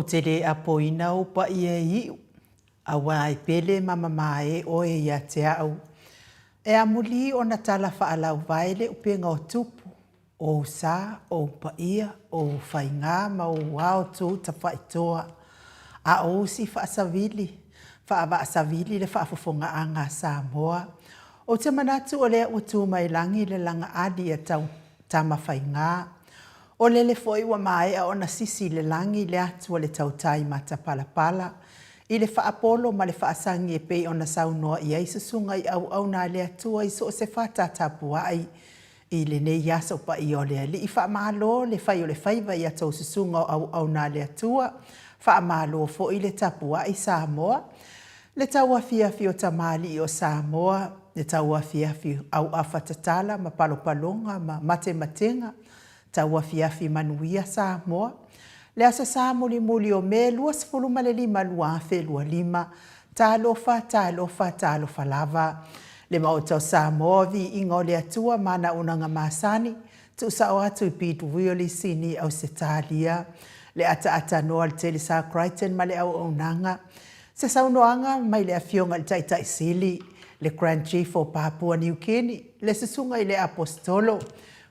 Ou te le apoina ou paia e iʻu, auā e pele ma mamae oe ia te aʻu. E amuli ona tala faalauvae le upega o tupu, o ou sa, o ou paia, o ou faigā ma ou ao tu tafaitoa, a o usi faasavili, faavaasavili le faafofogaaga a Samoa. Ou te manatu o lea ua tu mai lagi le lagaali a tau Tamafaigā. O lele foi ua maea ona sisi i le lagi le atu a le tautai matapalapala i le faapolo ma le faasagi e pei ona saunoa i ai susuga i auauna a le Atua i so o se fata tapuai i lenei aso paia o le Alii. Faamalo le fai o le faiva i a tou susuga o auauna a le Atua, faamalo foi le tapuai Samoa. Le tauafiafi o tamalii o Samoa, le tauafiafi auafa tatala ma palopaloga ma matematega, tauafiafi manuia Samoa. Le Aso Sa mulimuli o Me 25 2025, talofa, talofa, talofa lava. Le Maota o Samoa, viiga o le Atua ma ana auaunaga masani, tuusao atu i Peter Sini, Ausetalia. Le ataatanoa a le Telesa Crichton ma le auaunaga. Se saunoaga mai le Afioga i le Taitai Sili, le Grand Chief o Papua New Guinea, le Susuga i le Aposetolo,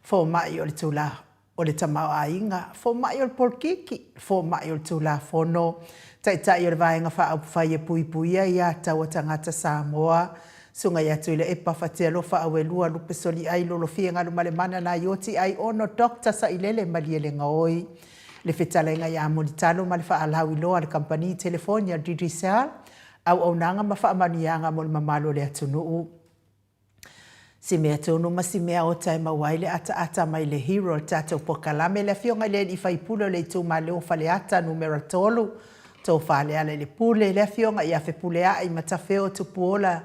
Fomai o le Tula o le Tamaoaiga, Fomai o le Polokiki, Fomai o le Tulafono, Taitai o le Vaega Faaupufai e Puipuia Ia Taua Tagata Samoa, Susuga ia Tuilaepa Fatialofa Auelua Lupesoliai Lolofia Galumalemana Naioti Aiono Doctor Sailele Malielegaoi. Le fetalaiga ia Mulitalo ma le faalauiloa a le Kamupani Telefoni a le Digicel, auaunaga ma faamanuiaga mo le mamalu o le atunuu. Si mea tonu ma si mea ota e maua ai le ataata mai le hero o le tatou pokalame, le Afioga i le Alii Faipule o le Itumalo o Faleata Numera 3, Tofa Lealailepule, le Afioga ia Fepuleai Matafeo Tupuola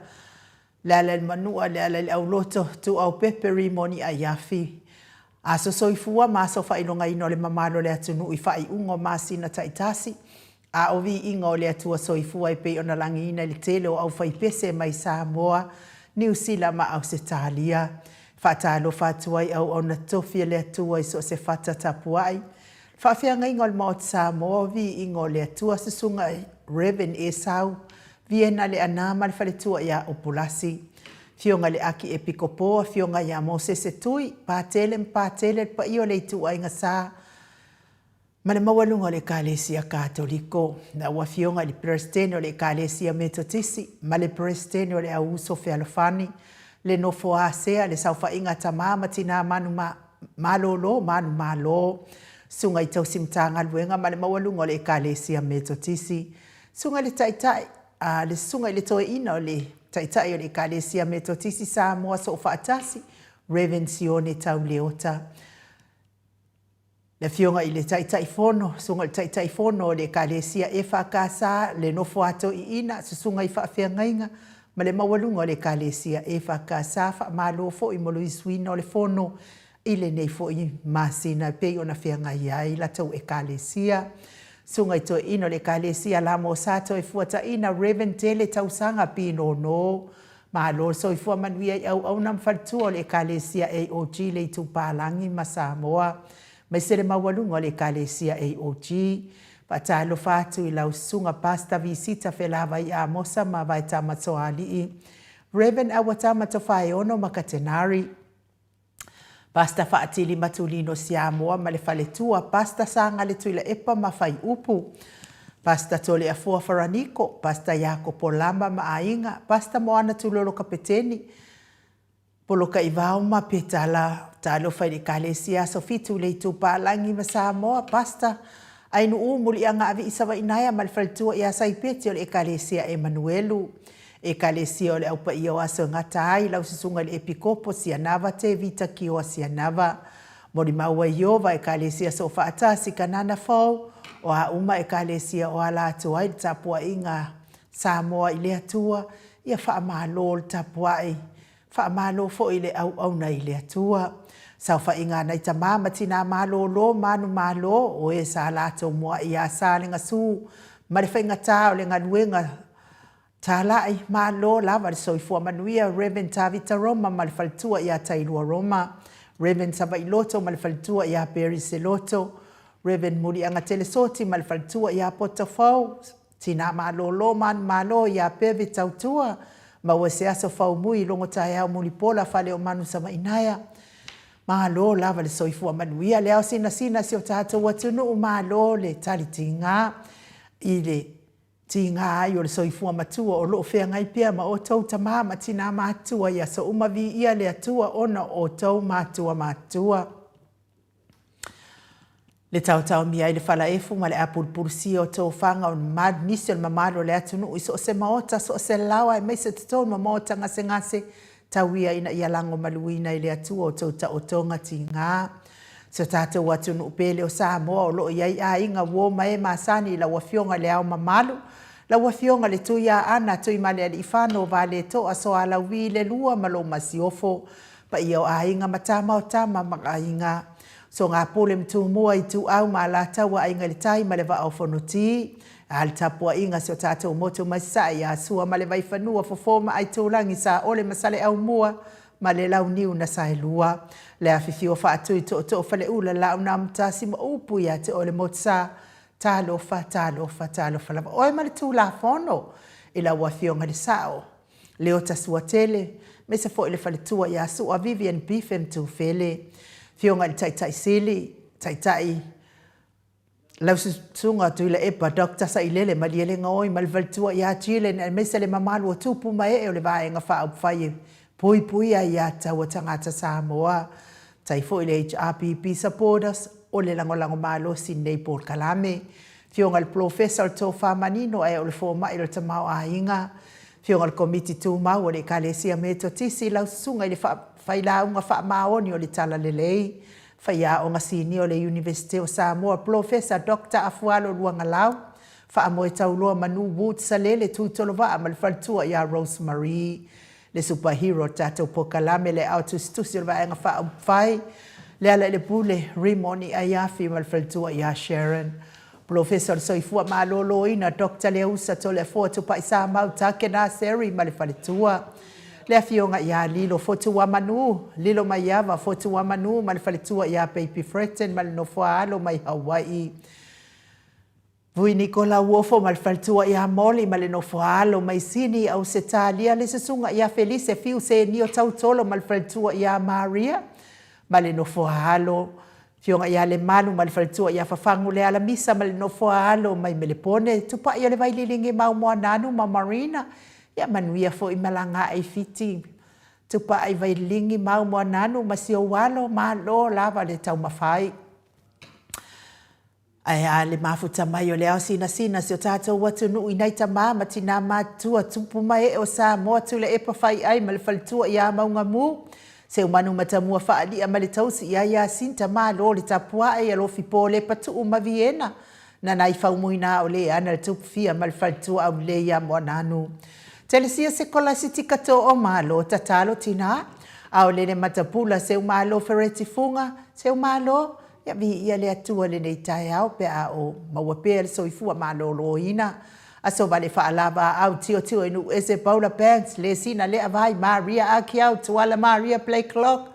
Lealailemanua, Lealaileauloto, Tuuaupepe Rimoni Aiafi. Aso soifua ma aso faailogaina o le mamalu o le atunuu i faaiuga o masina taitasi, a o viiga o le Atua soifua e pei ona lagiina i le tele o aufaipese mai Samoa, Niu Sila ma Ausetalia. E faatalofa atu ai auauna tofi a le Atua i so o se fata tapuai. Faafeagaiga o le Maota Samoa, viiga o le Atua, Susuga Rev. Esau Viena Leaana ma le faletua ia Upulasi. Afioga i le Akiepikopo, Afioga ia Mosese Tui, Patele ma Patele, le paia o le ituaiga sa ma le maualuga o le Ekalesia Katoliko. Lau Afioga i le Peresetene o le Ekalesia Metotisi ma le Peresetene o le Au Uso Fealofani, le Nofo Asea, le Saofaiga a Tama ma Tina Manu Malolo, Manumalo, Susuga i Tausi Matagaluega ma le maualuga o le Ekalesia Metotisi, Susuga i le Taitai, a le Susuga i le Toeaina o le Taitai o le Ekalesia Metotisi Samoa Soofaatasi, Rev. Sione Tauleota, le Afioga i le Taitaifono, Susuga i le Taitaifono o le Ekalesia EFKS, le Nofo a Toeaiina, Susuga i Faafeagaiga ma le maualuga o le Ekalesia EFKS, faamalo foi mo le suiina o le fono i lenei foi masina e pei ona feagai ai la tou Ekalesia. Susuga i Toeaina o le Ekalesia Lamosa Toefuataina Rev. Tele Tausaga Pinono, Malo le soifua manuia i auauna ma faletua o le Ekalesia AOG le Itupalagi ma Samoa, aemaise le maualuga o le Ekalesia AOG. Faatalofa atu i lau Susuga Pastor Visita Felavai Amosa ma Vaetama Toalii, Rev. Auatama Tofaeono ma Katenari, Pastor Faatili Matulino Siamoa ma le faletua, Pastor Sagale Tuilaepa ma Faiupu, Pastor Toleafoa Faraniko, Pastor Iakopo Lama ma aiga, Pastor Moana Tulolo Kapeteni, Polokaivao ma Petala, Talofa i le Ekalesia Aso Fitu i le Itupalagi ma Samoa, Pastor Ainuu Muliaga Avii Savainaea ma le faletua ia Saipeti o le Ekalesia Emanuelu. Ekalesia o le Au Paia o Aso e gata ai lau susuga i le Epikopo Sianava Tevita Kioa Sianava. Molimau ai Iova Ekalesia Soofaatasi Kanana Fou o a uma Ekalesia o ala atu ai le tapuaiga Samoa i le Atua, ia faamalo le tapuai, faamalo foi le auauna i le Atua. Saofaiga a nai tama ma tina malolo manumalo o e sa latou muai ia Salegasu ma le faigata o le galuega Talai, malo lava le soifua manuia Rev Tavita Roma ma le faletua ia Tailua Roma, Rev Savailoto ma le faletua ia Barry Seloto, Rev. Muliagatele Soti ma le faletua ia Poto Fou, Tina Malolo Manumalo ia Bevi Tautua, maua se aso faumui logo taeao mulipola Faleomanu Savainaea. Malo lava le soifua manuia le ao sinasina si o tatou atunuu, malo le tali tiga i le tiga ai o le soifua matua o lo o feagai pea ma outou tama ma tina matutua i aso uma. Viia le Atua ona o outou matua matutua. Le taotaomia ai le falaefu ma le apulupulusia o tofaga o nisi o le mamalu o le atunuu i so o se maota, so o se laoa, aemaise totonu o maota gasegase, tau ia ina ia lagomaluina i le Atua o tou taotoga tiga. Si o tatou atunuu pele o Samoa o lo o i ai aiga, uo ma e masani i lau Afioga i le Ao Mamalu, lau Afioga i le Tuiaana, Tuimalealiifano Vaaletoa Soalauvi le Lua ma lou Masiofo, paia o aiga ma tama o tama ma aiga, Sogapule ma Tumua, Ituau ma Alataua, Aiga i le Tai ma le Vaa o Fonoti. A le tapuaiga a si o tatou motu mai Sasae ia Sua ma le Vaifanua, Fofo ma Aitulagi, Saole ma Saleaaumua ma le Launiu na Saelua. Le afifio o Faatui, Tootoo, Faleula, Laaunamotasi ma upu ia te oe le Motusa. Talofa, talofa, talofa lava oe ma le Tulafono i lau Afioga i le Sao. Leota Suatele, aemaise foi le faletua ia Sua Vivian Beefem Tufele, Afioga i le Taitai Sili, Taitai lau Susuga Tuilaepa Doctor Sailele Malielegaoi ma le faletua ia Jillian aemaise le mamalu o tupu ma ee o le Vaega Faaupufai e Puipuia ia Taua Tagata Samoa. Tai foi le HRPP Supporters o le lagolago malosi i lenei polokalame. Afioga i le Polofesa o le Tofa Manino ae o le Fomai o le Tamaoaiga, Afioga i le Komiti Tumau o le Ekalesia Metotisi, lau Susuga i le Failauga Faamaoni o le Talalelei, Faiaoga Sinia o le Iunivesite o Samoa, Polofesa Doctor Afualo Luagalau, Faamoetauloa Manu Woods Salele Tuitolovaa ma le faletua ia Rose Marie. Le super hero o le tatou polokalame, le aao tusitusi o le Vaega Faaupufai, Lealailepule Rimoni Aiafi ma le faletua ia Sharon. Polofesa o le Soifua Maloloina Doctor Leausa Toleafoa Tupai Samau Takena Seri ma le faletua. Le Afioga ia Lilo Fotuamanu, Lilo Maiava Fotuamanu ma le faletua ia Baby Fretton ma le nofoaalo mai Hawaii. Vui Nikola Uofo ma le faletua ia Molly ma le nofoaalo mai Sini, Ausetalia, le susuga ia Felise Fiu Senio Tautolo ma le faletua ia Maria ma le nofoaalo, Afioga ia Lemalu ma le faletua ia Fafagu Lealamisa ma le nofoaalo mai Melepone, Tupai o le Vaililigi Maumoananu ma Marina, ia manuia foi malaga ai Fiti. Tupai Vaililigi Maumoananu ma si ou alo, malo lava le taumafai. Ae a le mafuta mai o le ao sinasina si o tatou atunuu i nai tama ma tinā matutua, tupu ma ee o Samoa, Tuilaepa Faiai ma le faletua ia Maugamu, Seumanu Matamua Faalia ma le tausi ia Iasinta, Malo le tapuae ia Lofipo Lepatuu ma Viena, Nana i Faumuina o Leana le Tupufia ma le faletua Aulelei ia Moananu. Telesia Sekolasiti Too Malo tatalo tinā, Aolele Matapula, Seumalo Fereti Fuga, Seumalo, Ia viia le Atua i lenei taeao pe a o maua pea le soifua maloloina. Aso vale faalava au tiotio i nuu ese Paula Banks, Lesina Leavai, Maria Akiau, Tuala Maria Blakelock,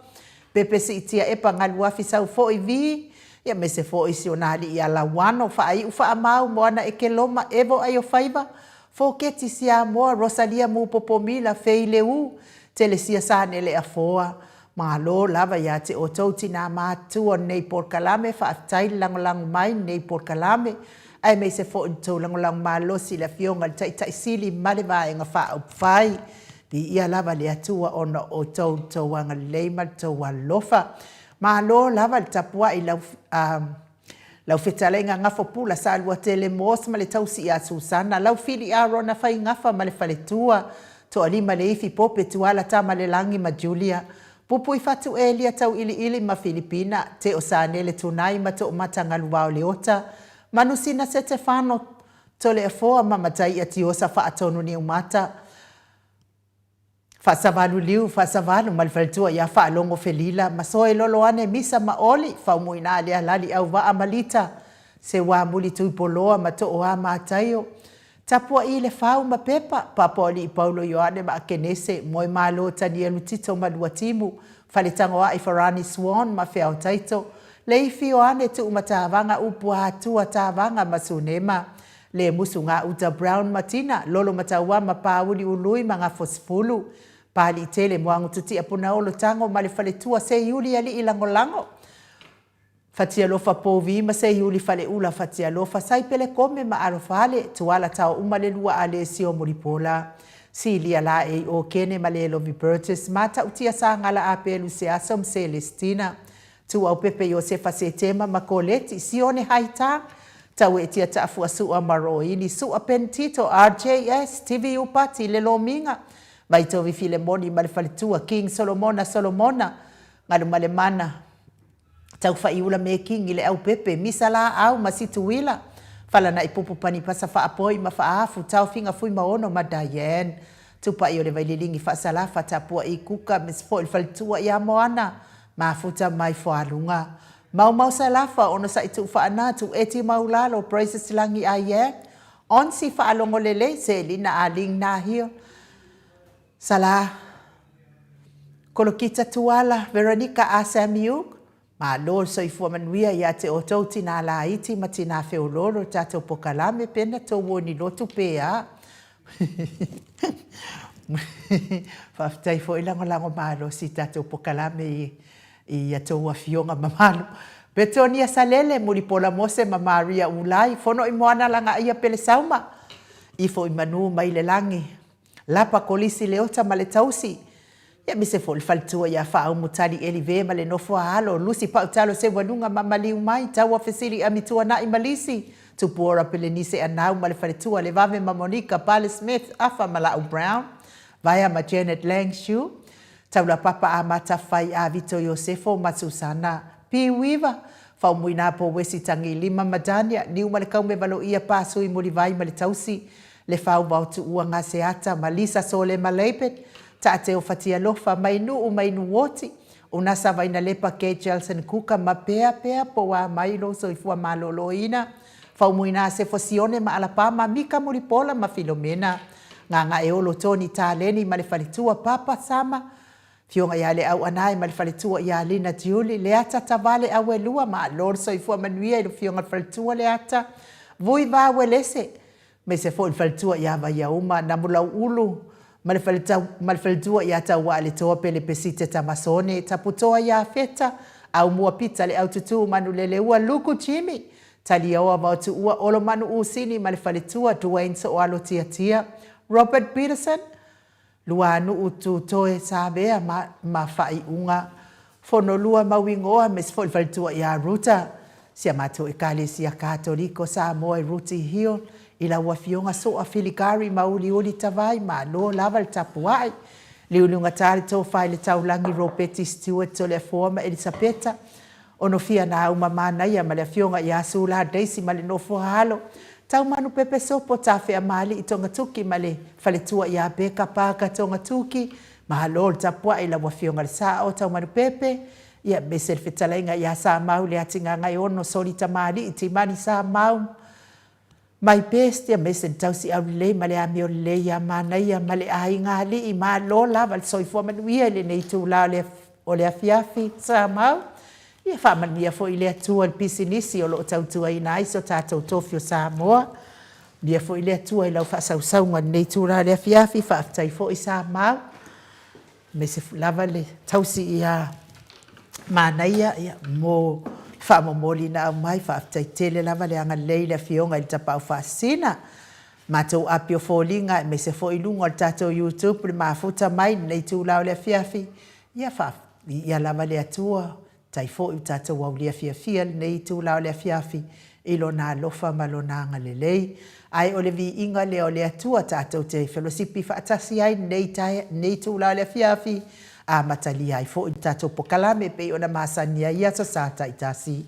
Pepe Siitia Epa Galuafi Sau foi vi, ia aemaise foi si ona alii ia Lauano, Faaiu Faamau, Moana Ekeloma, Evo Aiofaiva, Foketi Siamoa, Rosalia Mupopomila, Fei Leu, Telesia Sanele Afoa, Malo lava ia te outou tinā matutua o lenei polokalame, faafetai le lagolago mai i lenei polokalame, aemaise foi le tou lagolago malosi i le Afioga i le Taitai Sili ma le Vaega Faaupufai. Viia lava le Atua ona o outou le tou agalelei ma le tou alofa. Malo lava le tapuai i lau Lau fetalaiga Gafopula Saluatele Morse ma le tausi ia Susana, lau fili Arona Faigafa ma le faletua, Toalima Leifi Pope Tuala Tamalelagi ma Julia, Pupui Fatu Elia Tauiliili ma Filipina, Teo Sanele Tunai ma Toomata Galuvao Leota, Manusina Setefano Toleafoa ma Mataia Tiosa Faatonu Niumata, Faasavalu liu, faasavalu ma le faletua ia Faalogo Felila, ma Soe Loloane, Misa ma Oli, Faumuina Lealali Auvaa ma Lita, Seuā Muli Tuipoloa ma Tooā Mataio, Tapuaʻi le Fau ma Pepa, Papoalii Paulo Ioane ma Akenese, Moemalo Tanielu Tito ma Luatimu, Faletagoaʻi Farani Swan ma Feao Taito, Leifi Ioane Tuumatavaga Upuaatua Tavaga ma Sunema Lemusu Gauta Brown ma Tina Lolo Mataua ma Pauli Ului ma Gafosifulu Paliitele Muagututia Punaolo Tago ma le Faletua Seiuli Alii Lagolago Fatialofa Povi ma Seiuli Faleula Fatialofa Saipele Kome ma Alofale Tuala Taouma le Lua Alesio Mulipola Silia Laei o Kene ma Lelovi Burgess Matautia Sagala Apelu Seaso ma Selestina Tuaupepe Iosefa Setema ma Koleti Sione Haita Tauetia Taafua Sua ma Roini Sua Pentito RJS TV Upati le Lomiga Vaitovi Filemoni ma le Faletua King Solomona Solomona Galumalemana Taufaiula Mekingi le Aupepe Misa Laau ma Situila Falanaipupu Panipasa Faapoi ma Faafu Taofiga Fuimaono ma Diane Tupai o le Vaililigi Faasalafa Tapuai Kuka Miss foi le Faletua ia Moana Mafuta mai Fualuga Maumau Salafa Onosai Tuufaana Tueti Maulalo Praises Lagi Aye Onsi Faalogo Lelei Selina Aling Nahio Sala Kolokita Tuala Veronica A Samiuk Malo le soifua manuia ia te outou tinā laiti ma tinā feololo tatou pokalame pena tou oni lotu pe a. Faafetai foi lagolago malosi i tatou pokalame i i a tou afioga mamalu. Petonia Salele, Mulipola Mose ma Maria Ulai, Fono i Moana Lagaia Pelesauma, Ifo i Manu mai le Lagi, Lapa Kolisi Leota ma le Tausi, ia mise foi le faletua ia Faaumu Tali Elive ma le nofo a alo, Lusi Pautalo Seualuga ma Maliu Mai, Taua Fesili Ami Tuanai ma Lisi, Tupuora Pelenise Anau ma le faletua Levave ma Monica, Pale Smith, Afa ma Lau Brown, Vaea ma Janet Lang Shu, Taulapapa Amata Fai a Vito Iosefo ma Susana P. Weaver, Faumuina Po Wesi Tagilima ma Dania, Niu ma le Kaume Valoia Pa Sui Mulivai ma le Tausi, Le Fau Vao Tuua Gaseata ma Lisa Sole ma Leipet, Taateo Fatialofa, Mainuu Mainuoti, Unasa Vainalepa Kate Jelson Kuka ma Pea Pea Poua mai lou soifua maloloina, Faumuina Sefo Sione ma Alapama, Mika Mulipola ma Filomena, Gagaeolo Tony Taleni ma le faletua Papa Sama, Fioga ia Leauanae ma le faletua ia Lina Tiuli, Leata Tavale Auelua, Malo le soifua manuia i le fioga le faletua Leata, Vui Va Uelese, Aemaise foi le faletua ia Vaiauma, Namulauulu ma le ma le faletua ia Tauaaletoa Pele Pesite Tamasone, Taputoa ia Feta, Aumua Pita le Aututu Manuleleua Luku Jimmy, Taliaoa Vaotuua Olomanu Usini ma le faletua Duane Sooalo Tiatia, Robert Peterson, Luanuu Tutoe Savea ma ma faaiuga Fonolua Mauigoa aemaise foi le faletua ia Ruta, si a matou Ekalesia Katoliko Samoa i Ruti Hill, i lau Afioga Soa Filigari Mauliuli Tavai, malo lava le tapuai. Liuliugata le tofa i le taulagi Ropeti Stewart Toleafoa ma Elisapeta, Onofia Nauma Manaia ma le Afioga ia Sula Daisy ma le nofo alo, Taumanu Pepe Sopo Tafeamalii Togatuki ma le faletua ia Beka Parker Togatuki, Malo le tapuai i lau Afioga le Sao Taumanu Pepe, ia aemaise le fetalaiga ia Samau Leatigagaeono Soli Tamalii Timani Samau My best, aemaise le tausi aulelei ma le amio lelei ia Manaia ma le aiga alii, malo lava le soifua manuia i lenei itula o le afiafi Samau. Ia faamanuia foi le Atua i le pisinisi o lo o tautuaina ai so tatou tofi o Samoa. Manuia foi le Atua i lau faasausauga i lenei itula o le afiafi. Faafetai foi Samau. Aemaise lava le tausi ia Manaia mo le faamomoli na aumai. Faafetai tele lava le agalelei i le Afioga i le Tapaau Faasisina. Matou api o foliga aemaise foi i luga o le tatou YouTube le mafuta mai i lenei itula o le afiafi. Ia faafetai lava le Atua Tai foi ua tatou aulia fiafia lenei itula o le afiafi i Lona alofa ma Lona agalelei. Ae o le viiga lea o le Atua tatou te felosipi faatasi ai lenei taea, lenei itula o le afiafi, amatalia ai foi le tatou pokalame e pei ona masani ai i aso Sa taitasi.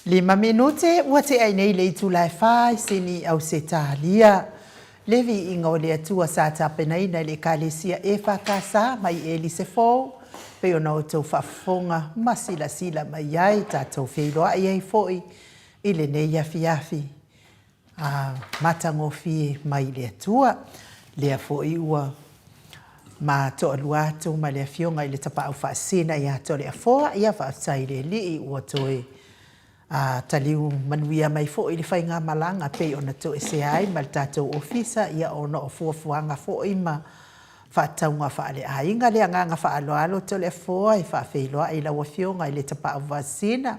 Lima minute ua tea ai nei le itula e fa i Sini i Ausetalia. Le viiga o le Atua sa tapenaina e le Ekalesia EFKS mai Elise Fou, pei ona outou faafofoga ma silasila mai ai, tatou feiloai ai foi i lenei afiafi. A matagofie mai le Atua. Lea foi ua ma toalua atu ma le Afioga i le Tapaau Faasisina ia Toleafoa, ia faafetai i le Alii ua toe a, taliu manuia mai foi le faigamalaga pei ona toesea ai ma le tatou Ofisa, ia ona o fuafuaga foi ma faatatauga faaleaiga. Le agaga faaaloalo Toleafoa e faafeiloai i lau Afioga i le Tapaau Faasisina,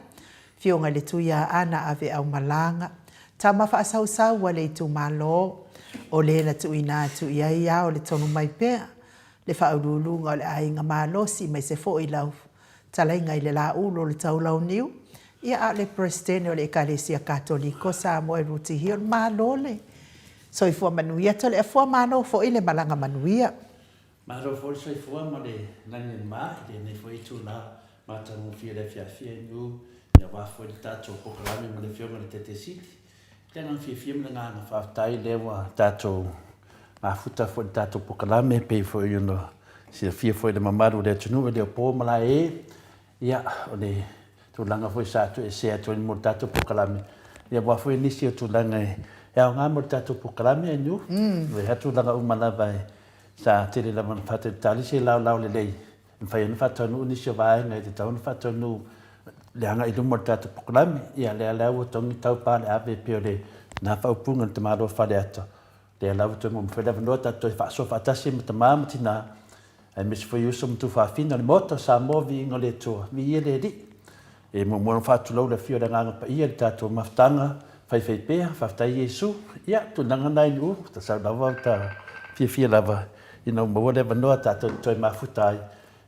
Afioga i le Tuiaana Aveaumalaga, tama faasausau a le itumalo, o le na tuuina atu i ai ao le tonu mai pea le faauluuluga o le aiga malosi maise foi lau talaiga i le laulu o le taulauniu, ia a o le Peresetene o le Ekalesia Katoliko Samoa e Ruti Hill. Malo le soifua manuia Toleafoa, malo foi le malaga manuia. Malo foi le soifua ma le lagi e ma i lenei foi itula matagofie i le afiafi e nu aua foi le tatou polokalame ma le Afioga i le Taitaiesili. I le agaga fiafia ma le agaga faafetai lea ua tatou mafuta foi i le tatou polokalame pei foi ona silafia foi e le mamalu o le atunuu e le o po ma lae. Ia, o le tulaga foi sa toesea atu ai mo le tatou polokalame, ia aua foi nisi o tulaga e aoga mo le tatou polokalame ai nu. Mm. E tulaga uma lava e sa tele lava ona faatalitali se laolao lelei e mafai ona faataunuu nisi o vaega e tatau ona faataunuu le agai i luma o le tatou polokalame. Ia, lea la ua togi tau paleave e pei o le na faaupuga a le tamaloa Faleata, lea la ua toe maua mai foi le avanoa tatou toe faasoa faatasi ma tama ma tina aemaise foi uso ma tuafafine o le Maota o Samoa, viiga o le Atua, viia le Alii. E muamua ona faatulou le afio o le Agaga Paia i le tatou mafutaga faifaipea, faafetai Iesu. Ia, tulaga na i Nu'u, tasau lava ta fiafia lava ina ua maua le avanoa tatou te toe mafuta ai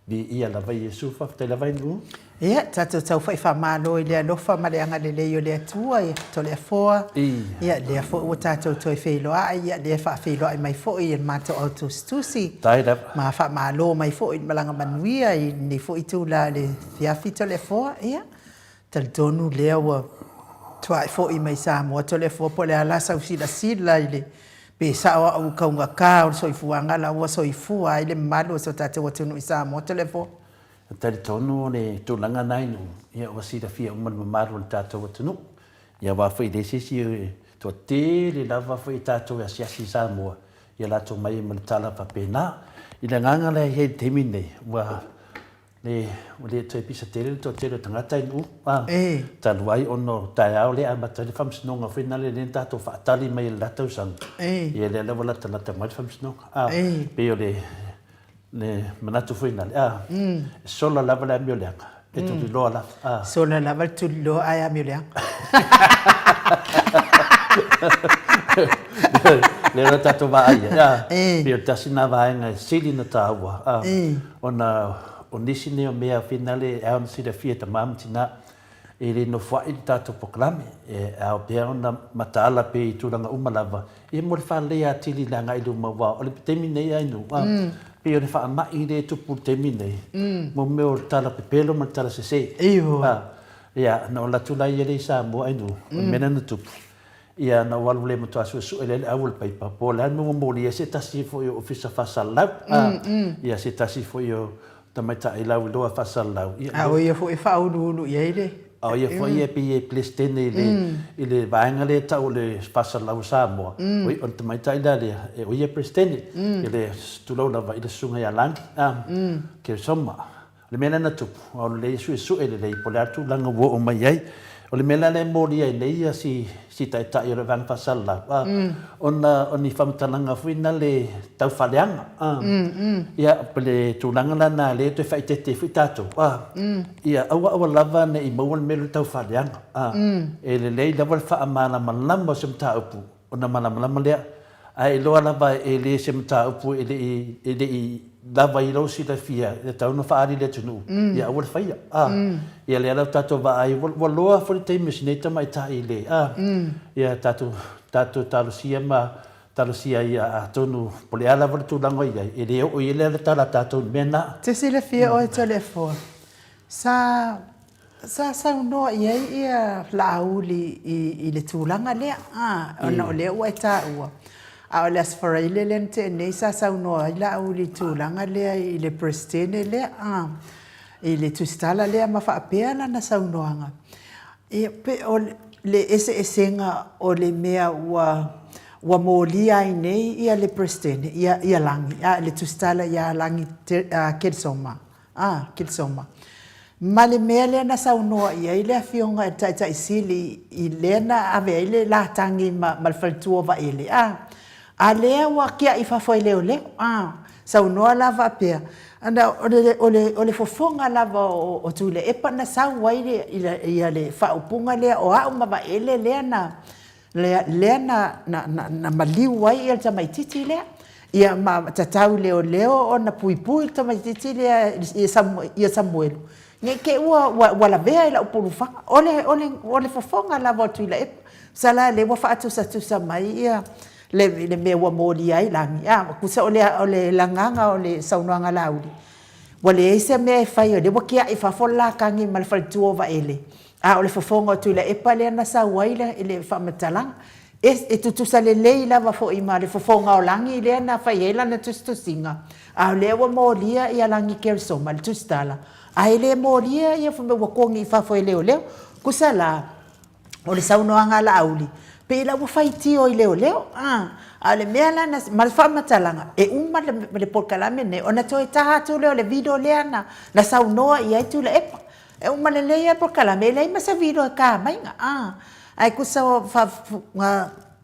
Viia lava Iesu, faafetai lava i Nu'u. Ia, tatou tau faamalo i le alofa ma le agalelei o le Atua i Toleafoa. Ia, lea foi ua tatou toe feiloai, ia, lea e faafeiloai mai foi e le matou au tusitusi. Faafetai lava. Ma faamalo mai foi i le malaga manuia i lenei foi itula i le afiafi Toleafoa. Ia, talitonu lea ua tuai foi mai Samoa Toleafoa, po o le a la sau silasila i le pe sao au kaugata o le soifuaga la ua soifua ai le mamalu o si o tatou atunuu i Samoa Toleafoa. E talitonu o le tulaga lena i nuu, ia ua silafia uma e le mamalu o le tatou atunuu. Ia aua foi e leai se isi e toatele lava foi tatou e asiasi i Samoa, ia latou mai ai ma le tala faapena. I le agaga la e i ai i le taimi lenei, ua le, ua le toe pisa tele le toatele o tagata i Nu'u, a, talu ai ona o taeao lea e amata ai le faamasinoga foi lena lea na tatou faatali mai ai i le la tausaga, ia lea la ua latalata mai le faamasinoga, a, pei o le, le manatu foi lena, a, e sola lava le amioleaga, e tuliloa lava, a. Sola lava le tuliloa ae amioleaga. Lea la tatou vaai ai, a, pei o le tasi lena vaega e sili ona taua, a, Ona o nisi nei o mea finale e ao ona silafia e tama ma tina, e le nofoa'i le tatou polokalame, e ao pea ona mataala pea i tulaga uma lava, ia mo le faaleleia atili i le agai i luma, aua o le taimi nei a Inu, a, pei o le faama'i lea e tupu i le taimi nei, mo mea o le tala pepelo ma le tala sese. A, ia, na ou alu atu la ia lea i Samoa Inu, o le mea lea na tupu, Ia, na ou alu lea e matua suesue lea le au o le paipa, po o le a le mea ua molia ai se tasi foi o Ofisa Faasalalau, a, ia, se tasi foi o tamaitai lauiloa faasalalau, ia, A o ia foi e faauluulu i ai le. A o ia foi e pei e Peresetene i le, i le vaega lea e tau o le Faasalalau o Samoa, oi, o le tamaitai la lea, o ia e Peresetene, i le, tulou lava, i le Susuga ia Lagi, a, Keresoma. O le mea lea na tupu, o le suesue lelei po o le a le tulaga ua oo mai ai. O le mea la lea e molia ai nei ia si, si taitai o le Vaega Faasalalau, a, ona o ni faamatalaga foi na le tau faaleaga, a. Ia, o le tulaga la na lea e toe faaeteete ai foi tatou, a, ia aua aua lava ne i maua le mea lea o le tau faaleaga, a. E lelei lava le faamalamalama o se mataupu ona malamalama lea, ae iloa lava e le se mataupu e le i, e le i lava i lou silafia e tatau ona faaali i le atunuu, ia aua le faia. A, ia lea la ua tatou vaai, ua, ua loa foi le taimi o si nei tamaitai i le, a, ia tatou, tatou talosia ma talosia ia atonu po o le a lava le tulaga o i ai, e le oo i ai le tala a tatou i le mea lena. Te silafia oe Toleafoa, sa. Sa saunoa i ai ia Laauli i le tulaga lea, ona o lea ua e taua, a o le Aso Faraile lea na tea nei sa saunoa ai Laauli i le tulaga lea i le Peresetene lea, i le tusitala lea ma faapea lana saunoaga, ia pe o le eseesega o le mea ua molia ai nei ia le Peresetene ia Lagi, a le tusitala ia Lagi Keresoma. A, Kilisoma. Ma le mea lea na saunoa i ai le Afioga i le Taitai Sili i lea na ave ai le latagi ma le faletua o Vaele, a, a lea ua tiai i fafo e leoleo, a, saunoa la faapea, ana, o le, o le, o le fofoga lava o Tuilaepa na sau ai le, ia le faaupuga lea o au ma Vaele lea na, lea na maliu ai le tamaitiiti lea, ia ma tatau i leoleo ona puipui le tamaitiiti lea ia Samuelu, ne i te i ua lavea i lau pulufaga. O le fofoga lava o Tuilaepa, tusa la o lea ua faatusatusa mai le mea ua molia ai lagi, tusa o le agaga o le saunoaga a Laauli, ua leai se mea e faia o lea ua tiai i fafo le latagi ma le faletua o Vaele, A o le fofoga o Tuilaepa lea na sau ai le faamatalaga. E tutusa lelei lava foi ma le fofoga o Lagi lea na fai ai lana tusitusiga, a o lea ua molia ia Lagi Keresoma i le tusitala, ae le molia ia fai mai ua togi i fafo e leoleo. Tusa la, o le saunoaga a Laauli, pei la ua faitio i leoleo, a o le mea la na, ma le faamatalaga, e uma le polokalame lenei ona toe ta atu lea o le video lea na saunoa i ai Tuilaepa. E uma lelei lava le polokalame, e leai ma se vilo e ta mai, a. Ae tusa o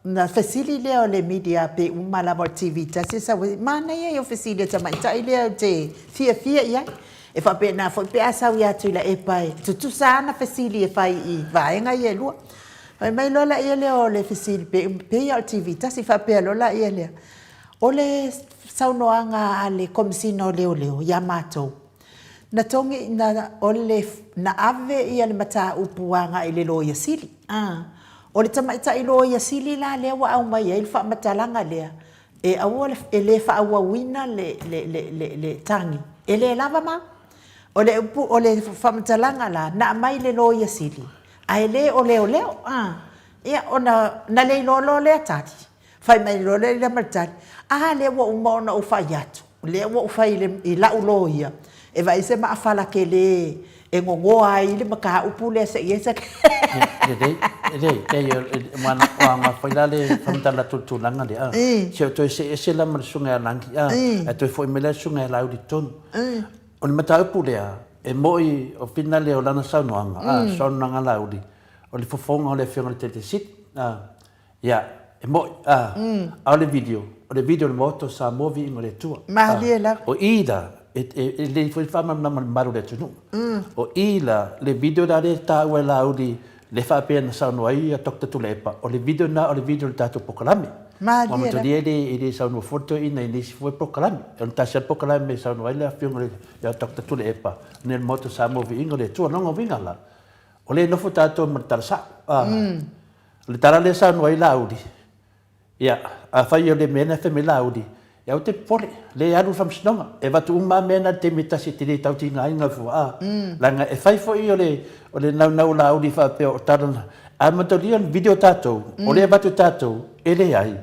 na fesili lea o le media pe uma lava o le TV tasi e sau ai, manaia ia o fesili a le tamaitai lea ou te fiafia i ai. E faapena foi pe a sau ia Tuilaepa e tutusa lava ana fesili e fai i vaega ia e lua. Fai mai loa lea o le fesili, e pei lava o le TV tasi, faapea loa lea, o le saunoaga a le Komesina o Leoleo ia matou, Na togi, na, o le, na ave ia le mataupu agai i le Loia Sili. A. O le tamaitai Loia Sili la lea ua aumai ai le faamatalaga lea, e aua le, e le faaauauina le, le, le, le, le tagi, e le lava mau. O le upu, o le faamatalaga la, na aumai i le Loia Sili, ae le o leoleo. A. Ia, ona, na le iloa loa lea tali. Fai mai loa lea ma le tali, A lea ua uma ona ou fai atu, o lea ua ou fai i lau loia, e vaai se maafala tele e gogoa ai le mataupu lea se i ai se... Lelei, lelei, leai, o aoga foi la le faamatala atu o le tulaga lea, se o toe see ese la ma le Susuga ia Lagi, ae toe foi mai la le Susuga ia Laauli i totonu. O le mataupu lea, e moi o finale o lana saunoaga, saunoaga a Laauli, o le fofoga o le Afioga i le Taitaisetu. Ia, e mo'i, a, a o le video, o le video o le Maota o Samoa Viiga o le Atua. Malie lava. O i la, e, e, e lelei foi le faamalamalama i le mamalu o le atunuu. O i la, le video la lea e taua e Laauli, lea faapea na saunoa ai Doctor Tuilaepa, o le video lena o le video o le tatou polokalame. Malie lava. Matua e le, e le saunoa fua le toeaina i nisi foi polokalame. O le tasi lava le polokalame e saunoa ai le Afioga ia Doctor Tuilaepa, nei o le Maota o Samoa Viiga o le Atua. Lona uiga la, o lea e nofo tatou ma le tala sa'o. A. O le tala lea e saunoa ai Laauli, ia, afai o le mea lena e fai mai Laauli, ia aua te popole, lea e alu i le faamasinoga, e avatu uma lava mea na i le taimi e tasi e te le tau tigaina fua, a. Leaga e fai foi o le, o le naunau o Laauli faapea o tala na, a mataulia le video a tatou, o lea e avatu e tatou, e leai,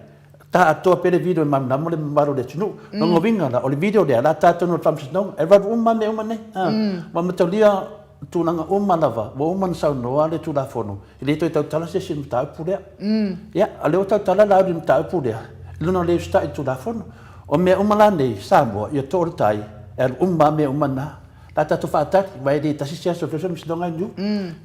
ta atoa pea le video e malamalama le mamalu o le atunuu. Lona uiga la, o le video lea, o le a ta tonu i le faamasinoga, e alualu uma lava mea uma nei, a. Ua mataulia tulaga uma lava, ua uma ona saunoa le Tulafono, e le toe tautala se isi i le mataupu lea. Ia, a o lea ua tautala la i le mataupu lea, i lona le usitai i le Tulafono. O mea uma la nei, Samoa, ia too le tai, e alu uma lava mea uma na. O le a tatou faatali, aua e le tasi se aso e fai ai se faamasinoga i Niu.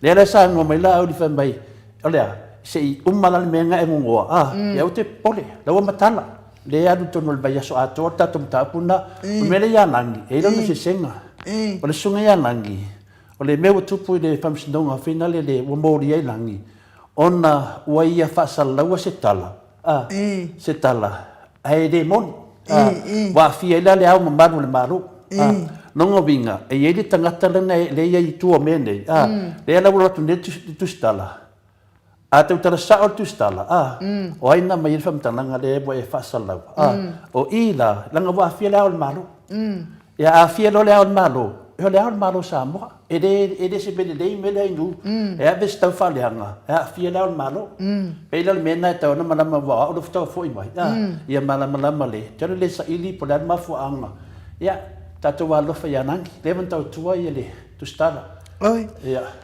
Lea la e saunoa mai la Auli fai mai, o le a? Se i uma la le mea lena e gogoa, a, ia aua te popole, la ua matala. Lea e alu i totonu o le vaiaso atoa le tatou mataupu lena. O le mea lea ia Lagi, e i ai lona eseesega. O le susuga ia Lagi, o le mea ua tupu i le faamasinoga finale le ua molia ai Lagi, ona ua ia faasalalaua se tala, a, se tala, ae le moni. A, ua aafia ai la le Ao Mamalu o le Malo. A, lona uiga, e i ai le tagata lena e lea e i ai i tua o mea nei, a, lea la ua alu atu nei le tusitala, A tautala sao le tusitala, a, o ai na aumai ai le faamatalaga lea ua e faasalalau, a, o i la, leaga ua aafia le Ao o le Malo. Ia aafia loa le Ao o le Malo, E o le Ao o le Malo o Samoa. E le, e le se mea lelei mea lea i nuu. E ave se taufaaleaga, e aafia le Ao o le Malo. Pei la o le mea lena e tatau ona malama aua o au lea faatoa foi mai, a, ia malamalama le, ou te alu e le saili po o le a le mafuaaga. Ia, tatou alolofa ia Lagi, leva ona tautua ia le Tusitala. Oi,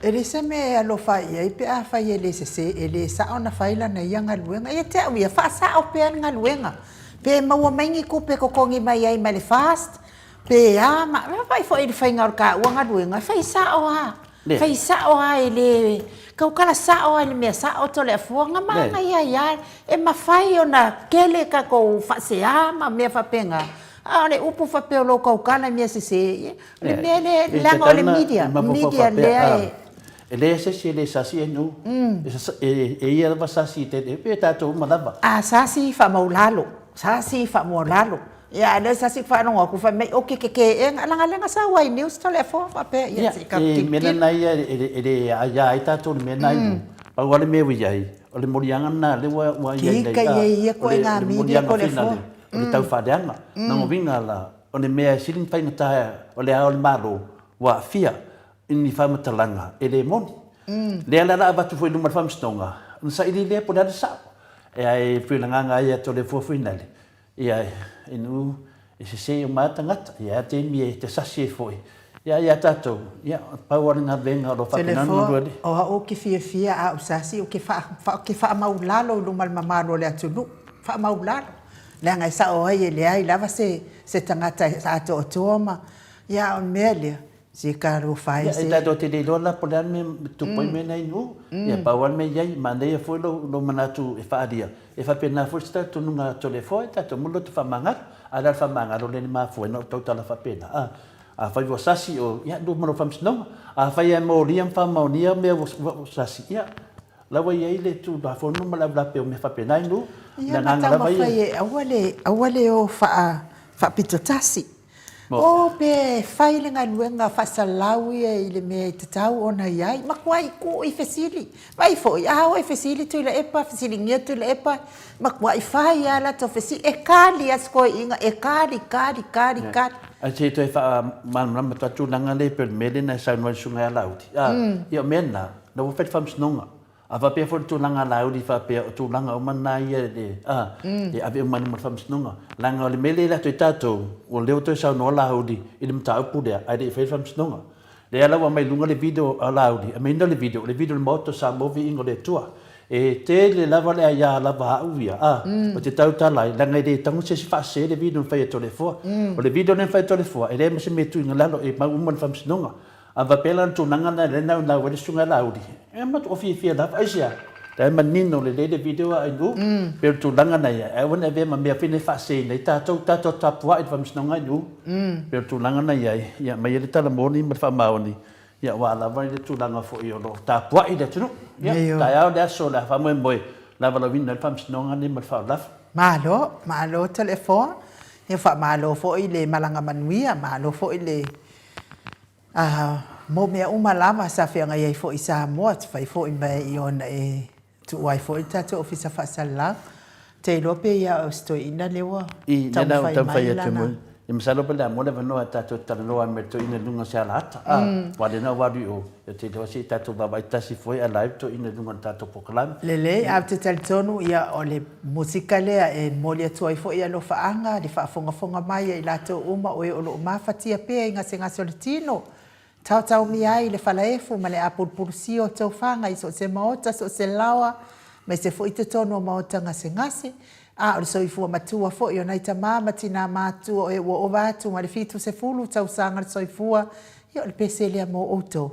e leai se mea e alofa ai i ai pe afai e le sese, e le sao ona fai lana ia galuega. Ia te au ia, faasao pea le galuega. Pe maua mai ni tupe e totogi mai ai mai le FAST, pe a, ma vaai foi i le faiga o le taua galuega, e fai sao lava. Fai sao lava e le tautala sao lava i le mea sao Toleafoa na manaia ai lava. E mafai ona tele tatou faasea ma mea faapena, a o le upu faapea o lou tautala i mea sese, ia, o le mea lea, leaga o le media, media lea e... E leai se isi e le sasi e nuu. E ia lava sasi i tele, e pei o tatou uma lava. A sasi faamaulalo, sasi faamualalo. Ia, a o lea sasi ou faalogo atu fai mai ou te tetē ea, leaga lea na sau ai i news Toleafoa faapea, ia se i tatou tilotilo. Ia, mea lena ia e le aia ai tatou i le mea lena i nuu. Pau lava le mea ua i ai, o le moliaga lena lea ua i ai nei, o le moliaga finale, o le taufaaleaga. Lona uiga la, o le mea e sili ona faigata o le Ao o le Malo ua aafia i ni faamatalaga e le moni. Lea la o le a avatu foi i luma o le Faamasinoga, ona saili lea po o le a le sao. Ae pei o le agaga lava ia Toleafoa Fuainale, Ia, e nuu, e sese uma lava tagata, e i ai lava taimi e te sasi ai foi, ia, ia tatou, ia, pau lava le galuega o lo o faapena ona galue ai. O au ou te fiafia a ou sasi ou te ou te faamaulalo i luma o le mamalu o le atunuu, faamaulalo, leaga e sao ai e leai lava se se tagata e atoatoa ma, ia a o le mea lea, Se talofa e se. Ia, tatou te le iloa la po o le a le mea e tupu ai mea nei i nuu. Ia, pau lava le mea i ai, manaia foi lou manatu e faaalia, e faapena foi se talitonuga a Toleafoa, e tatou uma loto faamagalo. A o le a le faamagalo lea na mafua ai ona ou tautala faapena? A, afai ua sasi o, ia, lua ma lou faamasinoga. Afai e molia ma faamaonia mea ua sasi, ia, la ua i ai le Tulafono ma le aulape o mea faapena i nuu. O le agaga lava ia. Ia, ma taumafai e aua le, aua le o faapito tasi. O pe fai le galuega faasalau ia i le mea e tatau ona i ai. Matuai tuu i fesili. Vaai foi, a o e fesili Tuilaepa, fesiligia Tuilaepa, matuai fai lava latou fesili. E kali lava si toeaina, e kali, kali, kali, kali. Ae se i toe faamalamalama atu lava tulaga lea e pei o le mea lea na e saunoa ai le Susuga ia Laauli. Ia o mea na, na ua fai le faamasinoga. A faapea foi le tulaga a Laauli faapea o tulaga uma na ia e, a, e ave uma i luma o le faamasinoga. Leaga o le mea lea e alu atu ai tatou, o lea ua toe saunoa Laauli i le mataupu lea ae le i faia le faamasinoga. Lea la ua aumai i luga le video a Laauli, aumaiina le video, o le video i le Maota o Samoa Viiga o le Atua. E tele lava le aia lava a au ia, a, ou te tautala ai, leaga e le tago se isi faasese le video na fai e Toleafoa. O le video lea na fai e Toleafoa, e leai ma se mea e tuuina i lalo, e mau uma i le faamasinoga. A faapea la le tulaga lena lea naunau ai le susuga ia Laauli, e matua fiafia lava. Aisea? La e manino lelei le video a Ainu, pei o le tulaga lena ia, ae aua ne i avea ma mea foi nei e faaseseina ai tatou, tatou tapuai i le faamasinoga Ainu. Pei o le tulaga lena e i ai, ia aumai ai le tala moni ma le faamaoni, ia aua lava le tulaga foi o lo o tapuai le atunuu. Ia, taeao le aso o le a faamoemoe le valaauina ai le faamasinoga lenei ma le faaolafo. Malo, malo Toleafoa. Ia faamalo foi le malaga manuia, malo foi le A mo mea uma lava sa feagai ai foi i Samoa, te fai foi mai i ona e tuu ai foi le tatou Ofisa Faasalalau. Te iloa pe ia o se toeaina lea ua taumafai mai lana. I masalo pe le a maua le avanoa e tatou te talanoa ai ma le toeaina i luga o se alaata. A, aua lena ua alu i o, ia te iloa se i tatou vaavaai tasi foi a live toeaina i luga o le tatou polokalame. Lelei, ae ou te talitonu ia o le musika lea e momoli atu ai foi alofaaga, le faafogafoga mai a i latou uma o e o lo o mafatia pea i gasegase o le tino, taotaomia ai le falaefu ma le apulupulusia o tou faga i so o se maota, so o se laoa, aemaise foi totonu o maota gasegase, a o le soifua matua foi o nai tama ma tinā matutua o e ua ova atu ma le 70 tausaga le soifua, ia o le pese lea mo outou.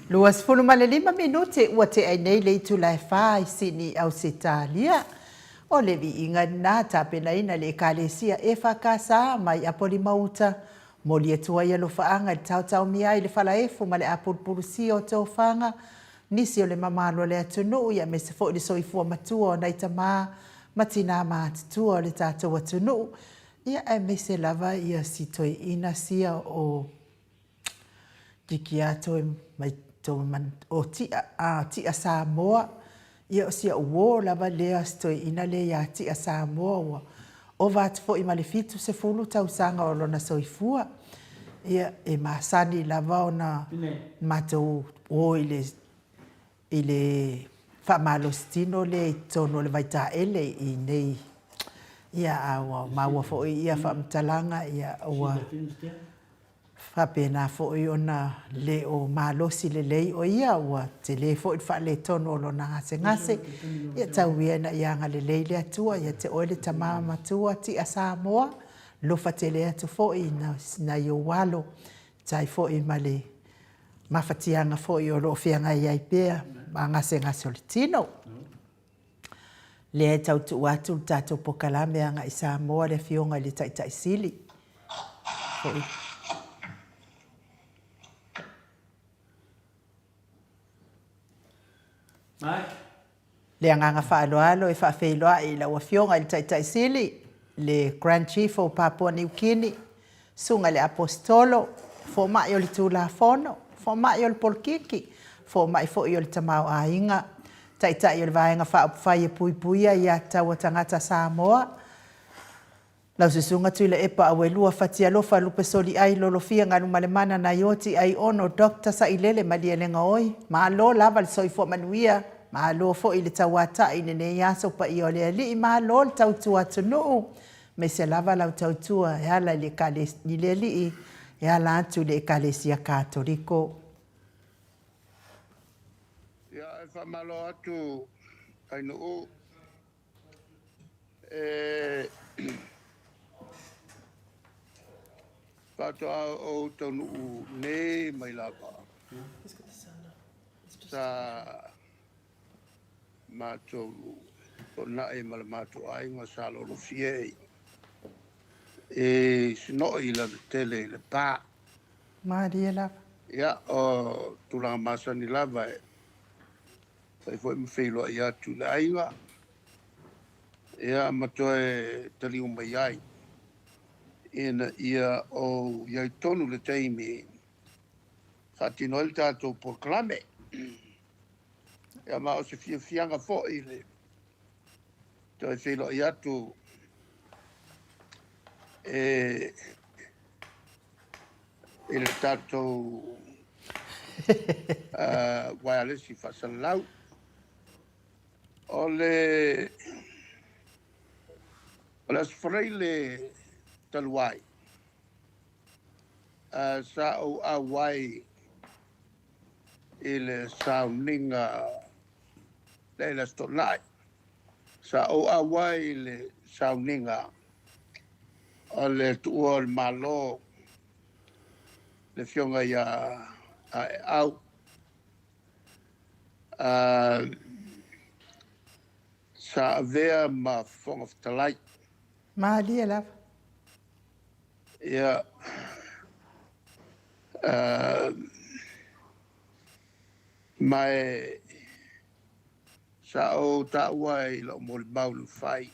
25 minute ua tea nei le itula e 4 i Sydney, Ausetalia. O le viiga lena tapenaina le Ekalesia EFKS mai Apolima-uta. Moli atu ai alofaaga i le taotaomia ai le falaefu ma le apulupulusia o tofaga, nisi o le mamalu o le atunuu, aemaise foi le soifua matua o nai tamā ma tinā matutua o le tatou atunuu, ia aemaise lava ia si toeaina sia o Kikiato e mai o Tia, a Tia Samoa, ia o si au uō lava lea si toeaina lea iā Tia Samoa ua ova atu foi ma le 70 tausaga o lona soifua. Ia, e masani lava ona matou o i le i le faamalositino lea i totonu o le Vaitaele i nei, ia, a ua maua foi ia faamatalaga, ia, ua faapena foi ona le o malosi lelei o ia, ua tele foi le faaletonu o lona gasegase. Ia tau ia ina ia agalelei le Atua ia te oe le tama matua Tia Samoa, lofa tele atu foi i nai ou alo, tai foi ma le mafatiaga foi o lo o feagai ai pea ma gasegase o le tino. Lea e tau tuu atu le tatou pokalame agai Samoa le Afioga i le Taitai Sili. Foi. Le agaga faaaloalo e faafeiloai i lau Afioga i le Taitai Sili, le Grand Chief o Papua Niu Kini, Susuga i le Aposetolo, Fomai o le Tulafono, Fomai o le Polokiki, Fomai foi o le Tamaoaiga, Taitai o le Vaega Faaupufai e Puipuia Aiatatau a Tagata Samoa, Lau Susuga Tuilaepa Auelua Fatialofa Lupesoliai Lolofia Galumalemana Naioti Aiono Doctor Sailele Malielegaoi, malo lava le soifua manuia, malo foi le tauatai i lenei aso paia o le Alii, malo le tautua atunuu, aemaise lava lau tautua e ala i le i le Alii e ala atu i le Ekalesia Katoliko. Ia, e faamalo atu Ainuu E faatoa ou taunuu nei mai lava sa matou toonai ma le matou aiga sa lolofie i Sinoi i Lanatele i Lepa. Malie lava. Ia, o tulaga masani lava e fai foi ma feiloai atu i le aiga, ia ma toe taliu mai ai, ina ia ou i ai tonu le taimi e faatino ai le tatou polokalame. Ia ma o se fiafiaga foi le toe feiloai atu e i le tatou uaealesi faasalalau. O le o le Aso Faraile talu ai, sa ou auai i le sauniga lea i le Aso Toonai. Sa ou auai i le sauniga o le tuua o le Malo, le Afioga ia Aeau, sa avea ma Fofoga Fetalai. Malie lava. Ia, ma e sa ou taua i lau molimau na fai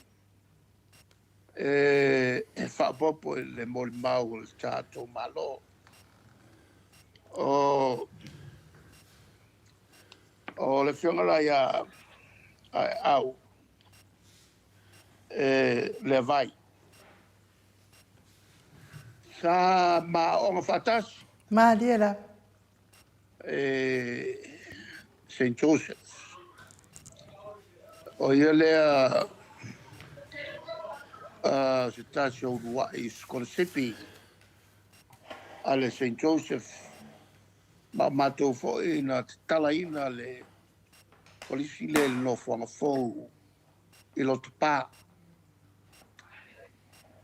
e faaopoopo i le molimau o le tatou Malo. O, o le afioga la ia Aeau e Leavai, sa ma aooga faatasi. Malie lava. E St. Joseph. O ia lea se tasi o uluai sikolasipi a le St. Joseph, ma o matou foi na tatalaina le kolisi lea i le nofoaga fou i Lotopa.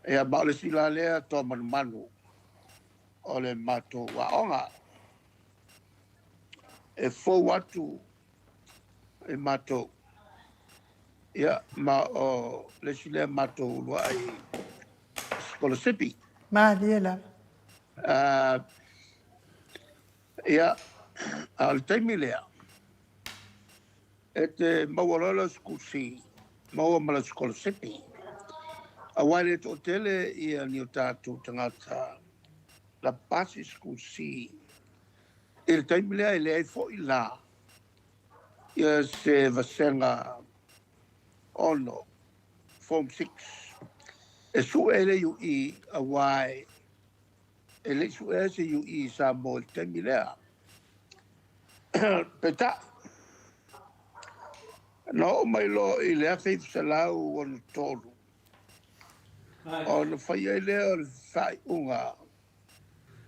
Ia, ma o le isi la lea toa manumanu o le matou aoga. E fou atu i matou. Ia, ma o le isi lea matou uluai sikolasipi. Malie lava. Ia, a o le taimi lea, e te maua loa lau sikulasi, maua ma lau sikolasipi, aua e le toatele ia ni o tatou tagata na pasi sikulasi i le taimi lea, e leai foi la ia se vasega 6, Form 6, e sue ai le UE, aua e le i suea se UE i Samoa i le taimi lea. Peitai, na oo mai loa i le 1963, ona fai ai lea o le faaiuga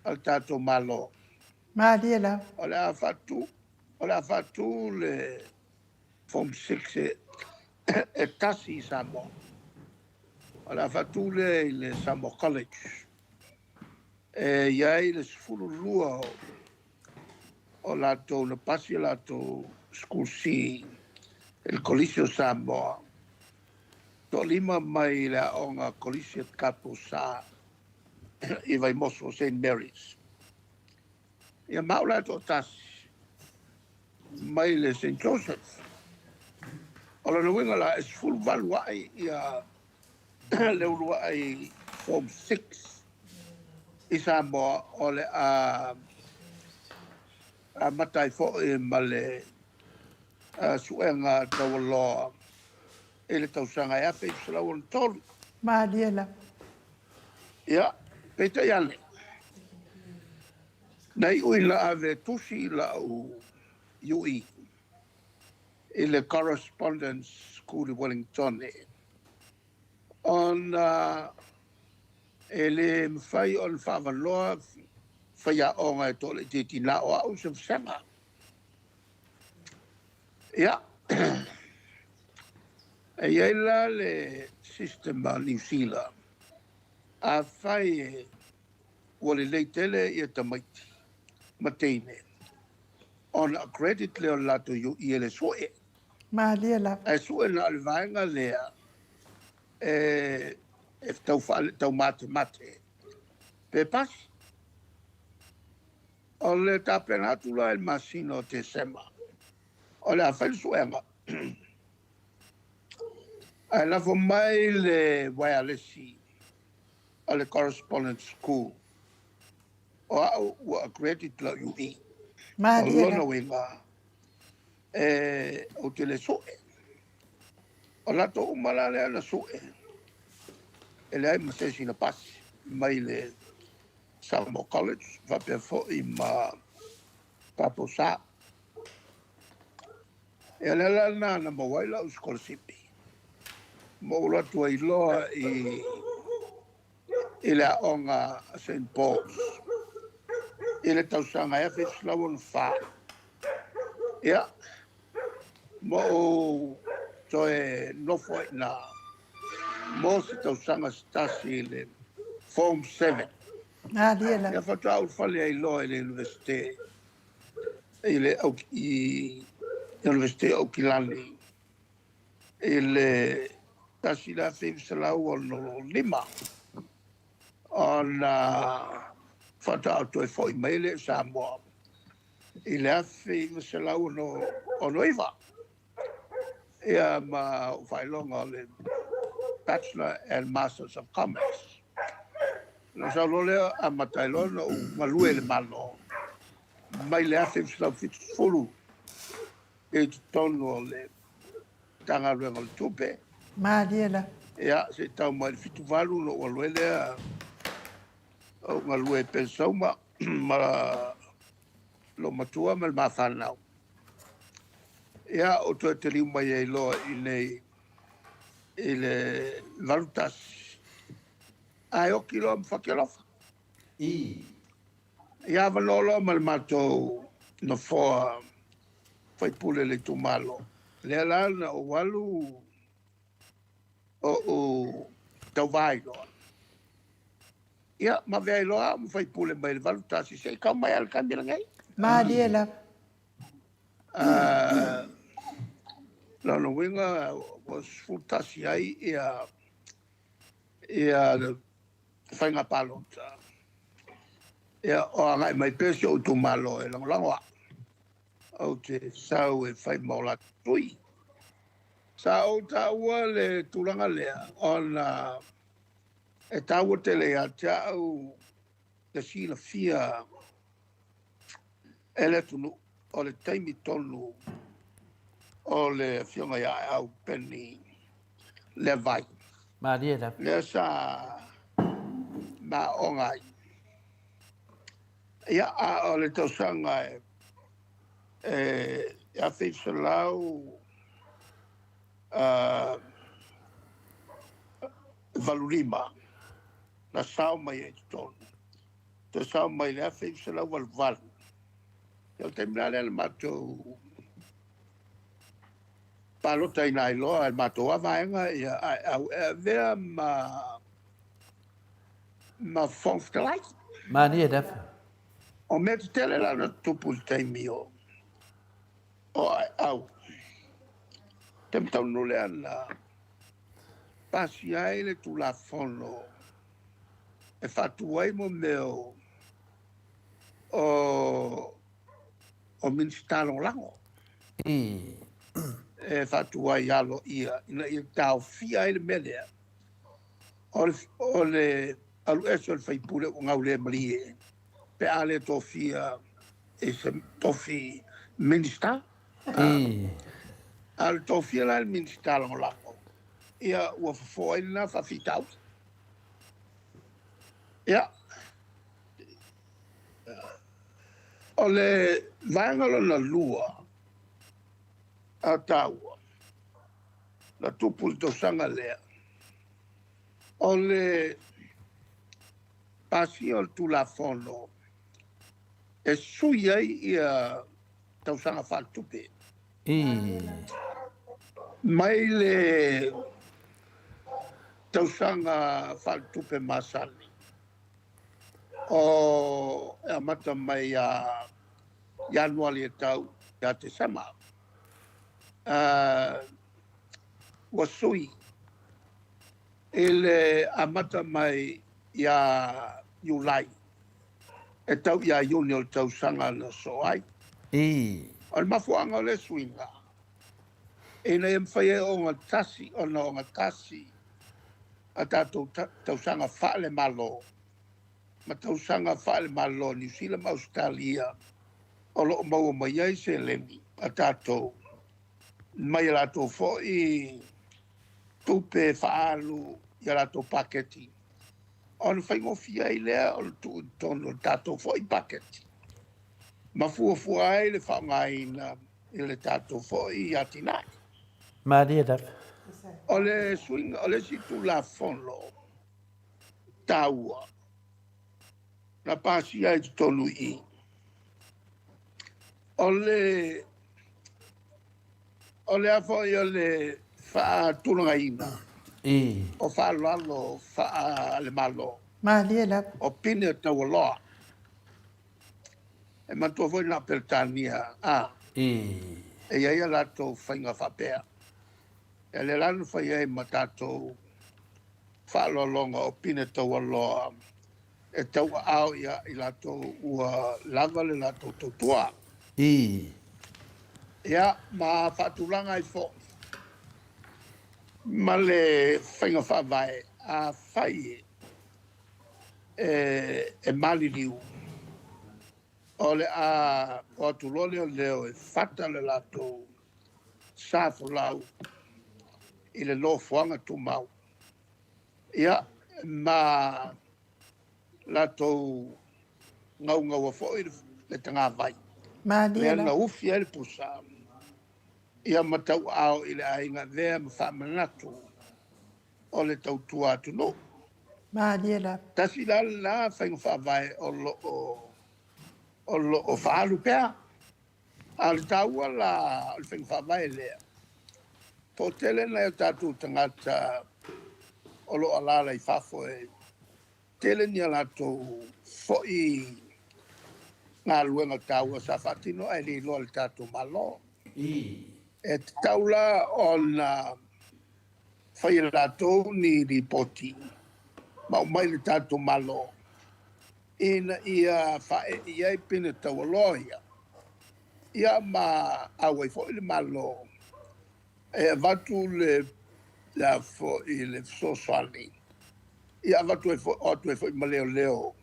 a le tatou Malo. Malie lava. O le a faatu, o le a faatu le Form 6 e tasi i Samoa. O le a faatu lea i le Samoa College. E i ai le 12 o latou na pasi latou School C i le Kolisi o Samoa. 5 mai le aoga Kolisi a tatou sa i Vaimoso, St. Mary's. Ia ma au la toatasi mai le St. Joseph. O lona uiga la, e 18 ai ia le uluai Form 6 i Samoa o le a amata ai foi ma le suega taualoa i le tausaga e 1963. Malie lava. Ia, peitai ane, na iu ina ave tusi lau UE i le Correspondence School i Wellington, ona e le mafai ona faavanoa faiaoga e toalaitiiti na o au se vasega. Ia, e i ai la le system a Niu Sila, afai e ua lelei tele ia tamaiti ma teine, ona accredit lea o le latou UE e le sue. Malie lava. Ae sue na o le vaega lea e tau tau matemate pe pasi. O le tapena atu la i le masina o Tesema, o le a fai le suega. Ae lafo mai le wireless a le Correspondence School, o au ua accredit lau UE. O Malie lona lava. uiga, e ou te le sue. O latou uma la lea na sue, e leai ma se isi na pasi mai le Samoa College faapea foi ma tatou sa. Ia lea la lena na maua ai lau sikolasipi, ma ou alu atu ai loa i le aoga a St. Paul's i le tausaga e 1964. Ia, ma ou toe nofo ai i ina mo se tausaga se tasi i le Form 7. Malie lava. Ia faatoa ulufale ai loa i le Universite i le i Universite o Aukilani i le 1965, ona faatoa ou toe foi mai lea i Samoa i le 1969. Ia ma ou faailoga o le Bachelor and Masters of Commerce. Na sau loa lea amata ai loa ona ou galue i le Malo mai le 1970 i totonu o le Matagaluega o le Tupe. Malie lava. Ia, se i tau mai i le 78 ona ou alu ai lea ou galue i Penisauma ma lou matua ma le mafanau. Ia, ou toe taliu mai ai loa i inei i le 81, ae oki loa ma fatialofa. Ia avanoa loa ma le matou nofoa faipule i le itumalo. Lea la na ou alu ou tauva ai loa. Ia, ma avea ai loa au ma faipule mai le 81 seia tau mai lava i le taimi lenei. Malie lava. Lona uiga ua 11 ai ia ia le faiga palota. Ia, o agai mai pea si ou itumalo e lagolago au. Ou te sau e fai ma o latou sui. Sa ou taua le tulaga lea ona e taua tele ia te au le silafia e le atunuu o le taimi tonu o le afioga ia Aeau Peni Levai. Malie lava. Lea sa maaoga ai. Ia, a o le tausaga e 1985 na sao mai ai i totonu. Toe sao mai i le 1988. Ia, o le taimi la lea na matou palotaina ai loa e le matou lava vaega ia Aeau e avea ma ma Fofoga Fetalai. Malie lava. O mea tetele la na tutupu i le taimi o Aeau. Taimi taunuu lea na pasia ai le Tulafono e faatu ai mo mea o o Minisita Lagolago. E faatu ai aloaia ina ia taofia ai le mea lea o le alu ese o le sui usufono ua gaulemalie pe a le tofia i se tofi Minisita. A o le tofia la e le Minisita Lagolago, ia ua fofo ai lena faafitauli. Ia, o le vaega lona lua a taua na tupu i le tausaga lea, o le pasia o le Tulafono e sui ai ia tausaga faaletupe. Mai le tausaga faaletupe masani o e amata mai ia Ianuari e tau ia Tesema, ua sui i le amata mai ia Iulai e tau ia Iuni o le tausaga na sosoo ai. O le mafuaaga o lea suiga, ina ia mafai ai ogatasi ona ogatasi a tatou tausaga faale-Malo ma tausaga faale-Malo a Niu Sila ma Ausetalia o lo o maua mai ai seleni a tatou mai a latou foi tupe faaalu i a latou paketi, ona faigofie ai lea o le tuu i totonu o le tatou foi paketi ma fuafua ai le faaaogaina i le tatou foi atinae. Malie lava. O le suiga, o le isi Tulafono taua na pasia ai i totonu i i, o le o le a foi o le faatulagaina o faaaloalo faale-Malo. Malie lava. O pine o taualoa. E manatua foi na o Peretania a e i ai a latou faiga faapea. Ia lea la na fai ai ma tatou faaaloaloga o pine taualoa e tauaao ia i latou ua lava le latou tautua. Ia, ma faatulaga ai foi ma le faiga faavae afai e maliliu, o le a o atu loa leoleo e fata le latou sa folau i le nofoaga tumau, ia, ma latou gaugaua foi le tagavai. Malie Lea na lava. ufi ai le pusa, ia ma tauaao i le aiga avea ma faamanatu o le tautua atunuu. Malie lava. Tasi la lena faiga faavae o lo o faaalu pea. A o le taua la o le faiga faavae lea, toatele nai o tatou tagata o lo o alaala i fafo e tele ni a latou foi galuega taua sa faatino ae le iloa e le tatou Malo. E tatau la ona fai e latou ni lipoti ma aumai i le tatou Malo ina ia faaee ai pine taualoa ia, ia ma auai foi le Malo e avatu le le foi le fesoasoani, ia avatu ai foi, o atu ai foi ma leoleo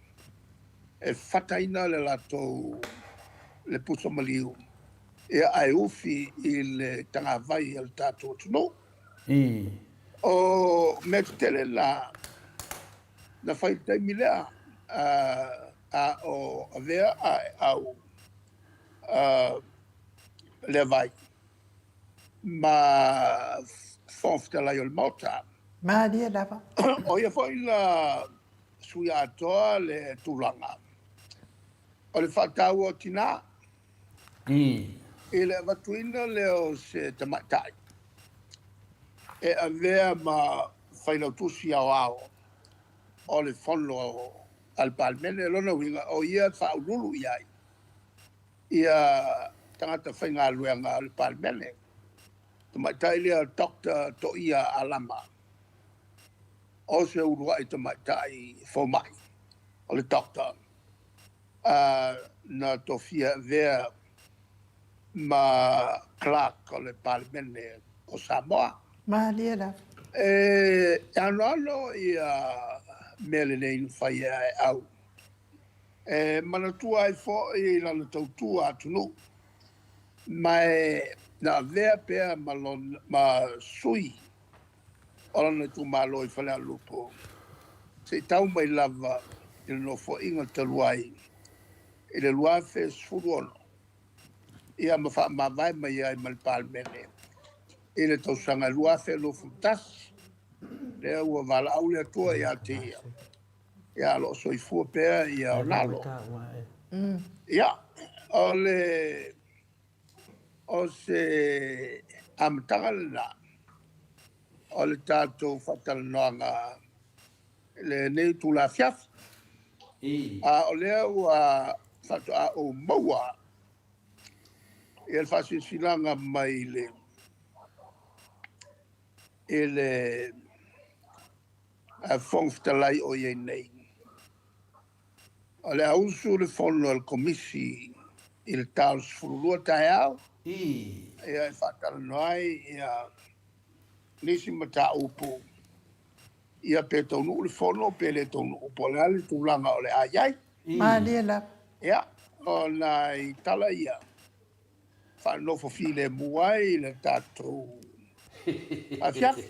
e fataina le latou le pusa maliu, ia ae ufi i le tagavai a le tatou atunuu. O mea tetele na na fai i le taimi lea, a o avea ae au le vai ma Fofoga Fetalai o le Maota. Malie lava. O ia foi na sui atoa le tulaga o le faataua o tinā i le avatuina lea o se tamaitai e avea ma failautusi aoao o le Fono a le Palemene. O lona uiga, o ia e faauluulu i ai ia tagata faigaluega o le Palemene. Tamaitai lea Dr. Toia Alama, o se uluai tamaitai fomai, o le doctor, na tofia avea ma clerk o le Palemene o Samoa. Malie lava. E anoano ia mea lelei na fai e Aeau. E manatua ai foi lana tautua atunuu, ma e na avea pea ma, lona, ma sui o lana itumalo i Falealupo, se i tau mai lava i le nofoaiga talu ai i le 2016, ia ma faamavae mai ai ma le Palemene i le tausaga 2021. Lea ua valaau le Atua ia te ia, ia o lo o soifua pea ia ona alo. Ia, o le o se amataga lena o le tatou faatalanoaga lenei itula afiafi. A o lea ua faatoa ou maua ia le faasilasilaga mai i le Fofoga Fetalai o i ai nei. O le a usu le fono a le Komisi i le ta o le 12 taeao, ia e faatalanoa ai ia nisi mataupu, ia pe taunuu le fono pe le taunuu, po o le a le tulaga o le a i ai. Malie lava. Ia, o nai tala ia faanofo filemu ai le tatou afiafi.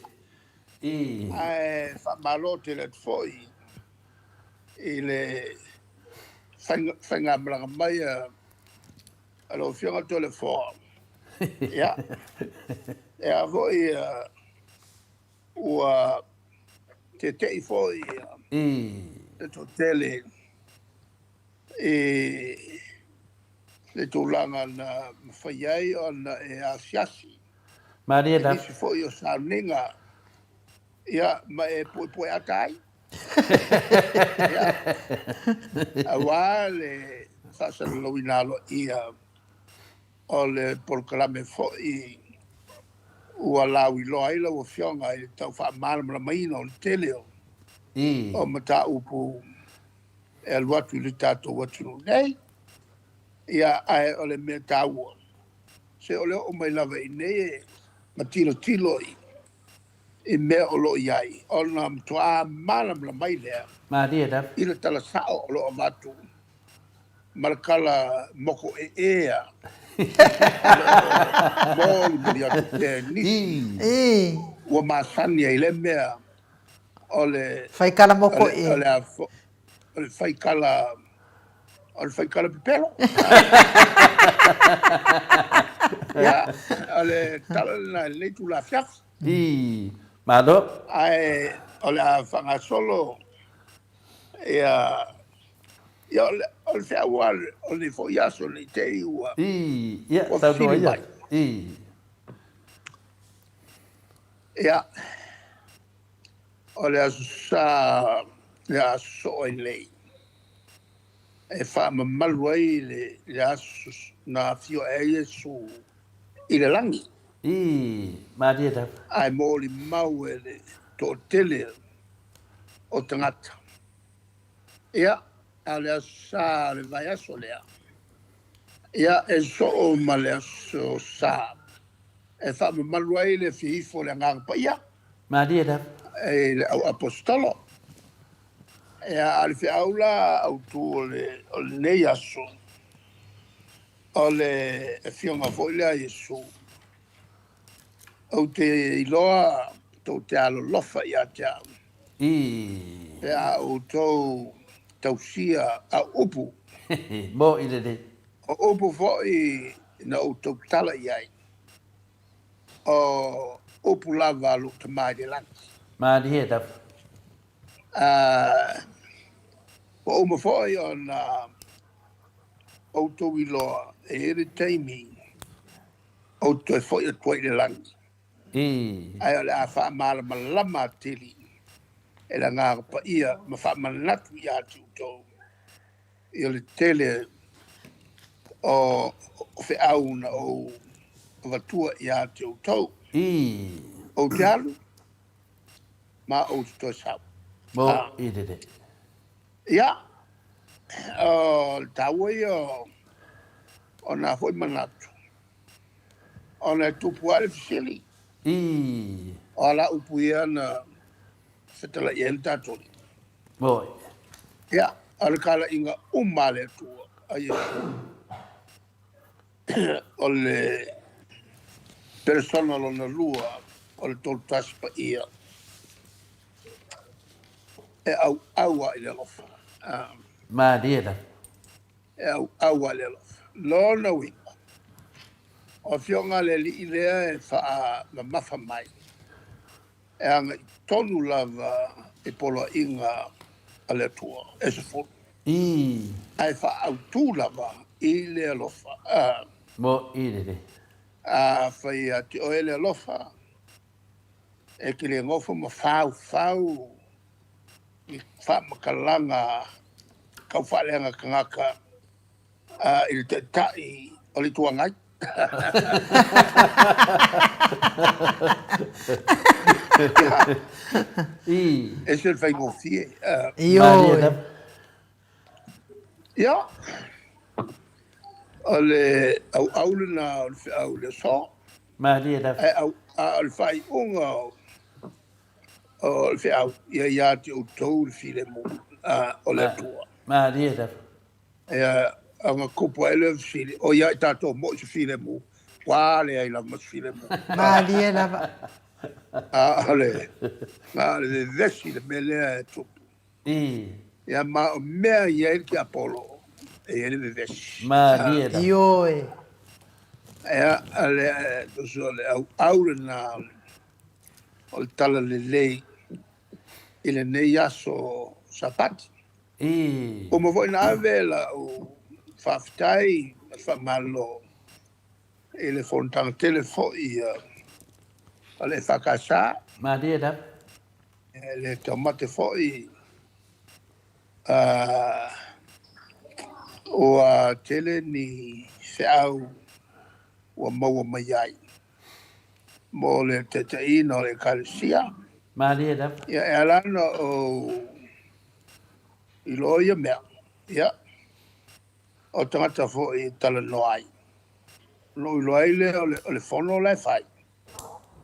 Ae faamalo tele atu foi i le faigamalaga mai a lau Afioga Toleafoa. Ia, e a foi ua tete'i foi le toatele i le tulaga na mafai ai ona e asiasi Malie i lava. nisi foi o sauniga, ia, ma e puepue ata ai. Ia, aua le faasalalauina aloaia o le polokalame foi ua lauiloa ai lau Afioga i le tau faamalamalamaina o le tele o mataupu e alu atu i le tatou atunuu nei. Ia, ae o le mea taua, se o le oo mai lava i inei e ma tilotilo i mea o lo o i ai, ona matuā malamalama ai lea Malie lava. i le tala sao o lo o avatu ma le tala mokoee o lo o molimoli atu pea e nisi ua masani ai le mea o le Faikala moko e. O le o le faikala o le faikala pepelo. Ia, o le tala lena i lenei itula afiafi. Malo. Ae o le a faagasolo ia ia o le o le feau lava o lenei foi aso ne i te i ua Ia, ua saunoa fesili ia. mai. Ia, o le Aso Sa, le aso soo ai nei, e faamamalu ai le aso na afio ae ai Iesu i le lagi. Ii, malie lava. Ae molimau e le toatele o tagata. Ia, a o le Aso Sa o le vaiaso lea, ia, e soo ma le Aso Sa e faamamalu ai le Afio Ifo o le Agaga Paia. Malie lava. I le au Aposetolo. Ia, a o le feau la autu o le, o lenei aso, o le Afioga foi lea a Iesu. Ou te iloa tou te alolofa ia te au. Ii. Pe a outou tausia au upu. Moʻi lelei. O upu foi na outou tala i ai, o upu lava a lou Tama i le lagi. Malie lava. Ā, ua uma foi ona outou iloa e i ai le taimi ou te toe foi atu ai i le lagi. Ae o le a faamalamalama atili e le Agaga Paia ma faamanatu ia te outou i le tele o feau na ou avatua ia te outou. Ou te alu ma ou te toe sau. Ia, o le taua ia o nā foi manatu, ona e tupu ae le fesili. Ii. O a la upu ia na fetalai ai le tatou Alii? Moi. Ia, o le talaiga uma a le Atua, a Iesu, o le peresona lona lua o le Tolutasi Paia, e auau lava i le alofa. Malie lava. E auau lava i le alofa. Lona uiga, o Afioga a le Alii lea e faamamafa mai, e agai tonu lava i poloaiga a le Atua e 10. Ii. Ae faaautu lava i le alofa. Moʻi lelei. Afai ia te oe le alofa, e te le nofo ma faufau i faamatalaga tau faaleaga tagata i le Taitai o le Itu Agai. Ese le faigofie. Ioe. Ia, o le auau lena o le feau i le aso. Malie lava. Ae au, a o le faaiuga o le feau, ia ia te outou le filemu o le Atua. Malie lava. Ia, ona tupu ae lea o le fesili, o ia i tatou moi se filemu? Ua leai lava ma se filemu. Malie lava. A o le, a o le vevesi le mea lea e tupu. Ii. Ia ma o mea i ai le tiapolo, e i ai le vevesi. Malie lava. Ioe. Ia, a le, tusa o le auau lena o le talalelei i lenei aso Sapati. Ii. Uma foi na ave lau faafetai ma le faamalo i le fonotaga tele foi a le EFKS. Malie lava. E le taumate foi ua tele ni feau ua maua mai ai mo le taitaiina o le Ekalesia. Malie lava. Ia, e ala ona ou iloa ia mea, ia, o tagata foi e talanoa ai. Ona ou iloa ai lea o le fono la e fai.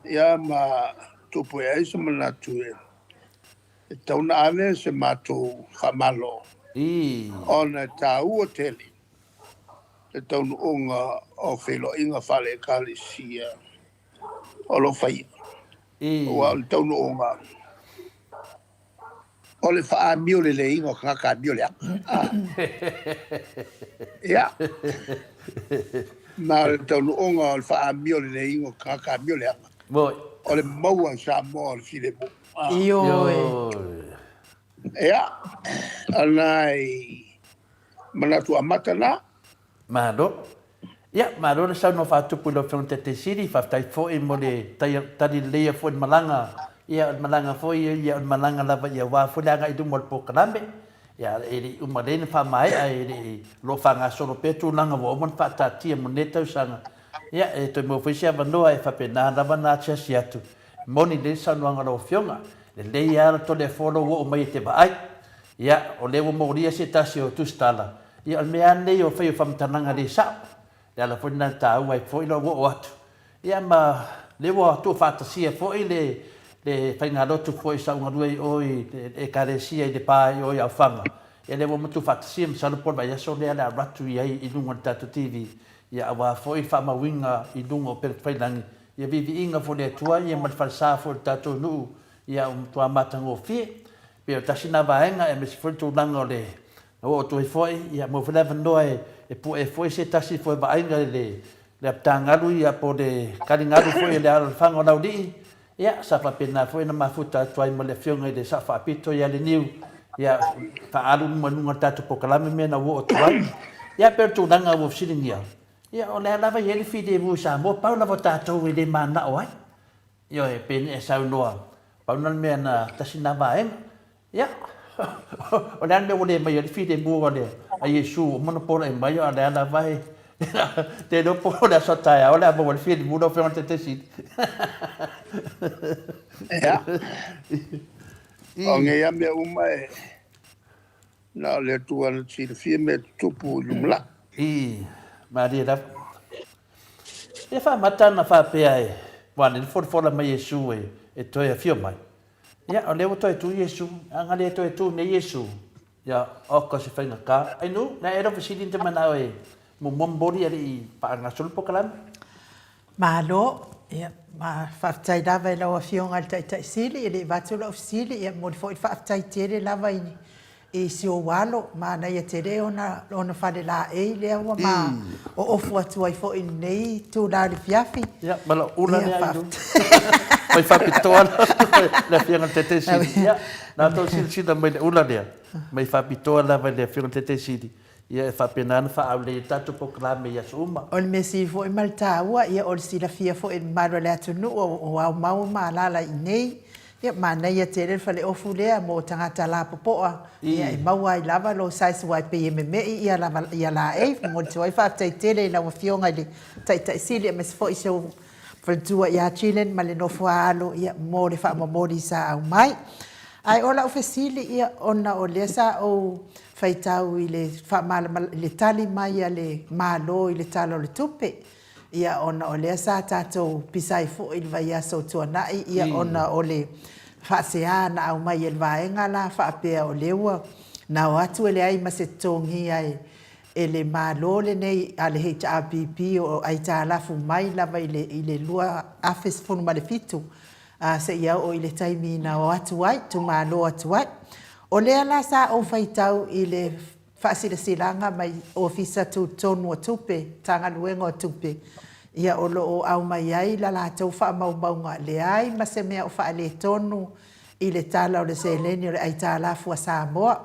Ia ma tupu ai se manatu e tatau ona ave se matou faamalo ona e taua tele le taunuuga o feiloaiga faale-Ekalesia o lo o faia. Aua o le taunuuga O le faaamio leleiga o tagata amio leaga. Ia. Ma o le taunuuga o le faaamio leleiga o tagata amio leaga. Moi. O le maua i Samoa o le filemu. Ioe. Ia. O nai manatu amata na. Malo. Ia, malo le saunoa faatupu i lau Afioga i le Taitai Sili, faafetai foi mo le tali leleia foi i le malaga, ia o le malaga foi ia o le malaga lava ia aua foi le agai i luma o le polokalame. Ia, e le i uma lelei ona faamaea, e le i, o lo o faagasolo pea tulaga ua uma ona faataatia mo lenei tausaga. Ia, e toe maua foi se avanoa e faapena lava ona asiasi atu. E moni lelei le saunoaga a lau Afioga, lelei lava le Toleafoa lou oo mai e te vaai. Ia, o lea ua molia se tasi o tusitala, ia o le mea lava lenei o le fai o faamatalaga le sao. O le ala foi lena e taua ai foi lou oo atu. Ia ma lea ua tuufaatasia foi le le faigalotu foi sa ou galue i o i le Ekalesia i Lepa i o i Aufaga. Ia lea ua uma tuufaatasia, masalo po o le vaiaso lea o le a alu atu i ai i luga o le tatou TV, ia aua foi le faamauina i luga o upegatafailagi, ia viiviiga foi i le Atua ia ma le falesa foi o le tatou nuu, ia ua matua matagofie. Pei o tasi lena vaega aemaise foi le tulaga o le na oo atu ai foi, ia maua foi le avanoa e pue foi se tasi foi vaaiga i le le apitagalu ia po o le taligalu foi o le alalafaga o Laulii, ia sa faapena foi ona mafuta atu ai ma le afioga i le Sao Faapito ia Leniu, ia faaalu i luma i luga o le tatou polokalame mea na ua oo atu ai. Ia pei o le tulaga ua fesiligia, ia o lea lava e i ai le filemu i Samoa, pau lava o tatou e le mananao ai. Ioe, pei ona e saunoa, pau lena o le mea na tasi lena vaega. Ia, o le a le mea ua le aumai ai le filemu a Iesu ua uma ona pola'i mai, a o lea lava e te iloa po o le aso a taeao o le a maua ai le filemu lau Afioga i le Taitaifono. Ia, o nei lava mea uma e na o le Atua na te silafia mea e tutupu i lumanai. I, malie lava. E faamata ana faapea e, ua le folafola mai Iesu e toe afio mai. Ia, o lea ua toe tu Iesu, a na le toe tu nei Iesu, ia, oka se faigata. Ai nu, na e lau fesili na te manao e muamua momoli a le i faagasolo le polokalame. Malo, ia, ma faafetai lava i lau Afioga i le Taitai Sili, e le i avatu lau fesili, ia, momoli foi le faafetai tele lava i i si ou alo, manaia tele ona lona fale laei lea ua ma oofu atu ai foi i lenei itula o le afiafi. Ia, ma lau ula lea i luma. Mai faapitoa le Afioga i le Taitai Sili. Ia, na outou silasila mai i le ula lea, mai faapitoa lava i le Afioga i le Taitai Sili, ia e faapena ona faaulei ai le tatou polokalame i aso uma. O le mea sili foi ma le taua, ia o le silafia foi e le mamalu o le atunuu o aumau ma alaala i inei, Ia, manaia tele le faleofu lea mo tagata lapopoa, ia e maua ai lava lou size aua e pei e meme'i ia lava ia laei. Momoli atu ai faafetai tele i lau Afioga i le Taitai Sili aemaise foi si ou faletua ia Jillian ma le nofo a alo ia mo le faamomoli sa aumai. Ae o lau fesili ia ona o lea sa ou faitau i le faamalamalama i le tali mai a le Malo i le Tala o le Tupe, Ia ona o lea sa tatou pisa ai foi i le vaiaso ua tuanai, ia ona o le faasea na aumai e le vaega la faapea o lea ua na o atu e leai ma se totogia e le Malo lenei a le HRPP o aitalafu mai lava i le i le 2017 seia oo i le taimi na o atu ai, tuumalo atu ai. O lea la sa ou faitau i le Faasilasilaga mai Ofisa Tutotonu o Tupe, Matagaluega o Tupe, ia o lo o aumai ai la latou faamaumauga, leai ma se mea o faaletonu i le tala o le seleni o le aitalafu a Samoa.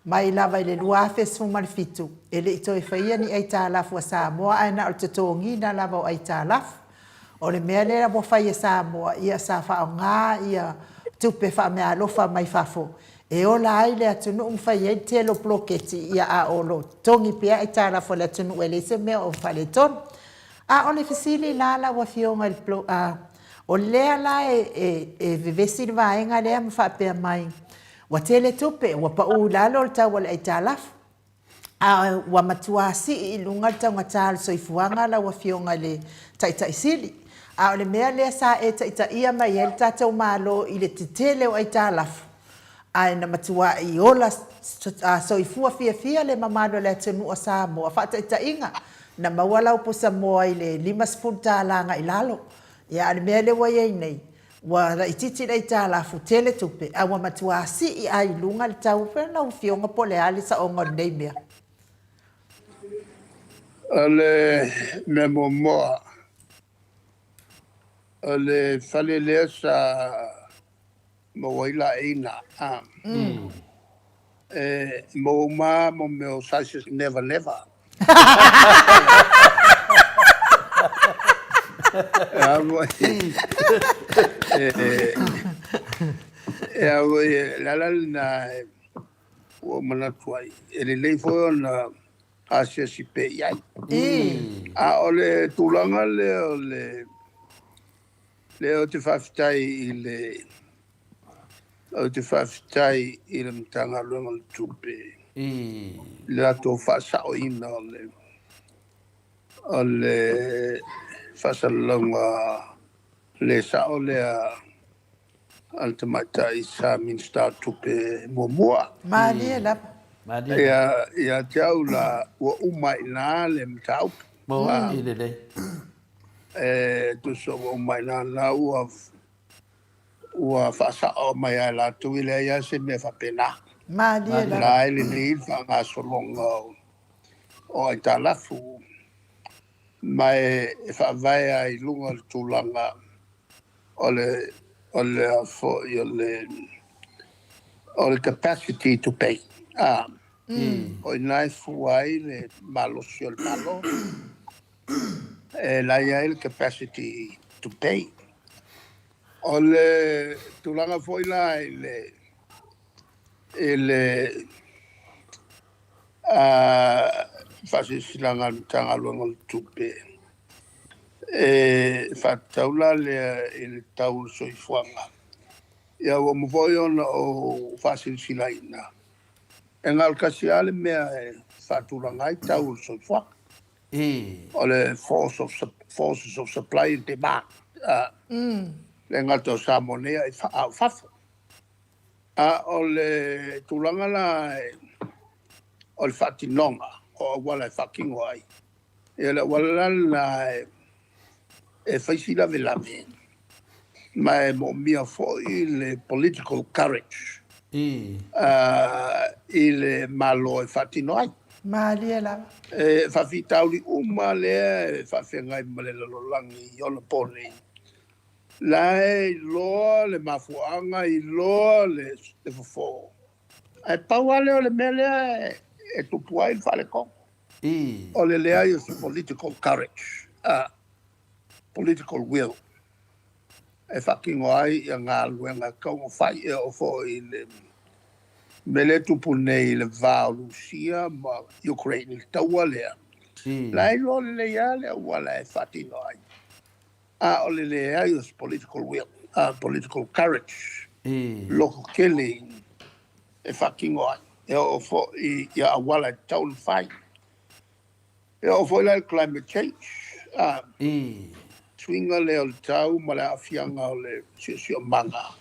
Mai lava i le 2017, e le i toe faia ni aitalafu a Samoa ae na o le totogiina lava o aitalafu. O le mea lea ua fai e Samoa, ia sa faaaoga ia tupe faameaalofa mai fafo e ola ai le atunuu ma fai ai le tele o poloketi, ia a o lo o totogi pea aitalafu a le atunuu e leai se mea o faaletonu. A o le fesili la lau Afioga i le a, o lea la e vevesi le vaega lea ma faapea mai ua tele tupe, ua pau i lalo le tau o le aitalafu, A ua matua sii i luga le taugata o le soifuaga lau Afioga i le Taitai Sili. A o le mea lea sa e taitaia mai ai le tatou Malo i le tetele o aitalafu, ae na matuai ola soifua fiafia le mamalu o le atunuu o Samoa. Faataitaiga, na maua lau pusa moa i le $50 agai lalo. Ia a o le mea lea ua i ai nei, Ua laitiiti le aitalafu, tele tupe, a ua matua sii lava i luga le tau. Pei lau Afioga po o le a le saoga o lenei mea? O le mea muamua, o le fale lea sa maua ai laei na, E maua uma lava mea o sizes never never. E a foi, e a foi, o le ala lena ua ou manatu ai, e lelei foi ona Asiasi pea i ai. A o le tulaga lea o le lea ou te faafetai i le ou te faafetai i le Matagaluega o le Tupe i le latou faasaoina o le o le faasalalauga le sao lea a le tamaitai sa Minisita o Tupe muamua. Malie lava. Malie. Ia, ia te au la, ua uma i ina le mataupu. Moni lelei. E tusa ua uma i ina la ua, ua faasao mai lava e latou, e leai lava se mea faapena. Malie lava. La e lelei le faagasologa o, o aitalafu, ma e faavae lava i luga o le tulaga o le o le foi o le o le capacity to pay. A, o ina e fua ai le malosi o le Malo. E la i ai le capacity to pay. O le tulaga foi la i le i le faasilasilaga a le Matagaluega o le Tupe, e faatatau la lea i le tau o le soifuaga. Ia ua uma foi ona ou faasilasilaina, e na o le tasi lava le mea e faatulaga ai tau o le soifuaga. O le force of, forces of supply and demand. Le gata o Samoa nei a o fafo. A o le tulaga la o le faatinoga o auala e faatino ai, ia le auala la lena e fai si lavelave, ma e moomia foi le political courage i le Malo e faatino ai. Malie lava. E faafitauli uma lea e faafeagai ma le lalolagi i ona po nei. La e iloa le mafuaaga, iloa le fofo. Ae pau lava lea o le mea lea e tupu ai le faaletonu. O le leai o se political courage, political will e faatino ai ia galuega e tatau ona fai. E oo foi i le mea lea e tupu nei i le va o Rusia ma Ukraine i le taua lea, la e iloa lelei lava le auala e faatino ai. A o le leai o se political will, political courage, loko tele e faatino ai. E oo foi i auala e tatau ona fai. E oo foi la i le climate change, suiga lea o le tau ma le aafiaga o le siosiomaga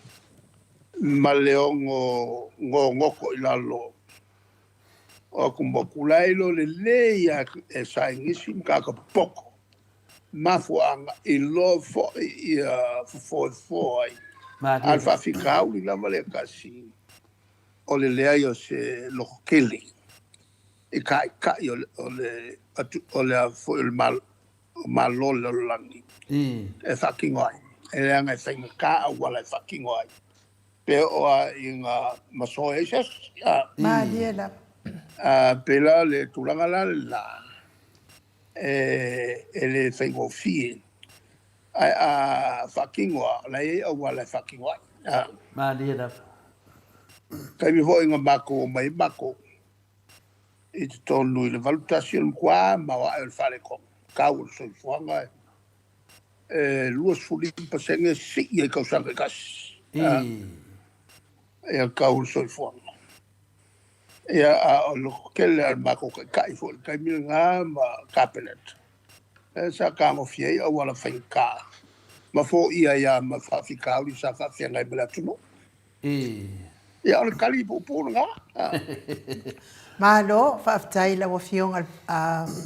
ma le ono gogoto i lalo o atumotu. La e iloa lelei lava e saienisi ma tagata popoto mafuaaga, iloa foi ia fofo e fofo ai. A o le faafitauli lava lea tasi, o le leai o se loko tele i taitai o le o le o le foi o le Malo o le lalolagi e faatino ai. E leaga e faigata auala e faatino ai. Pe oo lava ina masoe ai se isi. Malie lava. Pei la le tulaga la lena e le faigofie. Ae a faatino lava, o la e i ai auala e faatino ai. Malie lava. Taimi foi na matou omai ai matou i totonu i le 81 o le matua maoae o le faaletonu. Tau o le soifuaga e 25% sii ai tausaga e tasi. Ia tau o le soifuaga. Ia, a o le lototele lava o le matou taitai foi i le taimi lena ma Cabinet, lea sa tagofia ai auala faigata ma foia ai lava ma faafitauli sa faafeagai ma le atunuu. Ia, o le tali puupuu lena. Malo, faafetai i lau Afioga.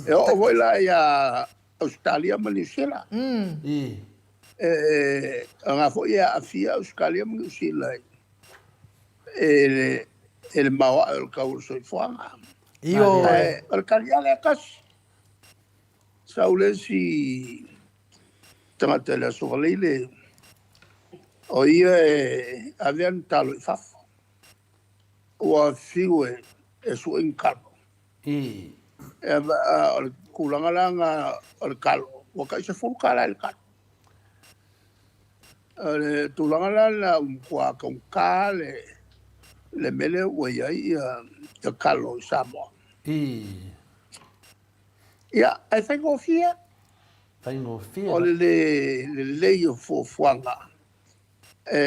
E oo foi la ia Ausetalia ma Niu Sila. E aga foi e aafia Ausetalia ma Niu Sila i le maoae o le tau o le soifuaga. Ioe. O le tali lava lea e tasi. Sau le isi tagata i le Aso Faraile, o ia e ave ana talo i fafo. Ua fiu e sue ni talo. O le tulaga la lena o le talo, ua tai $10 i le talo. O le tulaga la lena ua matua taugata le mea lea ua i ai talo i Samoa. Ia, ae faigofie. Faigofie. O le lē lelei o fuafuaga e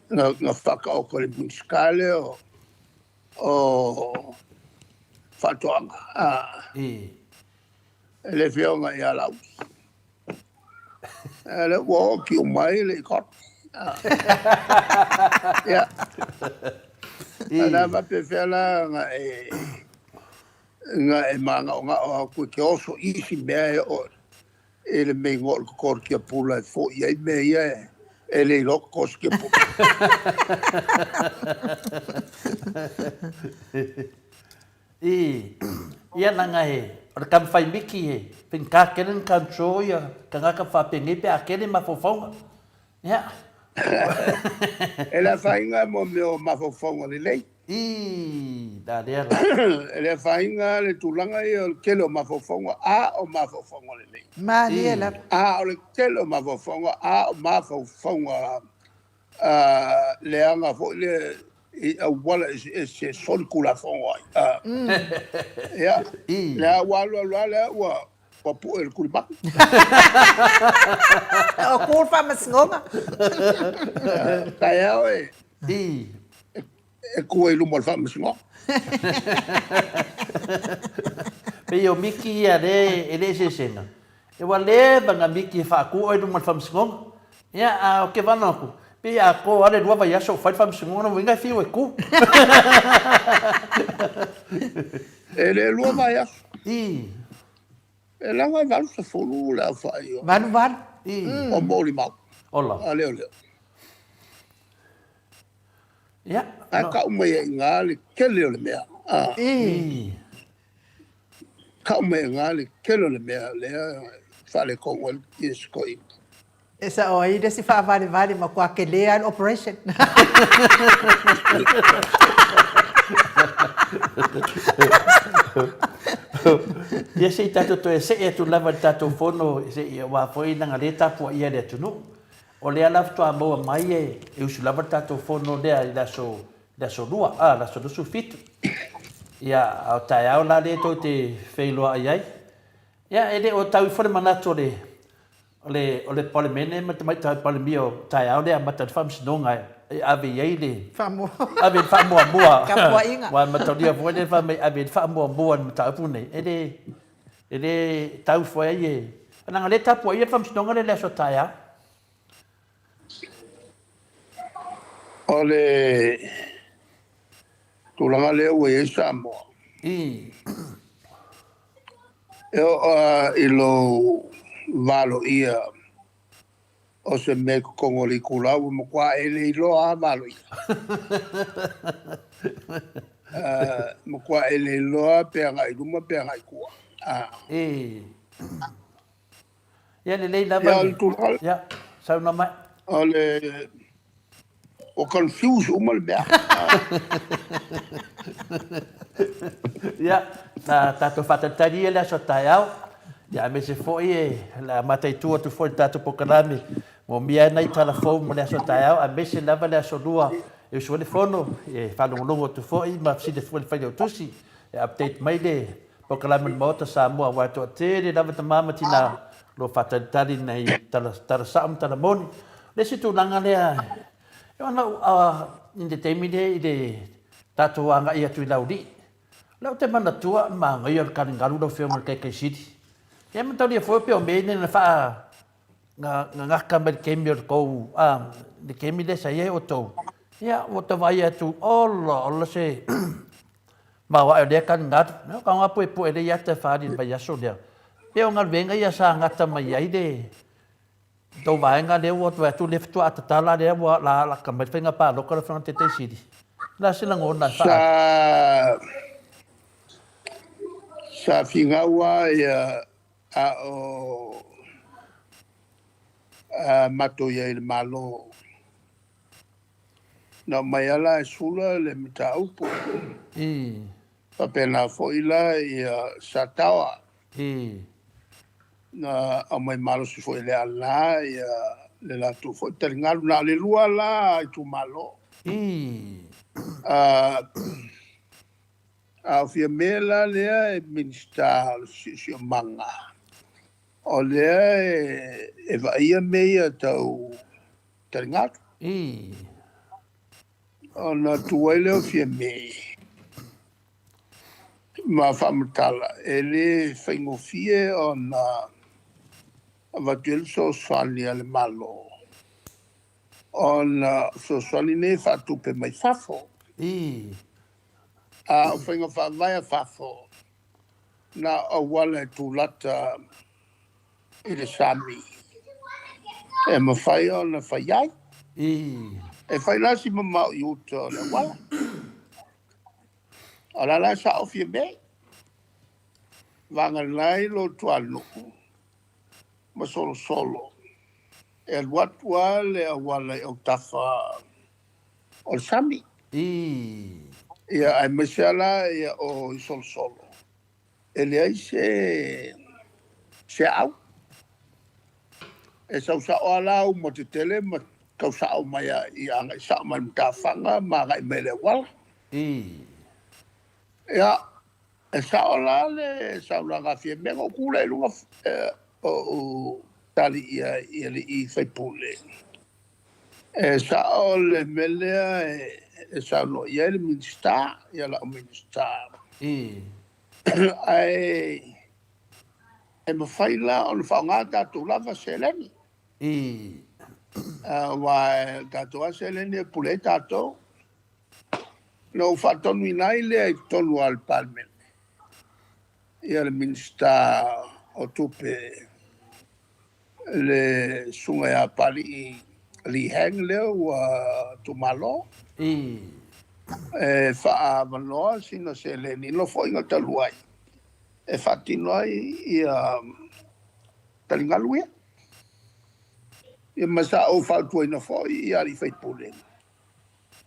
na, na faataoto e le Minisita lea o, o Faatoaga, a, I. e le Afioga ia Laauli. A lea ua oti uma ai le economy. A. Ia. I. A faapefea la na e na e mānaʻonaʻo atu e te oso i isi mea e oo i le meigoa o le toto o le tiapula e foʻi ai mea ia e le iloa toto o se tiapula. I, ia leaga he, o le taumafai miki he faigata tele ona control ia tagata faapenei pe a tele mafaufauga. Ia. E le afaina mo mea o mafaufauga lelei. I, la lea la. E le afaina le tulaga ia o le tele o mafaufauga, a o mafaufauga lelei. Malie lava. A o le tele o mafaufauga, a o mafaufauga leaga foi lea i auala eseese e solitulafono ai. Ia, lea ua alu alu lava lea ua ua pue i le tulimanu. O ku le faamasinoga. Taeao e e ku ai i luma o le faamasinoga. Pei o miki ia lea e le eseesega. E ua leva na miki e faaku oe i luma o le faamasinoga. Ia, a o ke wano aku, pei a kō a le lua vaiaso o fai le faamasinoga, lona uiga e fiu e kū. E le lua vaiaso. I. E leaga e 80 le aofai o. Valu valu. I. O molimau. Ola. A leoleo. Ia. Ae kau mai ai i ina le tele o le mea. I. Kau mai ai i ina le tele o le mea lea e faaletonu ai le sikoiina. E sao ai le isi faavalevale matua tele lava le operation. Ia se i tatou toe see atu lava i le tatou fono se i aua foi leaga lea e tapuaia e le atunuu. O lea la faatoa maua mai e usu lava le tatou fono lea i le aso le aso Lua, a, le aso 27. Ia, a o taeao la lea tou te feiloai ai. Ia, e le o tau ifo le manatu o le, o le, o le Palemene ma le Tamaitai Palemia o taeao lea e amata ai le Faamasinoga e ave i ai le, Faamuamua. ave i le faamuamua. Tapuaiga. Aua e mataulia foi lea fai mai ave i le faamuamua i le mataupu lenei. E le, e le tau ifo ai e, leaga o lea e tapuaia le Faamasinoga lea i le aso taeao. O le tulaga lea ua i ai Samoa. I. E oo lava i lou valoia o se mea i totonu o le itula ua matua e le iloa lava valoia. Matua e le iloa pe agai i luma pe agai i tua. I. Ia lelei lava. Ia, o le tulaga. Ia, saunoa mai. O le ua confuse uma le mea. Ia, na tatou faatalitali ia le aso taeao. Ia, aemaise foi e le a mataitu atu foi le tatou polokalame moomia ai nai tala fou mo le aso taeao, aemaise lava le aso Lua e usu ai le fono, e faalogologo atu foi ma fesili atu foi i le Failautusi e update mai le Polokalame o le Maota Samoa aua e toatele lava tama ma tina o lo o faatalitali i nai tala, tala sao ma tala moni. O le isi tulaga lea, e ona i le taimi lea i le tatou agai atu i Laulii, o lea ou te manatua o le manaia o le taligalu lau Afioga i le Taitai Sili. Ia mataulia foi pei o mea ia na faa, na, na gata mai le taimi o le tou, a, le taimi lea sa i ai outou, ia ua ta vaai atu, ola, ola se Maoae o lea taligalu, no, ka ngā puepue lea i ata e whaari i le vaiaso lea. Pea o galuega ia sa gata mai ai le tou vaega lea ua vaai atu lea faatoa tatala lea ua la laka mai le faiga palota lau Afioga i le Taitai Sili. O le a se lagona e Sa sa finau lava ia a o matou i ai i le Malo. Na aumai lava la e Sula le mataupu. Faapena foi la ia Sataoa. Na aumai malosi foi e Leaana ia le latou foi taligalu. Na o le lua la itumalo. A o Fiame la lea e Minisita o le Siosiomaga, o lea e vaaia mea ia tau taligalu. Ona tu ai lea o Fiame ma faamatala, e le faigofie ona avatu ai le fesoasoani a le Malo, ona o fesoasoani nei e faatupe mai fafo. A o faiga faavae a fafo, na o auala e tulata i le sami e mafai ona fai ai. E fai la si mamao i uta o le auala. O la la e sao Fiame, vagana ai lo tuanuu ma Solosolo, e alu atu lava le auala i autafa o le sami. Ia, aemaise lava la ia o i Solosolo, e leai se se aau. E sau sao lava la uma tetele ma tau sao mai i agai sao mai le matafaga ma agai mai le auala. Ia, e sao la le saunoaga a Fiame, na ou tu lea i luga o ou tali ia i alii faipule. E sao le mea lea e saunoa i ai le Minisita, ia lau Minisita. Ae e mafai la ona faaaoga tatou lava seleni. Aua o tatou lava seleni e pule ai tatou. Na ou faatonuina ai lea i totonu lava o le Palemene, ia le Minisita o Tupe, le susuga ia Papalii Lee Hang lea ua tuumalo, e faaavanoa sina seleni i nofoaiga talu ai e faatino ai ia taligalu ia. Ia ma sa ou fautuaina foi ia alii faipule,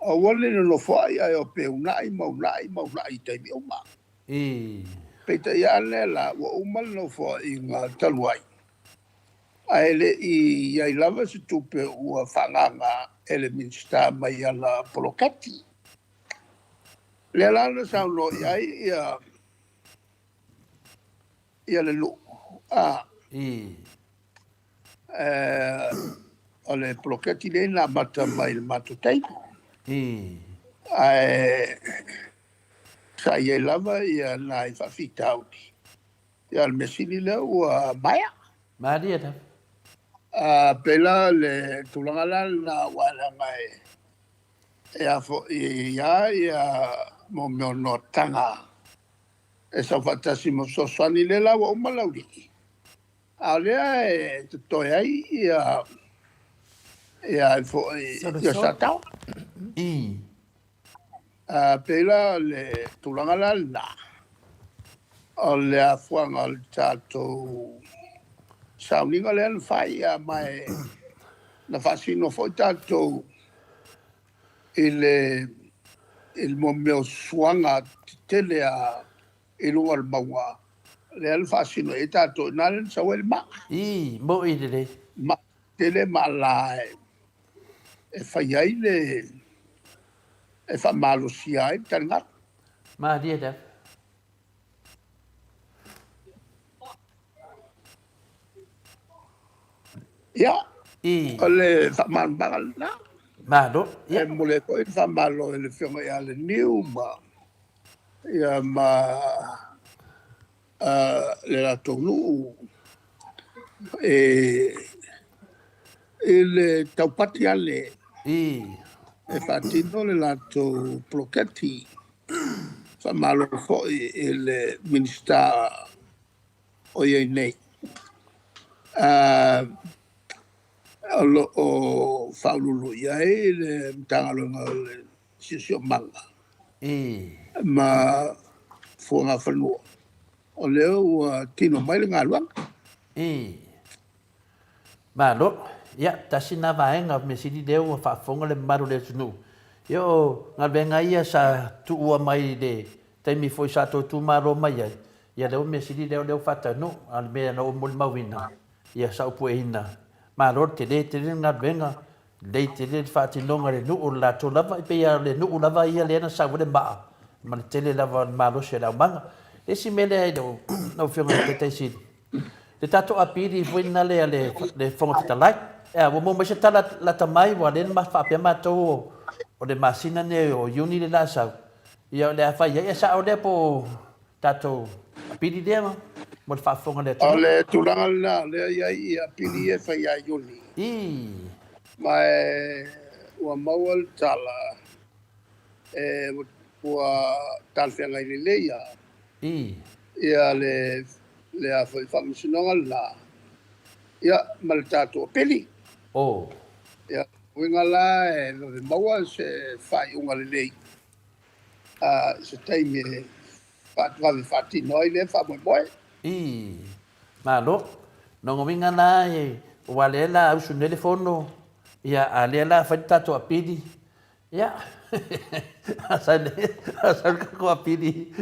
aua ne i nonofoai ae o pe uunai ma uunai ma uunai i taimi uma. Peitai ane la ua uma le nofoaiga talu ai, ae le i i ai lava se tupe ua faaagaaga e le Minisita mai ana poloketi. Lea la na saunoa i ai ia ia le nuu, a o le poloketi lea na amata mai i le matou taimi. Ae sa i ai lava ia nai faafitauli. Ia o le mea sili lea ua maea. Malie lava. A pei la le tulaga la lena aua leaga e a foi e i ai ia mo mea o noataga e sau faatasi ma fesoasoani lea la ua uma laulii. A o lea e totoe ai ia ia ai foi ia Sataoa. A pei la o le tulaga la lena, o le afuaga o le tatou sauniga lea na fai, a ma e na faasino foi tatou i le i le mea o suaga tetele a i luga o le mauga lea na faasino i ai tatou i ina lea na sau ai le maa. Mo'i lelei. Maa tele ma la e fai ai le e faamalosia ai le taligalu. Malie lava. Ia, o le faamalamalamaga lena. Malo. Ia. E momoli ai foi le faamalo i le Afioga ia Leniu ma ia ma le latou nuu e i le taupati ane e faatino le latou poloketi. Faamalo foi i le Minisita o i ai nei. O lo o faauluulu i ai le Matagaluega o le Siosiomaga ma Fuagafanua, o lea ua tino mai le galuega. Malo. Ia, tasi lena vaega mea sili lea ua faafofoga le mamalu o le atunuu. Ia, o galuega ia sa tuua mai i le taimi foi sa toe tumalo mai ai, ia lea ua mea sili lea o lea ua faataunuu. A o le mea na ou molimauina, ia sa ou pueina, malo le tele tele le galuega, lelei tele le faatinoga i le nuu o le latou lava, e pei lava o le nuu lava ia lea na sau ai le maa. ma le tele lava o le malosi o le aumaga. Le isi mea lea i lau Afioga i le Taitai Sili, le tatou apili foi lena lea le, le Fofoga Fetalai. Ea, ua maua mai se tala lata mai, ua lea na faapea matou o le masina nei o Iuni le la sau. Ia o le a fai ai, e sao lea po o tatou apili lea mo le faafofoga a le atunuu. O le tulaga lena o lea e i ai ia apili ia e fai ia Iuni. I. Ma e ua maua le tala e ua talafeagai lelei lava. I. Ia le le a foi faamasinoga lena ia ma le tatou apili. O. Ia uiga la e vave maua se faaiuga lelei i se taimi e vave faatino ai lea faamoemoe. I. Malo. Lona uiga la e aua lea la ausu nei le fono, ia a lea la fai le tatou apili, ia a sau le tatou apili,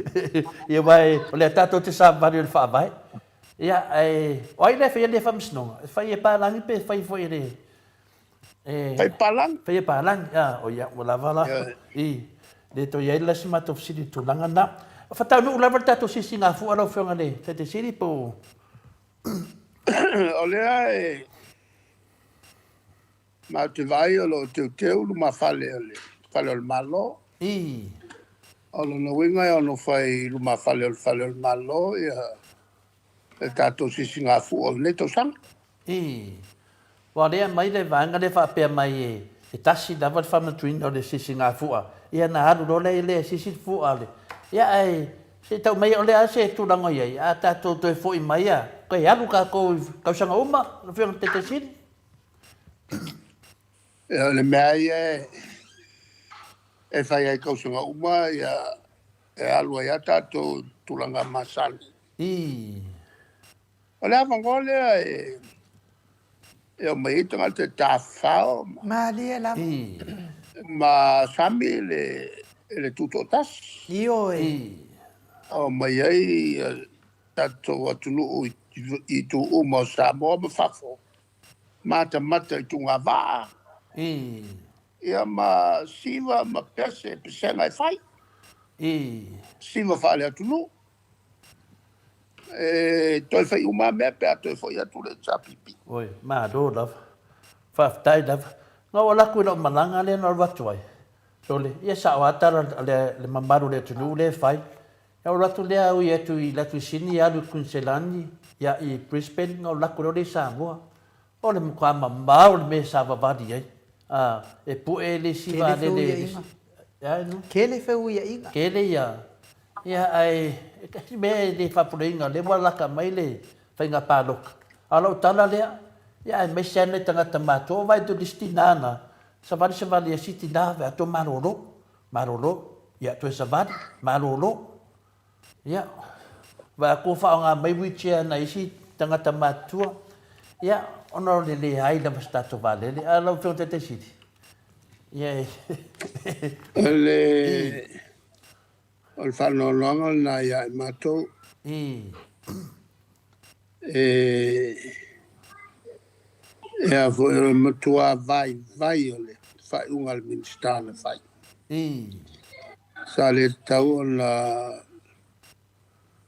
ia aua o lea tatou te savavali o le Faavae. Ia ae o ai la e faia lea faamasinoga? E fai e palagi pe fai foi e le E fai palagi. Fai e palagi, a, o ia, ua lava la. I, le toe i ai la si matou fesili i le tulaga lena. Faataunuu lava le tatou sisigafua lau Afioga i le Taitaisili po o... O lea e matou te vaai o lo o teuteu lumafale o le Fale o le Malo. I. O lona uiga e ono fai i lumafale o le Fale o le Malo ia le tatou sisigafua o lenei tausaga. Ii. Ua alea mai le vaega lea faapea mai e tasi lava le faamanatuina o le sisigafua, ia ona alu loa lea e sisi le fua a le. Ia ae se i tau mai o le a se tulaga o i ai, a tatou toe foi mai a, toe alu tatou i tausaga uma, lau Afioga i le Taitai Sili? Ia o le mea ia e fai ai tausaga uma ia e alu ai lava tatou i tulaga masani. Ii. O le avanoa lea e omai ai tagata e tafafao ma. Malie lava. Ii. Ma sami le le tutoatasi. Ioe. Ii. Omai ai tatou atunuu i itu uma o Samoa ma fafo, matamata i tugavaa. Ii. Ia ma siva ma pese pesega e fai. Ii. Siva faale-atunuu. E toe fai uma lava mea pe a toe foi atu le HRPP. Oi, malo lava. Faafetai lava. Na ou alu atu i lau malaga lea na alu atu ai, sole, ia sao lava tala a le mamalu o le atunuu lea e fai. Na ou alu atu lea ui atu i alu atu i Sydney alu i Kuiniselani, ia i Brisbane, na ou alu atu loa lea i Samoa. O le matua mamao le mea sa vavali ai. A, e pue le isi vaalele. Tele feuiaiga. Tele feuiaiga. Tele ia. Ia ae e tasi mea e le faapuleina o lea ua laka mai le faiga palota. A o lau tala lea, ia aemaise lava nai tagata matutua, vaai atu i le isi tina na savali savali e isi tina vaai atu malolo, malolo, ia toe savali, malolo. Ia, vaai atu ua faaaoga mai wheelchair a nai isi tagata matutua, ia, ona o le leai lava o se tatou vaalele. A lau Afioga i le Taitai Sili, ia e... O le, o le faanoanoaga lena ia i matou. E, e a foi, o le matua vaivai o le faaiuga a le Minisita na fai. Sa le tatau ona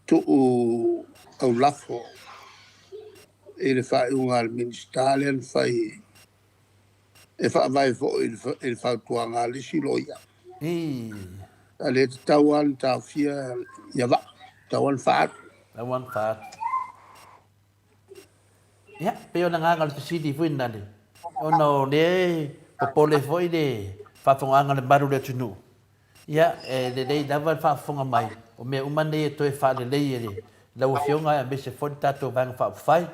tuu aulafo i le faaiuga a le Minisita lea na fai e faavae foi i le fautuaga a le isi loia. Sa le tatau lava ona taofia ia vaa, tatau lava ona faaalu. Tatau lava ona faaalu. Ia, pei o le agaga o le fesili foi lena, ona o lea e popole foi le faafofogaaga a le malu o le atunuu. Ia, e lelei lava le faafofoga mai, o mea uma nei e toe faalelei e lau Afioga aemaise foi le tatou Vaega Faaupufai.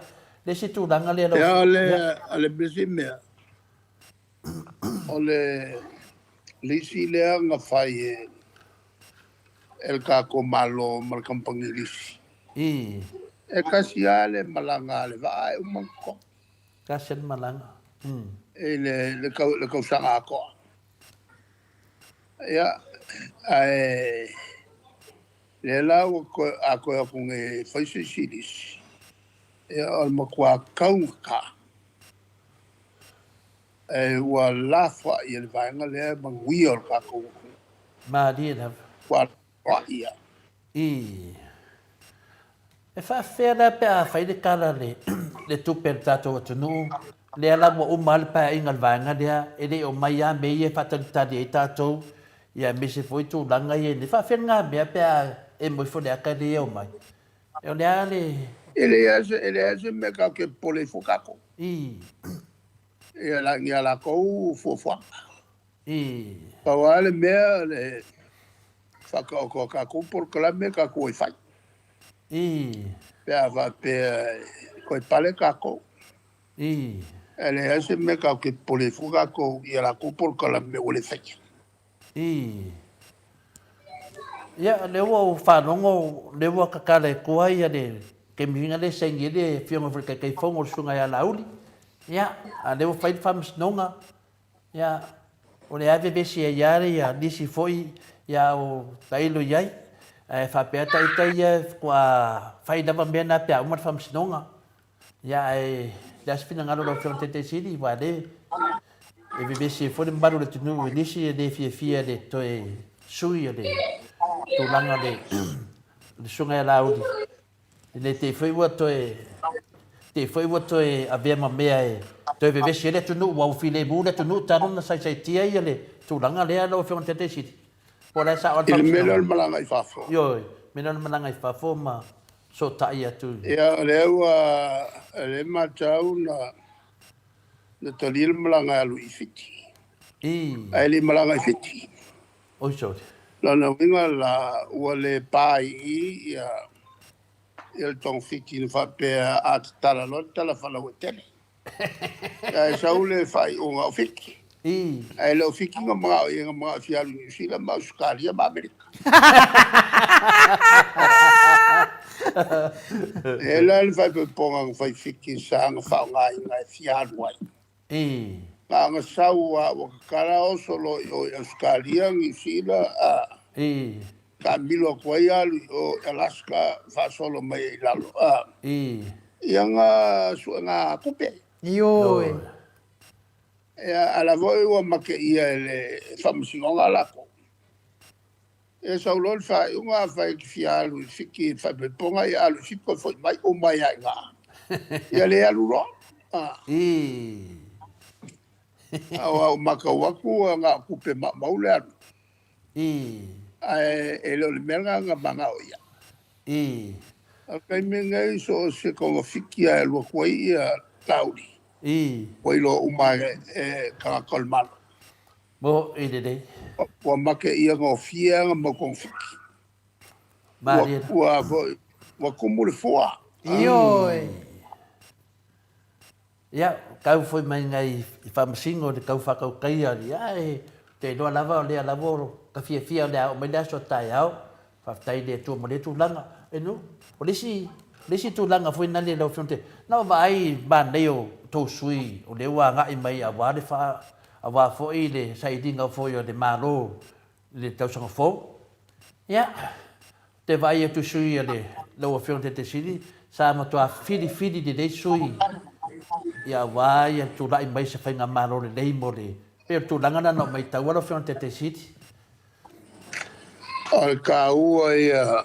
Le isi tulaga lea lau Ia, o le, o le isi mea, o le lisi lea na fai e e le tatou Malo ma le kamupani lisi. I. E tasi lava le malaga a le vaa e uma ona totogi. Tasi le malaga. I le, le, tau, le tausaga atoa. Ia, ae lea la ua toe, a toe atu nei e fai se isi lisi, ia o le matua taugata. E ua lafoai e le vaega lea manuia o le tatou atunuu. Malie lava. Ua aloaia. I. E faafefea la pe a fai le tala le le tupe a le tatou atunuu, lea la ua uma lava le paeaiga a le vaega lea, e le i omai lava mea ia e faatalitali ai tatou, ia aemaise foi tulaga ia e faafefea lena mea pe a emo ifo le ata lea e omai. O le a le. E leai lava e leai lava se mea tatou te popole ai fua tatou. I. Ia la i a latou fuafuaga. I. Pau lava le mea o le faataoto a tatou polokalame tatou e fai. I. Pe a faapea e toe pale tatou. I. Ae leai se mea tatou te popole ai fua tatou i a latou polokalame ua le faia. I. Ia, lea ua ou faalogo, lea ua tatala i tua ia le taimi lea e saini ai le Afioga foi i le Taitaifono o le Susuga ia Laauli. Ia, a o lea ua fai le faamasinoga. Ia, o lea lava e vevesi ai lava nisi foi, ia o tailo i ai. Ae faapea ta ita ia faatoa fai lava mea na pe a uma le faamasinoga. Ia, ae o le a se finagalo o lau Afioga i le Taitaisili, aua o lea e vevesi ai foi le mamalu o le atunuu i nisi e le fiafia i le toe sui o le tulaga o le Susuga ia Laauli. Ne i te i foi ua toe te i foi ua toe avea ma mea e toe vevesi ai le atunuu, aua ua filemu le atunuu talu ona saisaitia ia le tulaga lea lau Afioga i le Taitaisili. Po o le a sao lava le I le mea lea o le malaga i fafo. Ioe, mea lea o le malaga i fafo ma sootai atu. Ia, o lea ua, o lea e matau na, na talia le malaga e alu i Fiti. I. Ae le i malaga i Fiti. Oi sorry. Lona uiga la, ua le pa i i ia, ia le togafiti na faapea a tatala loa tatala faalauaitele. Ae sau le faaiuga o Fiti. I. Ae le o Fiti na manao i ai, na manao e fia alu i Niu Sila ma Ausetalia ma Amerika. E la le faaipoipoga na fai Fiti sa na faaaogaina e fia alu ai. I. Na ona sau a ua tatala oso loa i o i Ausetalia, Niu Sila, a. I. Taamilo atu ai alu i o i Alaska faasolo mai ai i lalo, a. I. Ia na suega tupe. Ioe. Ia, a la foi ua make ʻia e le Faamasinoga latou. Ia sau loa le faaiuga, afai e te fia alu i Fiti i le faaipoipoga, ia alu i Fiti toe foi mai, uma ai lava i ina. Ia le alu loa. A. I. Aua ua matau atu ua na o tupe maumau le alu. I. Ae e le o le mea lena na manao i ai. I. A o le taimi lenei, so o se togafiti lava e alu atu ai ia Laauli. I. Ua iloa uma e tagata o le Malo. Mo i lelei. Ua make ʻia gofie ana mau togafiti. Malie. Ua, ua, ua tumu le fua. Ioe. Ia, tau foi mai ngai i Faamasino i le tau faatautaia, ia e te iloa lava o lea lava o ka fiafia o le a oo mai le aso taeao. Faafetai i le Atua mo lea tulaga. E no, o le isi, le isi tulaga foi nale lau Afioga te, na o vaai manaia o tou sui o lea ua agai mai aua le faa, aua foi le sailiga foi o le Malo i le tausaga fou. Ia, te vaai atu i sui a le, lau Afioga i le Taitaisili, sa matua filifili lelei sui ia aua ia tulai mai se faigamalo lelei mo le, pei o le tulaga lena na ou maitaua lau Afioga i le Taitaisili. O le taua ia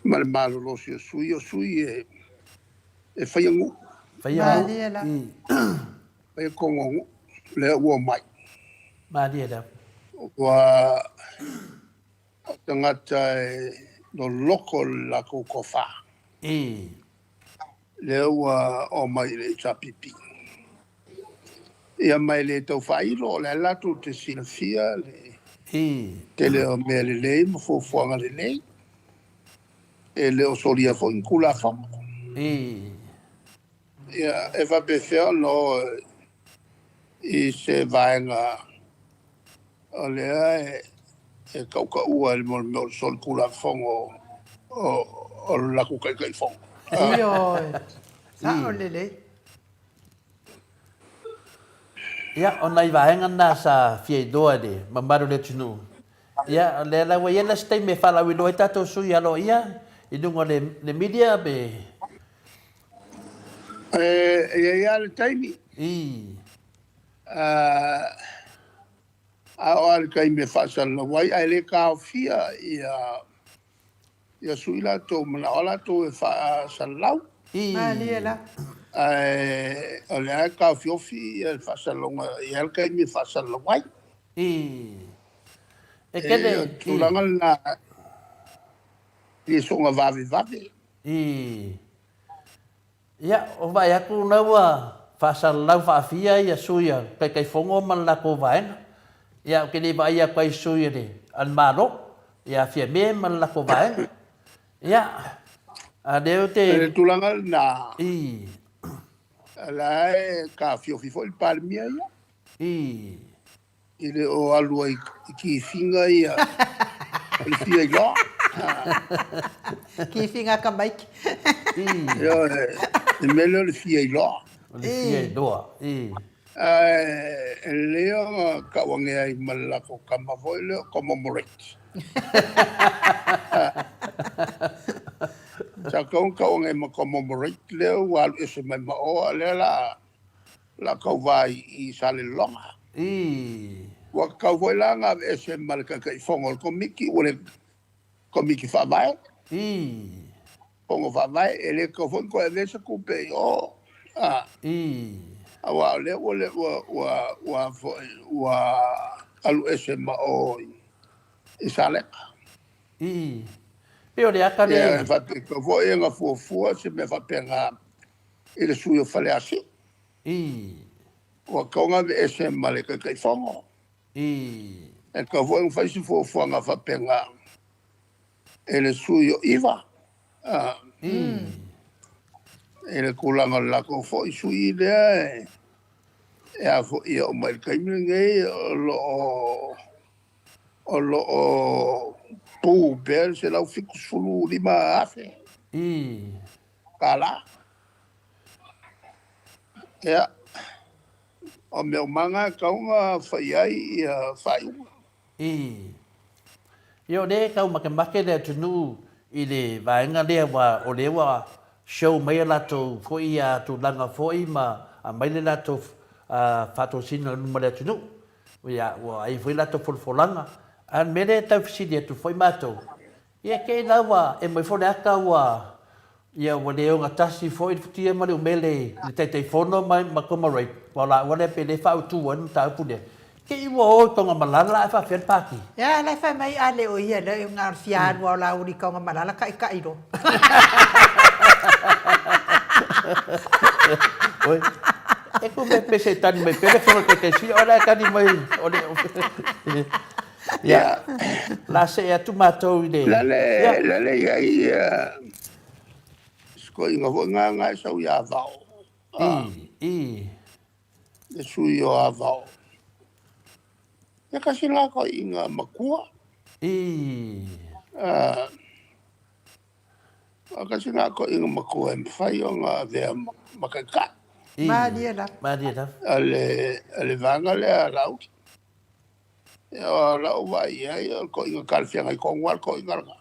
ma le malolosi o sui, o sui e faia nuu. Faia nuu. Faia tonu o nuu, lea ua omai. Malie lava. Ua o tagata e loloko le latou tofa. I. Lea ua omai i le HRPP. Ia ma e le tau faailo, o lea latou te silafia le I. tele o mea lelei ma fuafuaga lelei. E le o solia foi ni Tulafono. I. Ia, e faapefea ona o i se vaega o lea e tautaua i le mea o le solitulafono o le latou Taitaifono. Ioe, sao lelei. Ia, o nai vaega na sa fia iloa i le mamalu o le atunuu. Ia, o lea la ua i ai la se taimi e faalauiloa ai tatou sui aloaia i luga o le media pe... E i ai lava le taimi. I. A o a le taimi e faasalalau ai, ae le taofia ia ia sui latou manao a latou e faasalalau. Malie la. Ae o lea e taofiofi ia le faasalalauga, e i ai le taimi e faasalalau ai. E kele. O le tulaga lena e le soona vavevave. Ia, o vaai atu na ua faasalalau faafia ia sui a Taitaifono ma le latou vaega. Ia, ou te le vaai atu ai i sui a le Malo, ia Fiame ma le latou vaega. Ia, a lea ou te... O le tulaga lena, I. o la e taofiofi foi le Palemia ia. I. E le o alu ai i kifiga ia o le fia iloa. Kifiga ka maiki. Ioe, le mea lea o le fia iloa. O le fia iloa, i. Ae e lelei ona tauagea ai ma le latou tama foi lea o Commemorate. Sa tatau ona tauagea ma Commemorate lea ua alu ese mai ma o, a o lea o le a la tauva i Salelologa. Ii. Ua tatau foi la ona aveese ma le Taitaifono o le Komiti, ua le Komiti Faavae. Ii. Fono Faavae, e le tatau foi ona toe avea se tupe i o. A. Ii. Aua o lea ua le ua ua ua foi ua alu ese ma o i Salega. Ii. Pei o le aka lea. Ia, e faapea foi ona fuafua se mea faapena i le sui o Faleasiu. Ii. Ua tatau ona aveese ma le Taitaifono. Ii. E tatau foi ona fai se fuafuaga faapena e le sui o Iva. Ii. I le tulaga o le latou foi sui lea e a foi e oo mai i le taimi lenei o lo o o lo o pu pea le $175,000. Ii. Tala. Ia, o mea uma na e tatau ona fai ai ia faaiuga. Ii. Ia o lea e tau makemake le atunuu i le vaega lea aua o lea ua show mai a latou foi ia tulaga foi ma aumai le latou faatosina i luma o le atunuu. Ia ua ai foi latou folafolaga. A o le mea lea e tau fesili atu foi matou, Ia te i la ua emo ifo le ata ua, ia ua le ogatasi foi le futia ma le umele i le Taitaifono ma, ma Comrade, aua o laua lea pe le faautu ai le mataupu lea. Te i ua o i Tagamalala ae faapefea le pati. Ia, la e fai mai a le o ia lea na o le fia alu a o Laauli i Tagamalala taʻitaʻi loa. Oi, e ku mea pe se tali mai pea le Afioga i le Taitaisili, o la e tali mai o le Ia, la see atu matou i le... Lale, lale i ai ia sikoiga foi nga nga e sau i Avao. I, i. Le sui o Avao. Ia kasi la koiga matua. I. A kasi nga koiga matua e mawhai o ngā avea ma taitai. I. Malie lava. Malie lava. A le, a le vanga lea a Laauli. Ia, o lau vaai i ai, o le toeaina talafeagai tonu lava le toeaina lena.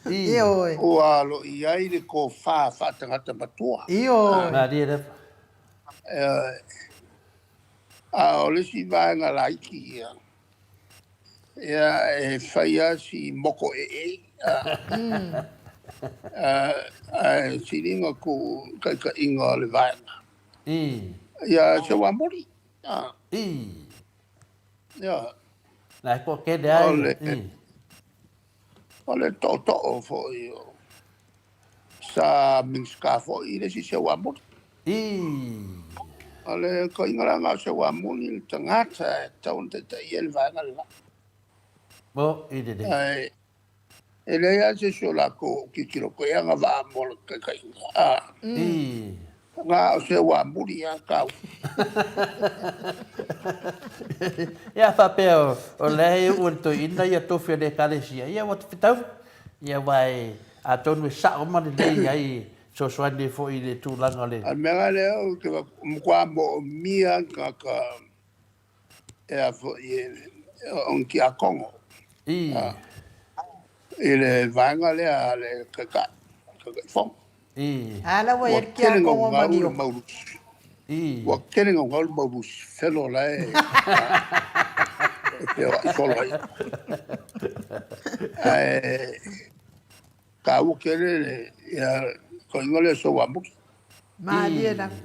Ioe. Ua alo i ai le tofa faatagata matua. Ioe. Malie lava. Ioe. A o le isi vaega laiti ia, ia e fai lava si moto ee, ae sili ona tuu taitaiga o le vaega. Ia se ua moli. I. Ia. Na e toatele ai. O le, o le tootoo foi o sa Minisita foi i le isi Seuamuli. I. O le toeaina la na o Seuamuli le tagata e tatau ona taitaia le vaega le la. Mo i lelei. Ae E leai lava se isi o latou o tilotilo koe agavaa mo le taitaiga. A. Na o se ua muli lava tau. Ia faapea o la e uu e le toeaina ia tofi o le Ekalesia, ia ua fetau. Ia aua e atonu e sao ma lelei ai e fesoasoani ai foi i le tulaga o le. A o le mea la lea ou te matua moomia lava ni tagata e a foi e o ni tiakono I. i le vaega lea a le Taitai, Taitaifono. I. A la ua i Ua ai le tele tiakono gaugau le manioka. mau lusi. Ua tele gaugau le mau Lusifelo la e feoai solo ai. Ae taua tele le toeaina lea Seuamuli. Malie lava.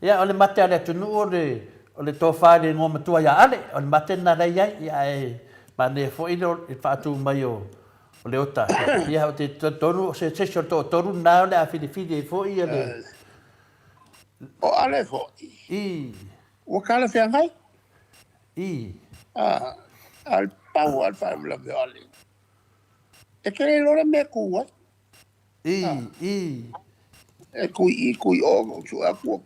Ia, o le mate a le atunuu o le, o le tofa i le igoa matua ia Ale, o le mate lena la e i ai, ia ae manaia foi le faatu mai o, o Leota. Ia, ou te talitonu o se isi o le toatolu lena o le a filifili ai foi ia le... O Ale foi. I. Ua talafeagai. I. A, a le pau lava le faalavelave o Ale. E te le iloa le mea e tu ai. I, i. E tu i i, tu i o, ou sue atu,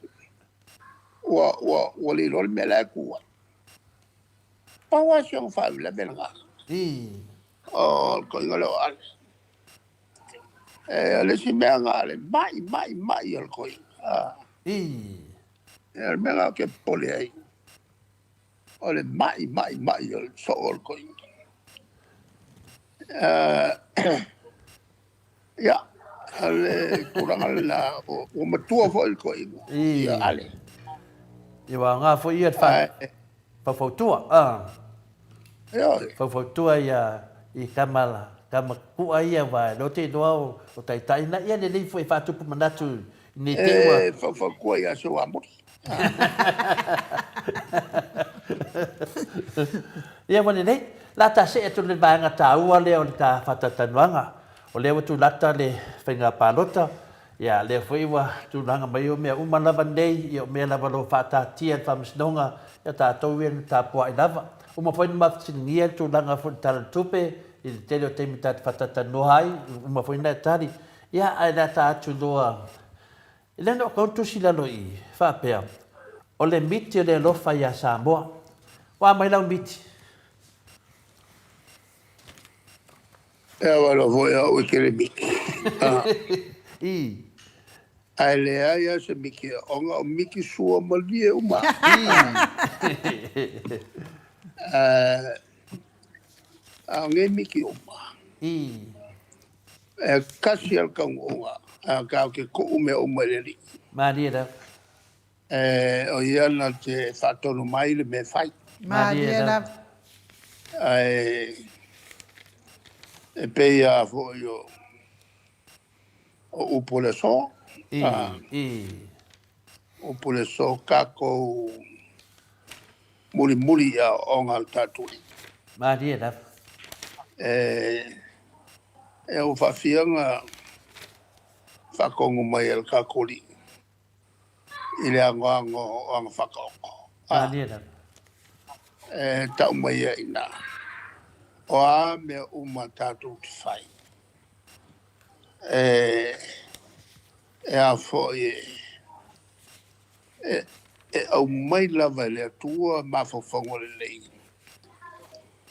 ua, ua, ua le iloa le mea la e tu ai. Pau lava si ona faalavelave lena. I. O le toeaina lea o Ale. E, o le isi mea na o le mai, mai, mai o le toeaina. I. E, o le mea lena ou te popole ai, o le mai, mai, mai o le soo o le toeaina. Ia, o le tulaga lena, ua matua foi le toeaina ia Ale. Ia, ua aoga foi ia le faufautua. Ioe. Faufautua ia i tama, tama ku'a ia aua e lote iloa o taitai na, ia lelei foi e faatupu manatu nei te i ua. E faufautua ia Seuamuli. Ia ua lelei. La ta see atu i le vaega taua lea o le ta faatalatalanoaga. O lea ua tulata le faiga palota, ia lea foi ua tulaga mai o mea uma lava nei, ia o mea lava o lo o faataatia e le Faamasinoga, ia tatou ia na tapuai lava. Uma foi ona mafesiligia le tulaga foi i le Tala o le Tupe i le tele o taimi ta te faatalatalanoa ai, uma foi ona e tali. Ia ae le a ta atu loa E le na o kau tusi lalo i i, faapea, O le miti o le alofa iā Samoa. Ua a mai lau miti? E awa loa foi au i kele miti. I. Ae leai a se miti ona o miti sua malie uma. I. A o nei miti uma. I. E kasi a le taunuuga, a tatou te tuu mea uma i le Alii. Malie lava. E, o ia na te faatonu mai le mea e fai. Malie lava. Ae e pei lava foi o, o upu o le aso. I, i. Upu o le aso, tatou mulimuli i aoaoga a le tatou Alii. Malie lava. E, e ua faafia ona faatonu mai e le tatou Alii i le anoano o ana whakaoko. Malie lava. E tau mai ai inā, o a mea uma tatou te whai. E, e a foi e, E, e aumai lava e le Atua mafaufauga lelei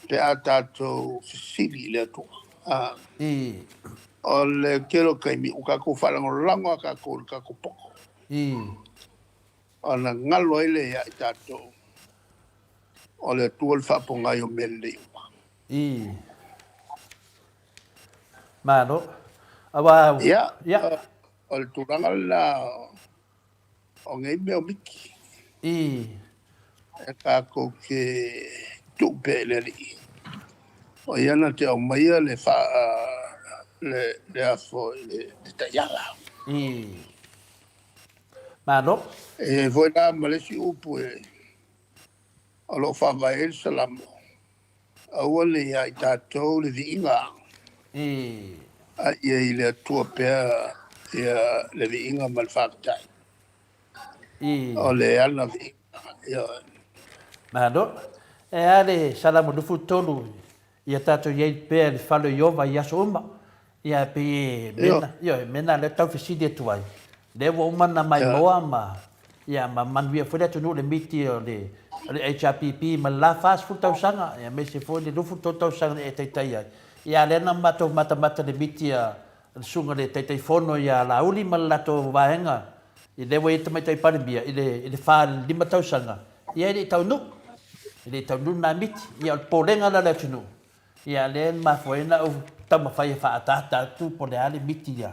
pe a tatou fesili i le Atua. A, I. O le tele o taimi ua tatou faalagolago lava tatou i le tatou poto. I. Ona galo ai lea ia i tatou, o le Atua le faapogai o mea lelei uma. I. Malo. Aua. Ia, Ia. o le tulaga lena O nei mea o miti. I. E tatou te tuu pea i le Alii. O ia na te aumaia le fa, le, le afo i le, le taiala. I. Malo. E i ai foi la ma le isi upu e, o lo o faavae ai le Salamo, Aua ne i ia i tatou le viiga, I. a ia i le Atua pea ia le viiga ma le faafetai. I. O le ana viiga, ioe. Malo. E a le Salamo 23 ia tatou i ai pea i le fale o Ieova i aso uma. Ia, e pei e mena, ioe, e mena lea tau fesili atu ai. Lea ua uma ona maimoa ma, ia, ma manuia foi le atunuu i le miti o le, o le HRPP ma le la 40 tausaga, ia, aemaise foi le 23 tausaga na e taitai ai. Ia, a lea na matou matamata i le miti a le Susuga i le Taitaifono ia Laauli ma le latou vaega, i lea ua i ai le Tamaitai Palemia, i le, i le fa i le lima tausaga, ia e le i taunuu, e le i taunuu lena miti. Ia, o le popolega la o le atunuu, Ia, lea e mafua ai ona ou taumafai e faaataata atu po o le a le miti a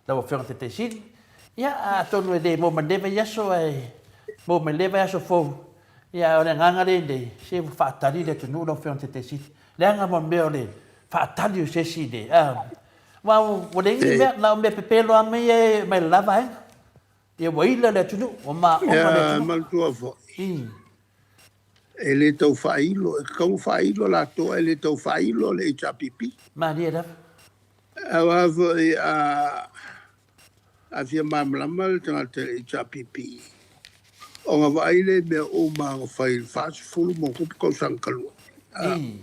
lau Afioga i le Taitaisili. Ia, atonu e le mo maneva i aso ae Maua mai lea vaiaso fou. Ia, a o le agaga lea nei, se ua faatali le atunuu lau Afioga i le Taitaifono. Leaga ma mea o le faatali o se isi le, a, aua ua leai ni mea, na o mea pepelo lava mai ia mai le la vaega. Ia ua ila le atunuu, ua maoga le Ia, atunuu. manatua foi, e le tau faailo, e tatau ona faailo latou ae le tau faailo le HRPP. Malie lava. Aua foi a A fia malamalama le tagata i le HRPP, ona vaai lea i mea uma na fai i le 40 ma ona tupu tausaga talu ai.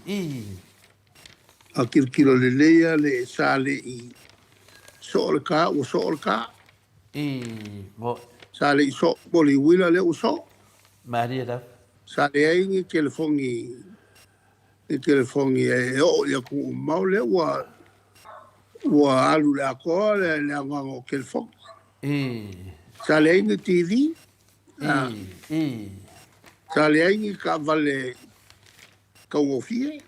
A tilotilo lelei lava le sa le i soo le ta, ua soo le ta. Sa le i soo mo le uila lea ua soo. Sa leai ni telefoni i telefoni e oo i atunuu mamao lea ua ua alu i le atoa le le anoano o telefoni. Sa leai ni TV, sa leai ni taavale taugofie,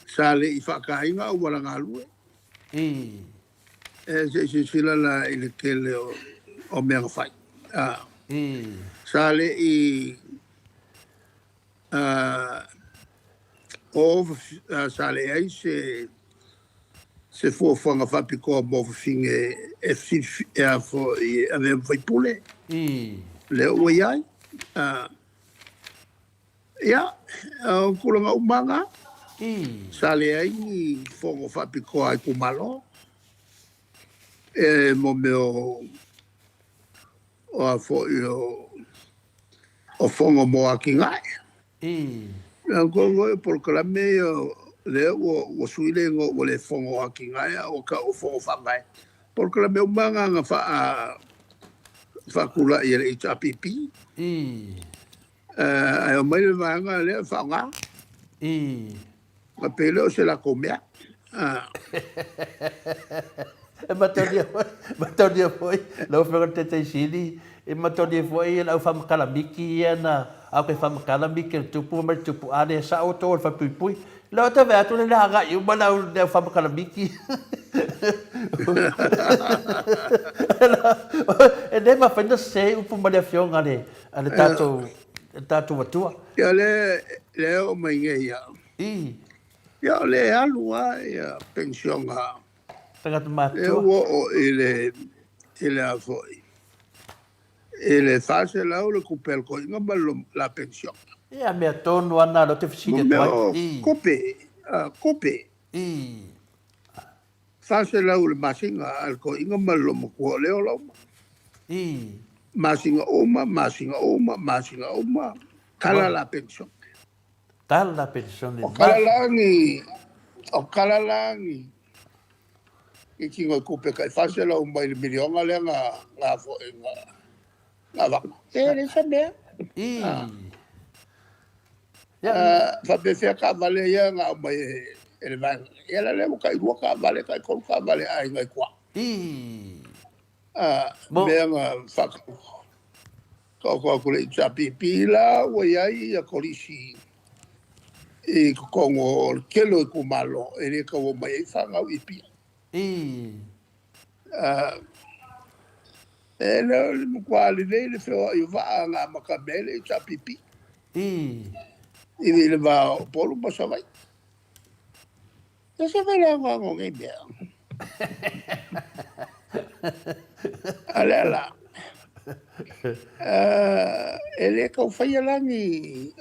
sa le i faataina auala galue. E se i silasila la i le tele o, o mea na fai. Sa le i o sa leai se se fuafuaga faapitoa mo fafine e e a foi e avea ma faipule. Lea ua i ai. Ia, o tulaga uma lava na, sa leai ni fono faapitoa a itumalo e mo mea o o a foi o o fono mo atinae. Atonu foi o polokalame ia lea ua ua sui le igoa ua le fono o atinae a ua tau o fono faavae. Polokalame uma lava na na faa faatulai e le HRPP. Ae omai le vaega lea e faaaoga. Na pei lea o se latou mea. E matalia foi, matalia foi lau Afioga i le Taitai Sili, e matalia foi le au faamatala miki ia na au kai faamatala miki a le tupu ma le tupu, a le sao outou o le falepuipui. Lea ou te vaai atu le agai uma le au faamatala miki. E le mafai ona sese upu ma le Afioga a le A le tatou, le tatou Atua. Ia le, le oo mai nei ia. I. Ia o le alu lava ia penisiona. Tagata matutua. Lea ua oo i le, i le a foi, i le 400 le tupe a le toeaina ma le la penisiona. Ia mea tonu lava na lea ou te fesili atu ai. Mo mea o kope, kope. I. 400 le masina a le toeaina ma le loomatua o lea ola uma. I. Masina uma, masina uma, masina uma, tala la penisione. Tala la penisione. O kala la ni, o kala la ni, ni tino i kupe kai 400 mai le miliona lea na, na foi na, na avatu. E leai se mea. I. Faapefea taavale ia na aumai e le vaega. Ia la lea ua tailua taavale, taitolu taavale a aiga i tua. Mea na faataoto atu le HRPP la ua i ai ia kolisi i totonu o le tele o itumalo e le tau omai ai fanau i Apia. E le o le matua lelei le feoai o vaa na amata mea ai le HRPP. I le va o Upolu ma Savaii. E se fai le anoano o nei mea. A lea la, e le tau faia la ni,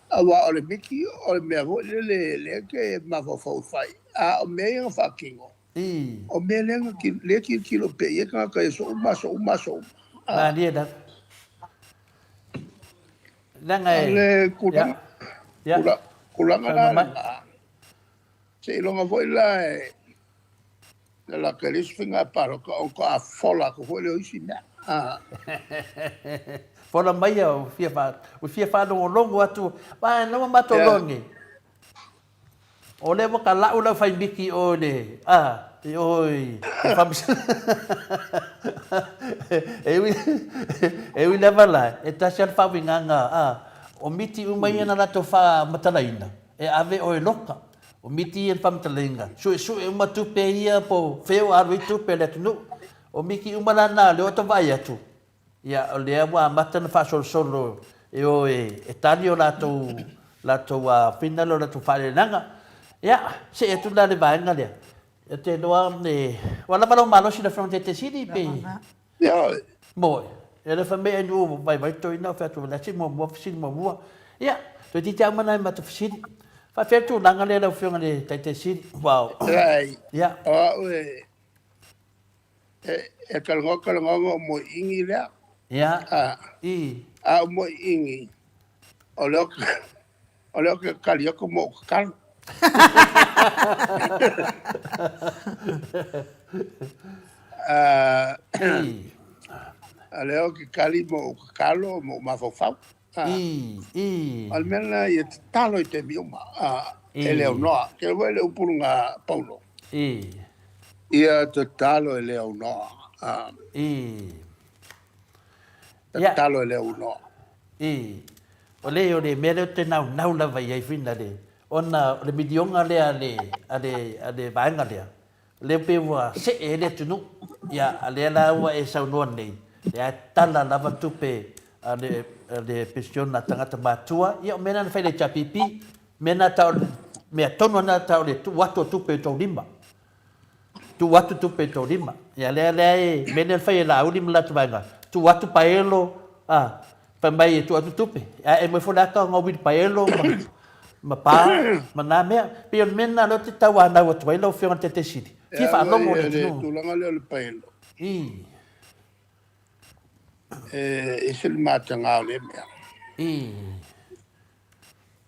aua o le miti o le mea foi lele lea e te mafaufau e fai, a o mea ia na faatino, O mea lea na lea tilotilo pea i ai tagata i aso uma, aso uma, aso uma. Malie lava. Leaga e... O le tulaga, tulaga la lena, seiloga foi la e lalata i le isi faiga palota ona faatoa fola atu foi lea o isi mea. Fola mai ia ua fia faalogologo atu, ma e nama matou loge. O lea ua talau lau fai miki i o i le, a, i o i le E ui, e ui lava la, e tasi lava le faauigaga, a, o miti uma ia na latou faamatalaina, e ave oe loka. O miti ia na faamatalaina, suesue uma tupe ia po o fea ua alu ai tupe a le atunuu. O miki uma la na o lea ua ta vaai atu, ia o lea ua amata ona faasolosolo e o e tali o latou latou finala o latou faaleleaga. Ia, see atu la le vaega lea. Ou te iloa ua lava lou malosi lau Afioga i le Taitaisili pe. Ioe. Moe. Ia le fai mai ai nuu vaivai toeaina o fai atu o le a se muamua fesili muamua. Ia, toeitiiti lava uma nai matou fesili. Faafefea le tulaga lea lau Afioga i le Taitaisili? Aua o. Leai. Ia. O au e, e, e talanoa talanoa na o moeini lea. Ia. A. I. A o moeini, o lea O lea ou te tali atu mo ou tatalo. O lea ou te tali mo ou tatalo mo ou mafaufau. O le mea lena ia tatalo i taimi uma e le aunoa. Ke foi le upu lena a Paulo. Ia tatalo e le aunoa. Tatalo e le aunoa. O le, o le mea lea ou te naunau lava i ai finale, ona o le miliona lea a le, a le, a le vaega lea, lea pei ua see ai le atunuu. Ia, a lea la ua e saunoa nei, lea e tala lava tupe a le, a le penisione a tagata matua, ia o mea na na fai e le HRPP, mea na tau, mea tonu lava na tau o le tuu atu o tupe i tou lima. Tuu atu tupe i tou lima. Ia lea lea e mea lea na fai e Laauli ma le latou vaega, tuu atu paelo, a, fai mai e tuu atu tupe, ae aumai foi le ata ona uilipaelo ma, ma pa ma na mea. Pei o le mea lena lea ou te tauanau atu ai lau Afioga i le Taitaisili, E fia a faalogo foi le le atunuu. tulaga lea o le paelo. I. E ese le mataga o lea mea. I.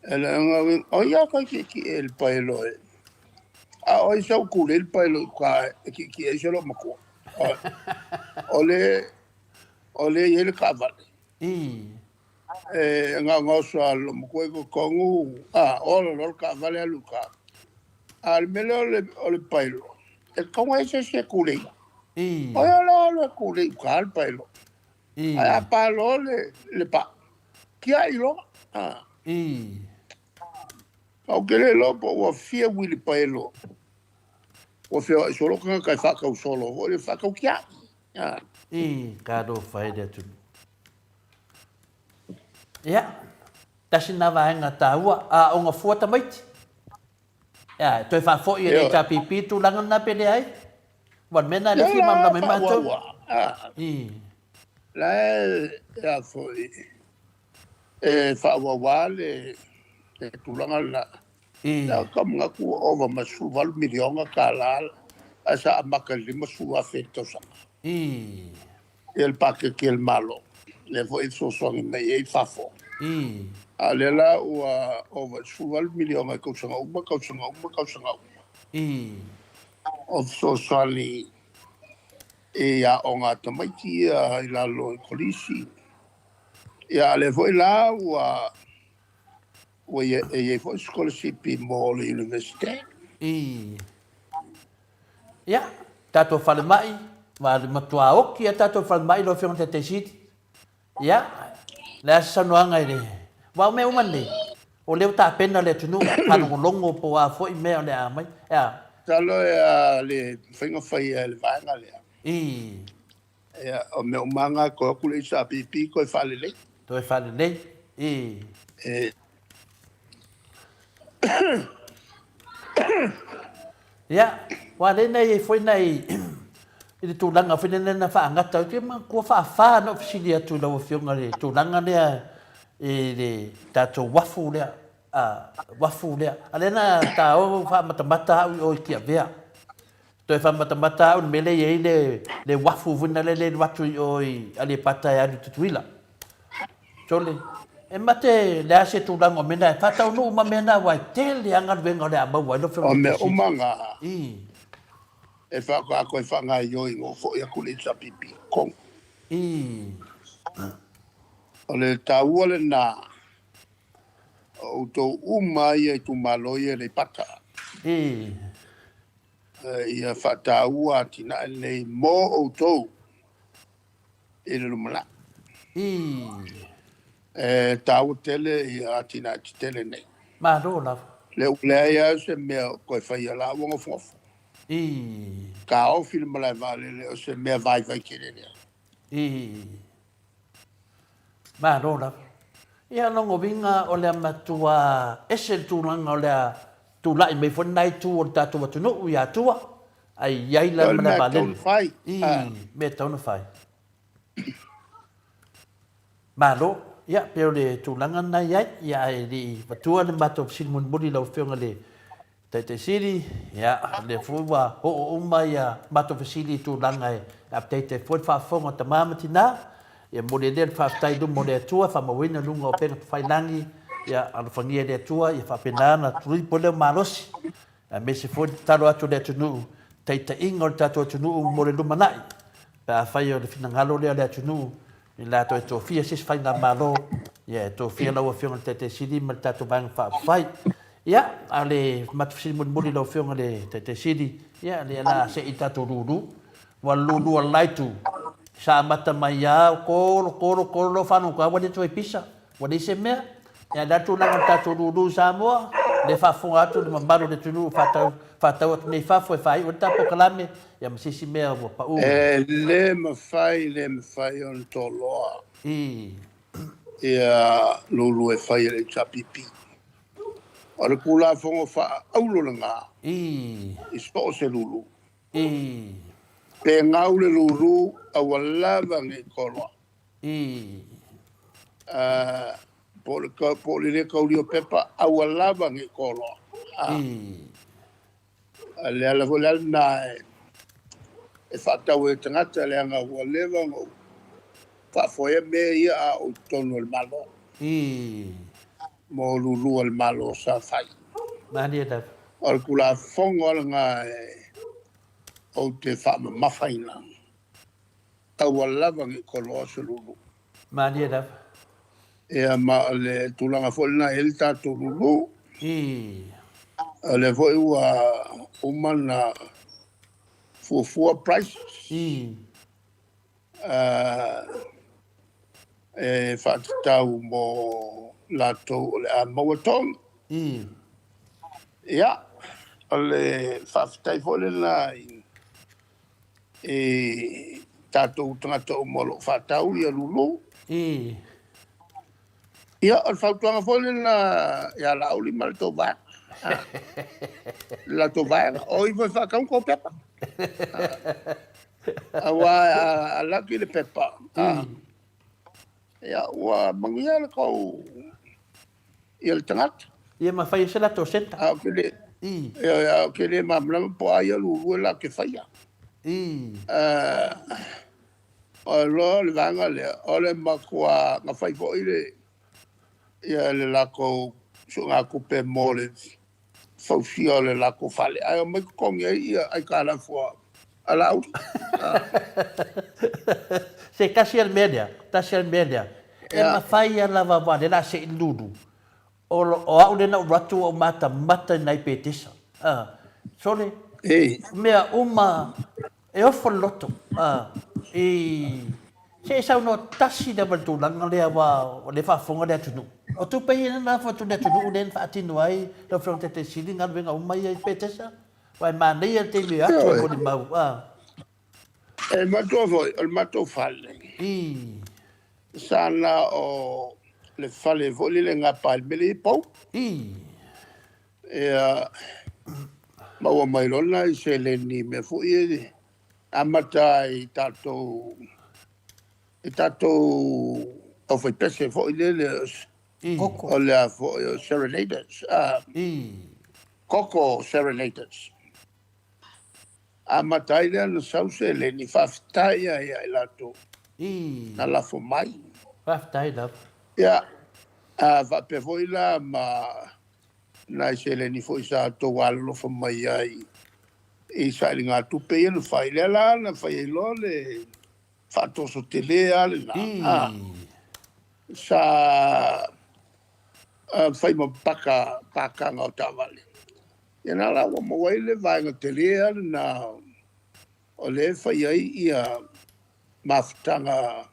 E le aga o ia kai ki'eki'e i le paelo e. A o ai sa ou kulei le paelo i uka e ki'eki'e ai se loo matua. O le o le i ai le taavale. E gaogaoso lava le loo matua i totonu, a ola loa le taavale alu i uka. A o le mea lea o le o le paelo, e tatau ona i ai se isi e kulei. O ia la alu e kulei i uka le paelo. Ae a pa loa le paa, tiai loa. Ou te le iloa po ua fia uilipaelo ua feoai solo tagata e faatau solo foi le faatau tiai. Talofa e le atunuu. Ia, tasi lena vaega taua, aoga fua tamaiti. Ia, e toe faafoi e le HRPP tulaga lena pe leai? Aua o le mea lena lea e fia malamalama ai matou. I. La e a foi e faaauau le tulaga lena. I. Ka manatu ua ova ma $18 miliona ae sa amata i le $50,000 i le tausaga. I. Ia le paketi a le Malo, lea foi e fesoasoani mai ai fafo. A o lea la ua ova i le 18 miliona i tausaga uma, tausaga uma, tausaga uma. O fesoasoani i aoga a tamaiti ia i lalo i kolisi. Ia a o lea foi la ua ua i ai foi sikolasipi mo le Iunivesite. Ia, tatou falemai, ma le matua oki a tatou falemai lau Afioga i le Taitai Sili. Ia, le a se saunoaga i le... Aua o mea uma nei, o lea ua tapena le atunuu, faalogologo po o a foi mea o le a aumai. E a? Masalo e a le mafai ona faia e le vaega lea. I. Ia, o mea uma lava na, toe o atu le HRPP toe faalelei. Toe faalelei, i. E. Ia, aua lea na i ai foi nai, i le tulaga foi lea na faagata, ou te manatua faafa na ou fesili atu i lau Afioga i le tulaga lea i le tatou uafu lea, uafu lea. A o lea na ta o faamatamata au i o i Tiavea. Toe faamatamata au i le mea lea e i ai le uafu foi lea e alu atu i o i Aleipata e alu i Tutuila. Sole, e mate le a se tulaga o mea na e faataunuu ma mea na aua e tele lava galuega o le a maua ai lau Afioga i le Taitaifono. O mea uma na e faatoa toe faagaoioi ina ua foi atu le HRPP i totonu. O le taua lena o outou uma ia itumalo ia i Aleipata. Ia faataua atinae nei mo outou i le lumanai. E taua tele ia atinae tetele nei. Malo lava. Lea ua leai lava se mea o toe faia la ua nofonofo. Ii. Taofi le malae vaalele o se mea vaivai tele lea. Ii. Malo lava. Ia lona uiga o le a matua ese le tulaga o le a tulai mai foi lena itu o le tatou atunuu i Atua, ae i ai la O le le malae mea tatau vaalele. ona fai. Ii, mea e tatau ona fai. Malo. Ia, pei o le tulaga lena e i ai, ia ae le i matua le matou fesili mulimuli i lau Afioga i le Taitai Sili, ia, o lea foi ua oo uma ia matou fesili i tulaga e update ai foi le faafofoga a tama ma tina. Ia momoli ai lea le faafetai i luma o le Atua, faamauina i luga o upega tafailagi, ia alofagia e le Atua, ia faapena ona tulipo lea malosi, aemaise foi le tatalo atu i le atunuu, taitaiga o le tatou atunuu mo le lumanai, pe afai o le finagalo lea o le atunuu, i latou e tofia se isi faigamalo, ia e tofia lau Afioga i le Taitai Sili ma le tatou Vaega Faaupufai. Ia, a o le matou fesili mulimuli i lau Afioga i le Taitai Sili, ia, lea o le a see i le tatou lulu. Ua lulu a le la itu, sa amata mai lava, kolo, kolo, kolo loa faalogologo ua le toe pisa, ua leai se mea. Ia, o le a le tulaga o le tatou lulu i Samoa? Lea e faafofoga atu le mamalu o le atunuu o faatau, faatau atu nei i fafo e faaiu ai le tatou polokalame, ia ma se isi mea ua pau. E le mafai, le mafai ona toloa. I. Ia lulu e fai e le HRPP. O le Tulafono faaauro lena I. i so o se lulu. I. Pe gau le lulu, aua lava ne i toloa. I. Po o le, po o le le kaulia o pepa, aua lava ne i toloa. I. A le ala foi le ala lena e faatau ai e tagata leaga ua leva ona ou faafoea mea ia a o i totonu o le Malo. I. Mo lulu a le Malo sa fai. Malie lava. O le Tulafono lava lena ou te faamamafaina. Aua lava ne i koloa se lulu. Malie lava. Ia ma o le tulaga foi lena e i ai le tatou lulu. I. O lea foi ua uma ona fuafua prices. I. E faatatau mo latou o le a maua togi. I. Ia, o le faafetai foi lena i i tatou tagata uma o lo o faatau ia lulu. I. Ia, o le fautuaga foi lena ia Laauli ma le tou vaega. Le latou vaega, o ifo e faatau ni tou pepa. Aua a laki le pepa, ia, ua manuia le tou ia le tagata. Ia ma fai ai se latou seta. A ou te le, I. Ioe, a ou te le malamalama po o a ia lulu e latou te faia. I. O loa le vaega lea, o le matua na fai foi le, ia le latou suegatupe mo le fausia o le latou fale, ae omai totogi ai ia aitalafu a Laauli. Se tasi lava le mea lea, tasi lava le mea lea, e mafai lava aua o lea o le a sei le lulu, o au lea na ou alu atu ua ou matamata i nai petesa, sole, mea uma E ofo le loto i se e saunoa tasi lava i le tulaga lea aua o lea e faafofoga le atunuu. O tupe ia na lafo atu i le atunuu lea na faatino ai lau Afioga i le Taitai Sili galuega uma ia i Petesa. Aua e manaia le taimi e o atu e molimau. E manatua foi, o le matou fale, I. sa na o le fale foi lele e gapa ai le mea lea i pou. I. Ia, maua mai loa nai seleni mea foi ia amata ai tatou i tatou aufaipese foi lele Koko. O le a foi o serenaders. Koko serenaders. Amata ai lea ona sau seleni, faafetai ai ia i latou na lafo mai. Faafetai lava. Ia, a faapea foi la ma nai seleni foi sa outou alolofa mai ai i sailiga tupe ia na fai, lea la na fai ai loa le faatoso tele lava lena, a, sa fai ma paka pakaga o taavale. Ia na la ua maua ai le vaega tele lava lena o lea e fai ai ia mafutaga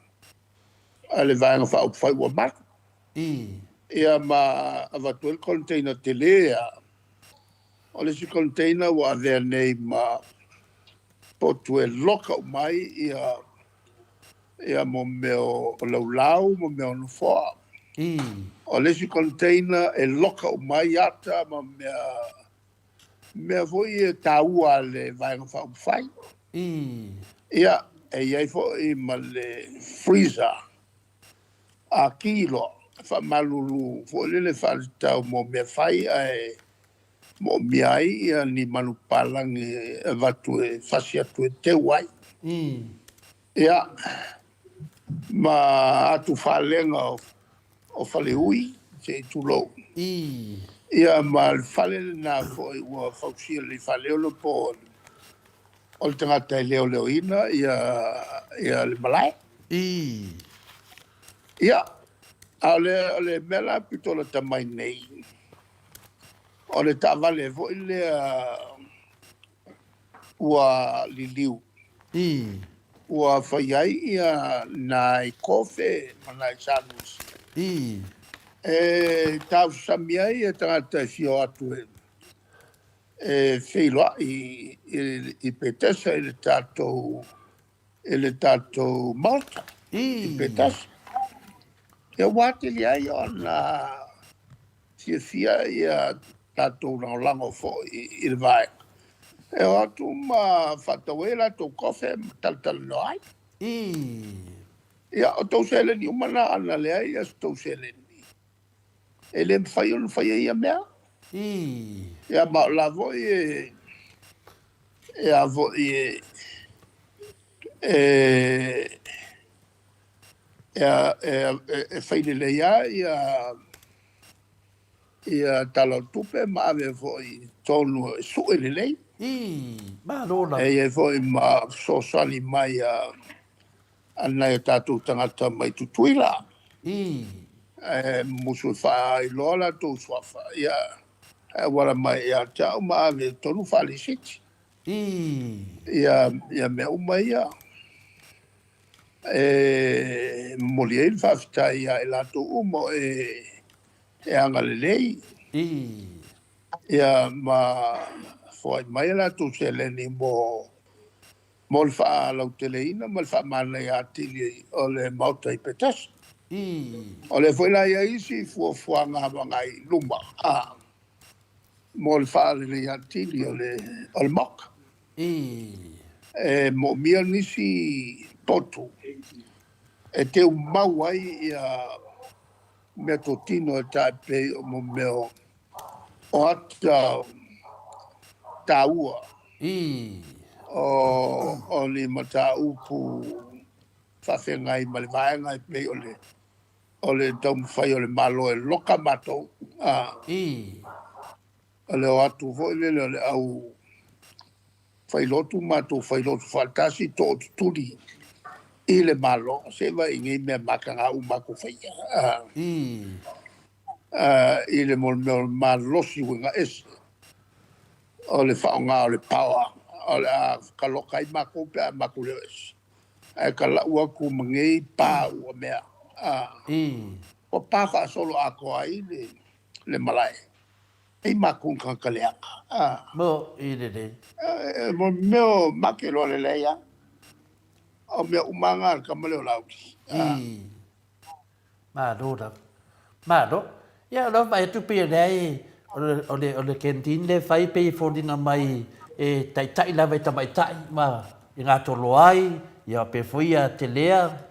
a le Vaega Faaupufai ua malu. I. Ia ma avatu ai le container tele lava. O le isi container ua avea nei ma potu e loka uma ai ia ia mo mea o laulau ma mea o nofoa. O le isi container e loka uma ai ata ma mea mea foi e taua a le Vaega Faaupufai. Ia, e i ai foi ma le freezer a ki loa, e faamalulu foi lele faatatau mo mea fai ae moomia ai ia ni manupapalagi e avatu e fasi atu e teu ai. Ia, ma atu falega o Faleui, se i tulou. Ia, ma le fale lena foi ua fausia lelei faaleolo po o le tagata e leoleoina ia ia le malae. Ia, a o le, o le mea la pito lata mai nei, o le taavale foi lea ua liliu. Ua fai ai ia nai kofe ma nai sanuisi. E tausasami ai ia tagata e fia o atu e e feiloai i Petesa i le tatou i le tatou Maota i Petesa. Ia ua atili ai ona fiafia ia tatou lagolago foi i le vaega e o atu ma faatau ai latou kofe ma talatalanoa ai. Ia, o tou seleni uma na, ana leai ia se tou seleni, e le mafai ona faia ia mea. Ia, ma o la foi e, e a foi e, e, e, e, e fai lelei lava ia ia Tala o Tupe ma ave foi i totonu e sue lelei. Ii, malo lava. E i ai foi ma fesoasoani mai a a nai o tatou tagata mai Tutuila. Ii. E musu e faailoa latou suafa, ia, e auala mai ia te au ma ave i totonu faalisiti. Ii. Ia, ia mea uma ia. E momoli ai le faafetai ia i latou uma o e e agalelei. Ia ma foai mai a latou seleni mo mo le faalauteleina ma le faamanaia atili o le Maota i Petesa. O lea foi la e i ai isi fuafuaga agai i luma a mo le faaleleia atili o le o le Maota. E moomia nisi potu e teumau ai ia meatotino e tae pei o mo mea o ata taua o ni mataupu faafeagai ma le vaega e pei o le o le taumafai o le Malo e loka matou a o le o atu foi lele o le au failotu matou failotu faatasi tootutuli i le Malo se vaai i nei mea mataga uma matou faia i le mo le mea o le malosi uiga ese o le faaaoga o le power o le a kaloka ai matou pe a matou leo ese ae talau atu ma nei pa ua mea ua pa faasolo atoa ai le malae. Ei matou tagata leaga. Mo i lelei. Mo mea o make loa lelei a. O mea uma nga le tama lea o Laauli. I. Malo lava. Malo. Ia o lau vaai atu pei o lea e o le o le canteen lea e fai pei e foliga mai e taitai lava i tamaitai ma i gatolo ai, ia faapea foi ia Telea,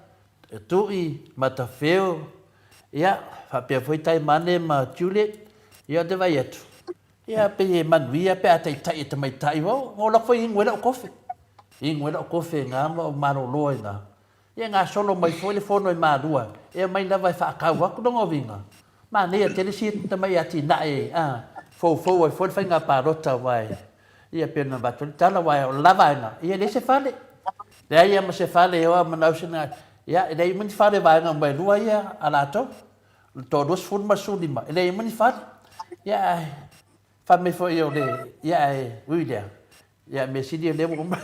Tui, Matafeo, ia, faapea foi Taimane ma Juliet, ia ou te vaai atu, ia pei e manuia pe a taitai e tamaitai, ua ola foi inu ai lau kofe, inu ai lau kofe i ina ma ou malolo ai i ina. Ia gasolo mai foi le fono i Malua, e omai lava e faatau atu lona uiga, manaia tele sia tamai atinae a, foufou ai foi le faiga palota aua e, ia pei ona avatu ai le tala, aua o le la vaega, ia e leai se fale, leai lava ma se fale e o a manao sina, ia e leai uma ni fale vaega uma e lua ia a latou, o le toalua sefulu ma le sefululima, e leai uma ni fale. Ia ae fai mai foi o le, ia ae ui lea, ia mea sili o lea ua uma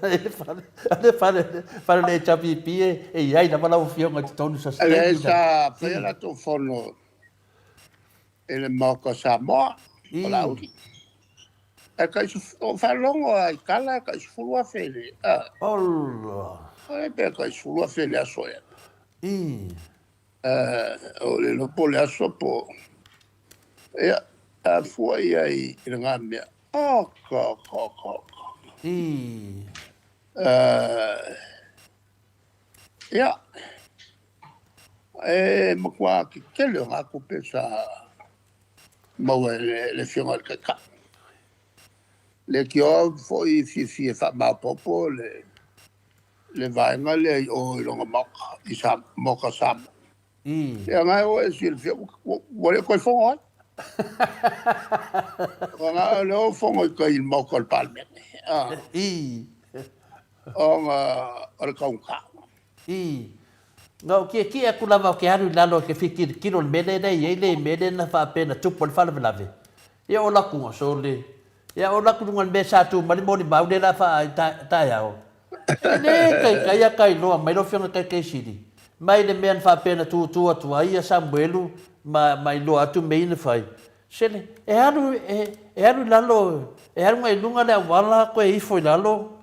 le fale, le fale, fale o le HRPP e i ai lava lau Afioga i totonu sustain. Leai sa fai a latou fono i le Maota o Samoa. o Laauli. Ae tai o faalogo lava i tala e tai 10,000 le, a. Ola. Ai pe tai 10,000 le aso ea. I. O le iloa po o le aso po o, ia, a fua i ai i lena mea. Oka, oka, oka, oka. I. Ia, e matua tetele o ngā tupe sa maua e le Afioga i le Taitai. Leitioa foi i fiafia e faamaopoopo le vaega lea i o i lona Maota, i Maota Samoa. Ia na e o e silafia ua le toe fono ai. Ona o lea ua fono i tai i le Maota o le Palemene. Ona o le taugata. Na ou kiekie atu lava ou te alu i lalo ou te fia tilotilo i le mea lea e i ai le mea lea na faapea na tupu ai le faalavelave. Ia ou alu atu, sole, ia ou alu atu i luga o le mea sa tu mai le molimau lea la faa taeao. E le taitai a ka iloa mai lau Afioga i le Taitaisili mai le mea na faapea na tutu atu ai ia Samuelu ma ma iloa atu mea ia na fai. Sele, e alu e, e alu i lalo, e alu mai luga le auala toe ifo i lalo.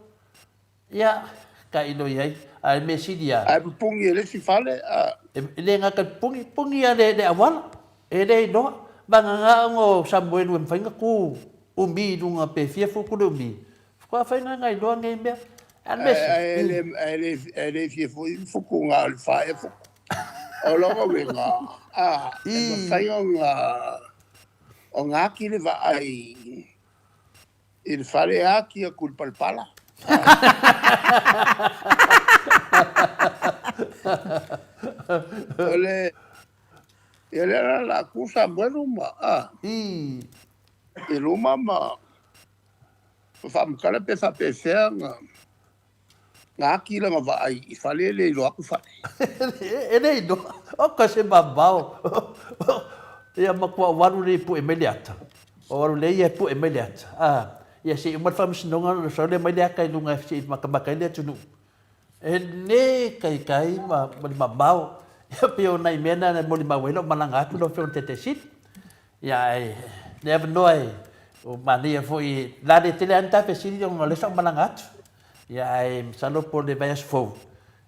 Ia, tailo i ai. A le mea sili lava. Ae pupungi e le isi fale, a. E le gata i pupungi, puni lava le auala. E le iloa. Vagana ona o Samuelu e mafai ona tu umi i luga pe fia futu le umi. Faatoa fai na iloa nei mea. A le mea sili. Ae le fia foi futu na o le fa ea futu. O lona uiga, a, e mafai ona ati le vaai I le fale e ati atu i le palapala. O le, ia lea la la tu Samuelu ma, a, i luma ma faamatala pe faapefea na, Na aki lana vaai i fale e le iloa atu fale. E le iloa. Oka se mamao. Ia matua ou alu lea e pue mai le ata. Ou alu lea ia e pue mai le ata. Ah, ia se i uma le faamasinoga ona sau lea mai le ata i luga se i matamata ai le atunuu. E le taitai ma le mamao. Ia pei o nai mea na na molimau ai lou malaga atu lau Afioga i le Taitaisili. Ia ae le avanoa e ua manaia foi la le tele lava ni ta fesili ona o lea sa ou malaga atu. Ia ae masalo po o le vaiaso fou,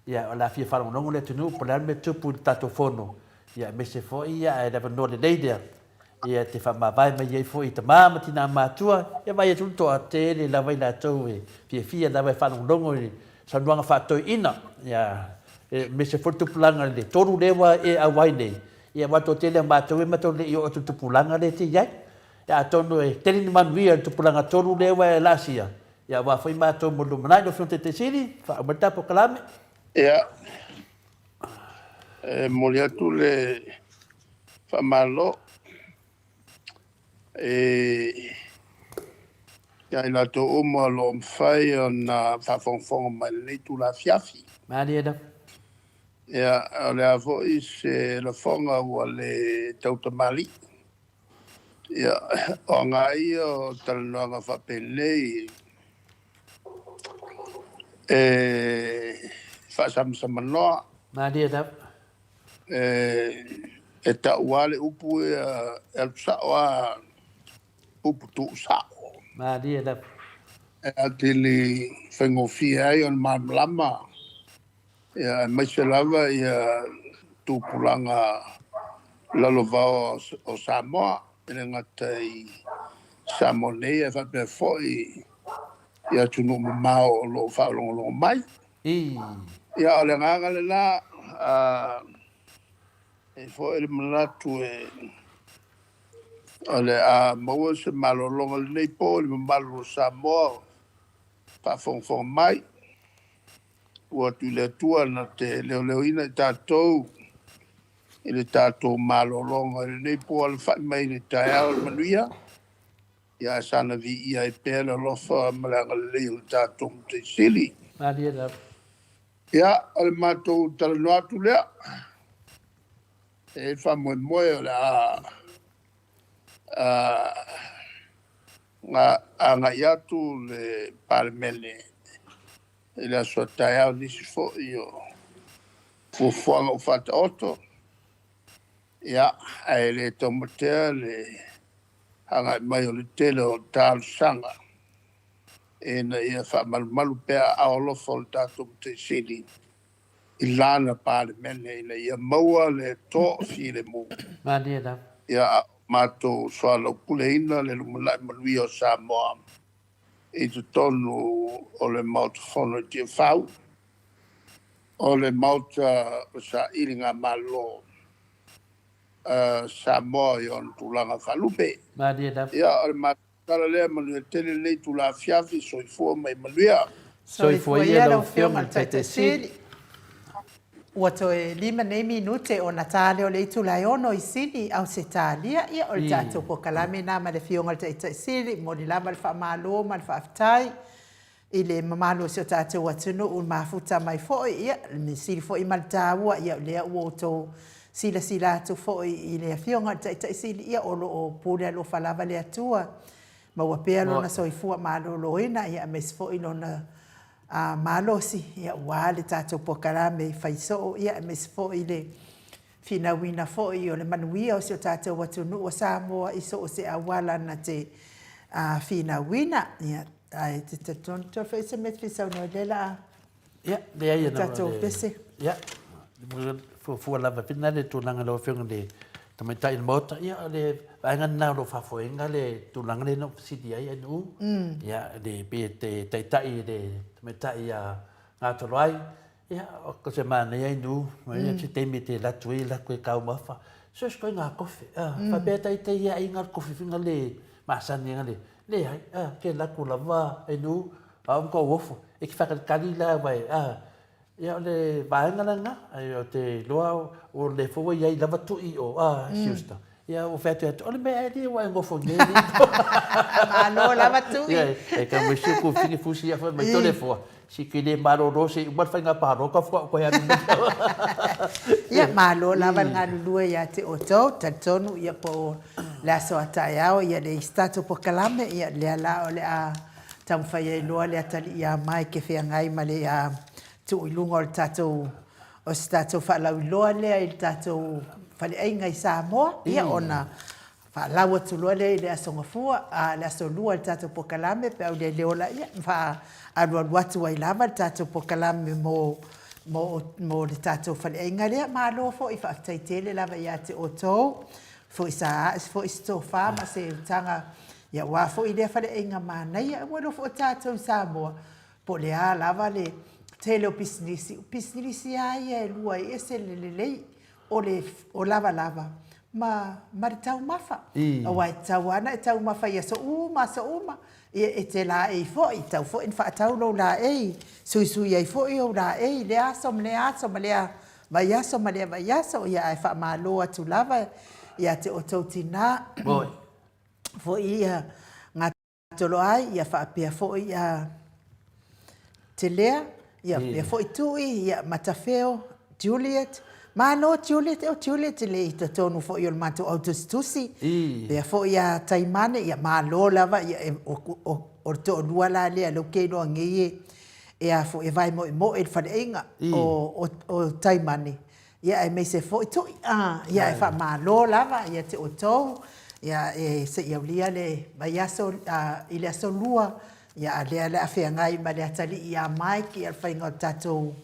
ia o le a fia faalogologo le atunuu po o le a le mea tupu i le tatou fono, ia aemaise foi ia ae le avanoa lelei lea ia te faamavae mai ai foi i tama ma tina matua, ia vaai atu le toatele lava i latou e fiafia lava e faalogologo i saunoaga faatoeaina, ia aemaise foi le tupulaga i le 3 lea ua e auai nei, ia aua le toatele o matou e matou le i oo atu i le tupulaga lea e te i ai. Ia atonu e tele ni manuia i le tupulaga 3 lea ua e laasia, Ia aua foi matou mo le lumanai lau Afioga Taitaisili, faauma le ta polokalame. Ia, e momoli atu le faamalo ia i latou uma o lo o mafai ona faafogafoga mai i lenei itula afiafi. Malie lava. Ia, o le a foi se lafoga ua le tautamalii. Ia, o aga ia o talanoaga faapenei e faasamasamanoa. Malie lava. E tau lava le upu ia, e alu sao lava upu tuusao. Malie lava. E atili faigofie ai ona malamalama Ia, aemaise lava ia tupulaga lalovaoa o Samoa, e le gata i Samoa nei ae faapea foi i atunuu mamao o lo o faalogologo mai. Ia, o le agaga lena, e i ai foi le manatu o le a maua se malologa i lenei po i le mamalu o Samoa o faafogafoga mai. Ua atu i le Atua na te leoleoina i tatou i le tatou malologa i lenei po alafai mai i le taeao o le manuia, ia ae sana viia ai pea le alofa ma le agalelei o le tatou Matai Sili. Malie lava. Ia, o le matou talanoa atu lea, e i ai le faamoemoe o le a agai atu le Palemene i le aso a taeao nisi foi o fuafuaga ua faataoto, ia, ae le taumatea le agai mai o le tele o talosaga ina ia faamalumalu pea aao alofa o le tatou Matai Sili i lana Palemene ina ia maua le toafilemu. Malie lava. Ia, a o matou soalaupuleina le lumanai manuia o Samoa i totonu o le Maota Fono i Tiafau, o le Maota o Sailigamalo a Samoa i ona tulaga faalupe. Malie lava. Ia, o le matou tala lea, manuia tele lenei itula afiafi, soifua ma ia manuia. Soifua ia lau Afioga i le Taitai Sili. Ua toe 5 nei minute ona ta lea o le itula e 6 i Sini, Ausetalia. Ia, o le tatou polokalame lena ma le Afioga i le Taitai Sili. E momoli lava le faamalo ma le faafetai i le mamalu o si o tatou atunuu i mafuta mai foi, ia, le mea sili foi ma le taua, ia, o lea ua outou silasila atu foi i le Afioga i le Taitai Sili, ia, o lo o pule alofa lava le Atua, maua pea lona soifua maloloina, ia, aemaise foi lona malosi, ia, aua le tatou polokalame fai soo, ia, aemaise foi le finauina foi o le manuia o si o tatou atunuu o Samoa i so o se auala na te finauina. Ia, ae te talitonu toe foi se mea e te fia saunoa ai lea la a Ia, leai le tatou pese. Ia, fuafua lava pina le tulaga lau Afioga i le Tamaitai o le Maota, ia, o le vaega lena o lo o faafoeina le tulaga lea na ou fesili ai Ainu. Ia, le pei e te taitai i le Tamaitai ia Gatoloai, Ia, ko se manaia i nu, mai mm. se taimi te latu i latu e taumafa. So se koe ngā kofe. Ah, mm. Whapea tai te ia i ngā kofe whinga le masani ngā le. Le hai, ah, ke latu lava e nu, a um ko ofo. E ki whakalikali la wai, ah, ia o le vaenga la ngā, ai o te loa o le fua i ai lava tui o, ah, mm. siusta. Ia, ua fai atu ia, o le mea e lia ua e gofo nei ni. Malo lava tui. Ia, e ka mai siu ku fini fusi ia mai tole foa. Si ki le malolo se uma le whainga pāro ka whua koe anu mai. Ia, malo lava le galulue ia te outou, talitonu ia po o le aso a taeao, ia le isi tatou polokalame, ia lea la o le a taumafai ai loa le atalii ia mai ke feagai ma le tuu i luga o le tatou O se tatou faalauiloa lea i le tatou faleaiga i Samoa, ia ona faalau atu loa lea i le Aso Gafua, a le Aso Lua i le tatou polokalame pe au le ola, ia faaalualu atu ai lava le tatou polokalame mo mo mo le tatou faleaiga lea. Malo foi, faafetai tele lava ia te outou foi sa ae foi se tofa ma se utaga ia aua foi lea faleaiga manaia. Ua iloa foi o tatou i Samoa, Po o le a lava le tele o pisinisi, o pisinisi lava ia e lua e ese le lelei o le o lavalava ma ma le taumafa. Aua e tatau lava ona e taumafa i aso uma aso uma. Ia e te laei foi, e tatau foi ona faatau lou laei, suisui ai foi ou laei i lea aso ma lea aso ma lea vaiaso ma lea vaiaso. Ia ae faamalo atu lava ia te outou tina foi ia Tolo ai, ia faapea foi a Telea, ia faapea foi Tui, ia Matafeo, Juliet. Malo Juliet, o Juliet le i totonu foi o le matou au tusitusi. Faapea foi a Taimane, ia malo lava, ia o le toalua la lea lea ou te iloa nei e a foi e vae moemoe i le faleaiga o Taimane. Ia aemaise foi Tui, ia e faamalo lava ia te outou, ia e se i aulia le vaiaso i le aso Lua, ia a lea o le a feagai ma le atalii ia Mike ia le faiga o le tatou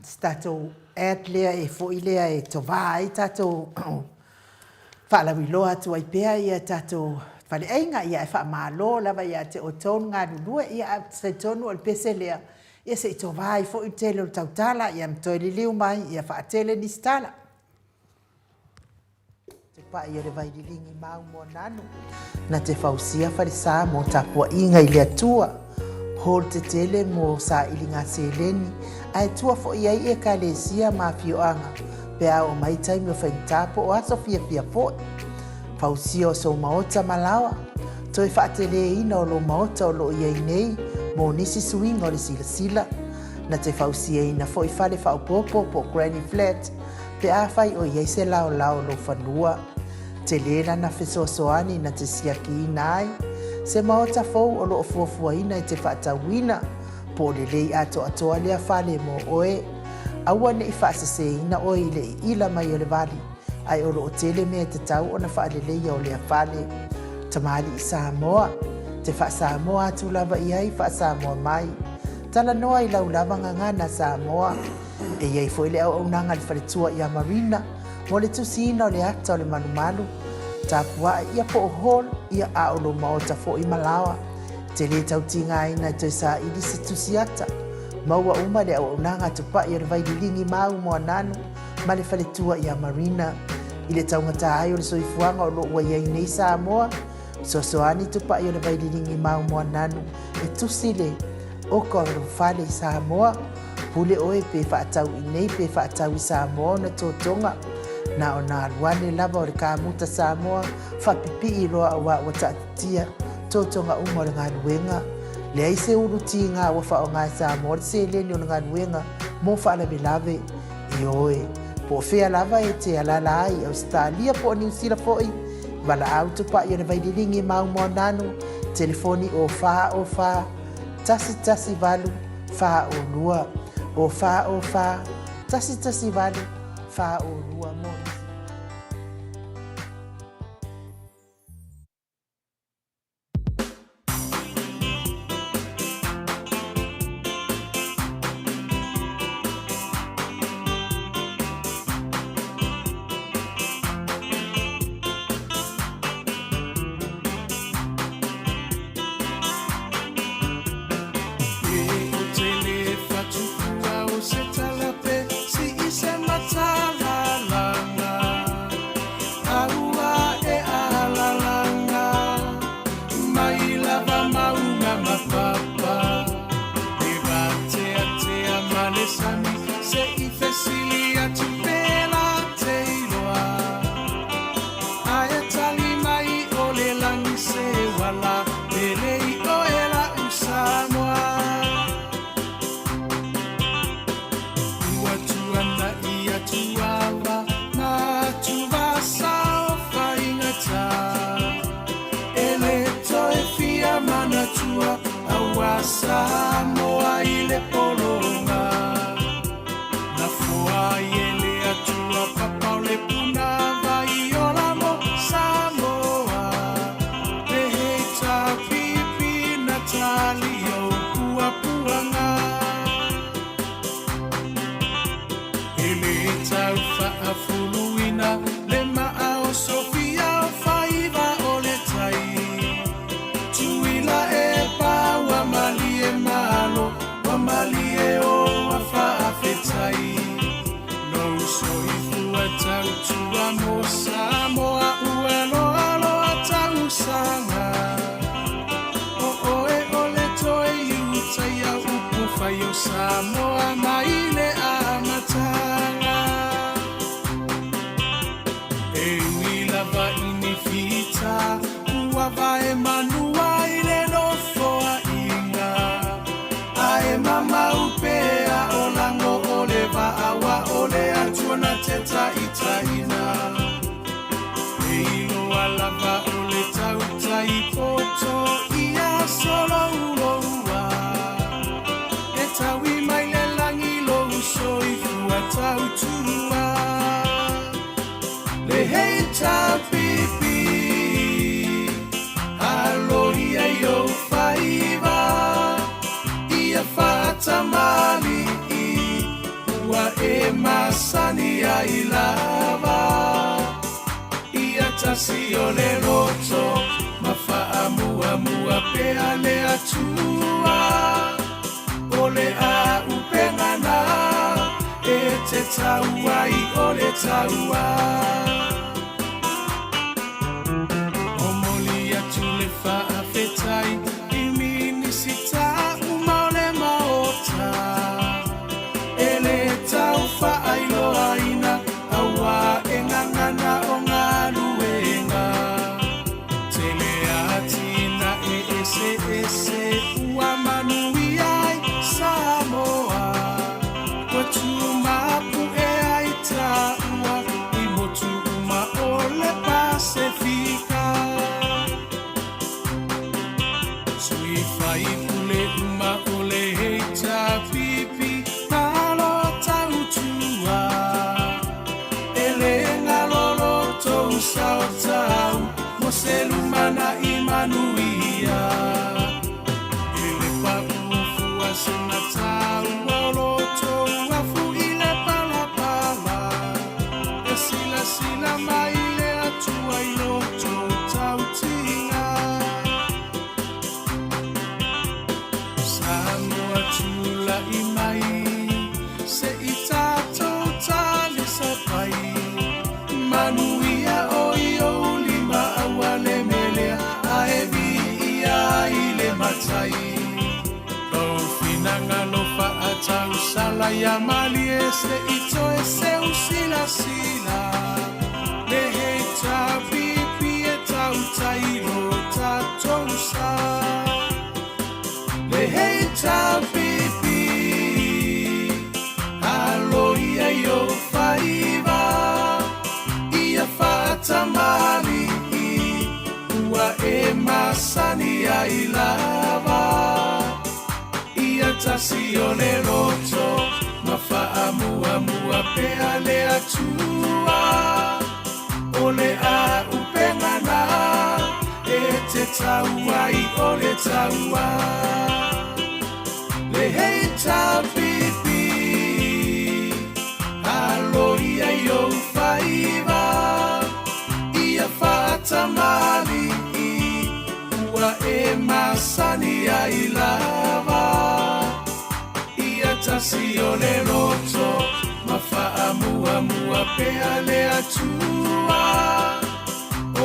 se tatou ad lea e foi lea e tovā ai tatou faalauiloa atu ai pea ia tatou faleaiga, ia e faamalo lava ia te outou le galulue, ia ae ou te talitonu o le pese lea Ia se i tova ai foi le tele o le tautala, ia ma toe liliu mai, ia faatele nisi tala. Te pai o le vai liligi mau moananu, na te fausia falesa mo tapuaiga i le Atua, hall tetele mo sailiga seleni, ae tua foi ai Ekalesia ma afioaga pe a oo mai taimi o faigata po o aso fiafia foi. Fausia o sou maota ma laoa, toe faateleina o lou maota o lo o i ai nei mo nisi suiga o le silasila, na te fausiaina foi fale faaopoopo po o granny flat pe afai o i ai se laolao o lou fanua. Tele lana fesoasoani na te siakiina ai se maota fou o lo o fuafuaina e te faatauina po o lelei atoatoa lea fale mo oe. Aua ne i faaseseina oe i le iila mai o le vali. Ae o lo o tele mea e tatau ona faaleleia o lea fale. Tamalii Samoa, te faa-Samoa atu lava i ai, faa-Samoa mai. Talanoa i lau lava gagana Samoa. E i ai foi le auaunaga a le faletua ia Marina mo le tusiina o le ata o le malumalu, tapuae ia po o hall ia a o lou maota foi ma laoa. E te le tau tigaina e toe saili se tusi ata. Maua uma le auaunaga a Tupai o le Vaililigi Mau Moananu ma le faletua ia Marina. I le taugata ai o le soifuaga o lo o ua i ai nei Samoa, fesoasoani Tupai o le Vaililigi Mau Moananu e tusi le oka o lou fale i Samoa. Pule oe pe faatau i nei pe faatau i Samoa ona totoga. Na ona alu ane lava o le kamuta Samoa faapipii loa aua ua taatitia totoga uma o le galuega. Leai se ulu tiga ua faaaoga e Samoa le seleni o le galuega mo faalavelave. Ioe, po o fea lava e te alaala ai i Ausetalia po o Niu Sila foi, valaau tupai o le Vaililigi Mau Moananu, telefoni o 4 O 4 1 1 8 4 O 2, o 4 O 4 1 1 8 4 O 2 mo nisi. sina taua o loto afu i le palapala e silasila mai le Atua i loto tautiga. Samoa tula'i mai se i tatou talisapai manuia o i ou lima aua le melea ae viia i le matai. Lou finagalo faatausala ia malie se i toe seu silasila le HRPP e tautai lo tatou sa. Le HRPP alo ia i ou faiva ia faatamalii ua e masani ai lava ia tasi o le loto ma faamuamua pea le Atua o le auupega na e te tau ai o le taua le HRPP alo ia i ou faiva ia faatamalii ua e masani ai lava ia tasi o le loto ma faamuamua pea le Atua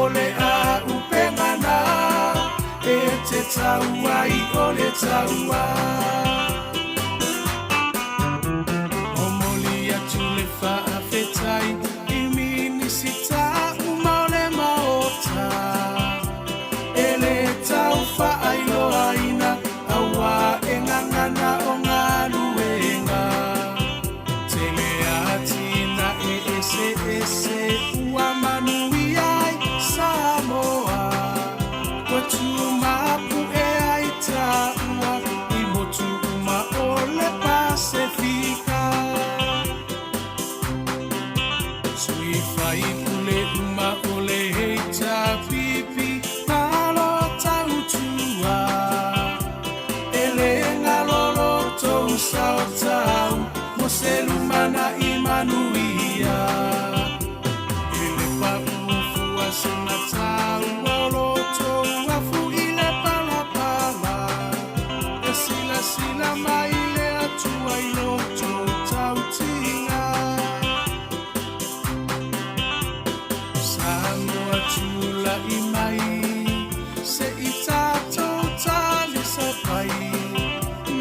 o le auupega na e te tau ai o le taua. Momoli atu le faafetai i Minisita uma o le Maota e le tau faailoaina auā e gagana o galuega tele atinae eseese ua manuia ai Samoa ua tumapu'e ai taua i motu uma o le Pasefika. Sui faipule uma o le HRPP malo tautua e le galo lo tou sao tau mo se lumana'i manuia e le paufua sina taua o loto afu i le palapala e silasila mai le Atua i loto tautiga. Samoa tula'i mai se i tatou talisapai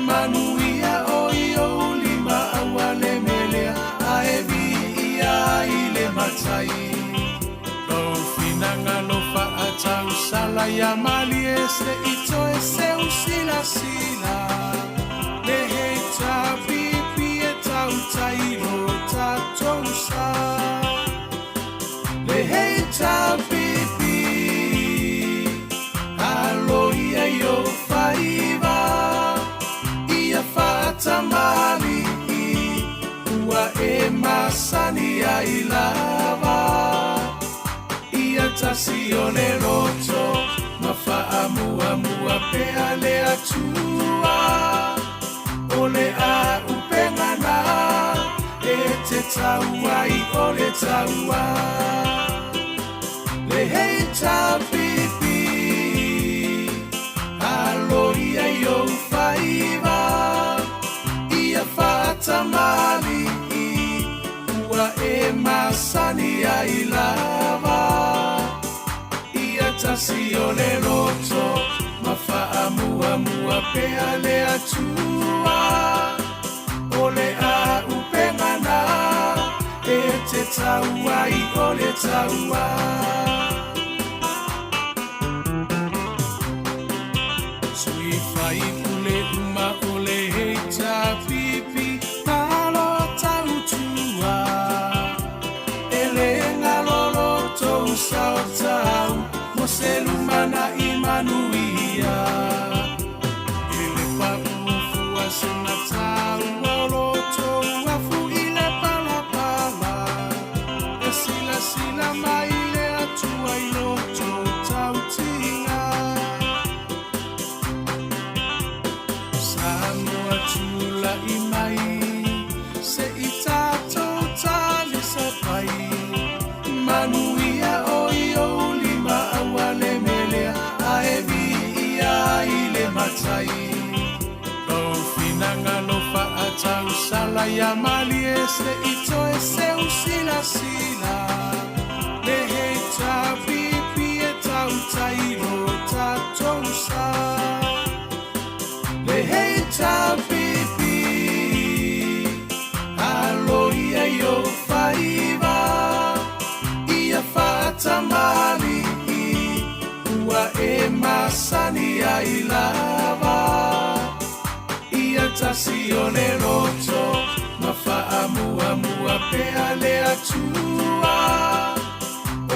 manuia o i ou lima aua le melea ae viia i le matai. Lou finagalo faatausala ia malie se i toe seu silasila le HRPP e tautai lo tatou sa. Le HRPP alo ia i ou faiva ia faatamalii ua e masani ai lava ia tasi o le loto ma faamuamua pea le Atua o le auupega na e te tau ai o le taua le HRPP alo ia i ou faiva ia faatamalii ua e masani ai lava ia tasi o le loto ma faamuamua pea le Atua o le auupega na e te tau ai o le taua. Sui faipule uma o le HRPP malo tautua e le galo lo tou sao tau mo se lumana'i manuia e le paufua sina taua o loto afu i le palapala e silasila mai le Atua i loto tautiga. Samoa. Tausala ia malie se i toe seu silasila Le hei taupipi e tautai lo tatou sa Le hei taupipi Aloia i ou faiva Ia faatamalii Ua e masani ai lava Ia tasi o le loto Ma faamuamua pea le Atua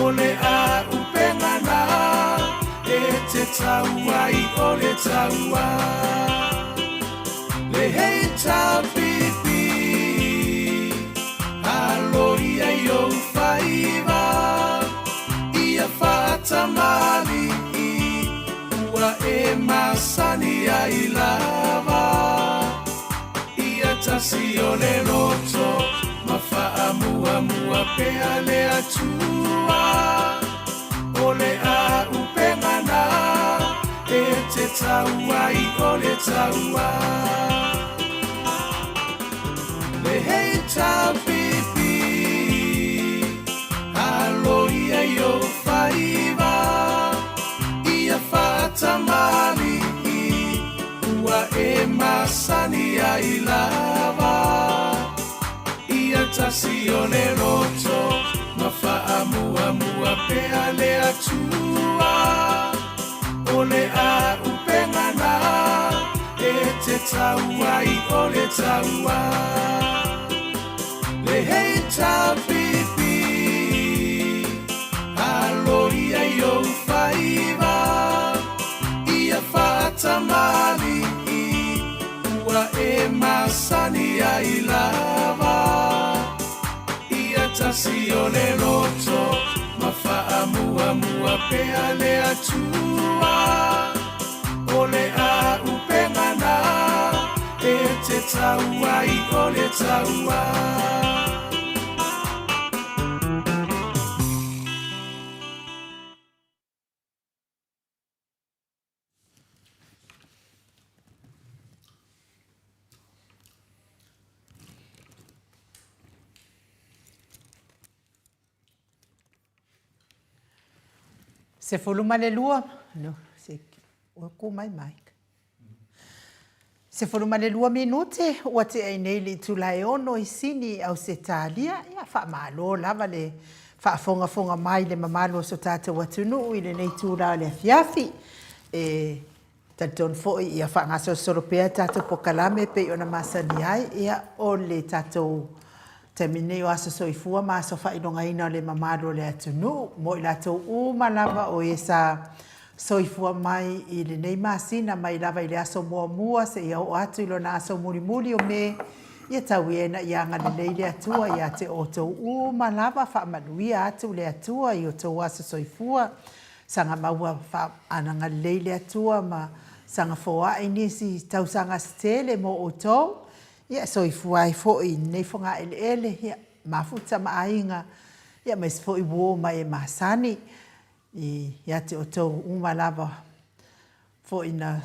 O le auupega na E te tau ai o le taua Le HRPP Aloia i ou faiva Ia faatamalii Ua e masani ai lava Ia tasi o le loto Ma faamuamua pea le Atua O le auupega na E te tau ai o le taua Le HRPP Aloia i ou faiva Ia faatamalii Ua e masani ai lava Ia tasi o le loto Ma faamuamua pea le Atua O le auupega na E te tau ai o le taua Le HRPP Aloia i ou faiva Ia faatamalii Ua e masani ai lava Ia tasi o le loto Ma faamuamua pea le Atua O le auupega na E te tau ai o le taua. 12, no, se, ua ku mai Mike. 12 minute ua tea ai nei le itula e 6 i Sini i Ausetalia. Ia, faamalo lava le faafogafoga mai i le mamalu o so tatou atunuu i lenei itula o le afiafi. E talitonu foi ia faagasolosolo pea tatou pokalame e pei ona masani ai. Ia, o le tatou taimi nei o aso soifua ma aso faailogaina o le mamalu o le atunuu mo i latou uma lava o e sa soifua mai i lenei masina mai lava i le aso muamua seia oo atu i lona aso mulimuli o Me, ia tau ia ina ia agalelei le Atua ia te outou uma lava, faamanuia atu le Atua i outou aso soifua, saga maua faaanagalelei le Atua ma saga foai nisi tausaga se tele mo outou, ia soifua ai foi i lenei fogaeleele, ia mafuta ma aiga, ia aemaise foi uo ma e masani. Ia te outou uma lava foi na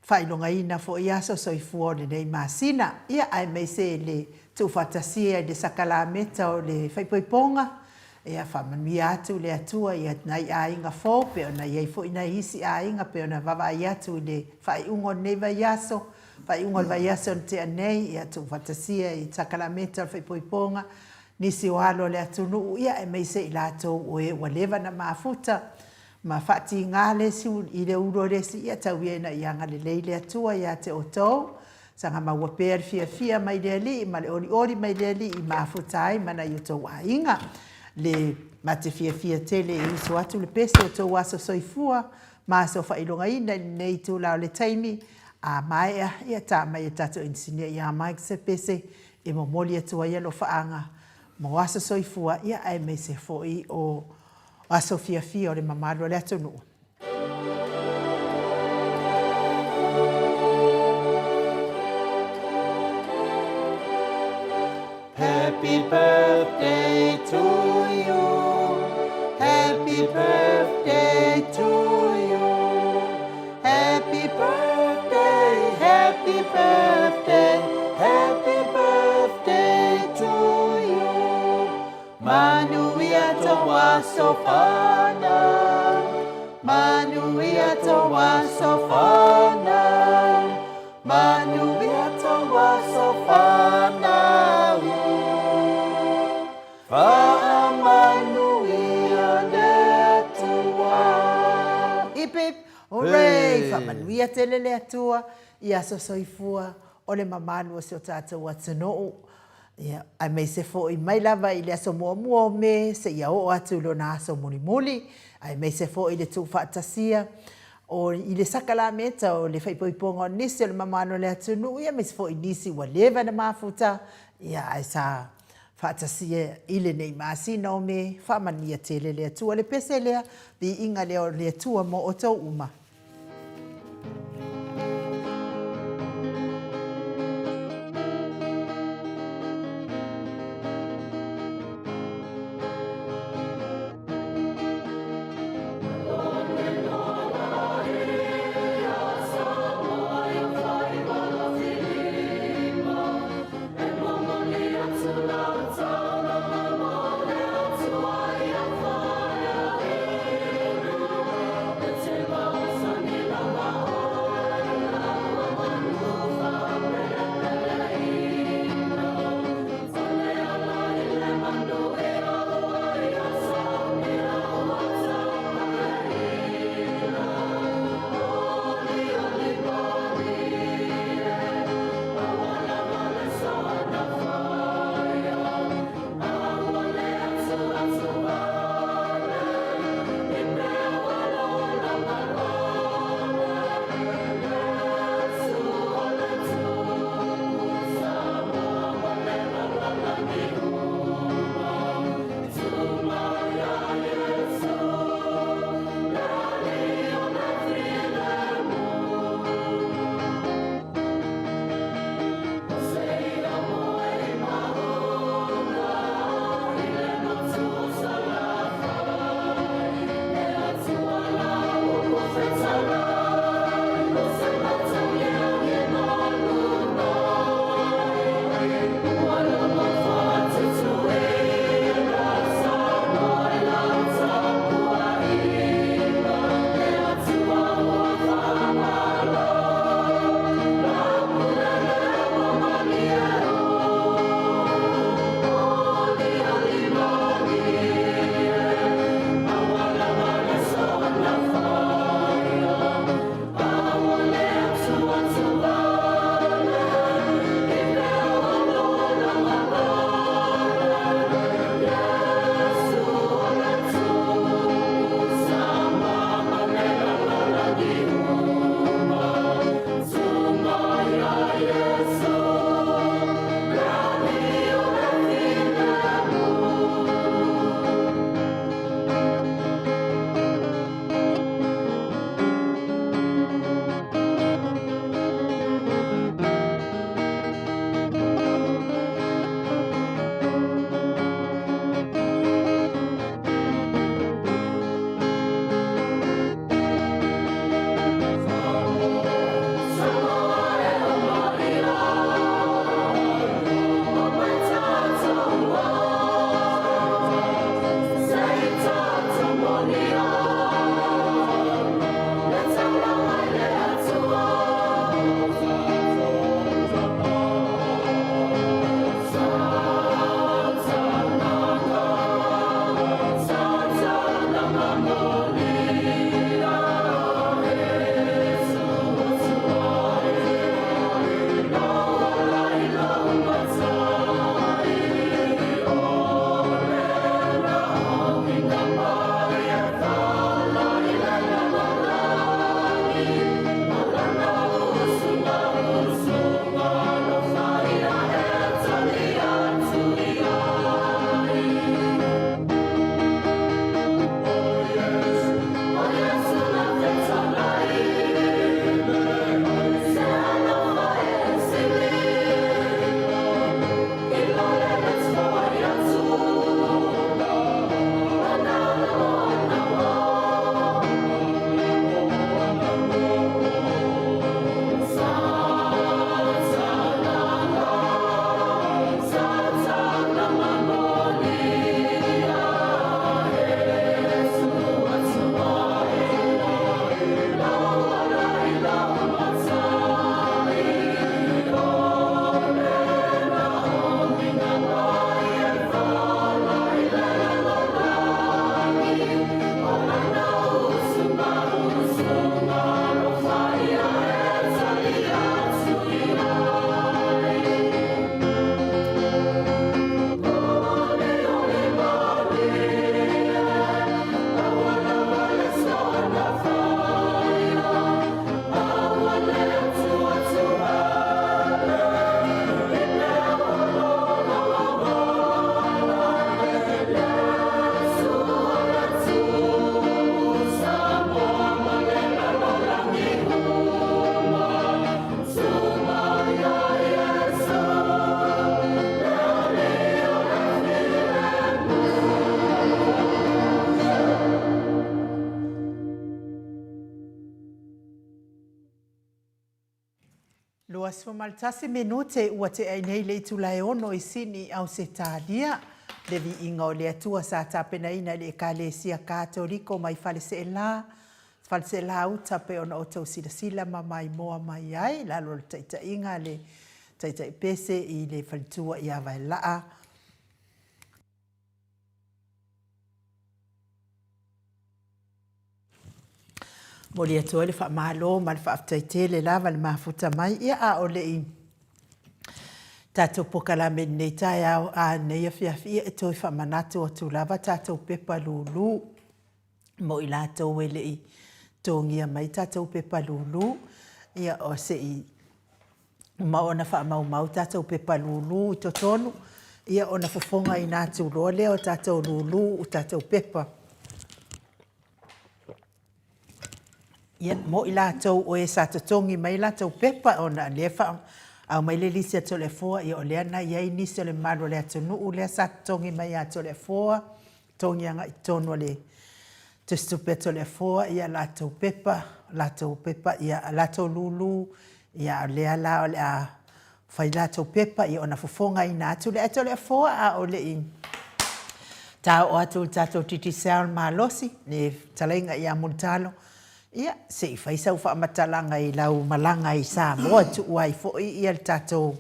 faailogaina foi aso soifua o lenei masina, ia aemaise le tuufaatasia i le sakalameta o le faaipoipoga, ia faamanuia atu le Atua i nai aiga fou pei ona i ai foi nai isi aiga pei ona vaavaai atu i le faaiuga o lenei vaiaso, faaiuga o le vaiaso na tea nei, ia tuufaatasia i sakalameta o le faaipoipoga, nisi o alo o le atunuu, ia aemaise i latou o e ua leva na mafuta ma faatiga le isi i le ulu o le isi, ia tau ia ina ia agalelei le Atua ia te outou, saga maua pea le fiafia mai le Alii ma le olioli mai le Alii i mafuta ai ma nai outou aiga. Le ma te fiafia tele e usu atu le pese o outou aso soifua ma aso faailogaina i lenei itula o le taimi, a maea, ia ta mai e tatou inisinia ia Mike se pese e momoli atu ai alofaaga mo aso soifua, ia aemaise foi o aso fiafia o le mamalu o le atunuu. Happy birthday to you Happy birthday to you Happy birthday, happy birthday, happy. aso fanau, manuia tou aso fanau, manuia tou aso fanau. Faamanuia le Atua. Hip hip hooray! Faamanuia tele le Atua i aso soifua o le mamalu o si o tatou atunuu. Ia, aemaise foi mai lava i le aso muamua o Me seia oo atu i lona aso mulimuli, aemaise foi i le tuufaatasia o i le sakalameta o le faaipoipoga o nisi o le mamalu o le atunuu, ia aemaise foi nisi ua leva ona mafuta, ia ae sa faatasia i lenei masina o Me, faamanuia tele le Atua. Le pese lea, viiga lea o le Atua mo outou uma. 21 minute ua tea ai nei le itula e ono i Sini, Ausetalia. Le viiga o le Atua sa tapenaina e le Ekalesia Katoliko mai Faleseela, Faleseela Uta pei ona outou silasila ma maimoa mai ai i lalo o le taitaiga a le Taitai Pese i le faletua ia Vaelaa. Momoli atu ai le faamalo ma le faafetai tele lava le mafuta mai. Ia, a o le i tatou pokalame i lenei taeao, a lenei afiafi, ia e toe faamanatu atu lava tatou pepa lulu mo i latou e le i togia mai tatou pepa lulu. Ia, o se i uma ona faamaumau tatou pepa lulu i totonu, ia ona fofogaina atu loa lea o tatou lulu i tatou pepa. Ia, mo i latou o e sa totogi mai latou pepa ona o lea e aumai le lisi a Toleafoa, ia o lea na i ai nisi o le mamalu o le atunuu lea sa totogi mai ia Toleafoa, totogi agai i totonu o le tusitupe a Toleafoa ia latou pepa, latou pepa, ia latou lulu, ia o lea la o le a fai latou pepa ia ona fofogaina atu lea e Toleafoa a o le i taoo atu i le tatou Digicel malosi le fetalaiga ia Mulitalo, ia se i fai sau faamatalaga i lau malaga i Samoa e tuu ai foi ia le tatou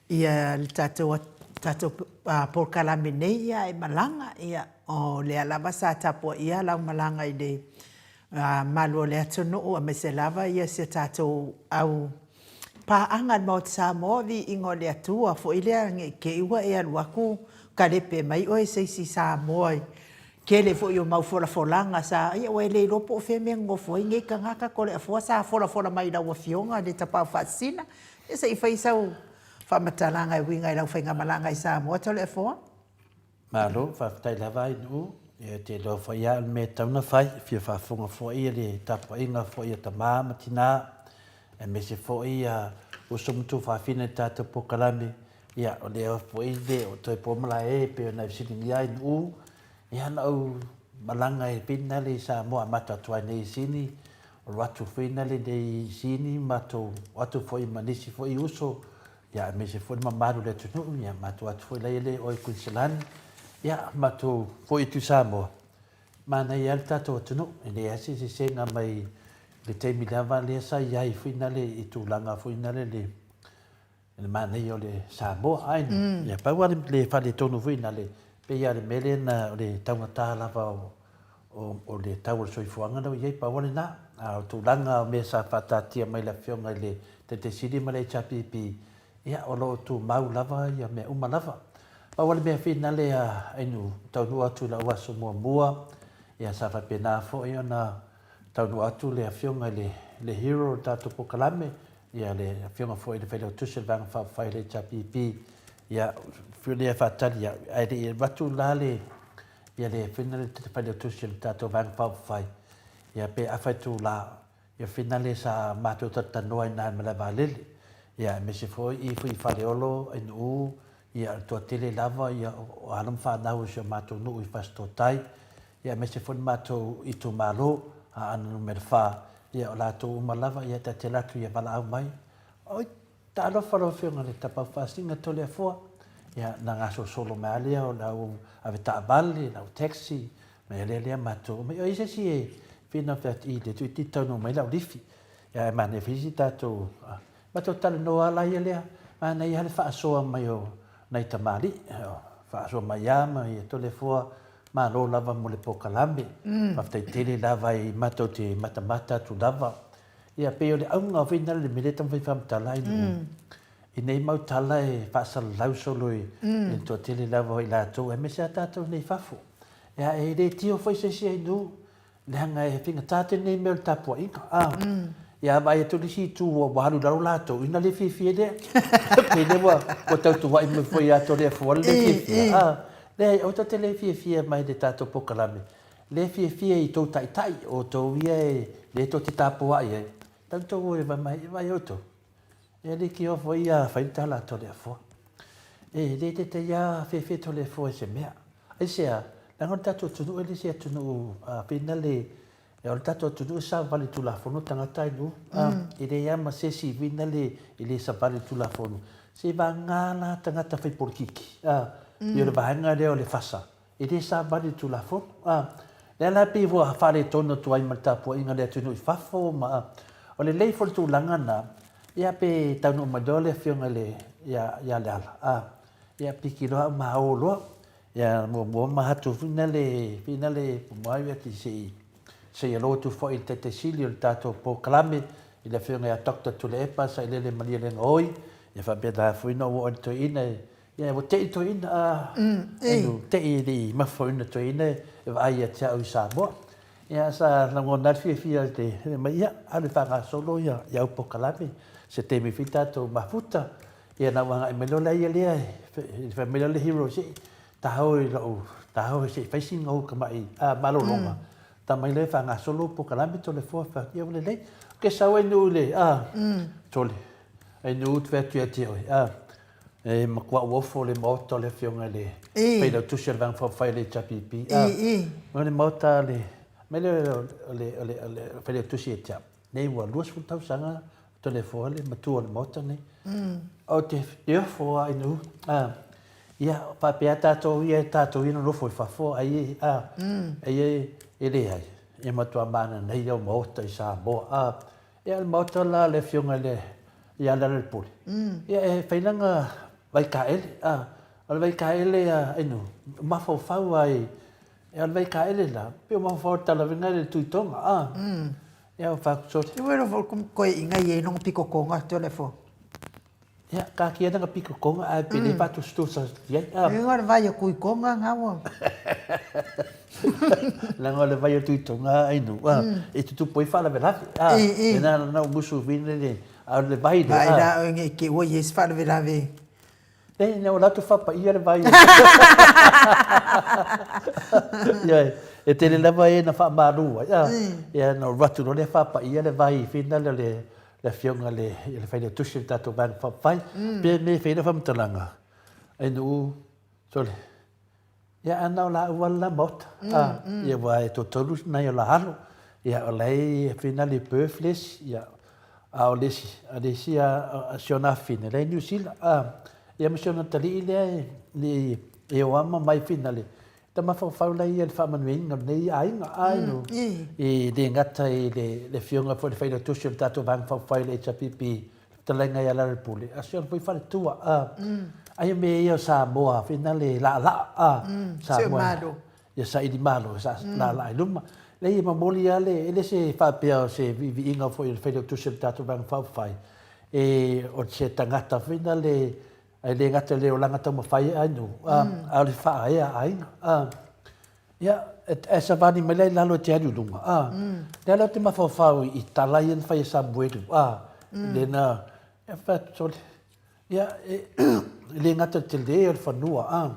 ia le tatou tatou polokalame nei ia e malaga ia o lea lava sa tapuaia lau malaga i le malu o le atunuu aemaise lava ia si a tatou au paaga i le Maota Samoa, viiga o le Atua foi lea ne i te i ua e alu atu kalepe mai oe e se isi Samoa i tele foi o mau folafolaga sa, ia ua e le iloa po o fea mea nonofo ai nei tagata Toleafoa sa folafola mai i lau Afioga i le Tapaau Faasisina. Ia se i fai sau faamatalaga e uiga i lau faigamalaga i Samoa Toleafoa. Malo, faafetai lava Ainuu. Ia te iloa foi lava o le mea e tatau ona fai, e fia faafofoga foi le tapuaiga foi a tama ma tina, aemaise foi ia uso ma tuafafine i le tatou polokalame. Ia, o lea foi le o toe po malae e pei ona e fesiligia Ainuu, ia na ou malaga e finale i Samoa amata atu ai nei i Sini, o atu finale nei i Sini, matou o atu foi ma nisi foi uso Ia, aemaise foi le mamalu o le atunuu, ia, matou atu foi la le oe Kuiniselani, ia, matou foi atu i Samoa, manaia lava le tatou atunuu, e leai lava se eseesega mai le taimi lava lea sa i ai foi nale i tulaga foi nale le le manaia o le Samoa, ai, mm. ia, pau lava le faaletonu foi nale, pei lava le mea lea na, o le taugata lava o, o, o le tau o le soifuaga lea ua i ai, pau lava lena. A o tulaga o mea sa faataatia mai le Afioga i le Taitai Sili ma le HRPP, ia, o lo o tumau lava ia mea uma lava. Pau lava le mea finale a Ainuu, taunuu atu i lau aso muamua, ia sa faapena foi ona taunuu atu le Afioga i le, le hero o le tatou polokalame, ia le Afioga foi i le Failautusi o le Vaega Faaupufai a le HRPP, ia, lea e faatali au, ae le i avatu la le Ia le finale te failautusi o le tatou Vaega Faaupufai, ia pe afa itula, ia finale sa matou talatalanoa ai na i Malaevaalele, ia aemaise foi i i Faleolo, Ainuu, ia o le toatele lava ia o alo ma fanau o si o matou nuu i Fasitotai, ia aemaise foi le matou itumalo, Aana Numera 4, ia o latou uma lava ia ta te alu atu ia valaau mai, oi Talofa lau Afioga i le Tapaau Faasina Toleafoa, ia na gasolosolo mai lava lea o lau avetaavale, lau taxi, mai alea lea matou omai. O ai se isi e finau fai atu, i le toeitiiti taunuu mai lau lifi. Ia ae manaia foi si tatou, matou talanoa lava la ia lea, manaia lava le faasoa mai o nai tamalii, faasoa mai lava ma ia Toleafoa, malo lava mo le polokalame. Faafetai tele lava i matou te matamata atu lava. Ia, pei o le auga foi lena o le mea lea e taumafai e faamatala ai i nei mau tala e faasalalau solo i le toatele lava o i latou, aemaise lava tatou nei i fafo. Ia, e le tio foi se isi ainu, leaga e faigata tele nei mea o le tapuaiga. A, ia, a vaai atu le isi itu ua alu i lalo latou, ina le fiafia lea. Pei lea ua tautuai mai foi ia Toleafoa le le fiafia. A, leai, aua tou te le fiafia mai le tatou polokalame, Le fiafia i tou taitai, o outou ia e le tou te tapuai ai, tau tou o e vae mai, e vaai outou. E le ki off ia fai le tala a Toleafoa. E le taitai a fefe Toleafoa i se mea. Aisea, leaga o le tatou atunuu e le se atunuu a pei na le Ia, o le tatou atunuu e savali i Tulafono tagata ai nuu. E leai lava ma se isi uiga le e le savali i le Tulafono. Seivaga la tagata fai polokiki, pei o le vaega lea o le FASA, e le savali i le Tulafono. Lea la pei ua faaletonu atu ai ma le tapuaiga a le atunuu i fafo ma o lelei foi le tulaga lena, ia pe taunuu mai loa le afioga i le ia Leala, ia piki loa au ma o loa. Ia muamua ma atu whina le whina le muai ati se i se i alo atu foi i le Taitai Sili o le tatou polokalame i le afioga ia Doctor Tuilaepa Sailele Malielegaoi, ia faapena foi ona ou oo i le toeaina e ia ua tei le toeaina a inu tei e le i mafaufauina le toeaina e vaai ia te au i Samoa. Ia sa lagona ai le fiafia i le mai ia alu e faagasolo ia ia au polokalame se taimi foi tatou mafuta. Ia na ou agai mai loa lea ia lea e fai mai le hero se i taho i lou taho se i fai sina ou tamai malologa. Ta mai lea faagasolo polokalame Toleafoa fai atu ia ua lelei. Ok sau ai nuu i le Tole ai nuu ou te fai atu ia te oe e matua ou ofo le maota o le afioga i le Failautusi o le Vaega Faaupufai o le HRPP. O le maota le mai lea o le Failautusi ia te au nei ua 20 tausaga Toleafoa le matua o le Maota nei. Ou te ofo lava i nuu. Ia, faapea tatou ia, tatou ia nonofo i fafo, ai e, ai e leai, e matua mananaia o Maota i Samoa. Ia, o le Maota la le Afioga i le, ia Lealailepule, ia e fai lana vaitaele, o le vaitaele a nuu, mafaufau lava i, o le vaitaele la, pei o mafaufau i le talavega i le Tuitoga. Ia o fai atu sole. Iu ero fo koe inga i e nongo piko konga Toleafoa. Ia, ka kia nanga piko konga ae pe le faatusutusa i ai. Inga o le vai o kui konga ngaua. Leaga o le vai o Tuitoga ai nu, e tutupu ai faalavelave. E na na o musu vine le, a o le vai le. Vai la o nge ke ua yes faalavelave. E, ina ua latou faapaia le vai. Ioe, e tele lava e na faamalu ai, a, ia na ou atu loa lea faapaia le vai whina lea o le, le afioga i le, i le Failautusi o le tatou Vaega Faaupufai. Pe me fai lau faamatalaga, ai nuu, sole, Ia a na o laua le la maota, a, ia aua e toatolu nai o la alo, ia o la e finale i Perth le isi, ia, a o le isi, a le isi a si ona afafine, la e i Niu Sila, a, ia ma si ona talii lea e, e, e o lava ma mai finale, e mafaufau la ia i le faamanuiaina o lenei aiga, a, inu, e le gata i le, le afioga foi i le Failautusi o le tatou Vaega Faaupufai o le HRPP, Fetalaiga ia Lealailepule, a si ona foi faletua, a, ai o mea ia o Samoa, whina le laalaa, a, Samoa, ia saili malo, sa laalaa i luma. Leai, e momoli lava le, e le se faapea o se viiviiga foi o le Failautusi o le tatou Vaega Faaupufai, e, o se tagata foi na le, e le gata i le olaga taumafai a nuu, a, a o le faaea aiga, a. Ia, e savali mai la i lalo e te alu i luga, a. Lea la ou te mafaufau i tala ia na fai e Samuelu, a. Lea na, e fai atu, sole, ia, e le gata i le tele o le fanua, a,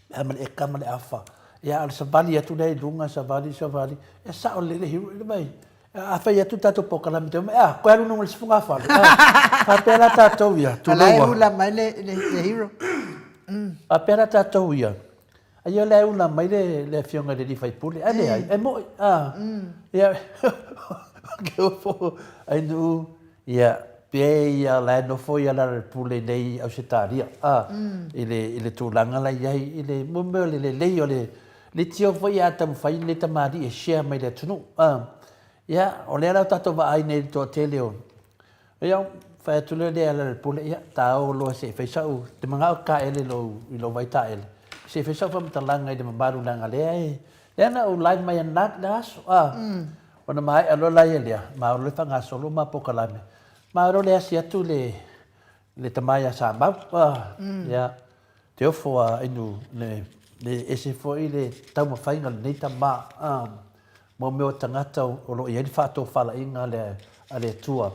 pe a ma le eka ma le afa, ia, a o le savali atu lea i luga, savali, savali, e sao lelei le hiru, le vaai, a fai atu le tatou polokalame te omai, a, koe alu luga i le sefugafale, a, faapea la tatou ia, tulou a. A la e ula mai le hero. Faapea la tatou ia, Ai o lea e ula mai le, le afioga i le alii faipule, ae leai, e mo'i, a. Ia, ke ofo, ai nuu, ia, pe ia la e nofo ia Lealailepule nei i Ausetalia, a, i le, i le tulaga la i ai, i le mo mea o le lelei o le litio foi a taumafai lenei tamalii e share mai i le atunuu, a. Ia, o lea la ua tatou vaai nei i le toatele o, Ia, fai atu loa lea e Lealailepule, ia, ta o loa se i fai sau, te manao taele i lou, i lou vaitaele, se i fai sau faamatalaga i le mamalu leaga lea e, lea na ou live mai ananafi le aso, a, ona maea loa la ia lea, ma o loa faagasolo ma polokalame, ma o loa le asi atu le, le tama ia Samau, a, ia, te ofo a inu, le, le ese foi le taumafaiga o lenei tama, a, Mo mea o tagata o lo o i ai le faatofalaiga a le Atua.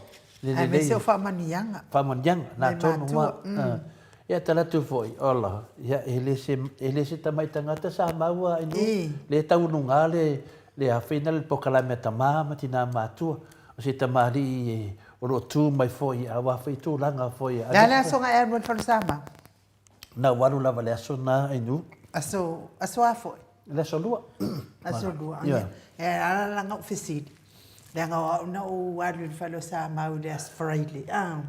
Aemaise o faamanuiaga. Faamanuiaga, na tonu lava. Ia tala atu foi, ola, ia e le se, e le se tamai tagata sa maua i nuu, le taualuga le, le afeina le polokalame a tama ma tina matua, o se tamalii o lo o tu mai foi aua foi tulaga foi. Le a le aso na e alu ai i le fale Samoa? Na ou alu lava i le aso na i nuu. Aso, aso a foi? Le Aso Lua. Aso Lua. E ala la na ou fesili, leaga o au na ou alu i le fale o Samau i le Aso Faraile, a.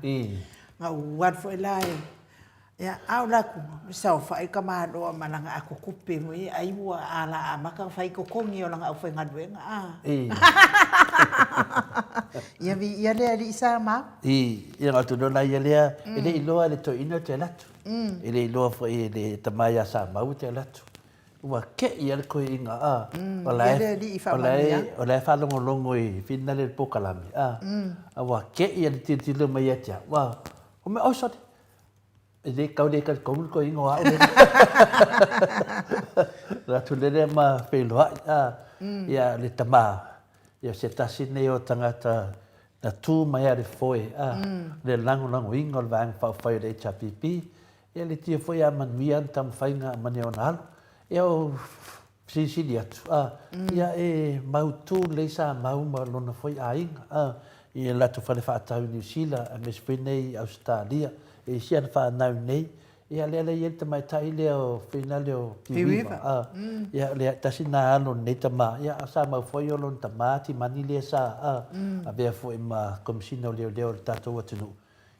Na ou alu foi la e, ia, a o la ku, saofai tamaloa ma lana ato tupe foi, ai ua ala amata ona fai totogi o lana aufaigaluega, a. Ia viia le Alii Samau. Ia, na ou la ia lea, e le i iloa e le toeaina ou te alu atu. E le iloa foi e le tama ia Samau ou te alu atu. Ua kei lava le toeaina, a, o la e, o la e, o la e faalogologo i finale le polokalame, a, a ua kei lava le tilotilo mai ia te au, a, fai mai, oi sole, e le tau le talitonu le toeaina o au lea. Alu atu lea ma feiloai, a, ia le tama, ia o se tasi lenei o tagata na tu mai lava i le foe, a, le lagolagoina o le Vaega Faaupufai o le HRPP, Ia le tia foi a manuia ana taumafaiga ma ni ona alo. Ia o silisili atu, a, ia e mautu lelei sa mau ma lona foi aiga, a, i le latou fale faatau i Niu Sila aemaise foi nei i Ausetalia. E isi ana fanau nei, ia lea la e i ai le tamaitai lea o Finale o Piuiva, a, ia lea tasi lena alo o lenei tama, ia a sa mau foi o lona tama Timani lea sa, a, avea foi ma Komesina o Leoleo o le tatou atunuu.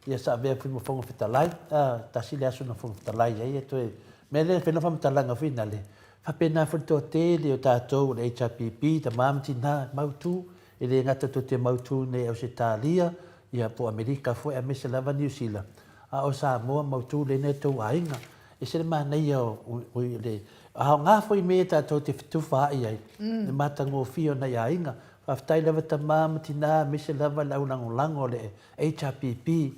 Ia sa avea foi ma Fofoga Fetalai, a, tasi le aso na Fofoga Fetalai ai, e toe, mea lea fai lau faamatalaga foi nale, faapena foi le toatele o tatou o le HRPP, tama ma tina, mautu, e le gata tou te mautu nei Ausetalia, ia po o Amerika foi aemaise lava Niu Sila, a o Samoa mautu lea nei tou aiga. Ese le manaia o, o le aoga foi mea tatou te fetufaai ai, le matagofie o nai aiga. Faafetai lava tama ma tina aemaise lava le au lagolago o le HRPP,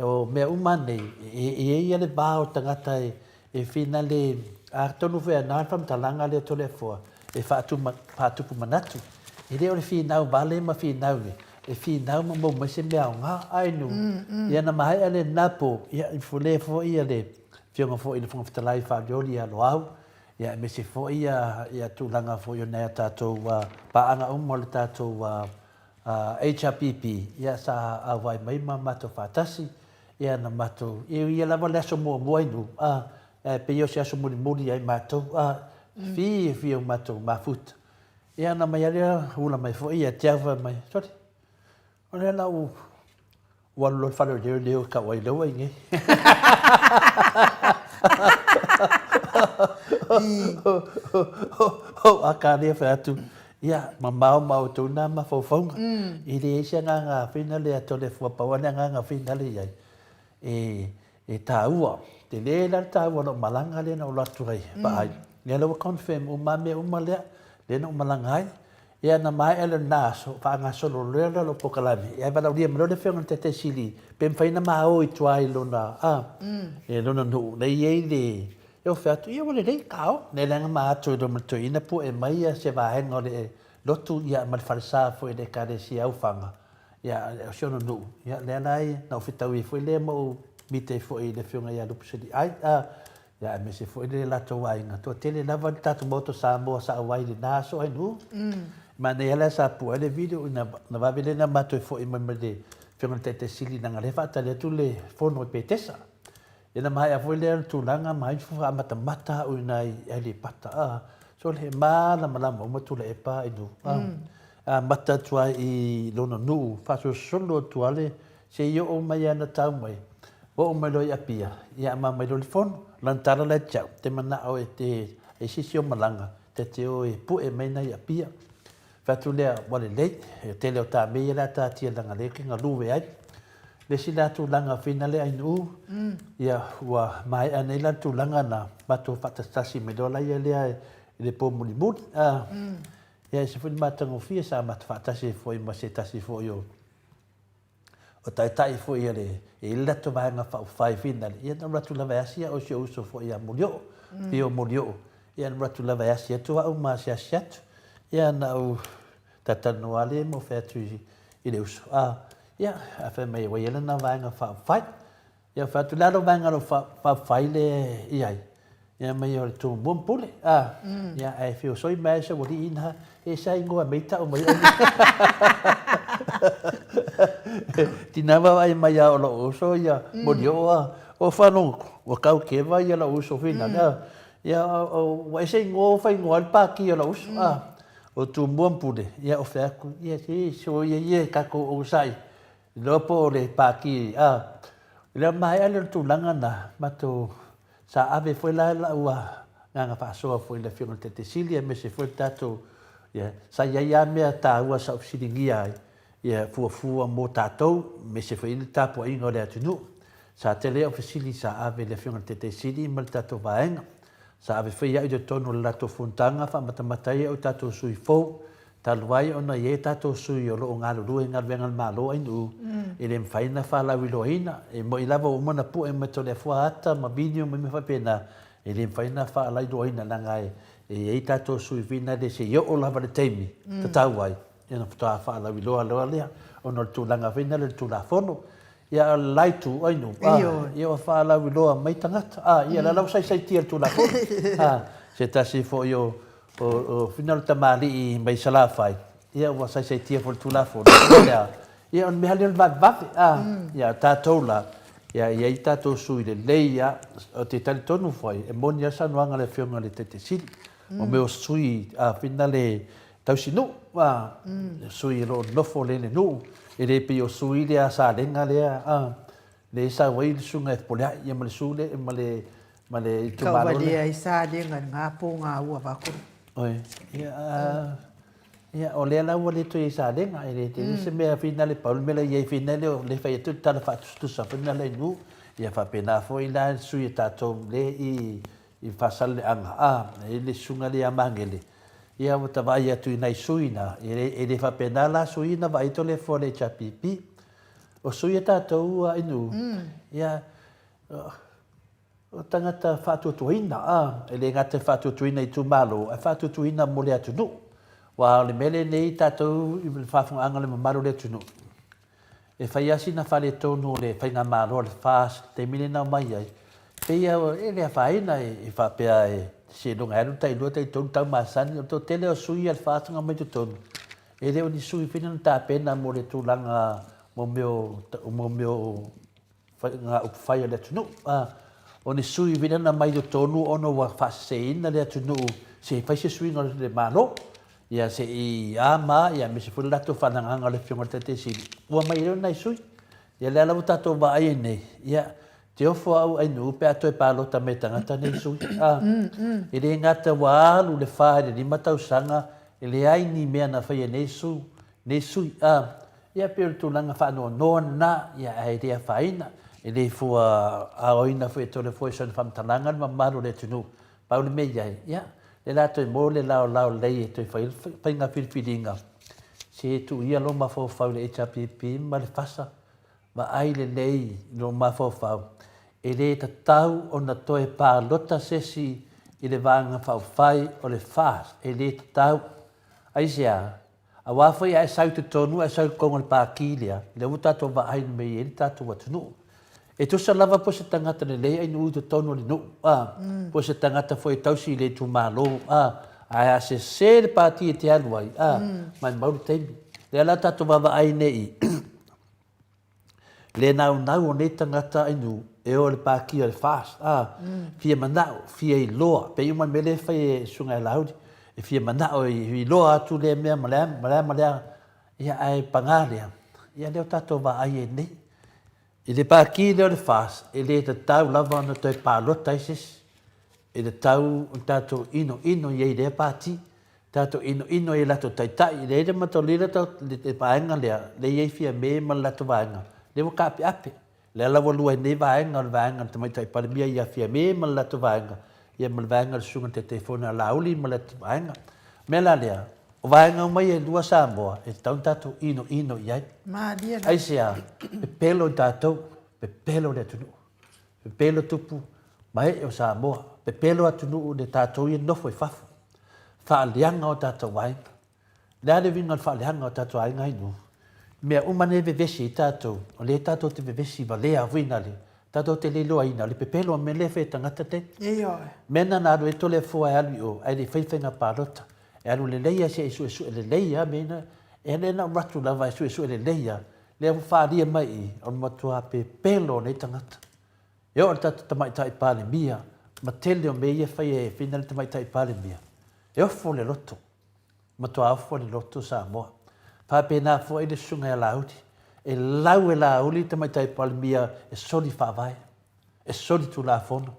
o mea uma nei, e i ai ia le va o tagata e finale, atonu foi ana le faamatalaga lea Toleafoa e faatupu manatu, e le o le finau vale ma finau e, e finau ma maua mai se mea aoga. Ai nu, ia na maea lena po, ia i le foi ia le Afioga foi i le Fofoga Fetalai Faaolioli ia Loau, ia aemaise foi ia tulaga foi o nai a tatou paaga uma o le tatou HRPP, ia sa auai mai ma matou faatasi, ia na matou, e ui lava le aso muamua i Nuu, a, ae pei o se aso mulimuli ia i matou, a, fiafia o matou mafuta. Ia na mai lava lea ula mai foi ia te au fai mai, sole, o lea la ua Ua alu loa i le fale o leoleo e kau ai lea ua i nei. A ka lea fai atu, ia, mamao ma outou nā mafaufauga. E leai se agaga finale a Toleafoa, pau lava le agaga finale i ai, e taua, tele la le taua o lau malaga lea na ou alu atu ai vaai. Lea la ua confirm uma lava mea uma lea, lea na ou malaga ai. Ia na maea lena aso, faagasolo loa lea lou polokalame, ae valaaulia mai loa le afioga i le Taitai Sili pe mafai ona ma o i tua i lona, a, i lona nuu, lea e i ai le, ia ou fai atu, ia ua lelei, ka o. Lea leaga ma ato i luma o le toeaina pue mai se vaega o le lotu ia ma le falesa foi o le Ekalesia Aufaga, ia o si ona nuu, ia lea la na ou fetaui ai foi lea ma ou mita ai foi i le afioga ia Lupuseliai, a, Ia aemaise foi le latou aiga. Toatele lava le tatou Maota o Samoa sa auai i lena aso ainu. Manaia la sa pua ai le video ina na vave lea na matou foi mai ma le Afioga i le Taitai Sili leaga lea e faatali atu le fono i Petesa. Ia na maea foi lea tulaga ma ai faamatamata au i ina i Aleipata. A, sole e malamalama uma Tuilaepa ainu. Amata atu ai i lona nuu faasolosolo atu lava le Se i oo mai ana tau mai, oo mai loa i Apia, ia ama mai loa le fono. Lana tala la e te au, te manao e te e sisi o malaga, te te o e pue mai na i Apia. Fai atu lea, ua lelei, e tele o ta mea ia le a tatia leaga lea ke galue ai. Le isi la tulaga whina le ainuu, ia ua maea nei la le tulaga na matou faatasitasi mai loa la ia lea i le po mulimuli. A, ia ese foi le matagofie sa matou faatasi ai foi ma se tasi foi o O taitai foi a le, e i ai le latou vaega faaupufai finale, ia na alu atu lava e asi au e si ou uso foi ia Molioo, Pio Molioo, ia na alu atu lava e asi atu au ma asiasi atu. Ia na ou talatalanoa lava lea ma ou fai atu i le uso, a, ia, a fai mai ua i ai lana vaega faaupufai. Ia fai atu, le a lou vaega o lo o faaupufai lea i ai? Ia mai o le Tumua ma Pule, a, ia ae feosoi mai lava si ou alii ina, e sa ingoa mei tau mai ai. Tina vaavaai mai lava o lou uso ia Molioo a, o faalogo atu, ua tau keva ia lou uso finale, a. Ia, ua ese igoa ua faaigoa ai le pāki a lou uso, a, o Tumua ma Pule, ia o fea atu, ia se soia ia e tatou onosai, iloa po o le pāki, a. I le maea lea o le tulaga lena, matou, sa ave foi la lau agaga faasoa foi i le Afioga i le Taitai Sili aemaise foi le tatou, ia, sa i ai lava mea taua sa ou fesiligia ai, ia fuafua mo tatou, aemaise foi le tapuaiga o le atunuu. Sa tele au fesili sa ave i le Afioga i le Taitai Sili ma le tatou vaega. Sa ave foi au i totonu o le latou fonotaga faamatamata ai au i tatou sui fou, talu ai ona e i ai tatou sui o lo o galulue i galuega a le Malo ainu e le mafai ona faalauiloaina. E moni lava ua uma ona pue mai Toleafoa ata ma vinio ma mea faapena, e le mafai ona faalauiloaina leaga e i ai tatou sui fina le se i oo lava i le taimi tatau ai ona faatoa faalauiloa loa lea ona o le tulaga foi lea o le Tulafono. Ia a o le la itu, ai nuu, a, ia ua faalauiloa mai tagata, a, ia la la ua saisaitia le Tulafono. A, se tasi foi o, o, o fina o le tamalii mai Salafai, ia ua saisaitia foi le Tulafono. O le a? Ia o le mea lea o le vavevave, a, ia o tatou la, ia e i ai tatou sui lelei lava, ou te talitonu foi, e moni lava le saunoaga a le Afioga i le Taitai Sili, o mea o sui, a, fina le, Tausinuu, a, sui o lo o nofo lea i le nuu, e le pei o sui lea a Salega lea, a, lea e sau ai le susuga ia Fepuleai, ia ma le su lea, ma le, ma le itumalo lea. Tauvalea ai Salega i lena po gaua vaku. Oi, ia, a, ia, o lea la ua le toe i ai Salega, e le tele se mea finale, pau le mea la e i ai finale, o lea e fai atu le tala faatusatusa foi lena i nuu, ia faapena foi la le sui a tatou lea i, i Faasaleleaga, a, e i ai le susuga lea ia Magele, ia ua ta vaai atu i nai sui na, e le, e le faapena la sui na vaai Toleafoa i le HRPP. O sui a tatou a inu, ia, o tagata faatuatuaina, a, e le gata i faatuatuaina i itumalo, ae faatuatuaina mo le atunuu. Aua o le mea lenei tatou i le faafofogaaga a le mamalu o le atunuu, E fai lava sina faaletonu o le faigamalo a le FAST i le taimi lea na omai ai, pei lava e le afaina e faapea e seiloga e alu le tailua taitolu tau masani. O le toatele o sui a le FAST na omai i totonu, e le o ni sui foi na tapena mo le tulaga mo mea o mo mea o ngā upufai o le atunuu. O ni sui foi na omai i totonu ona ua faaseseina le atunuu se i fai se suiga o le Malo. Ia se i a ma ia aemaise foi le latou faanagaga o le Afioga i le Taitai Sili, ua mai ai loa nai sui. Ia lea la ua tatou vaai ai nei, ia, te ofo au ainuu pe a toe palota mai e tagata nei sui. A, e le gata ua alu le fa i le lima tausaga, e leai ni mea na faia e nei su, nei sui. A, ia pei o le tulaga faanoanoa lena, ia ae le afaina, e le fua aoina foi e Toleafoa i sana faamatalaga le mamalu o le atunuu. Pau le mea i ai, ia, lea la toe mo le laolao lelei e toe fai ai le faiga filifiliga, se tuu ia lou mafaufau i le HRPP ma le FASA, vaai lelei i lou mafaufau, e le tatau ona toe palota se isi i le Vaega Faaupufai o le FAST, e le tatau. Aisea? Aua foi a e sau i totonu, a e sau i totonu o le Pati lea, lea ua tatou vaai mai ai le tatou atunuu. E tusa lava po o se tagata lelei ai nuu i totonu o le nuu, a, po o se tagata foi e tausi i le itumalo, a, ae a sese le Pati e te alu ai, a, maumau le taimi. Lea la tatou vaavaai nei i le naunau o nei tagata ainu e o i le Pati o le FAST, a, fia manao, fia iloa, pei uma le mea lea e fai e Susuga ia Laauli, e fia manao e iloa atu lea mea ma lea ma lea ma lea, ia ae paga lea, ia lea ua tatou vaai ai nei. I le Pati lea o le FAST, e le tatau lava ona toe palota ai se isi, e tatau ona tatou inoino i ai i lea Pati, tatou inoino i latou taitai, lea le matou lea le vaega lea, lea e i ai Fiame ma le latou vaega, lea ua taapeape. Lea la ua lua ai nei vaega, o le vaega a le Tamaitai Palemia ia Fiame ma le latou vaega, ia ma le vaega a le Susuga i le Taitaifono ia Laauli ma le latou vaega. O le mea la lea, o vaega uma ia e lua Samoa, e tatau ona tatou inoino i ai. Malie lava. Aisea? Pepelo i tatou, pepelo le atunuu, pepelo tupu ma ee o Samoa, pepelo atunuu le tatou ia nofo i fafo, faaleaga o tatou aiga. O le a le uiga o le faaleaga o tatou aiga i nuu? Mea uma nei e vevesi ai tatou, o lea tatou te vevesi valea foi na le, tatou te le iloaina, o le pepelo o mea lea e fai e tagata nei. Ioe. Mea na na alu ai Toleafoa e alu i o, ae le i fai faiga palota. E alu lelei lava se i suesue lelei lava mea na, e le na alu atu lava e suesue lelei lava, lea ua faaalia mai i i, o le matua pepelo o nei tagata. E oo i le tatou Tamaitai Palemia Ma tele o mea ia e fai e Fina le Tamaitai Palemia, e ofo le loto, matua ofo le loto Samoa. Faapena foi le Susuga ia Laauli, e lau e Laauli le Tamaitai Palemia e soli faavae, e soli Tulafono.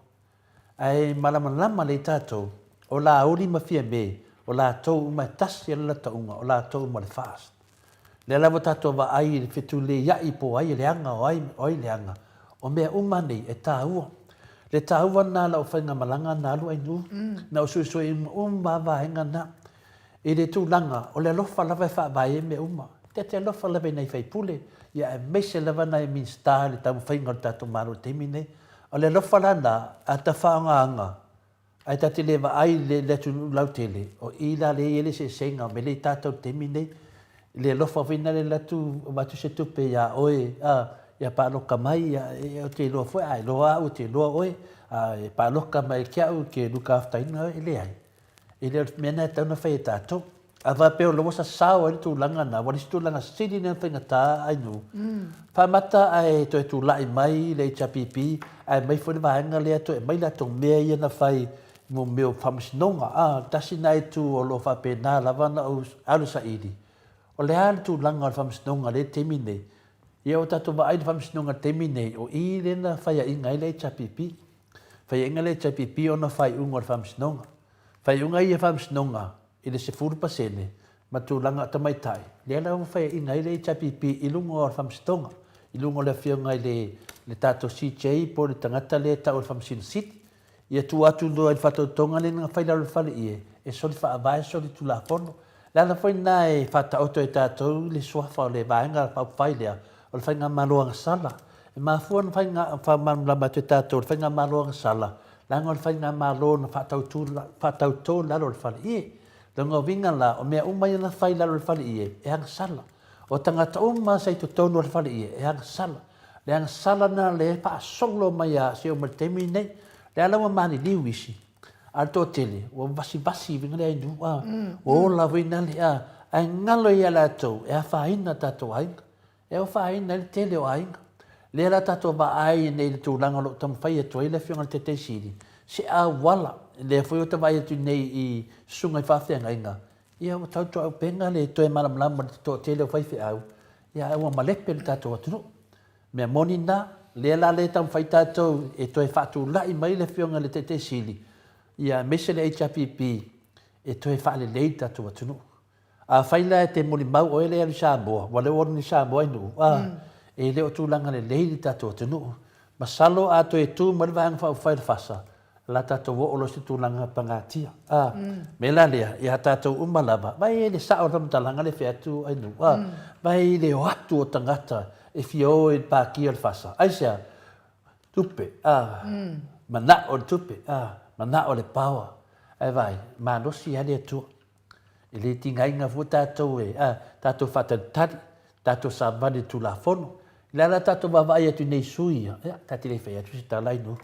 Ae malamalama lelei tatou, o Laauli ma Fiame, o latou uma e tasi lava le tauga, o latou uma o le FAST. Lea lava ua tatou vaai i le fetuleiai po o ai e leaga, o ai, o ai leaga. O mea uma nei e taua. Le taua lena o lau faigamalaga na alu ai Nuu, na ou suesue uma lava vaega na. I le tulaga o le alofa lava e faavae ai mea uma. Ta te alofa lava i nai sui usufono, ia aemaise lava nai Minisita i le taumafaiga o le tatou Malo i le taimi lenei. O le alofa la lena, a ta faaaogaina, ae ta te le vaai i le atunuu lautele, o i la lea e i ai le eseesega o mea lea i tatou i le taimi lenei. I le alofa foi lena e alu atu avatu se tupe ia oe, a, ia palota mai, ia, ou te iloa foi, a iloa au, ou te iloa oe, a e palota mai ia te au, ou te lukafataina oe. E leai. E le o le mea lena e tatau ona fai e tatou. A faapea o lea ua sasao ai le tulaga lena, aua o le isi tulaga sili lea ona faigata Ainuu, faamata ae toe tulai mai le HRPP ae aumai foi le vaega lea toe aumai latou mea ia na fai mo mea o faamasinoga. A, tasi lena itu o lo o faapena lava ona ou alu saili, o le a le tulaga o le faamasinoga i le taimi lenei? Ia ua tatou vaai i le faamasinoga i le taimi lenei, o i lea na faiaina ai le HRPP. Faiaina le HRPP ona faaiuga o le faamasinoga. Faaiuga ia faamasinoga i le 10% ma tulaga tamaitai, lea la ua faiaina ai le HRPP i luga o le faamasinoga, i luga o le afioga i le le tatou CJ po o le tagata lea e tau o le Faamasino Sili. Ia tuu atu loa i le faatautoga lea na fai i lalo o le fale ie, e soli faavae, soli tulafono. O le ala foi lena e faataoto e tatou le suafa o le Vaega Faaupufai lea, o le Faigamalo Agasala. E mafua ona faamalamalama atu e tatou le Faigamalo Agasala, leaga o le Faigamalo na faatauto i lalo o le fale ie. O lona uiga la, o mea uma ia na fai i lalo o le fale ie, e agasala. O tagata uma sa i totonu o le fale ie, e agasala. Le agasala lena lea e faasolo mai lava seia oo mai i le taimi lenei. O lea la ua maliliu isi, a o le toatele ua vasivasi i lea nuu, ua ola foi na le, ae galo ia i latou e afaina tatou aiga. E afaina ai le tele o aiga. Lea la tatou vaai nei i le tulaga o lo o taumafai atu ai le Afioga i le Taitai Sili, se auala, lea foi ou te vaai atu nei i susuga i faafeagaiga, ia ua tautuaupega le toe malamalama i le toatele o faifeau, ia ae ua malepe le tatou atunuu. Mea moni lena, lea la lea e taumafai tatou e toe faatulai mai le Afioga i le Taitai Sili, ia aemaise le HRPP e toe faalelei le tatou atunuu. Afai la e te molimau oe lea e alu i Samoa, ua le o alu nei Samoa i nuu, a, e le o tulaga lelei le tatou atunuu. Masalo a toe tu mai le Vaega Faaupufai o le FASA, o le a tatou oo loa i se tulaga pagatia. A, mea la lea, ia tatou uma lava, vaai i le sao o le faamatalaga lea e fai atu ai nuu, a, vaai i le o atu o tagata e fia o i le Pātia o le FASA. Aisea? Tupe, a, manao le tupe, a, manao le power. Ae vaai, malosi lava le Atua. E le tigaina fua tatou e, a, tatou faatalitali, tatou savali i le Tulafono. O le a la tatou vaavaai atu i nei sui ia, ia, ta te le fai atu se tala i nuu.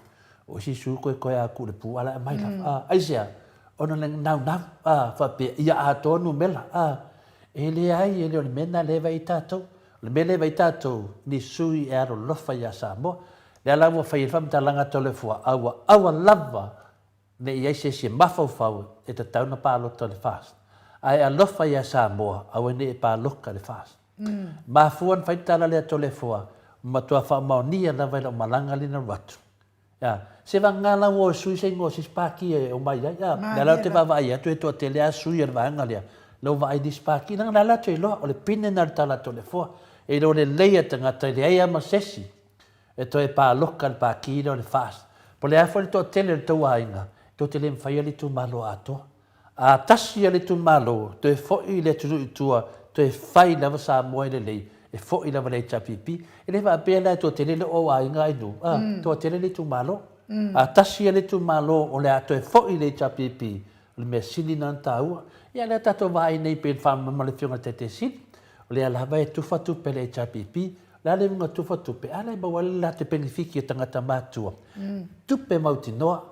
O isi sui koe koe a ku le pu ala e aumai lava. A, aisea? Ona o le naunau, a, faapea, ia atoa numera, a. E leai, e le o le mea lena lea e vaai ai tatou. O le mea lea e vaai tatou, ni sui e alolofa ia Samoa. Lea la ua fai ai le faamatalaga a Toleafoa, aua aua lava Ne i ai se isi e mafaufau e tatau ona palota i le FAST, ae alofa ia Samoa aua ne i e paloka i le FAST. Mafua ona fai le tala lea a Toleafoa, ua matua faamaonia lava i lau malaga lea na alu atu. A, se vagana la ua o e sui se igoa o se isi pati e omai ai. A, lea la ou te vaavaai atu e toatele lava sui o le vaega lea, lea ua vaai i nisi pati, leaga o lea la latou iloa, o le pine lena o le tala a Toleafoa. E iloa lelei e tagata e leai lava ma se isi e toe paloka le pati lea o le FAST. Po o le a foi le toatele o le tou aiga, tou te le mafaia le itumalo atoa. A tasi ia le itumalo, toe foi le atunuu i tua, toe fai lava Samoa e lelei, e foi lava le HRPP. E le faapea la e toatele le ou aiga ai nuu, a, toatele le itumalo. A tasi ia le itumalo o le a toe foi le HRPP, o le mea sili lena ona taua. Ia lea tatou vaai nei pei ona faamama le Afioga i le Taitai Sili, o lea lava e tufa tupe a le HRPP, O le a le uiga tufa tupe? A lea e maua ai le latou penefiti e tagata matutua. Tupe mautinoa.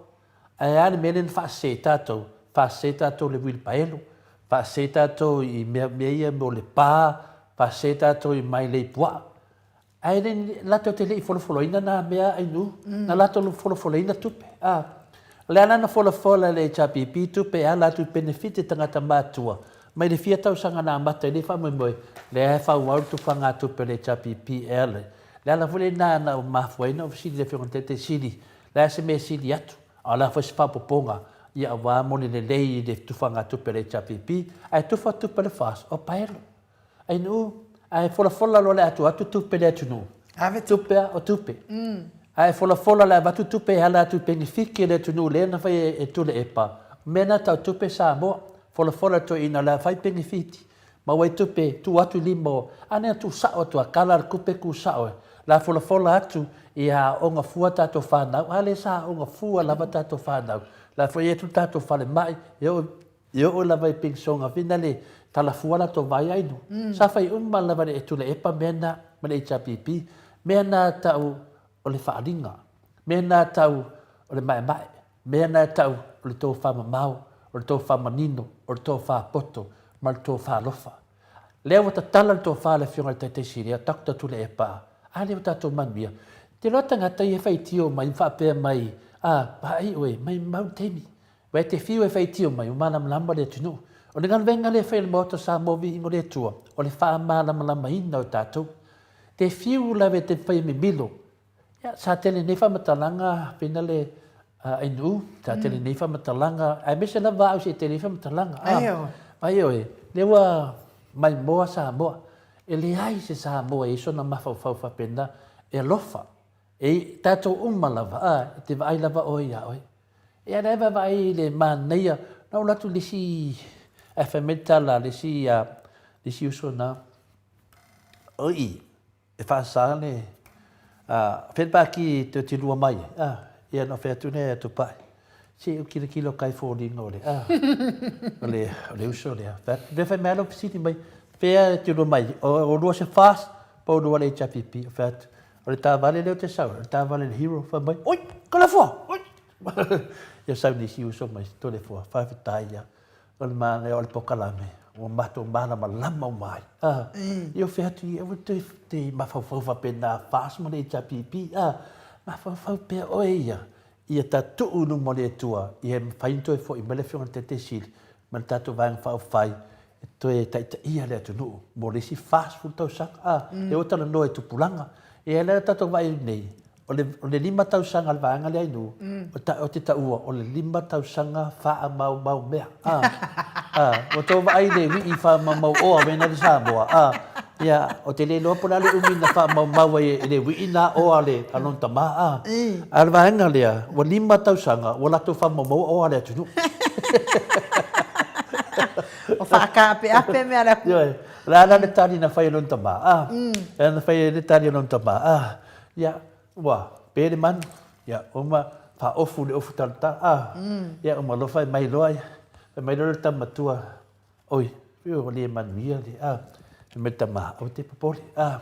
Ae a le mea lea na faasese tatou? Faasese tatou i le uilipaelo, faasese tatou i mea, mea ia mo le pa, faasese tatou i mailei puaa. Ae le, latou te le i folofoloina na mea ainu, na latou folofoloina tupe. A. O le ala na folafola e le HRPP tupe e ala atu i penefiti a tagata matutua mai le fia tausaga na amata ai nei faamoemoe, lea e faaauau le tufagatupe a le HRPP e ala i le ala foi lena na mafua ai ona ou fesili i le Afioga i le Taitai Sili, le a se mea e sili atu, a o le a foi se faaopoopoga ia aua mo le lelei i le tufagatupe a le HRPP, ae tufa tupe a le FAST o paelo. Ainuu, ae folafola loa le atu atu tupe le atunuu. Ave tupe a o tupe. Ae folafola le avatu tupe e ala atu i penefiti le atunuu lea na fai e Tuilaepa. O mea na tau tupe Samoa. Folafola le toeaina o le a fai penefiti. Maua ai tupe, tuu atu i lima o, a na tuu sao atu a kala le tupe tuu sao e. La folafola atu ia aoga fua tatou fanau, a lea sa aoga fua lava tatou fanau. La foi atu le tatou falemai, e oo E oo lava i penisiona fina le talafua latou vai ai no. Sa fai uma lava le Tuilaepa mea na ma le HRPP, mea na tau o le faaaliga, mea na tau o le maemae, mea na tau o le tofa mamao, o le tofa manino, o le tofa poto ma le tofa alofa. Lea ua tatala le tofa a le Afioga i le Taitai Silia, Doctor Tuilaepa, a lea ua tatou manuia. Te iloa tagata ia e faitio mai ma faapea mai, a, vaai oe, maimau le taimi. Ua e te fiu e faitio mai, ua malamalama le atunuu. O le galuega lea e fai e le Maota o Samoa Viiga o le Atua, o le faamalamalamaina o tatou. Te fiu lava e te fai mimilo. Ia, sa tele nei faamatalaga pena le ainuu, sa tele nei faamatalaga, aemaise lava au se i tele ai faamatalaga. Ai oe, lea ua maimoa Samoa. E leai se Samoa e i ai sona mafaufau faapena, e alofa. E tatou uma lava, a, e te vaai lava oe iā oe. Ia lea vaavaai i le manaia, na ou alu atu i le isi, ae fai mai le tala a le isi, le isi uso na, oi, e faasa le, fea le paki e te lua mai ai, a, ia ona ou fai atu lea ia Tupai, se ou tilotilo kai foliga o le, a, o le, o le uso lea. Fai atu, lea fai mai lou fesili mai, fea e te lua mai ai, o lua se FAST, po o lua le HRPP, ou fai atu, O le taavale lea ou te sau ai, o le taavale a le Hero, fai mai, oi, Toleafoa, oi! Ia sau nisi uso mai, Toleafoa, faafetai ia, o le manaia o le pokalame, ua matou malamalama uma ai. Ah, ia fai atu ia, aua toe te mafaufau faapena, FAST ma le HRPP, ah, mafaufau pea oe ia, ia ta tuu i luma o le Atua, ia mafai ona toe foi mai le Afioga i le Taitai Sili ma le tatou Vaega Faaupufai e toe taitaia le atunuu mo le isi 40 tausaga. A, lea ua talanoa i tupulaga. Ia lea tatou vaai nei, o le, o le 5 tausaga a le vaega lea i nuu, o te taua o le 5 tausaga faamaumau mea. A, a, ua tou vaai i le wii faamaumau oa wena le Samoa. A, ia, o te le iloa po o le a le umi na faamaumau ai e le wii na oa a le, a lona tama. A, a o le vaega lea, ua 5 tausaga ua latou faamaumaua oa a le atunuu. O whaakaapeape mea le Ioe, o le a la le tali na fai e lona tama, a? E na fai e le tali a lona tama, a? Ia, ua, pe le manu, ia, uma, faaofu le ofu talatala, a? Ia, uma loa fai mai loa ia, fai mai loa le tama matua, oi, ua le manuia le, a? Fai mai le tama, aua te popole, a?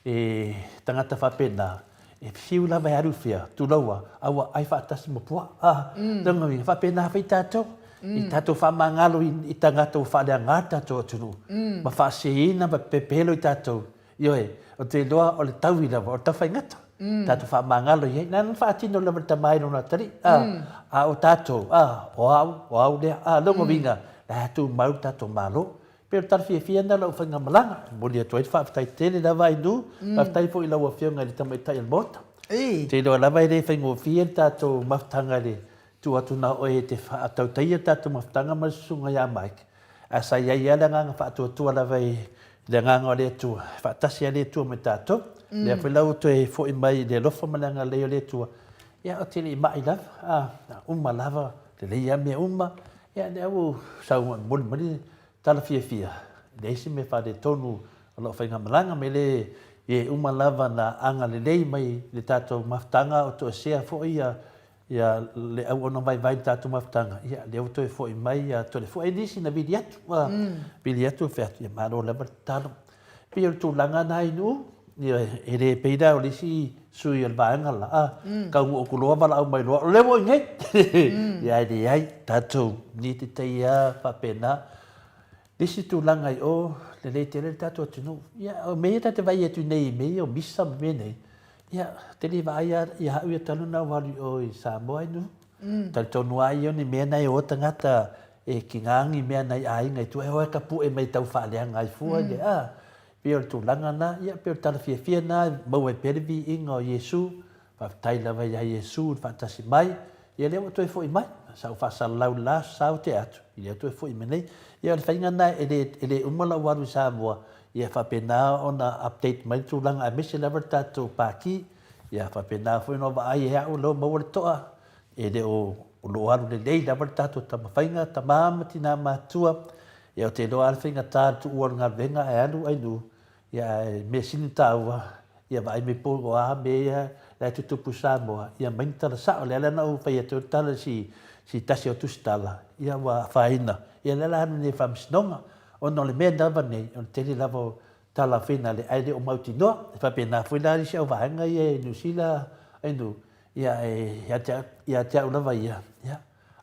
E tagata faapena, e fiu lava e alu i fea, tulou a, a ua ai faatasi ma puaa. A, lona uiga, faapena foi tatou, i tatou faamagalo i tagata ua faaleaga le tatou atunuu, ma faaseseina ma pepelo i tatou. Ioe, ou te iloa o le taui lava, o le taufaigata, tatou faamagalo i ai. Na ona faatino lava e le tama i lona atalii, a, a o tatou, a, o au, o au lea. A, lona uiga, o la e tumau le tatou Malo. Pei o le tala fiafia lena o lau faigamalaga. E momoli atu ai le faafetai tele lava Ainuu, faafetai foi i lau Afioga i le Tamaitai o le Maota. Ou te iloa lava e le faigofie le tatou mafutaga i le tuu atu na o oe e te faatautaia le tatou mafutaga ma le Susuga ia Mike, ae sa i ai lava le agaga faatuatua lava i le agaga o le Atua, e faatasi lava le Atua ma tatou. Lea foi la ua toe foi mai i le alofa ma le agalelei o le Atua, ia ou te le i mai lava, a uma lava, lelei lava mea uma, Ia, lea ua sau momoli mai le tala fiafia, e leai se mea faaletonu o lau faigamalaga, me le e uma lava na agalelei mai le tatou mafutaga o toesea foi ia ia le auauna vaivai i le tatou mafutaga, ia lea ua toe foi mai ia Toleafoa. E nisi na vili atu, ua vili atu fai atu, ia malo lava le tatalo. E pei o le tulaga na i Nu'u, e le pei la o le isi sui o le vaega la, a, taunuu atu loa valaau mai loa, o lea ua i nei. Ia e leai, tatou ni te tai a faapena. Le isi tulaga i o, lelei tele le tatou atunuu. Ia, o mea ia ta te vaai atu nei i mea ia o misa ma mea nei, ia, te le vaai lava ia au ia talu ona ou alu i o i Samoa i Nu'u. Talitonu lava ia o ni mea na e o tagata e kiga ni mea nai aiga i tua e o e ka pue mai tau faaleaga ai fua le a. Pei o le tulaga na, ia pei o le tala fiafia na e maua ai pea le viiga o Iesu. Faafetai lava ia Iesu i le faatasi mai, ia lea ua toe foi mai. Sa ou faasalalau i le la aso sa ou tea atu, ia lea ua toe foi mai nei. Ia o le faiga na e le, e le uma lau alu i Samoa, ia faapena ona update mai le tulaga aemaise lava le tatou Pati. Ia faapena foi ona vaai e au lea ua maua le toa, e le o, o lo o alu lelei lava le tatou taumafaiga, tama ma tina matutua, ia ou te iloa lava le faigata le tuua o le galuega ae alu Ainuu, ia ae mea sili ona taua, ia vaai mai po o a mea ia la e tutupu i Samoa, ia aumai ni tala sao. O lea la na ou fai atu ai le tala i si, si tasi o tusitala, ia ua afaina, ia lea la alu nei i le faamasinoga, ona o le mea lava nei, o le tele lava o tala finale ae le o mautinoa. E faapena foi la isi au vaega ia i Niu Sila, Ainuu, ia e ia te au, ia te au lava ia, ia,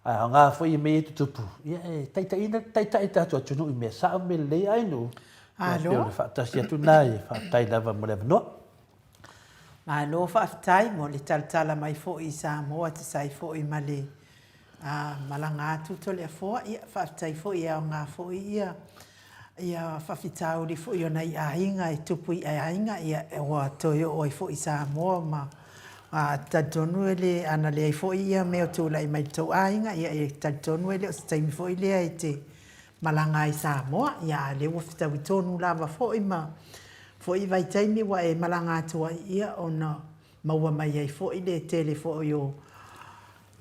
ae aoga foi ia mea ia e tutupu, ia e taitaiina, taitai le tatou atunuu i mea sao ma mea lelei. Ainuu, ia pei o le faatasi atu lena, ia faafetai lava mo le avanoa. Malo faafetai mo le talatala mai foi i Samoa e tusa ai foi ma le malaga atu Toleafoa. Ia faafetai foi e aoga foi ia ia faafitauli foi o nai aiga e tupu i aiga, ia ua toe oo ai foi i Samoa ma talitonu e le, ana leai foi ia mea o tulai mai i le tou aiga, ia e talitonu e le o se taimi foi lea e te malaga ai i Samoa. Ia a o lea ua fetaui tonu lava foi ma foi vaitaimi ua e malaga atu ai, ia ona maua mai ai foi le tele foi o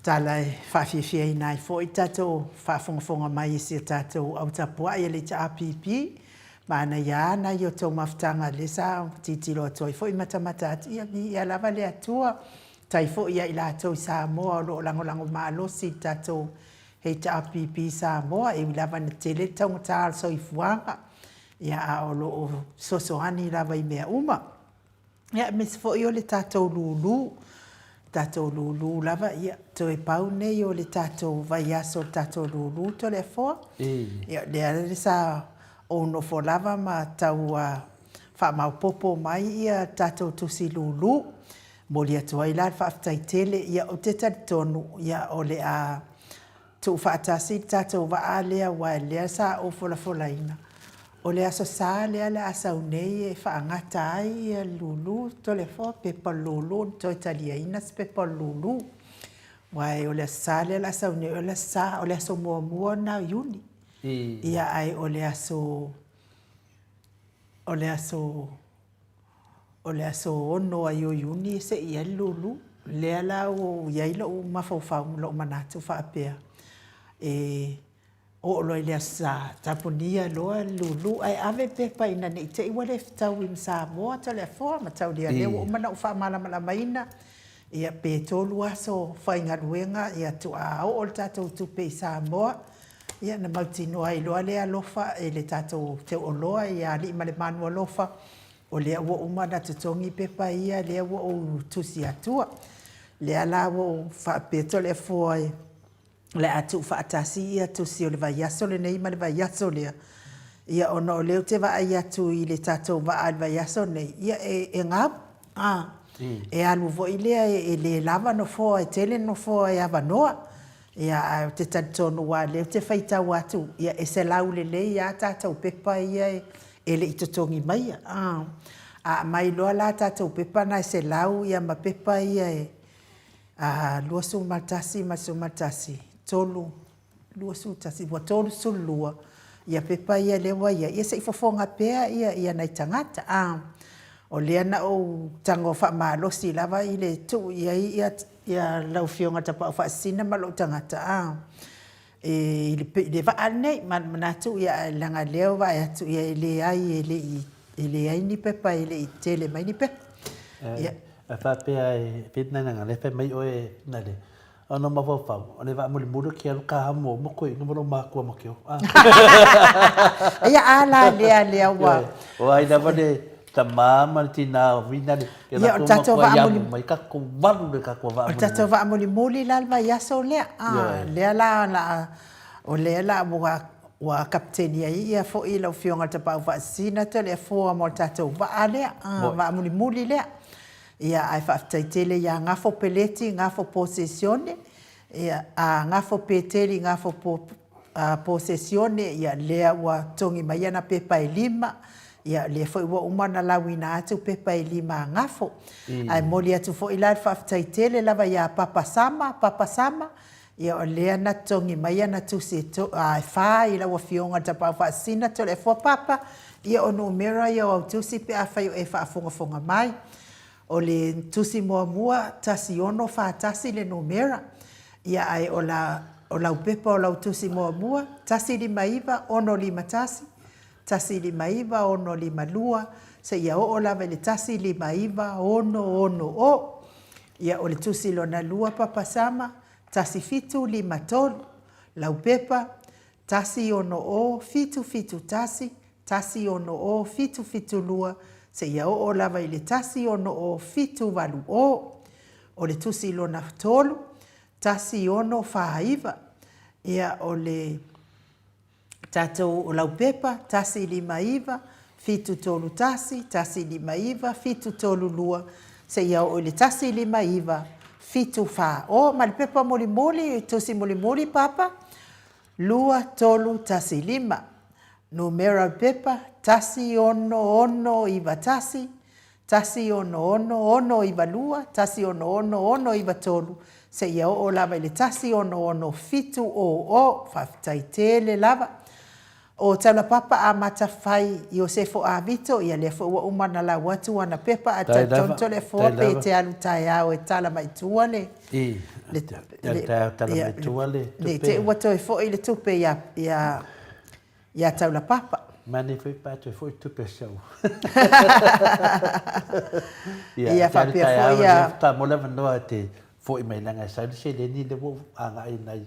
tala e faafiafiaina ai foi le tatou faafogafoga mai e si a tatou au tapuai a le HRPP. Manaia lava nai o tou mafutaga lea sa tilotilo atu ai foi matamata atu, ia viia lava le Atua. Tai foi ia i latou i Samoa o lo o lagolago malosi i le tatou HRPP Samoa, e ui lava ina tele le taugata o le soifuaga, ia a o lo o fesoasoani lava i mea uma. Ia, aemaise foi o le tatou lulu, tatou lulu lava, ia, toe pau nei o le tatou vaiaso o le tatou lulu Toleafoa. Ia, o lea lava sa ou nofo lava ma tau faamaopoopo mai ia tatou tusi lulu. Momoli atu ai la le faafetai tele. Ia, ou te talitonu, ia, o le a Tuufaatasi le tatou vaa lea aua lea sa ou folafolaina, o le Aso Sa lea le a sau nei e faagata ai le lulu Toleafoa, pepa o le lulu ona toe taliaina se pepa o le lulu. Aua o le Aso Sa lea le a sau nei, o le Aso Sa, o le aso muamua lena o Iuni. Ia ae o le aso, o le aso O le aso 6 ai o Iuni e sei ai le lulu. Lea la ua ou i ai lou mafaufau ma lou manatu faapea, e oo loa i le Aso Sa, tapunia loa le lulu ae ave pepa ina ne i te i ua le fetaui ma Samoa Toleafoa ma Taulia. Lea ua uma ona ou faamalamalamaina, ia pe 3 aso faigaluega ia tuaa oo le tatou tupe i Samoa, ia ona mautinoa ai loa lea alofa e le tatou teuoloa ia Alii ma le Manu alofa, O lea ua uma ona totogi pepa ia lea ua ou tusi atua. Lea la ua ou faapea Toleafoa o le a tuufaatasi ia tusi o le vaiaso lenei ma le vaiaso lea, ia ona o lea ou te vaai atu i le tatou vaa i le vaiaso lenei, ia e gau, a, e alu foi lea e le lava nofoa, e tele nofoa e avanoa. Ia, ae ou te talitonu aua o lea ou te faitau atu, ia e selau lelei lava tatou pepa ia e le i totogi maia. A aumai loa la tatou pepa na e selau ia ma pepa ia e 21 ma le 11, 3, 21, ua 32 ia pepa ia lea ua i ai, ia se i fofoga pea ia nai tagata. A o lea na ou tago faamalosi lava i le tuu i ai ia lau Afioga i le Tapaau Faasisina ma lou tagata a i le vaa lenei, ma le manatu ia leaga o lea ua vaai atu e leai e le i e leai ni pepa e le i tele mai ni pepa. Ia. E faapea e pei na leaga lea fai mai oe Nale, ona mafaufau, o le vaa mulimuli o ke alu ka amo mo koe ina mo makua ma ke o. Ia a la lea lea ua. O ai lava le tama ma le tina o Vinale, ke Ia, o le tatou vaa muli mai kakou valu le kakou vaa O le tatou vaa mulimuli la le vaiaso lea. Lea la la o lea la ua ua kapeteni ai ia foi lau Afioga i le Tapaau Faasisina Toleafoa mo le tatou vaa lea, vaa mulimuli lea. Ia, ae faafetai tele ia Gafo Peleti, Gafo Posesione. Ia, a Gafo Peteli, Gafo Posesione, ia, lea ua togi mai ana pepa e lima, ia, lea foi ua uma ona lauina atu pepa e lima a Gafo. Ae momoli atu foi la le faafetai tele lava ia Papa Sama, Papa Sama, ia, o lea na togi mai ana tusi e fa i lau Afioga i le Tapaau Faasisina Toleafoa Papa, ia, o numera ia o au tusi pe afai o e faafogafoga mai. O le tusi muamua, 1641 le numera, ia ae o la, o lau pepa o lau tusi muamua, 159 651, 159 652, seia oo lava i le 159 660. Ia o le tusi lona lua Papasama, 1753, lau pepa, 160 771, 160 772, seia oo lava i le 160 780. O le tusi lona tolu, 1649. Ia, o le tatou, o lau pepa, 159 731, 159 732, seia oo i le 159 740. Ma le pepa mulimuli, tusi mulimuli Papa, 2315, numera o le pepa, 16691, 166692, 166693, seia oo lava i le 16670. Faafetai tele lava. O Taulapapa amata fai Iosefo Avito, ia lea foi ua uma ona lau atu ana pepa, ae talitonu Toleafoa pe te alu taeao e tala mai tua le, I, le, te alu taeao tala mai tua le tupe. Ne i te i ua toe foi le tupe ia, ia, ia Taulapapa. Manaia foi pe a toe foi le tupe a si au. Ia, ia te alu taeao, ia faatoa maua le avanoa e te foi mai leaga e sau le seleni lea ua ou agai i nai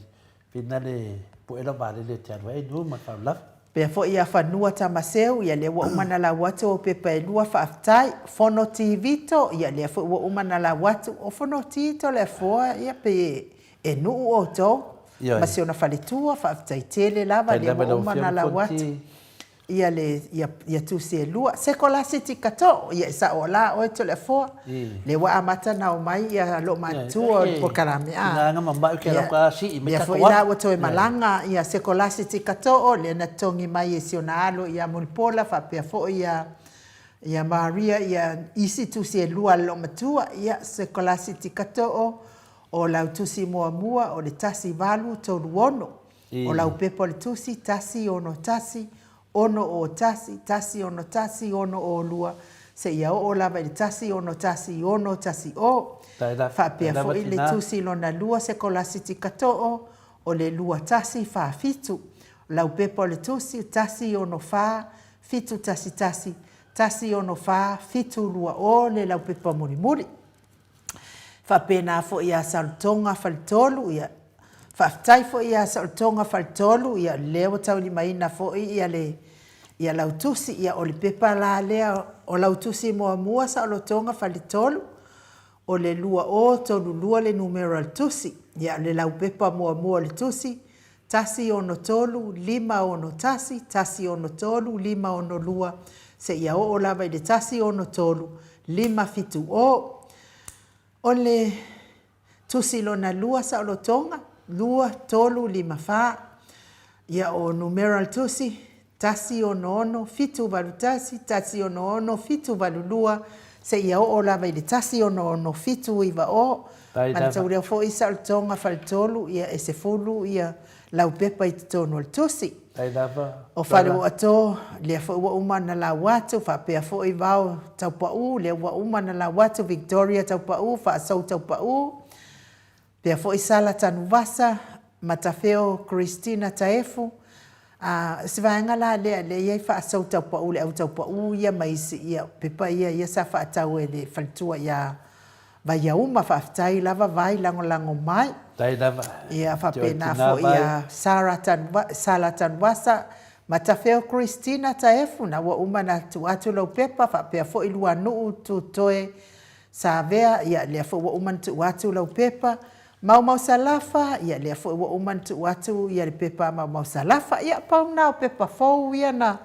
Pina le poe lau valele te alu ai nu ma le faalavelave. Pea foi ia Fanua Tamaseu, ia lea ua uma na lau atu ou pepa e lua faafetai. Fono Ti Vito, ia lea foi ua uma na lau atu. O Fono Ti Toleafoa, ia pei e nuu outou ma si ona faletua, faafetai tele lava lea ua uma na lau atu. Ia le, ia, ia tusi e lua. Sekolasi Tikatoo, ia e sao la oe Toleafoa. Lea ua amata na omai ia loomatua o le polokalame, a. Lea foi la ua toe malaga ia Sekolasi Tikatoo, lea na totogi mai e si ona alo ia Mulipola faapea foi ia, ia Maria ia isi tusi e lua a le loomatua. Ia Sekolasi Tikatoo, o lau tusi muamua o le 1836. O lau pepa o le tusi, 1 6 1 6 1 1 6 6 2, seia oo lava i le 1 6 1 6 1 0. Faapea foi le tusi lona lua sekolasiti katoo, o le 2 1 4 7. O lau pepa o le tusi, 1 6 4 7 1 1 1 6 4 7 2 0 le lau pepa mulimuli. Faapena foi ia Saolotoga Faletolu, ia, faafetai foi ia Saolotoga Faletolu, ia, lea ua taulimaina foi ia le, ia lau tusi, ia, o le pepa la lea, o lau tusi muamua Saolotoga Faletolu, o le 2032 le numera o le tusi, ia, o le lau pepa muamua o le tusi, 1 6 3 5 6 1 1 6 3 5 6 2, seia oo lava i le 1 6 3 5 7 o. O le tusi lona lua saolotoga, 2 3 5 4. Ia o numera o le tusi, 1 6 6 7 8 1, 1 6 6 7 8 2, seia oo lava i le 1 6 6 7 9 o. Manatua foi saolotoga faletolu, ia e sefulu ia lau pepa i totonu o le tusi. O Faleuato, lea foi ua uma ona lau atu, faapea foi Vao Taupau, lea ua uma ona lau atu, Victoria Taupau, Faasou Taupau, pea foi Sala Tanuvasa, Matafeo Christina Taefu, a, se vaega la lea, lea e i ai Faasou Taupau, le au Taupau ia ma isi, ia, pepa ia, ia sa faatau e le faletua ia Vaiauma, faafetai lava Vai lagolago mai. Faafetai lava. Ia faapena foi ia Sarah Tanuvasa, Sala Tanuvasa, Matafeo Christina Taefu, na ua uma na tuu atu lau pepa, faapea foi Luanu'u Tutoe Savea, ia lea foi ua uma na tuu atu lau pepa. Maumau Salafa, ia lea foi ua uma na tuu atu ia le pepa a Maumau Salafa. Ia pau na o pepa fou ia na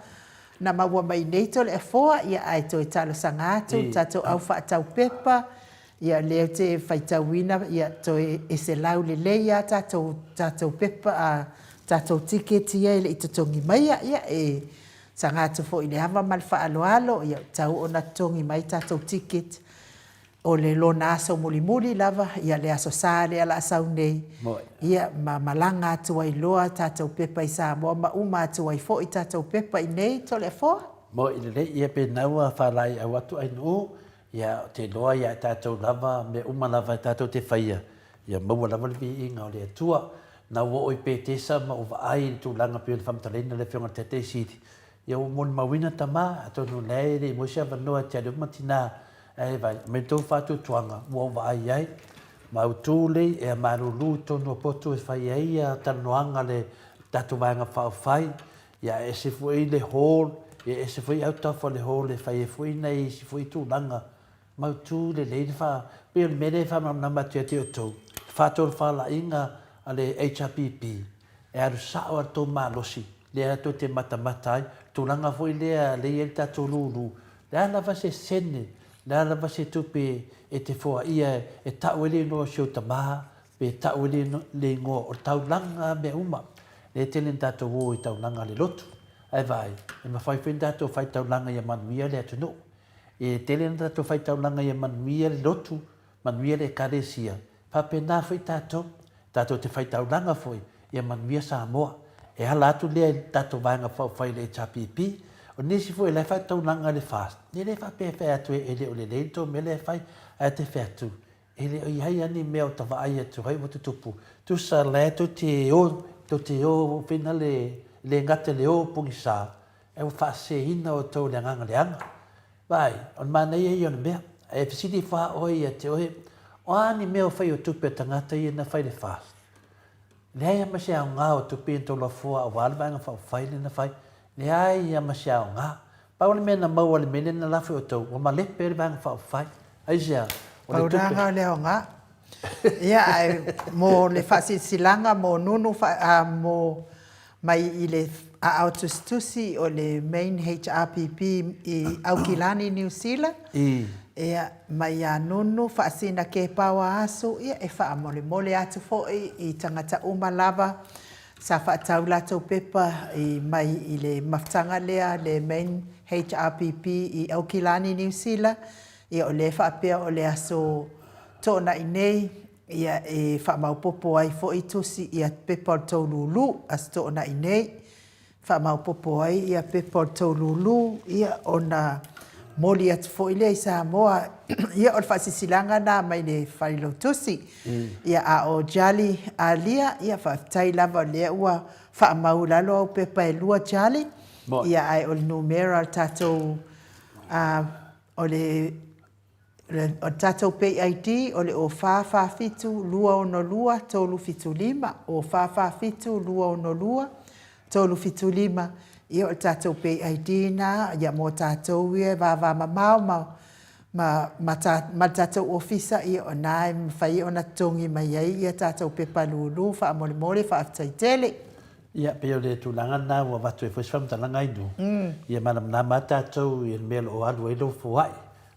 Na maua mai nei Toleafoa, ia ae toe talosaga atu i tatou au faatau pepa, Ia o lea ou te faitauina ia toe ese laulelei lava tatou tatou pepa a tatou ticket ia e le i totogi maia. Ia e saga atu foi i le ava ma le faaaloalo ia ua tatau ona totogi mai tatou ticket o le lona aso mulimuli lava, ia le Aso Sa lea o le a sau nei, ia ma malaga atu ai loa tatou pepa i Samoa ma uma atu ai foi tatou pepa i inei Toleafoa. Moe lelei, ia pe na ua faalaeiau atu ainuu, ia ou te iloa ia tatou lava mea uma lava e tatou te faia, ia maua lava le viiga o le Atua. Na ua oo i Petesa ma ou vaai i le tulaga pei ona faamatalaina e le Afioga i le Taitai Sili, ia ua molimauina tama, atonu o lea e le i maua se avanoa e te alu ai ma tina Ae vaai, aumai le tou faatuatuaga ua ou vaai ai, ma ou tu lei ea malulu i totonu o potu e fai ai ia talanoaga a le tatou Vaega Faaupufai, ia e ese foi le hall, ia e ese foi autafa o le hall e fai ai foi nai isi foi tulaga mautu lelei le faa, pei o le mea lea e faamalamalama atu ia te outou, le faatolofalaiga a le HRPP, e alu sao lava le tou malosi, lea tou te matamata ai, tulaga foi lea lea e i ai le tatou lulu, le a lava se sene, le a lava se tupe e te foaia e tau ai le igoa o si ou tama, pe tau ai le igoa o le taulaga mea uma, lea e tele ina tatou o i taulaga a le lotu. Ae vaai, e mafai foi ona tatou fai taulaga ia manuia le atunuu. E tele ina tatou fai taulaga ia manuia le lotu, manuia le Ekalesia, faapena foi tatou, tatou te fai taulaga foi ia manuia Samoa. E ala atu lea i le tatou Vaega Faaupufai i le HRPP, o nisi foi o la e fai taulaga i le FAST, e le faapea e fai atu e le o lelei le tou mea lea e fai, ae te fai atu, e le o i ai lava ni mea o ta vaai atu ai ua tutupu, tusa la e tou te o, tou te o foi na le, le gata i le o pogisa, ae ua faaseseina outou i le agaga leaga. Vaai, o le manaia ia o le mea, e fesili ifo lava oe ia te oe, o a ni mea o fai o tupe a tagata ia na fai i le FAST? Leai lava ma se aoga o tupe ia na tolafoa aua le Vaega Faaupufai lea na fai. Leai lava ma se aoga. Pau le mea na maua i le mea lea na lafo i outou, ua malepe ai le Vaega Faaupufai. Aisea? O le tupe. Pau la le aoga. Ia, ae mo le faasilasilaga mo Nunu, mo mai i le aao tusitusi o le main HRPP i Aukilani, Niu Sila, ia, mai ia Nunu Faasina Kepaoa Asu, ia, e faamolemole atu foi i tagata uma lava sa faatau latou pepa i mai i le mafutaga lea le main HRPP i Aukilani, Niu Sila, ia, o lea e faapea o le aso Toonai nei, Ia, e faamaopoopo ai foi tusi ia pepa o le tou lulu, Aso Toonai nei, faamaopoopo ai ia pepa o le tou lulu, ia, ona moli atu foi lea i Samoa. Ia, o le faasilasilaga lena mai le Failautusi. Ia, a o Jali Alia, ia, faafetai lava o lea ua faamau i lalo au pepa e lua Jali. Ia, ae o le numera o le tatou, o le O le tatou Pay ID o le 0 4 4 7 2 6 2 3 7 5, 0 4 4 7 2 6 2 3 7 5, ia o le tatou Pay ID lena ia mo tatou ia e vavamamao ma ma ma ta ma le tatou ofisa ia o lena e mafai ona totogi mai ai ia tatou pepa lulu faamolemole faafetai tele. Ia, pei o le tulaga lena ua avatu ai foi se faamatalaga i nuu, ia malamalama lava tatou i le mea o lo o alu ai lou foai.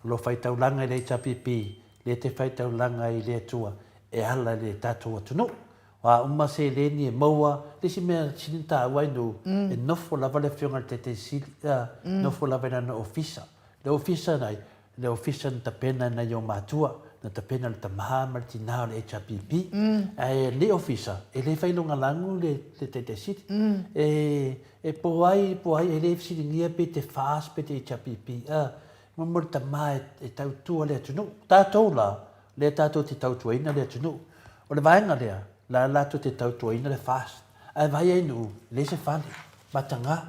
O lo o fai taulaga i le HRPP, lea te fai taulaga i le Atua e ala i le tatou atunuu. O a uma seleni e maua, le isi mea sili ona taua i nuu, e nofo lava le Afioga i le Taitai Sili, nofo lava i lana ofisa. Le ofisa na ai, le ofisa na tapena e nai ou matua, na tapena e le tama ma le tina o le HRPP. Ae lenei ofisa, e le failogalagu le Taitai Sili. E po ai, po ai, e le fesiligia pe te FAST pe te HRPP. Mo le tama e tautua le atunuu. Tatou la, lea tatou te tautuaina le atunuu. O le vaega lea, la latou te tautuaina le FAST. Ae vaai ai nuu, leai se fale. Mataga.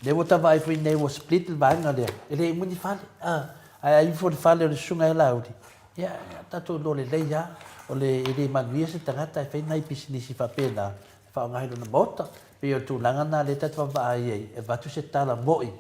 Lea ua ta vaai foi nei ua split le vaega lea, e le uma ni fale. Ae a ifo le fale o le susuga ia Laauli, ia, tatou iloa lelei lava, o le, e le manuia se tagata e fai nai pisinisi faapena, e faaaoga ai lona maota. Pei o le tulaga lena lea tatou te vaavaai ai, e avatu se tala moi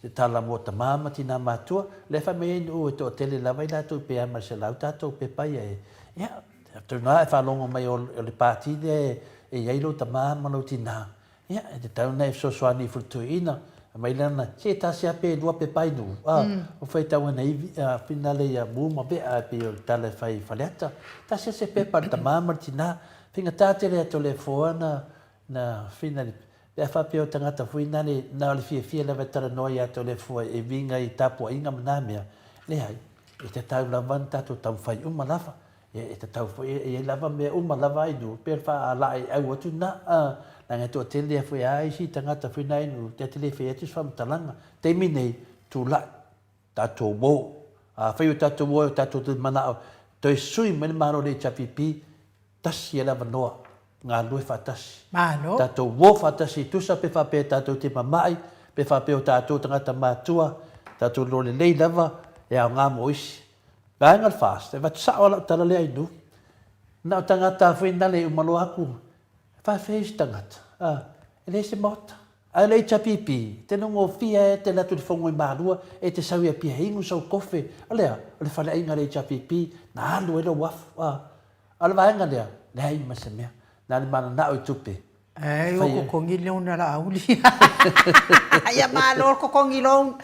Le tala mo tama ma tina matua, lea fai mai ai nuu e toatele lava i latou pe a ma le selau tatou pepa ia e, ia, atonu lava e faalogo mai o le pati lea e i ai lou tama ma lou tina, ia, e tatau ona e fesoasoani i fale toeaina. Aumai lana, se tasi a pe lua pepa i nuu, a, o faitau ana ivi, a, finale ia mu ma vea e pei o le tala e fai i Faleata. Tasi a se pepa a le tamā ma le tinā, faigata tele atu o le foa na, na finale, pe a faapea o tagata foi nale, na o le fiafia lava e talanoa ia te o le foa e uiga i tapuaiga ma na mea, leai, e tatau lava ona tatou taumafai uma lava. E tatau foi e i ai lava mea uma lava ai nuu, pei o le faalaaeau atu lena, a, leaga e toatele a foi a isi tagata foi na ai nuu, ta te le fai atu se faamatalaga. Taimi nei, tulai, tatou o. Afai o tatou o e o tatou te manao toe sui mai le Malo o le HRPP, tasi e le avanoa, galulue faatasi. Malo. Tatou o faatasi e tusa pe faapea tatou te mamai, pe faapea o tatou tagata matua, tatou iloa lelei lava e aoga mo isi. Vaega le FAST, e avatu sao lava lau tala lea i nuu. Na o tagata foi na le uma loa atu, e faafeai isi tagata, a, e leai se maota. Ae o le HRPP, e te nogofia e te alu atu i le fono i Malua, e te sau i Apia e inu sau kofe. O le a? O le faleaiga a le HRPP, na alu ai lou afu, a. A o le vaega lea, leai ma se mea. Na o le mananao i tupe. Ai o kokongi loan a Laauli. Ia malo le kokongi loan.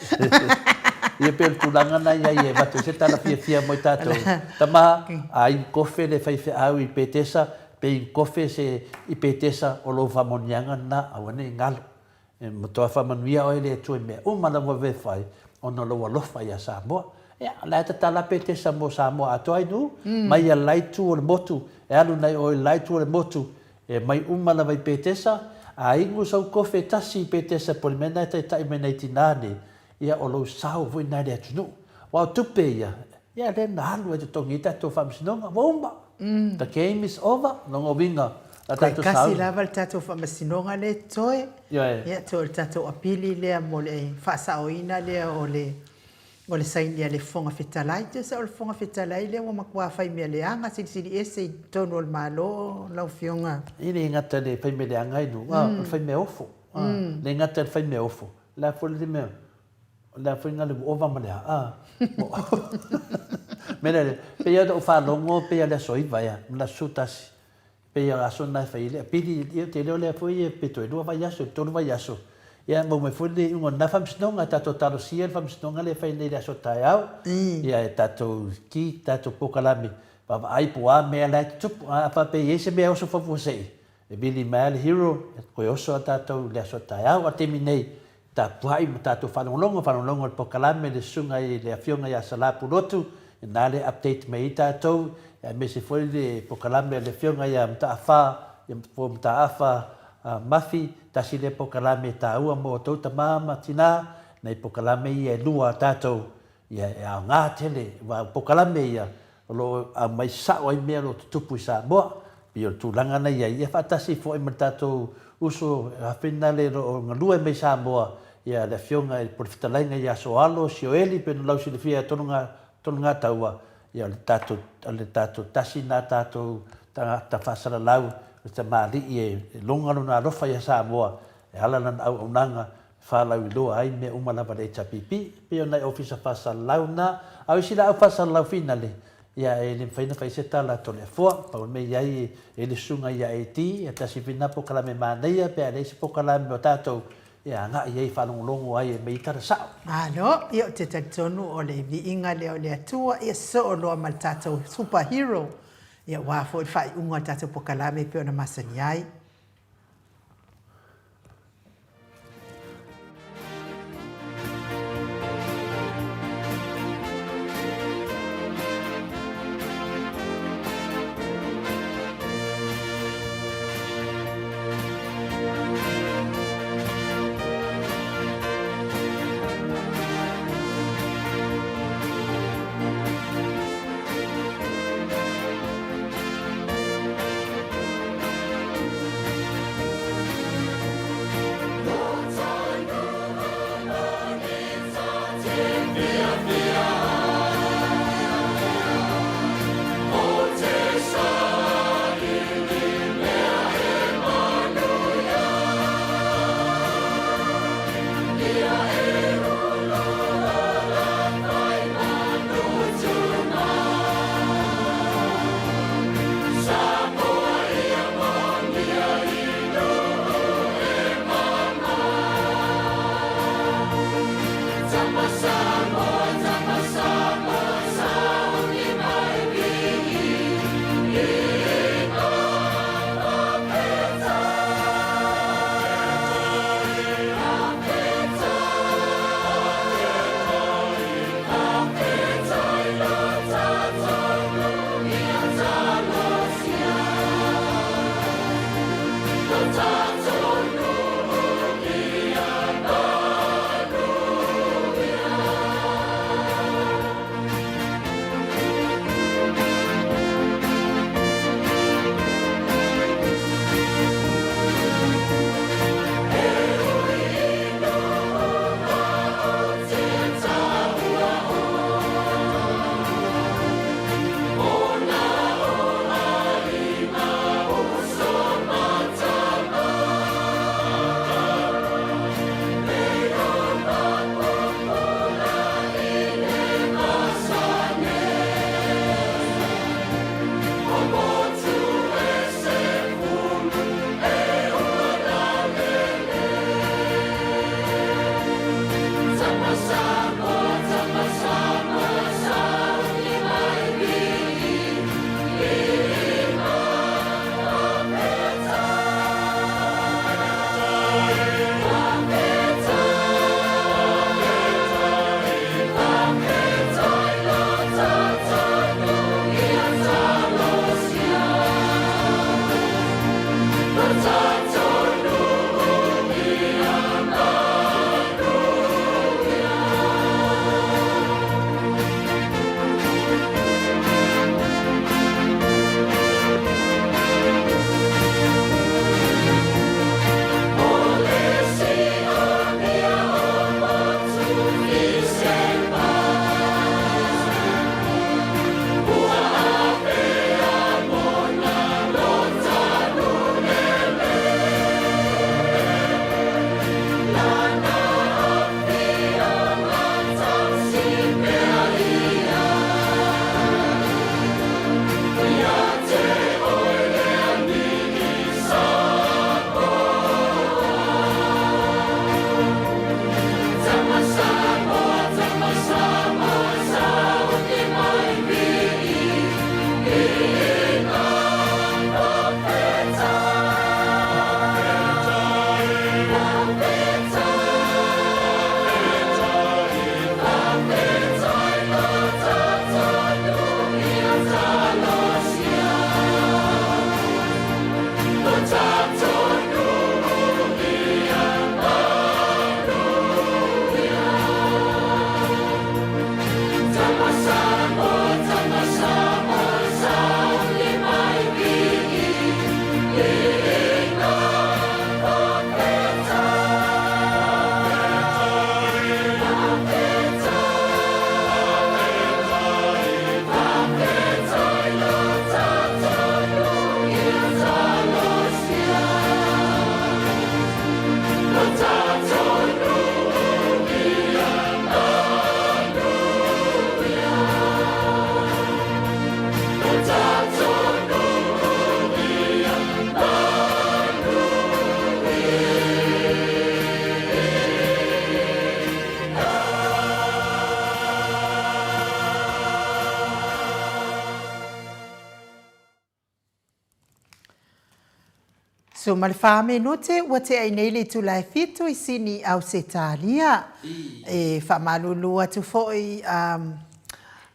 Ia pei o le tulaga na i ai e avatu ai se tala fiafia mo i tatou. Tama, a inu kofe le faifeau i Petesa, pe inu kofe se i Petesa o lou faamanuiaga lena, aua ne i galo. E matua faamanuia oe le Atua i mea uma lava e fai ona o lou alofa iā Samoa. Ia, o la e tatala Petesa mo Samoa atoa ai nuu, mai ia la itu o le motu, e alu nai oe i le la itu o le motu, e mai uma lava i Petesa, a inu sau kofe e tasi i Petesa po o le mea lena e taitai mai nei tinā nei, ia o lou sao foi lena i le atunuu. Aua o tupe ia, ia lea na alu ai totogi ai tatou faamasinoga, ua uma. The game is over, lona uiga, la Toe tatou kasi sauni. lava le tatou faamasinoga lea e totoe. Ioe. Ia, toe o le tatou apili lea mo le faasaoina lea o le o le saini a le Fofoga Fetalai. Tusa o le Fofoga Fetalai lea ua matua fai mea leaga silisili ese i totonu o le Malo lau Afioga. E le gata i le fai mea leaga ai nuu, a o le fai mea ofo. E le gata i le fai mea ofo, o le a foi le mea, o le a foi le ua ova ma le a, a. Mea lea, pei lava ona ou faalogo pei lava o le aso 9 ea, ma le aso 11, Pei o le aso lena e fai ai le apili, ia ou te iloa lea foi pe toe lua vaiaso i le tolu vaiaso, ia maua mai foi le iuga o lena faamasinoga, tatou talosia le faamasinoga lea e fai nei i le aso taeao, ia e tatou ki tatou polokalame, vaavaai po o a mea la e tutupu. A faapea e i ai se mea e oso faafuasei, e vili mai lava le hero, e toe oso lava tatou i le aso taeao. A o le taimi nei, Tapuai ma tatou faalogologo, faalogologo i le polokalame le susuga i le Afioga ia Salā Pulotu, ina lea update mai ai tatou, aemaise foi le polokalame a le Afioga ia Mataafa, po o Mataafa Mafi, tasi lea polokalame taua mo outou tama ma tina, nai polokalame ia e lua a tatou, ia e aoga tele, aua o polokalame ia o lo o aumai sao ai mea o lo o tutupu i Samoa. Pei o le tulaga na i ai, ia faatasi foi ma le tatou uso Finale o lo o galue mai Samoa, ia le Afioga i po o le Fetalaiga ia Soalo Sioeli pei ona lausilafia e Tologataua, ia o le tatou, o le tatou tasi lena tatou tagata faasalalau, o le tamalii e loga lona alofa ia Samoa e ala lana auaunaga faalauiloa ai mea uma lava a le HRPP, pei o nai ofisa faasalalau na. A o isi laau faasalalau finale, ia e le mafai ona fai se tala a Toleafoa. Pau le mea i ai, e i ai le susuga ia AD, ia tasi foi lena polokalame manaia pe a leai se polokalame o tatou e agai ai e faalogologo ai e aumai ai tala sao. Malo, ia ou te talitonu o le viiga lea o le Atua, ia soo loa ma le tatou super hero, ia aua foi le faaiuga o le tatou polokalame e pei ona masani ai. 14 minute ua tea i nei le itula e fitu i Sini, Ausetalia. E faamalulu atu foi a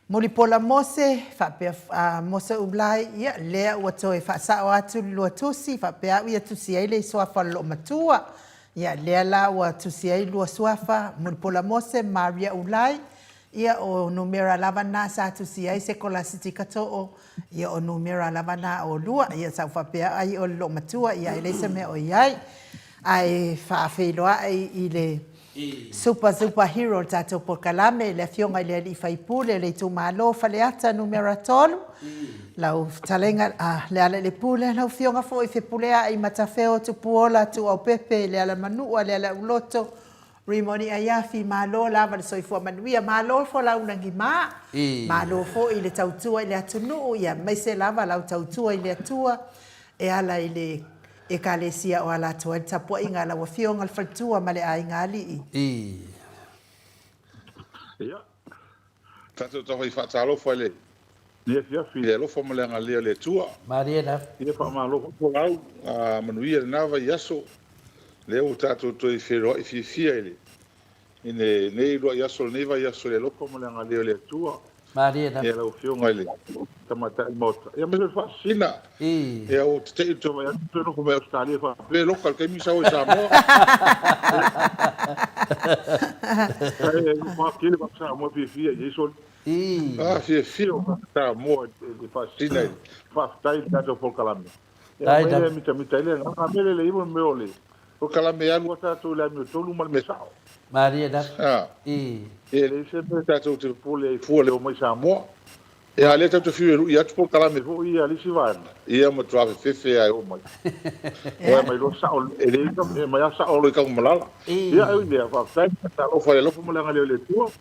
Mulipola Mose faapea a Mose Ulai, ia lea ua toe faasao atu le lua tusi faapea au ia tusi ai le suafa o le loomatua. Ia lea la ua tusi ai lua suafa Mulipola Mose ma Maria Ulai, ia o numera lava na sa tusi ai Sekolasitika Too, ia o numera lava na o lua. Ia sa ou faapea ai o le loomatua, ia e leai se mea o i ai. Ae faafeiloai i le Super Zupa Hero o le tatou polokalame, le Afioga i le Alii Faipule o le itumalo Faleata Numera 3, lau fetalaiga Lealailepule, lau Afioga foi Fepuleai Matafeo Tupuola Tuuaupepe, Lealamanua Lealauloto, Rimoni Aiafi, malo lava le soifua manuia, malo folau lagima, malo foi le tautua i le atunuu, aemaise lava lau tautua i le Atua e ala i le Ekalesia o ala atu ai le tapuaiga a lau Afioga le Faletua ma le Aiga Alii. Ia, tatou tau fai faatalofa i lenei afiafi i le alofa ma le agalelei o le Atua. Malie lava. Ia faamalo foi Folau, a manuia lena vaiaso, lea ua tatou toe feiloai fiafia i le I lenei uluai aso, lenei vaiaso i le alofa ma le agalelei o le Atua. Malie lava. Ia lau Afioga i le Tamaitai o le Maota, ia aemaise o le Faasisina. Ia ua tete'i le toe vaai atu, toe nofo mai Ausetalia faapea e loka i le taimi sau ai Samoa. Ae ua tele vaa Samoa e fiafia i ai soli. Ah, fiafia o Samoa i le Faasisina i le faafetai i le tatou polokalame. Ia aumai lea e mitamita ai le agaga mea lea le mea o le polokalame e alu a tatou i le amiotonu ma le mea sao. Malie lava. I. E leai se mea tatou te popole ai fua le omai Samoa. Ia a lea tatou te fiu e lui atu polokalame foi ia a le isi vaega, ia matua fefefe a e omai. Ia aumai loa sao e leai e aumai a sao loa i Tanumalala. Ia e ui i lea, faafetai, talofa i le alofa ma le agalelei o le Atua.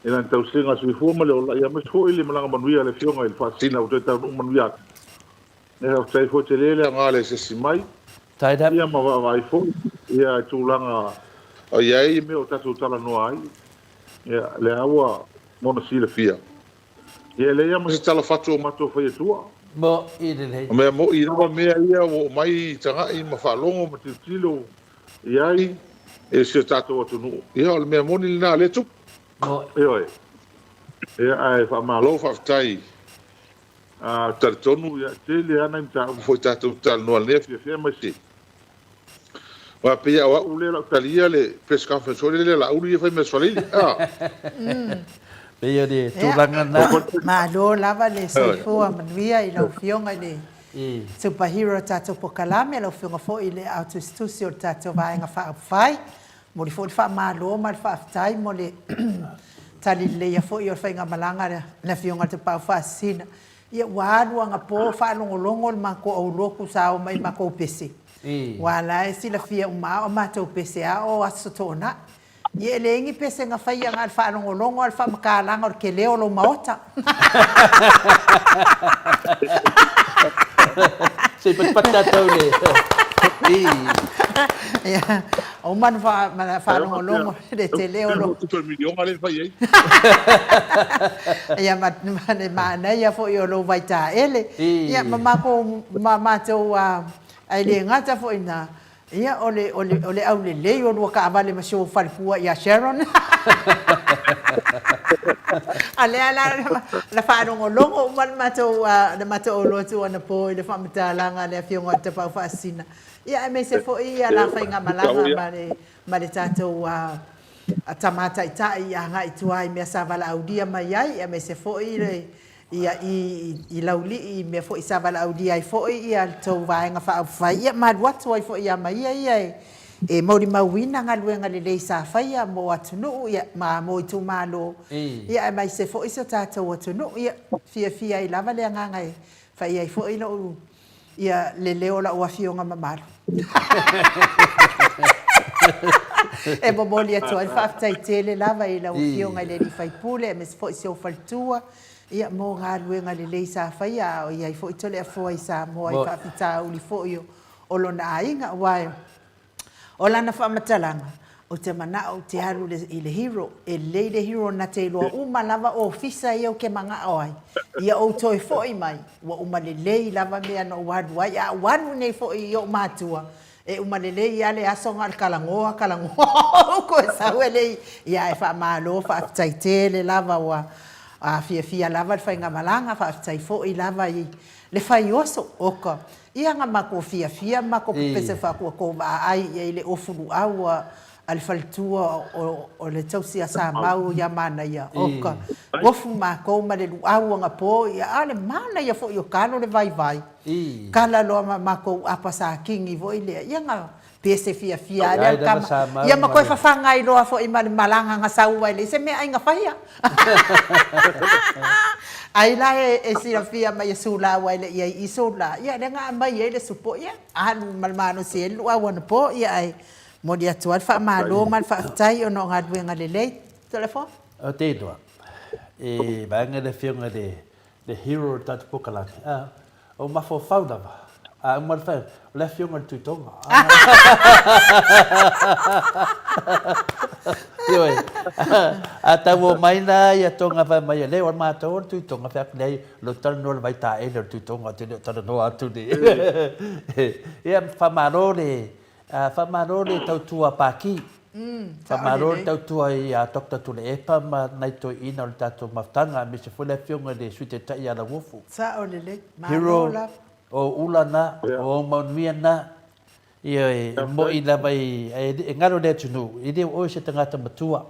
I lana tausiga soifua ma le ola, ia aemaise foi le malaga manuia a le Afioga i le Faasisina ua toe taunuu manuia atu. Ia faafetai foi tele le aoga le asiasi mai, ia ma vaavaai foi ia i tulaga o i ai mea o tatou talanoa ai, ia lea ua mo ona silafia. Ia e leai lava ma se tala fatu o matou faiatua. Mo'i lelei. O mea mo'i lava mea ia ua omai tagai ma faalogo ma tilotilo i ai e si o tatou atunuu. Ia o le mea moni lena o lea e tupu. Ioe. Ia ae faamalo faafetai. A talitonu ia e tele lava nai mataupu foi tatou te talanoa i lenei afiafi aemaise aua pei o au lea o le a ou talia le press conference foi lele a Laauli lea e fai mai Aso Faraile. A. Pei o le tulaga lena. Malo lava le soifua manuia i lau Afioga i le Super Hero o tatou polokalame, lau Afioga foi i le Aotusitusi o le tatou Vaega Faaupufai. Momoli foi le faamalo ma le faafetai mo le tali leleia foi o le faigamalaga a le Afioga i le Tapaau Faasisina. Ia ua alu anapo faalogologo le matou aulotu sa o mai i matou pese, aua la e silafia uma lava o matou pese a o Aso Toonai. Ia e leai ni pese na faia na o le faalogologo a o le faamatalaga o le tele o lou maota. Se i patipati tatou i le i. Ia, uma ona faalogologo le tele o lou. Tupe miliona lea e fai ai. Ia ma le manaia foi o lou vaitaele. Ia ma matou, ma matou, ae le gata foi i lena, Ia, o le, o le, o le aulelei o lua taavale ma si ou faletua ia Sharon. A lea la na faalogologo uma le matou, le matou aulotu anapo i le faamatalaga a le Afioga i le Tapaau Faasisina, ia aemaise foi ia la faigamalaga ma le, ma le tatou Tama Taitai i agai i tua i mea sa valaaulia mai ai, aemaise foi le, Ia, i, i Laulii, i mea foi sa valaaulia ai foi ia le tou Vaega Faaupufai, ia ma alu atu ai foi ia ma ia ia e, e molimauina galuega lelei sa faia mo atunuu, ia, ma mo itumalo, ia aemaise foi si o tatou atunuu. Ia, fiafia ai lava le agaga e fai ai foi lou, ia le leo o lau afioga mamalu. E momoli atu ai le faafetai tele lava i lau Afioga i le alii faipule aemaise foi si ou faletua ia mo galuega lelei sa faia a o i ai foi Toleafoa i Samoa i faafitauli foi o lona aiga aua o lana faamatalaga. Ou te manao ou te alu i le Hero, e lelei le Hero na te iloa uma lava ofisa ia ou te manao ai. Ia ou toe foi mai, ua uma lelei lava mea na ou alu ai, a ou alu nei foi i ou matua, e uma lelei lava le aso na o le talanoa, talanoa, ou toe sau e le i, ia ae faamalo, faafetai tele lava ua fiafia lava le faigamalaga, faafetai foi lava i le faioso, oka, Ia na matou fiafia ma matou pepese faakuatou vaai i ai i le ofu luau a le faletua o le tausi a Samau ia Manaia, oka, ofu matou ma le luau anapo, ia a o le manaia foi o talo le vaivai, kala loa ma matou apa sakini foi lea, ia na pese fiafia lava lea le tama, ia ma toe fafaga ai loa foi ma le malaga na sau ai leai se meaai na faia. Ai la e silafia mai e Sula aua e le i ai i Sula, ia lea na aumai ai le supo, ia alu ma le malosi ai le luau anapo, ia ae momoli atu lava le faamalo ma le faafetai ona o galuega lelei. Toleafoa. Ou te iloa, e vaega le afioga i le hero o le tatou polokalame, a. O mafaufau lava, a uma le fai, o le afioga i le Tuitoga. Ioe, a tau omai la ia Tonga fai mai, e le o le matou o le Tuitoga, fai atu, leai, o lea ou te talanoa i le vaitaele o le Tuitoga, ou te le o talanoa atu i le... Ia, faamalo le, faamalo le tautua Paki. Faamalo le tautua ia Doctor Tuilaepa ma nai toeaiina o le tatou mafutaga aemaise foi le afioga i le Sui Taitai ia Lauofo. Sao lelei. Malo lava. Hero, o ula na, o ou manuia na, ioe, e moi lava i, e galo i le atunuu, e le o oe se tagata matua,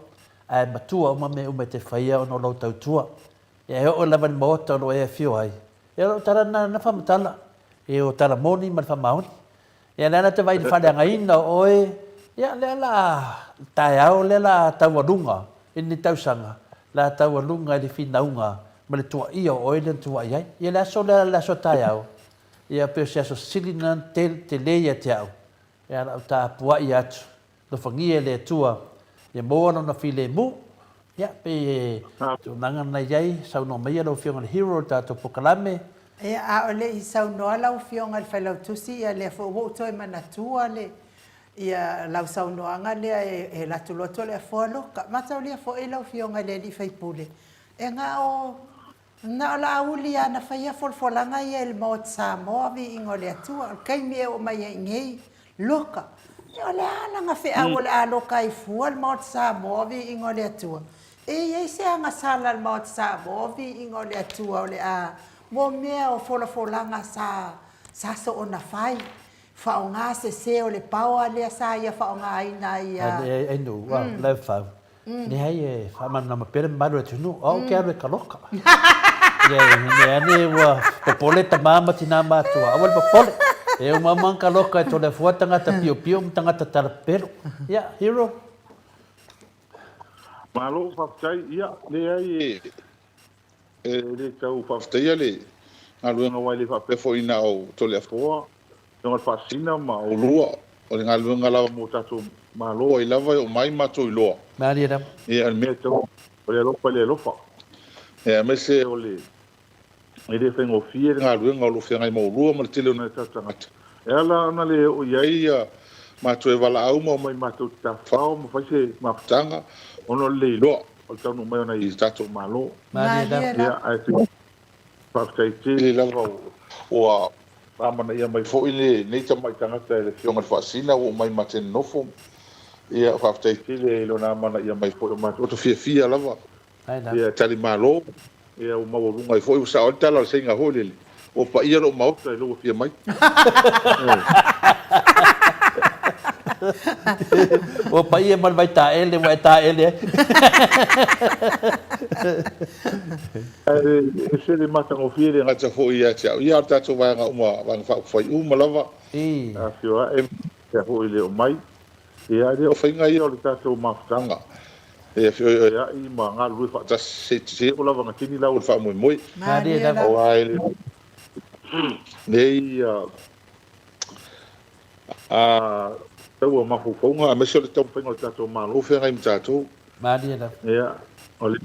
ae matua uma mea uma e te faia ona o lou tautua. Ia e oo lava i le maota o lo o e afio ai, ia o lau tala lena na faamatala, e o tala moni ma le faamaoni. Ia lea la te vaai i le faaleagaina o oe, ia lea la taeao lea la taualuga i lenei tausaga, la taualuga i le finauga ma le tuaia o oe lea na tuuai ai. Ia le aso lea le aso taeao, ia pei o se aso sili lena tele ia te au, ia la ou tapuai atu Alofagia e le Atua ia maua lona filemu. Ia, pei e tulaga na i ai, saunoa maia lau Afioga i le hero o le tatou polokalame. Ia, a o le i saunoa lau Afioga i le Failautusi, ia lea foi ua ou toe manatua le, ia, lau saunoaga lea e latoloto le afoa loka. Mataulia foi lau Afioga i le alii faipule, e na o Na o Laauli lava na faia folafolaga ia i le Maota Samoa, viiga o le Atua. O le taimi e oo mai ai nei, loka. Ia o le a lana feau o le a loka ai fua le Maota Samoa, viiga o le Atua? E i ai se agasala a le Maota Samoa, viiga o le Atua, o le a mo mea o folafolaga sa sa soona fai, faaaoga sese o le power lea sa ia faaaogaina ai ia. Ai nuu, Leufau, Leai e faamalamalama pea le mamalu o le atunuu, o au ou te alu e kaloka. Leai, ina ane ua popole tama ma tina matua, aua le popole. E uma uma ona kaloka e Toleafoa tagata piopio ma tagata talapelo. Ia, Hero. Malo faafetai, ia leai e le tau faafetaia le galuega aua e le faapea foi na o Toleafoa, Afioga i le Faasisina ma oulua, o le galuega lava mo tatou Malo ai lava e oo mai matou iloa. Malie lava. Ia, o le mea e tatau, o le alofa i le alofa. Ia, aemaise o le, e le faigofie le galuega o lo o feagai ma oulua ma le tele o nai o tatou tagata. E ala ona le oo i ai ia matou e valaau ma omai matou te tafafao ma fai se mafutaga ona o le le iloa o le taunuu mai o nai tatou Malo. Malie lava. Ia, ae Faafetai tele lava ua amanaia mai foi lenei tamai tagata e le Afioga i le Faasina ua omai ma te nonofo. Ia, faafetai tele i lona amanaia mai foi o matou. Ua fiafia lava ia tali malo, ia ua maualuga ai foi, ua sao ai le tala a le Seiga foi lele, ua paia lou maota i lou afia mai. Ua paia ma le vaitaele ua e taele ai. Ae ese le matagofie le gata foi ia te au. Ia, o le tatou vaega uma, Vaega Faaupufai uma lava, afio ae ma foi le omai. Ia, e le o faiga ia o le tatou mafutaga e feoeoea'i ma galulue faatasi seia oo lava ina kini lau o le faamoemoe. Aua e le nei taua mafaufauga aemaise o le taumafaiga o le tatou Malo feagai ma tatou. Ia, o le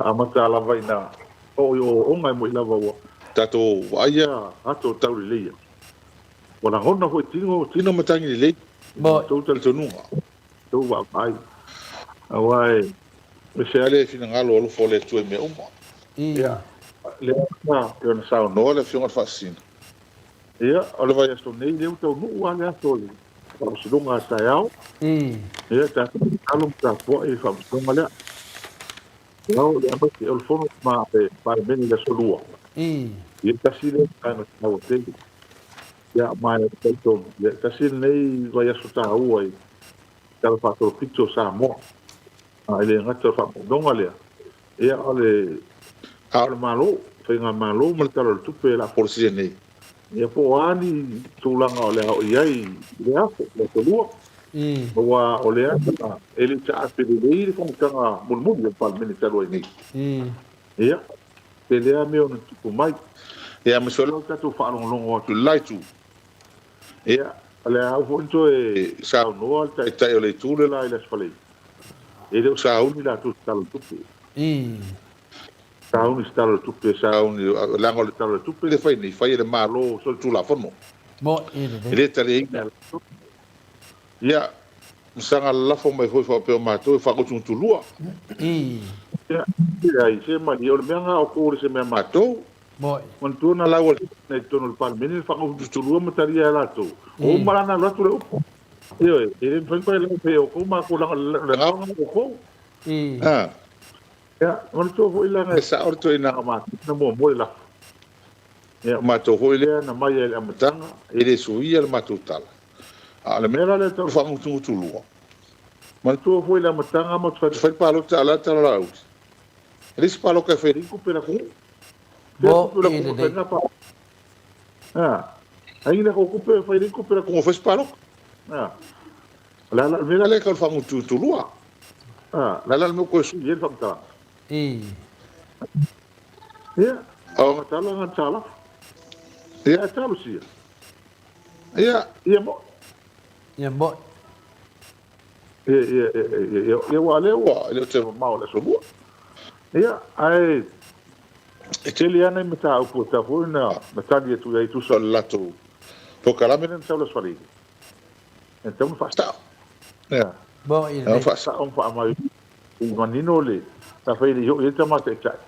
Amata lava ina oo i ooooga e moi lava ua tatou vaaia ato tauleleia. Ua lagona foi tino, tino matagi lelei i matou talitonuga. tou vaavaai. Aua e ese lava le finagalo alofa o le Atua i mea uma. Ia, lea lava pei ona saunoa le Afioga i le Faasisina, ia, o le vaiaso nei lea ua taunuu lava le aso o le Faamasinoga a taeao. Ia, tatou tatalo ma tapuai i le Faamasinoga lea. O le aemaise o le fono ma le Palemene i le aso Lua. Ia, tasi lea vaega taua tele. Ia, ma e talitonu, ia, tasi lenei vaiaso taua i Tala Faasolopito o Samoa. E le gata o le faamasinoga lea, ia, o le a o le Malo, Faigamalo ma le Tala o le Tupe o le a folasia nei. Ia po o a ni tulaga o le a oo i ai i lea aso, le aso Lua. Aua o lea e le i taape lelei le fonotaga mulimuli a le Palemene talu ai nei. Ia, tele lava mea ono tupu mai. Ia, aemaise o lea ua tatou faalogologo atu i le la itu. Ia, o le a foi na toe saunoa le Taitai o le Itu le la i le Aso Faraile, e le o sauni latou i se Tala o le Tupe. Sauni i se Tala o le Tupe, sauni, leaga o le Tala o le Tupe lea e fai nei, fai e le Malo solitulafono. E le taliaina e latou. Ia, ma saga lalafo mai foi faapea o matou e faagutugutulua. Ia, leai, se malie, o le mea lena a outou e le se mea a matou. Manatua na lau atu i totonu o le Palemene le faagutugutulua ma talia e latou. Ua uma la ona alu atu le upu. Ioe, e le mafai ona toe lau mai e outou matou leaga o le gao lena a outou. Ia, manatua foi leaga e sao le toeaina matou na muamua le lafo. Ia, o matou foi lea na mai ai i le amataga, e le suia le matou tala. A o le mea la lea e tau faagutugutulua, manatua foi le amataga ma fai le palota a o le a le tala o Laauli? E leai se palota e fai ai tupe i le atunuu. Fea tupe o le atunuu e fai ai lena palota? A, ai ni latou tupe e fai ai tupe i le atunuu e fai se palota? A, o le a la le mea la lea e tau faagutugutulua? A, o le a la le mea ua toe sui ai le faamatalaga? Ia, o ana tala na tala. Ia, e talosia. Ia, ia mo'i. Ia mo'i. Ia, ia, ia, ia, ia, ua lea ua, e le o toe mamao i le aso Lua. Ia, ae, e tele lava nai mataupu e tatau foi ona na tali atu i ai e tusa o le latou polokalame lea na sau i le Aso Faraile. E tatau ona faasao. Ia. Mo'i lelei. Faasao ma faamai i manino le afai e le i oo i ai le tama taitai.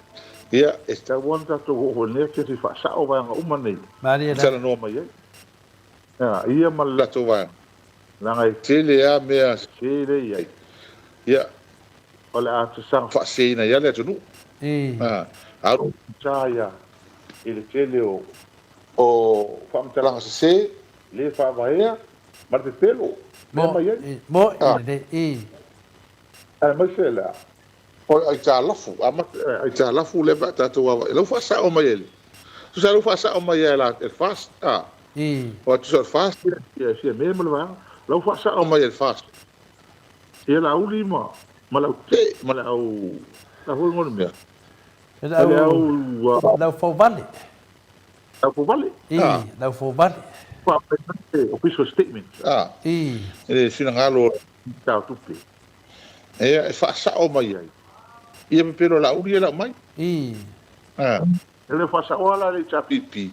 Ia, e tatau lava ona tatou oo foi i lenei afiafi e faasao vaega uma nei. Malie lava. Talanoa mai ai. Ia, ia ma le latou vaega. Leaga e tele lava mea sese lea e i ai. Ia, o le a saga faaseseina ai lava le atunuu. Alu sa ia i le tele o faamatalaga sese, le faavaea ma le pepelo lea mai ai. Mo'i lelei. Aemaise la, o le aitalafu, aitalafu lea pe a tatou vaavaai, la ua faasao mai e le, tusa la ua faasao mai e le FAST, a, aua tusa o le FAST ia Fiame ma le vaega, la ua faasao mai e le FAST, ia Laauli ma ma le au tetee ma le au, le a foi le igoa o le mea? Le au, Le au fouvale. Le au fouvale. Le au fouvale. Faapea le official statement. Le finagalo o le Minisita o Tupe. Ia, e faasao mai ai ia pepelo Laauli e lau mai. E le o faasaoa la le HRPP,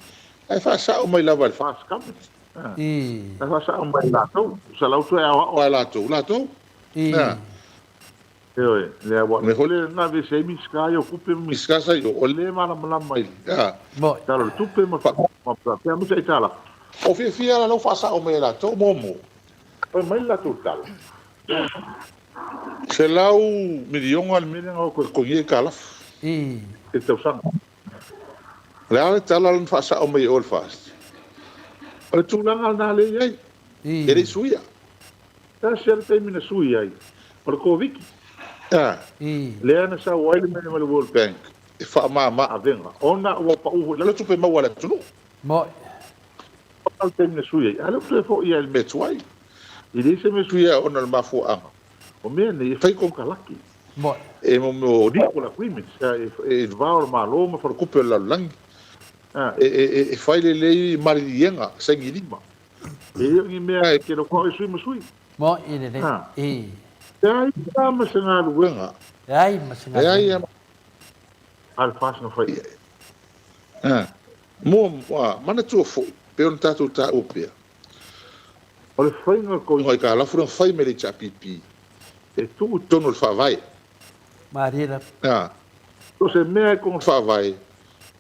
ae faasao mai lava e le FAST Government. E faasao mai e latou. Tusa la ua toe aoao lava e latou, latou. Ioe, lea ua mea foi lea na aveese ai Minisita ia o Tupe ma Minisita sa i o, o le malamalama i le Tala o le Tupe ma faapea aemaise aitalafu. O fiafia la ua faasao mai e latou muamua. Fai mai le latou tala, $100 miliona le mea lea na o atu e totogi ai aitalafu i le tausaga. O le a le tala na faasao mai e oe le FAST? O le tulaga lena lea e i ai, e le i suia. Tasi lava le taimi na sui ai, o le Koviti. Lea na sau ai le mea mai le World Bank e faamama avega ona ua pau foi i lalo tupe maua a le atunuu. Mo'i. Ona o le taimi na sui ai, a o lea ua toe foi lava i le mea tuai. E leai se mea suia ona o le mafuaaga o mea nei e fai konekarate. Mo'i. E mo mea o legal agreements, e i le va o le Malo ma Faletupe o le Lalolagi. E fai lelei maliliega, saini lima. E le o ni mea e te loto ai sui ma sui. Mo'i lelei. E leai lava ma se galuega. Leai ma se galuega. Leai lava. A le FAST na fai i ai. Muamua, manatua foi, pei ona tatou taua pea, o le faiga o le aitalafu na fai mai le HRPP. E tuu i totonu o le Faavae. Malie lava. A. So se mea i totonu o le Faavae,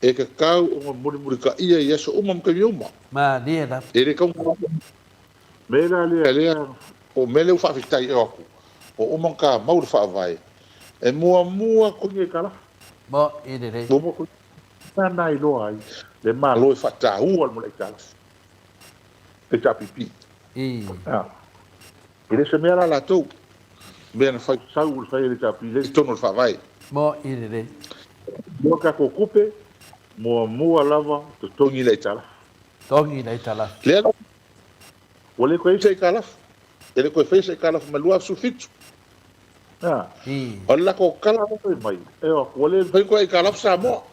e tatau ona mulimulitaia i aso uma ma taimi uma. Malie lava. E le tatau ona. Mea la lea, lea, o mea lea ua faafetai eo atu, ua uma ona ta mau le Faavae, e muamua togi aitalafu. Mo i lelei. Muamua togi. Nana iloa ai le Malo e faataua le aitalafu. HRPP. I. A. E le se mea la latou, mea na fai sau le fai e le HRPP lea i totonu o le Faavae. Mo i lelei. Mo tatou tupe, muamua lava totogi le aitalafu. Togi le aitalafu. Lea la, ua le toe i ai se aitalafu. E le toe faia se aitalafu mai 2017. A. I. O le latou tala la fai mai, e o atu, ua le mafai ona toe aitalafu Samoa.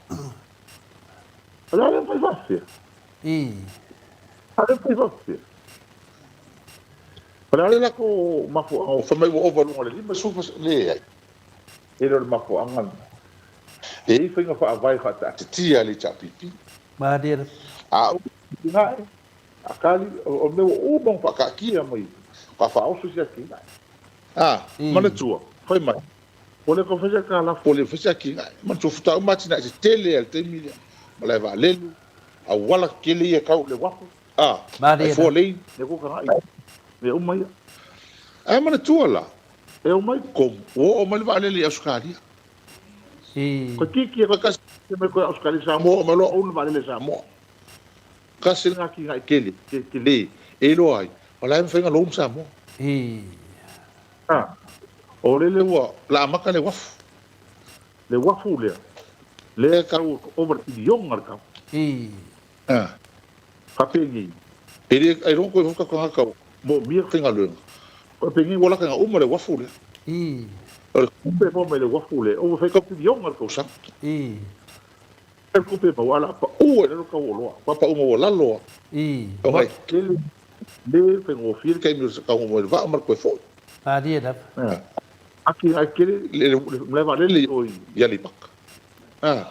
O le a le mafai faapefea? I. A le mafai faapefea? O le a le latou mafuaaga fai mai ua ova i luga o le 50%? Leai. E le o le mafuaaga lena. E i ai faiga faavae faataatitia a le HRPP. Malie lava. A ou atinae, a kali, o le mea ua uma ona faataatia mai, faatoa faaoso isi atinae. A, manatua, fai mai, Ua le toe fai se aitalafu, ua le fai se atinae. Manatua faatoa uma atinae tetele a le taimi lea, malae vaalele, auala tetele ia e tau i le uafu, a, Malie four lane, mea kua tagai i ai, mea uma ia. Ae manatua la, e omai totonu, ua oo mai le vaalele i Ausetalia. I. Koe kiki e koe kasi mai koe Ausetalia Samoa oo mai loa own le vaalele Samoa. Kasi le atinae tele, tele, e iloa ai, o la e mafai ona loan Samoa. I. A, o lele ua la amata le uafu. Le uafu lea, lea e tau ova le piliona le tau. I. A, faapeni, e le ailoga koe foka tagata o moomia faigaluega. Faapeni ua laka ina uma le uafu lea. I. O le tupe e maua mai le uafu lea, ova fai tau piliona le tausaga. I. Le tupe maua, a o le a pau ai lalo tau o oloa. Ua pau maualalo a. I. Ona e tele le faigofie le taimi o le tago mai le vaa ma le toe foi. Malie lava. Ati ai tele le malae vaalele i o i Aleipata. A.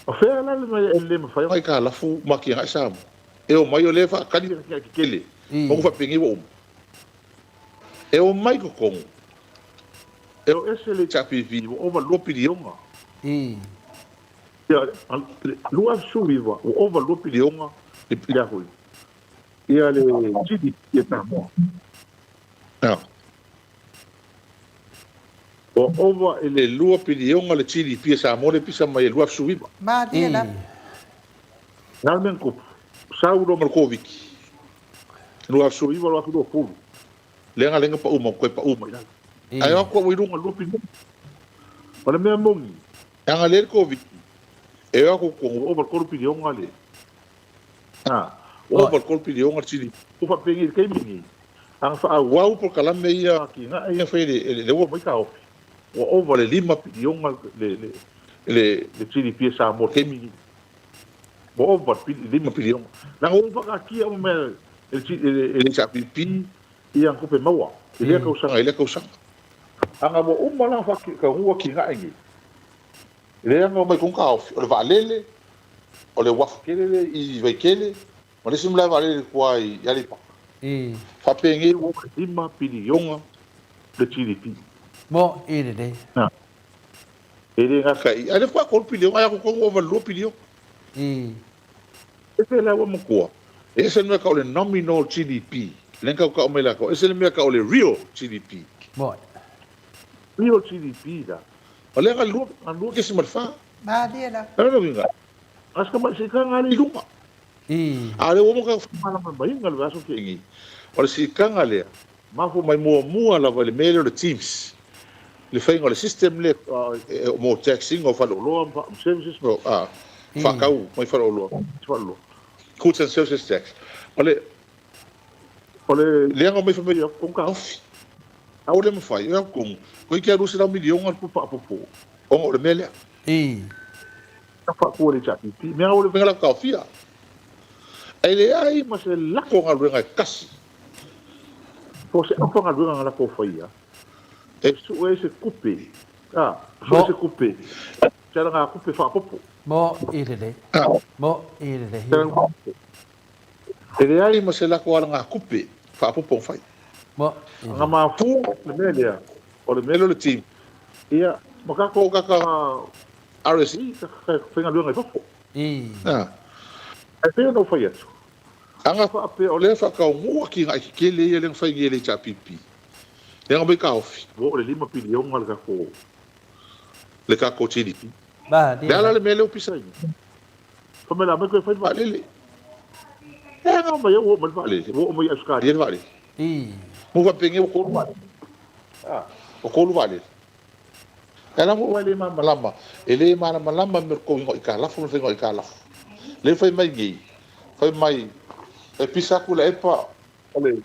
O fea la le mea e le mafai ona aitalafu ma atinae Samoa? E omai o lea e faatali atinae tetele, ona faapeni ua uma. E omai totonu, e o ese le HRPP ua ova le 2 piliona. Ia, 29 ua ova le 2 piliona le a foi, ia le GDP a Samoa. Ua ova i le 2 piliona le GDP a Samoa lea e pisa mai e 2019. Malie lava. Le a le mea na tupu? Sau loa ma le Koviti, 2019, 2020, lea na lenga pau mai, toe pau mai lalo. Ae o atu au i luga i le 2 piliona. O le mea moni, e agalelei le Koviti, e o atu i totonu ua ova i le 3 piliona le, a, ua ova i le 3 piliona le GDP. Ua faapeni i le taimi lenei, a na faaauau polokalame ia atinae ia na fai e le ua mai taofi, ua ova i le 5 piliona le, le, le GDP a Samoa i le taimi lenei. Ua ova i le 5 piliona. Leaga ua faataatia uma mea e le HRPP ia ana tupe maua i lea tausaga i lea tausaga. Ana ua uma la ona faataunuu atinae nei, leaga omai tonu taofi, o le vaalele, o le uafu tele lea i Vaitele, ma le isi malae vaalele i tua i Aleipata. Faapenei ua ova i le 5 piliona le GDP. Mo i lelei. E le gata i, ae lea faatoa 3 piliona, ae atu tonu ua ova i le 2 piliona. E pei la ua matua, e ese le mea tau o le nominal GDP, lea na tautau mai latou, ese le mea tau o le real GDP. Moi. Real GDP la, o lea na 2.4. Malie lava. O lona uiga, na o se tamai siitaga lea i luga. A o lea ua uma ona tatou faamalamalamaina le vaiaso tea nei, o le siitaga lea, mafua mai muamua lava i le mea lea o le TIMS, le faiga o le system lea mo tax ina o faleoloa ma services ma faatau mai faleoloa, goods and services tax. O le o le leaga o mai fai mai o taofi. A ua le mafai, o au tonu, toeitiiti lava 200 miliona le tupe faaopoopo ona o le mea lea. Sa faatua e le HRPP, mea ua le mafai ona latou taofia. Ae leai ma se lako galuega e tasi, po o se afa galuega na latou faia e sue ai se tupe, a, sue ai se tupe, se alagatupe faaopoopo. Mo i lelei. Mo i lelei. E leai ma se lako alagatupe faaopoopo na fai. Aga mafua le mea lea, o le mea lea o le team, ia, ma tatou kaka RSE, kaka faigaluega i fafo. Ae pei ona ou fai atu, aga faapea o lea e faataunuu atinae tetele ia lea na fai nei e le HRPP, lea na aumai taofi, ua oo i le 5 piliona le tatou le tatou GDP. O le a la le mea lea ua pisa ai nei? Fai mai la mai toe fai le vaalele. E aga mai au oo mai le vaalele, ua oo mai i Ausetalia le vaalele. Mo faapenei ua tolu vaalele. Ua tolu vaalele. Ae la ua e le malamalama, e le malamalama mea o le totogiina o aitalafu ma le faiga o aitalafu. Lea fai mai nei, fai mai e pisa atu le epa o le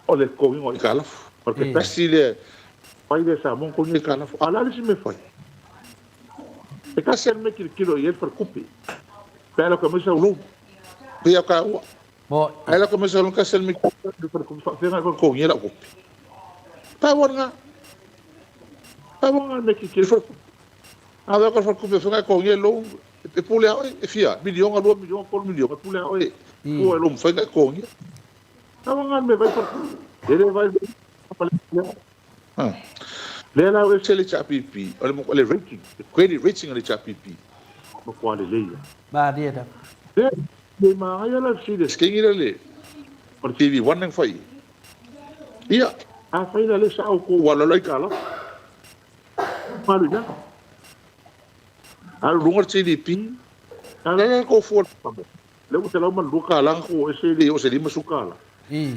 o le totogiina o aitalafu. O le capacity lea fai lea Samoa na totogi aitalafu. A o le a le isi mea e fai? E tasi lava le mea e tilotilo i ai le faletupe, pe a alu atu e aumai sau loan. Pei lava o taua. A alu atu e aumai sau loan, tasi lava le mea e tilotilo i ai le faletupe, faapefea ona totogia lau tupe. Pau lava lena. Pau lava lena le mea e tilotilo i ai le faletupe. A vaai atu le faletupe e faapefea ona e totogia le loan, e pule lava oe, e fia? Miliona, lua miliona, tolu miliona, e pule lava oe, fua i lou mafai ona e totogia. Pau lava lena le mea e vaai i le faletupe. E le vaai i le Lea la ua ese le HRPP, o le, o le rating, le credit rating a le HRPP, matua lelei lava. Malie lava. Lea, le manaia la le fesili a Skinny lea le, o le TV One lea na fai i ai. Ia, afai la lea sa outou ua alualu aitalafu, alu i lalo. Alu i luga le GDP, a o le a la tou fua lea ua $102 na tuu ese e le oo i se $50. Ia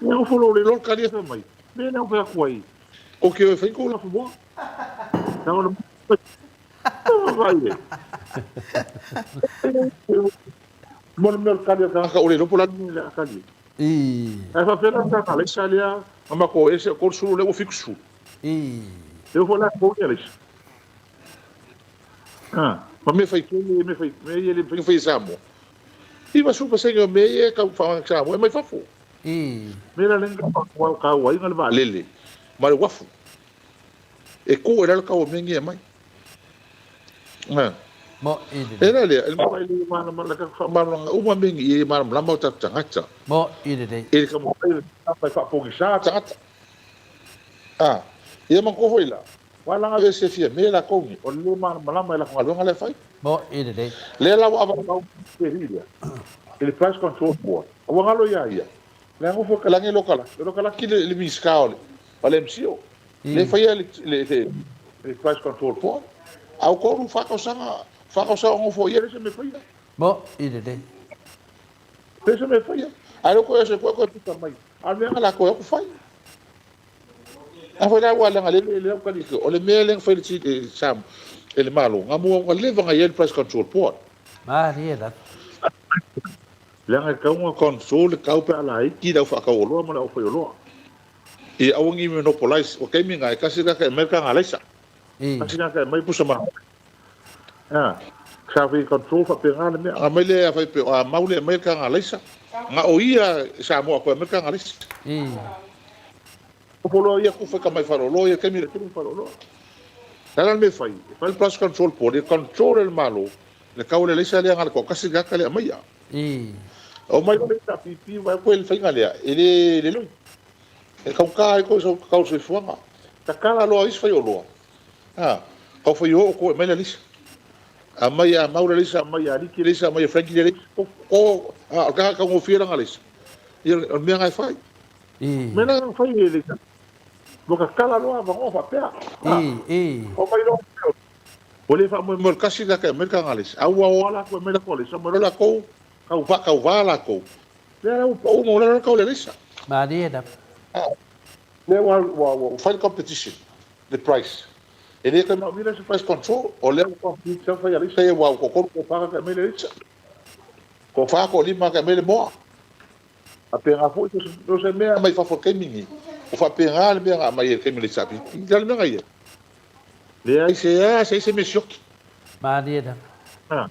nofo loa le kali e fai mai, mea lea ua fai atu ai, o ke o e fai kou lafu moa. Na ona vai le. Mo le mea o le kali a le tagata o le iloa po o le a le mea o le a kali ai. Ae faapefea la le taga alaisa lea na matou ese o 30 lea ua 70. Lea foi la kou ni alaisa. Ma mea fai tele, mea fai, mea ia e le mafai ona fai e Samoa. 90% o mea ia e tau faaaoga e Samoa e mai fafo. Mea la lea na faatauaina le vaalele ma le uafu. E tu ai la le tau o mea nei e aumai. E la lea, e le faamalamalamaga uma mea nei ia malamalama o tatou tagata. E le taumafai e faapogisa tagata. Ia manatua foi la, Ua laga ese fia mea latou nei, o le le malamalama i latou galuega la e fai. Moʻi lelei. Lea la ua avatu au le lea i le Price Control Board. Ua galo ia ia. Le nofo ka lagi lo kala. Lo kala ki le Minista o le o le MCO. Le faia le le le Price Control Board. Au ko ru fa tausaga, fa tausaga o nofo ia le se me faia. Moʻi lelei. Le se me faia. Ai lo ko se ko ko pita mai. A le mea la ko ko fai. A foi la ua leaga le le au kali o le mea lea na fai le Sam e le Malo nga mua ua leva na i ai le Price Control Board. Malie lava. Leaga e tatau ona control le tau pe a laiti le au faatau oloa ma le au fai oloa. Ia aua ne i monopolize. O taimi na e tasi le tagata e aumai le taga alaisa. Tasi le tagata e aumai pusa mamoe. A, sa fai control faapena le mea. Aumai le a fai pe a mau le aumai le taga alaisa. Na o ia Samoa koe aumai le taga alaisa. Nofo loa ia kufa i tamai faleoloa ia taimi le tele faleoloa. Le a la le mea e fai? E fai le price control board e control e le Malo le tau o le alaisa lea na o le toatasi le tagata lea e aumaia. Aumai loa le HRPP vaai atu ai le faiga lea e le lelei. E taugata ai koe tau o le soifuaga. Tatala loa isi faioloa. A, kau fai oo koe aumai le alaisa. Aumai ia Mau le alaisa, aumai ia Aliki le alaisa, aumai ia Frankie le alaisa. Ko, ko, a, o le tagata taugofie lana alaisa. Ia, o le mea na e fai. Mea na fai e le Ua tatala loa avanoa faapea. Omai loa. Ua le faamoemoe le tasi le tagata e aumai le taga alaisa. A ua o lava latou e aumai latou alaisa, omai loa latou, tau faatauva latou. Lea la ua pau maualalo le tau o le alaisa. Malie lava. Lea ua fai le competition, le price. E le toe manaomia la se price control, o lea ua compete sa fai alaisa ia aua ua toatolu toafa tagata e aumai le alaisa. Toafa toalima tagata e aumai le moa. Faapena foi so o se mea mai fafo i le taimi lenei, ua faapena le mea na aumai ai i le taimi o le HRPP. O le a le mea na i ai? Leai se a, se se mea sioki. Malie lava.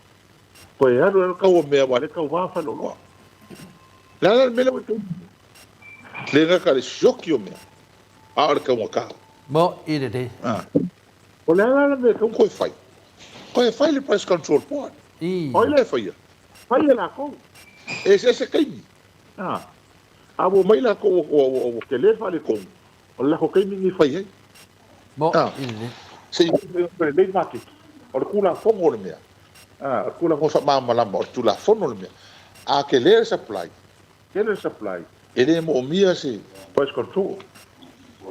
Toe alu alu tau o mea aua o lea e tauva faleoloa. O le a la le mea lea ua i taimi nei? Le gata le sioki o mea, a o le taugata. Moʻi lelei. O le a la le mea e tatau ona toe fai? Toe fai le Price Control Board. O ai la e faia? Fai e latou. E eseese taimi. A ua omai lakou ua tele le faaletonu, o le lako taimi lenei e fai ai. Se i fai lelei le maketi. O le Tulafono le mea. O le Tulafono faamalamalama, o le Tulafono le mea. A tele le supply, tele le supply, e le moomia se price control.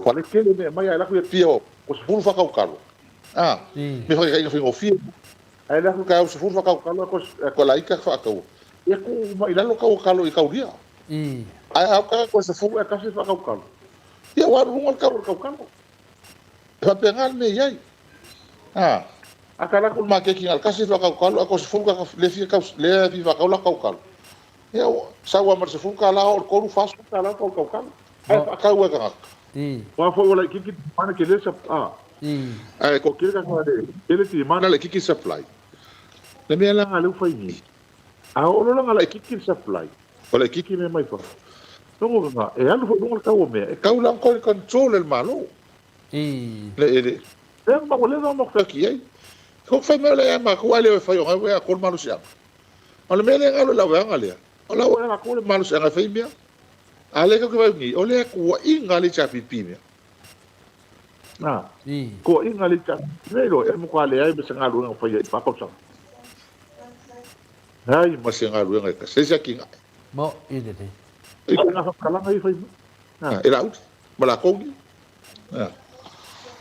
Ua le tele mea e aumai ae alu atu i Apia ua 10 faatautalo. Mea faataitaiga faigofie. Ae alu atu i taeao 10 faatautalo ae toe laiti atu faataua. Ia tuu uma i lalo tau o talo i taulia. Ae a o toe 10 ae tasi le faatautalo, ia ua alu i luga le tau o le tautalo. E faapena le mea e i ai. A, a ta alu atu i le maketi na o le tasi le faatautalo ae toe 10 tagata lea e fia lea e fia faatau latou tautalo, ia ua sau lava ma le $10 oo i le $30, $40 le tau o le tautalo. Ae faatau lava e tagata. Aua foi ua laitiiti le demand tele le supply. Ae toatele tagata e tele demand ae laitiiti le supply. Le mea la lea ua fai nei, a oo loa la laitiiti le supply, ua laitiiti mea mai fafo, lona uiga e alu foi i luga le tau o mea, e tau la ona toe control e le Malo. Le lea ua leva ona matou fai atu i ai. Tou te fai mai o lea ia matou ae le o e fai o na ua ia atoa le malosiaga. O le mea lea e galo i lau vaega lea, o la ua ia latou le malosiaga e fai mea. A lea tou te vaai nei, o lea e tuuaiga le HRPP i mea. Na, tuuaiga le HRPP mea iloa, e matua leai ma se galuega o faia i fa tausaga. Leai ma se galuega e tasi, leai se atinae. Mo i lelei. I ngā whakakalanga i whai mai. Na, e Laauli, ma latou nei. Na,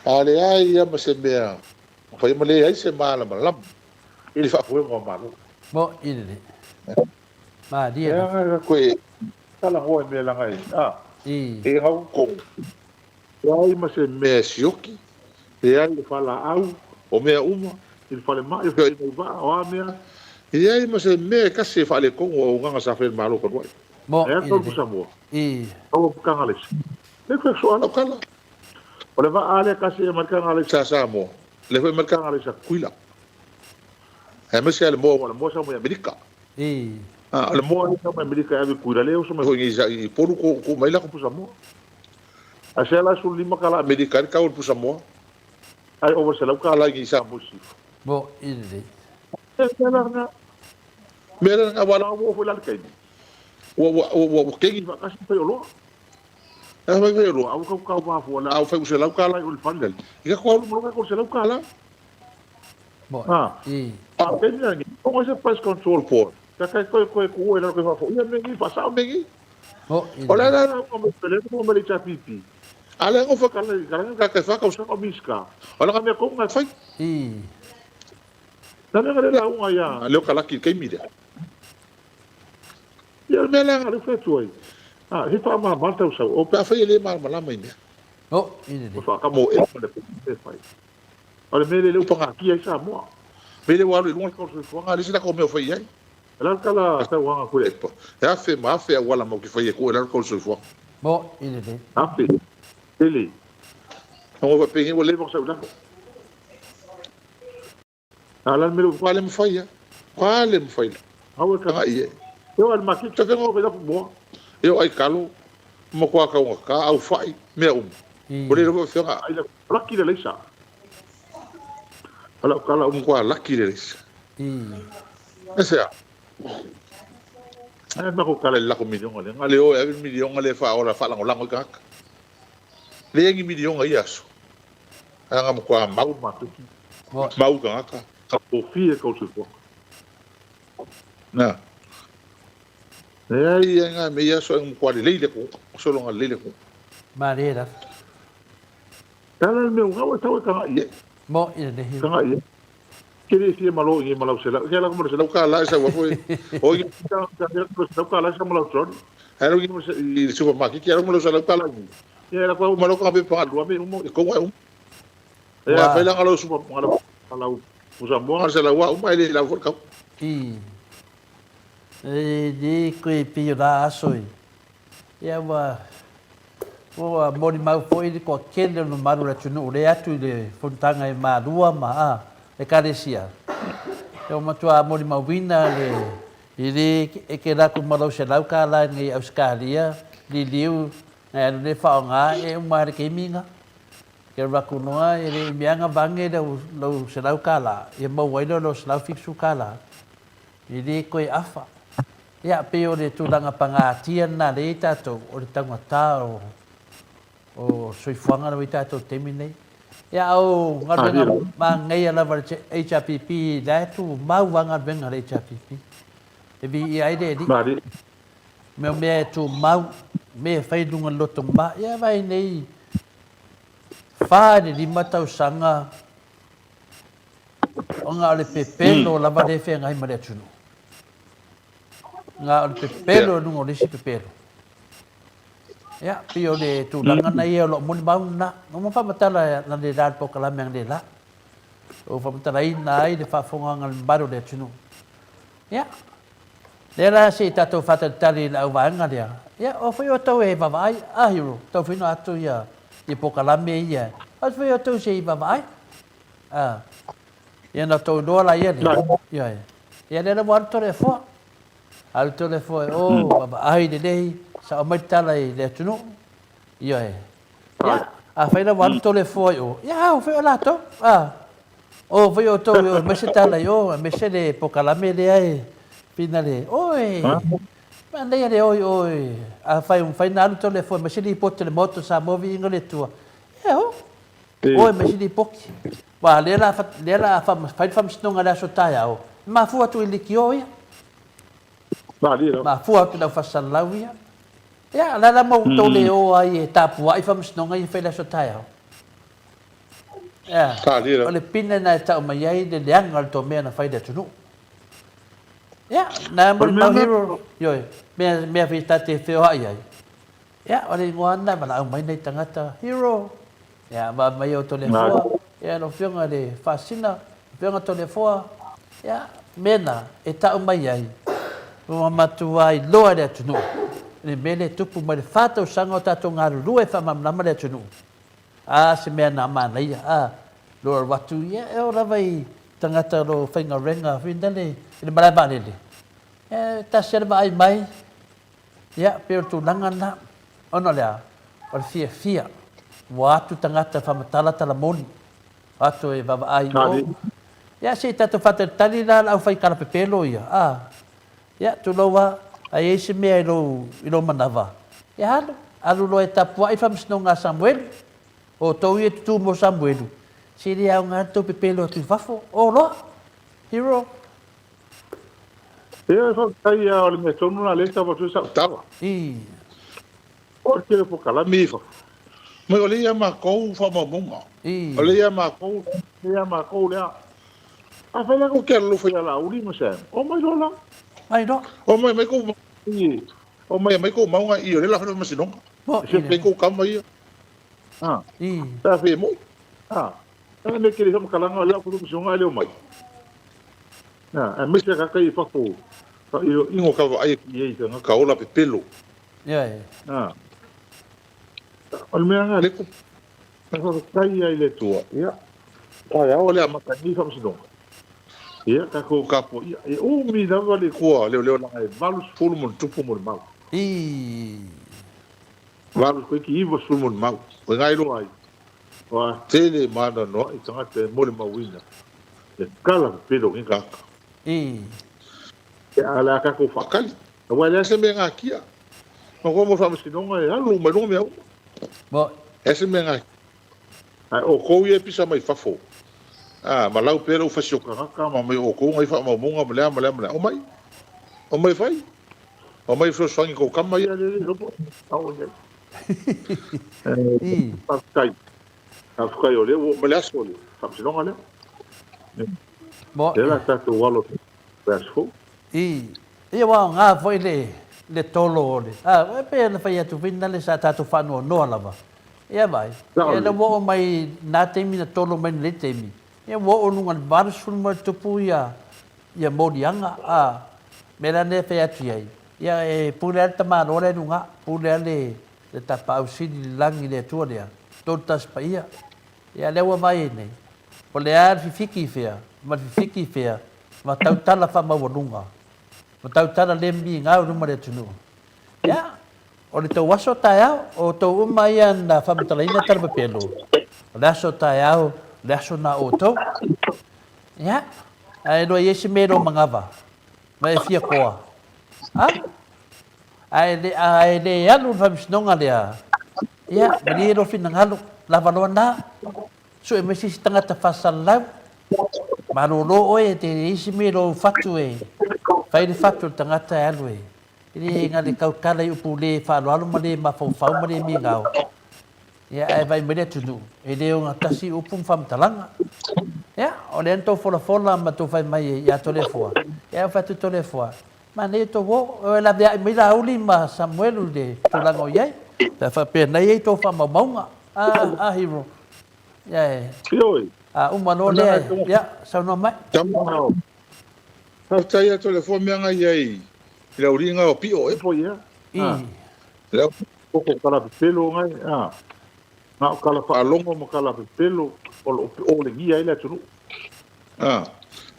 a leai ia ma se mea, fai ma leai se malamalama i le faafoega o Malo. Mo i lelei. Malie E lava. aga koe talanoa i mea leaga e, a, I. e gau kou. Leai ma se mea e sioki, leai le falaau, o mea uma, i le falemai, o feoaiga i vaa, o a mea, leai ma se mea e tasi e faaletonu o auaunaga sa fai e le Malo talu ai. Mo E i atu lelei. Samoa, I. aua putanga le isi. Le koe soa lau tala. O le vaa lea tasi e marikanga le sa Samoa, le foi marikanga le sa Tutuila. Aemaise lava le moa, aua o le moa e sau mai Amerika. A o le moa lea e sau mai Amerika e ave i Tutuila, lea e oso mai foi nei i Upolu tuu mai lako pusa moa. Ae sea la 15 kala Amerika ai le tau o le pusa moa, ae ova i le 100 kala i Samoa i sisifo. Mo i lelei. E mea la lena. Mea la lena, aua la ua oo foi la le taimi, ua, ua, ua, ua kegi faatasi ma faioloa. E fai faioloa, a ua tau tau mafua, a ua fai ua 100 kala i o i le fale lale, i ka alu ma loa 300 kala. A o taimi lenei, o se Price Control Board, ka kai koe koe ku e lalo koe faafoia mea nei, faasao mea nei. O le ala la ua mai pele mo mai le HRPP. A le ngofa ka le ka ka ka fa ka usa o miska. O la mea ko ngai fai. Na mea le la unga ia le o kalaki ke mi le. Ia le mea le nga le fai tu ai. A he fa ma ma tau sau. O pe a fai le ma ma la mai mea. O i le. O fa ka mo e le fai. O le mea lea lea ua pagatia ai Samoa. Mea lea ua alu i luga le tau o le soifuaga, a leai se latou mea o fai i ai. O le a le tala tauaga Tuilaepa? E afe ma afe auala matou te faia e tuu ai i lalo le tau o le soifuaga. Mo i lelei. Afe. Tele. Ona faapea ua leva ona sau i lalo. A o le a le mea lea ua le mafai lava. Ua le mafai. Aua e tagai i ai. E oo lava i le maketi, tau fea ona atu moa. E oo lava i talo, matua taugata, au fai, mea uma. Ua le iloa foi afioga ai la laki le alaisa. O lau tala ua matua laki le alaisa. Aisea? Ae matou tala i le lako miliona lea. Na o le o e ave le miliona lea e faaola faalagolago ai tagata. Leai ni miliona i ia aso. Leaga matua mau le maketi. Mau tagata. Taugofie tau soifuaga. Na. Leai e nga me ia aso e matua lelei le atunuu. Sologa lelei le atunuu. Malie lava. Tala le mea ua e tau e tagai i ai. Mo i le lehi. Tagai i ai. Ke le fia malo i nge malau selau. Ke ala ko malau selau ka la e sau afo e. O i ka selau ka la e sau malau troli. Ae lau i le supermarket ke ala malau selau ka la i. Ia la ko malau ka pe pa lua me umo e konga umo. Ia fai la ngalo super ngalo ngalo pusa mo ngalo selau wa uma ele la fo ka. I. E ni koe pio la aso i. Ia ua ua molimau foi le toatele o le mamalu o le atunuu lea atu i le fonotaga i Malua ma a Ekalesia. Ia ua matua molimauina le i le eke latou ma lau $100 i nei Ausetalia, liliu nai alu le faaaoga e uma lava i le taimi lena. Ke alu atu loa e le umi lava ona vane lau lau $100 ia maua ai lea o lau $170 e le toe afa. Ia, pei o le tulaga pagatia lena lea i ai tatou, o le taugata o o soifuaga lea ua i tatou i le taimi lenei. Ia, a o galuega manaia lava a le HRPP, la e tumau lava galuega a le HRPP. E viia ai le Alii. Mea o mea e tumau, mea e fai i luga o le lotomā. Ia, vaai nei, 4 i le 5 tausaga ona o le pepelo lava lea e feagai ma le atunuu. Na o le pepelo i luga o le isi pepelo. Ia, pei o le tulaga na ia o lou molimau lena. Na uma faamatala na le la le polokalame a le la. O faamatalaina ai le faafofogaga a le mamalu o le atunuu. Ia, lea la se i tatou faatalitali i le auvaega lea. Ia, o foi outou e vaavaai, a Hero, tau fino atu ia, ia polokalame ia. O foi outou se i vaavaai. A, ia na outou iloa la ia lea. Ia, ia lea la ua alu Toleafoa. Alu Toleafoa e o, vaavaai lelei, sao mai le tala i le atunuu. Ioe. Ia, afai la ua alu Toleafoa i o, ia, o foi o latou. A, o foi outou i o, aemaise tala i o, aemaise le polokalame lea e pina le, oi, manaia le o i o, afai ua mafai ona alu Toleafoa aemaise lipoti a le Maota o Samoa, viiga o le Atua. Ia, o, o aemaise lipoti. Aua lea la, lea la fai le faamasinoga i le aso taeao, e mafua atu i leitio ia. Mafua atu i le aufasalalau ia. Ia, o le a la ma outou le o ai e tapuai faamasinoga ia e fai i le aso taeao? Ia, o le pine lena e tau mai ai le leaga o le tou mea na fai i le atunuu. Ia, na molimau hero, ioe, mea, mea foi ta te feoai ai. Ia, o le igoa lena e valaau mai nai tagata, Hero! Ia, vaai mai o Toleafoa, ia, lau Afioga i le Faasina, Afioga Toleafoa, ia, mea na e tau mai ai, ua matua iloa e le atunuu le mea lea e tupu mai le fa tausaga o tatou galulue e faamalamalama le atunuu. A, se mea na manaia, a, lo alu atu, ia, e oo lava i tagata o lo o faigaluega foi lele i le malae vaalele, ia, e tasi lava le vaai mai, Ia, pei o le tulaga lena. Ona o le a? O le fiafia. Ua atu tagata e faamatala tala moni. Ua atu e vaavaai i o. Ia, se i tatou faatalitali la le aufai kalapepelo ia, a. Ia, tulou lava, a i ai se mea i lou, i lou manava, ia alu. Alu loa e tapuai le faamasinoga a Samuelu. O outou ia e tutū mo Samuelu, se le aoga le tou pepelo atu i fafo. O loa. Hero. Ia, faafetai lava, o le mea tonu lena o lea e tau atu ai sau tala. O le tele o polokalame ia i fafo. Mai o lea ia matou faamaumauga. O lea ia matou, lea ia matou lea. Afai la tou te alolofa ia Laauli ma Sam, omai loa la. Mai loa. Omai aumai kou mauga i, omai aumai kou mauga i, o lea o le a fai le faamasinoga. E fia kou kama ia. Pe a fai e moi. A mea kele faamatalaga o lea faamasinoga ae le omai. Aemaise tagata ia i fafo ino ka vaai atu i ai i tagata ola pepelo. O le mea lena lea e faafetai ai i le Atua, ia, taeao o le amata nei faamasinoga. Ia, tatou tapuaia. E umi lava le tua leoleo leaga e 80 ma ona tupu molimau. 80 90 molimau. O i ina e iloa ai Ua tele ma anoanoai tagata e molimauina le tala pepelo o nei tagata. A o le a tatou faatali, aua e leai se mea e natia. Ma koa mo le faamasinoga e alu uma i luga mea uma. E leai se mea e natia. Ae outou ia e pisa mai fafo, a, ma lau pea lou fasi o tagata ma mai outou nai faamaumauga ma lea ma lea ma lea. Omai. Omai e fai. Omai e fesoasoani i tou tama ia lea e le iloa po o a o i ai. Faafetai. Faafetai o lea ua oo mai le aso o le faamasinoga lea. Lea la tatou alo atu i le aso fou. Ia ua aoga foi le le tolo o le, a, e pei ona fai atu foi lena sa tatou faanoanoa lava. Ia vaai, ia lea ua oo mai na taimi na tolo mai lenei taimi, ia ua oo i luga i le 80+ ia ia moliaga, a, mea la lea e fai atu i ai, Ia, e pule lava le tamaloa lea i luga, pule lava le, le Tapaau Sili i le lagi i le Atua lea, 31 paia. Ia, lea ua vaai ai nei, o le a le fifiki i fea, ma le fifiki i fea, ma tautala faamaualuga, ma tautala le migao i luma o le atunuu. Ia, o le tou aso taeao, o outou uma ia na faamatalaina tala pepelo, o le aso taeao, o le aso na o outou. Ia, ae lua i ai se mea i lou manava, ma e fia koa. A? Ae le, ae le alu le faamasinoga lea, ia, malie lou finagalo, lava loa na, sue mai se isi tagata faasalalau, malolo oe e te isi mea i lou fatu e fai le fatu o le tagata e alu e, e le na le tautala i upu le faaaloalo ma le mafaufau ma le migao. Ia, ae vaai mai le atunuu, e le ogatasi upu ma faamatalaga. Ia, o lea na tou folafola ma tou fai mai ia Toleafoa, ia, ou fai atu Toleafoa, Manaia tou o, e laveai mai Laauli ma Samuelu i le tulaga o i ai, pe a faapea na i ai tou faamaumauga. A, a Hero. Ia e. Ioe. A uma loa lea, ia, saunoa mai. Tama, faafetai atu le fua mea ngai ai i le auliga o pio e po ia. I. Le au koko kala pepelo ngai, a. Na o kala faalogo ma kala pepelo o lo o olegia ai le atunuu. A.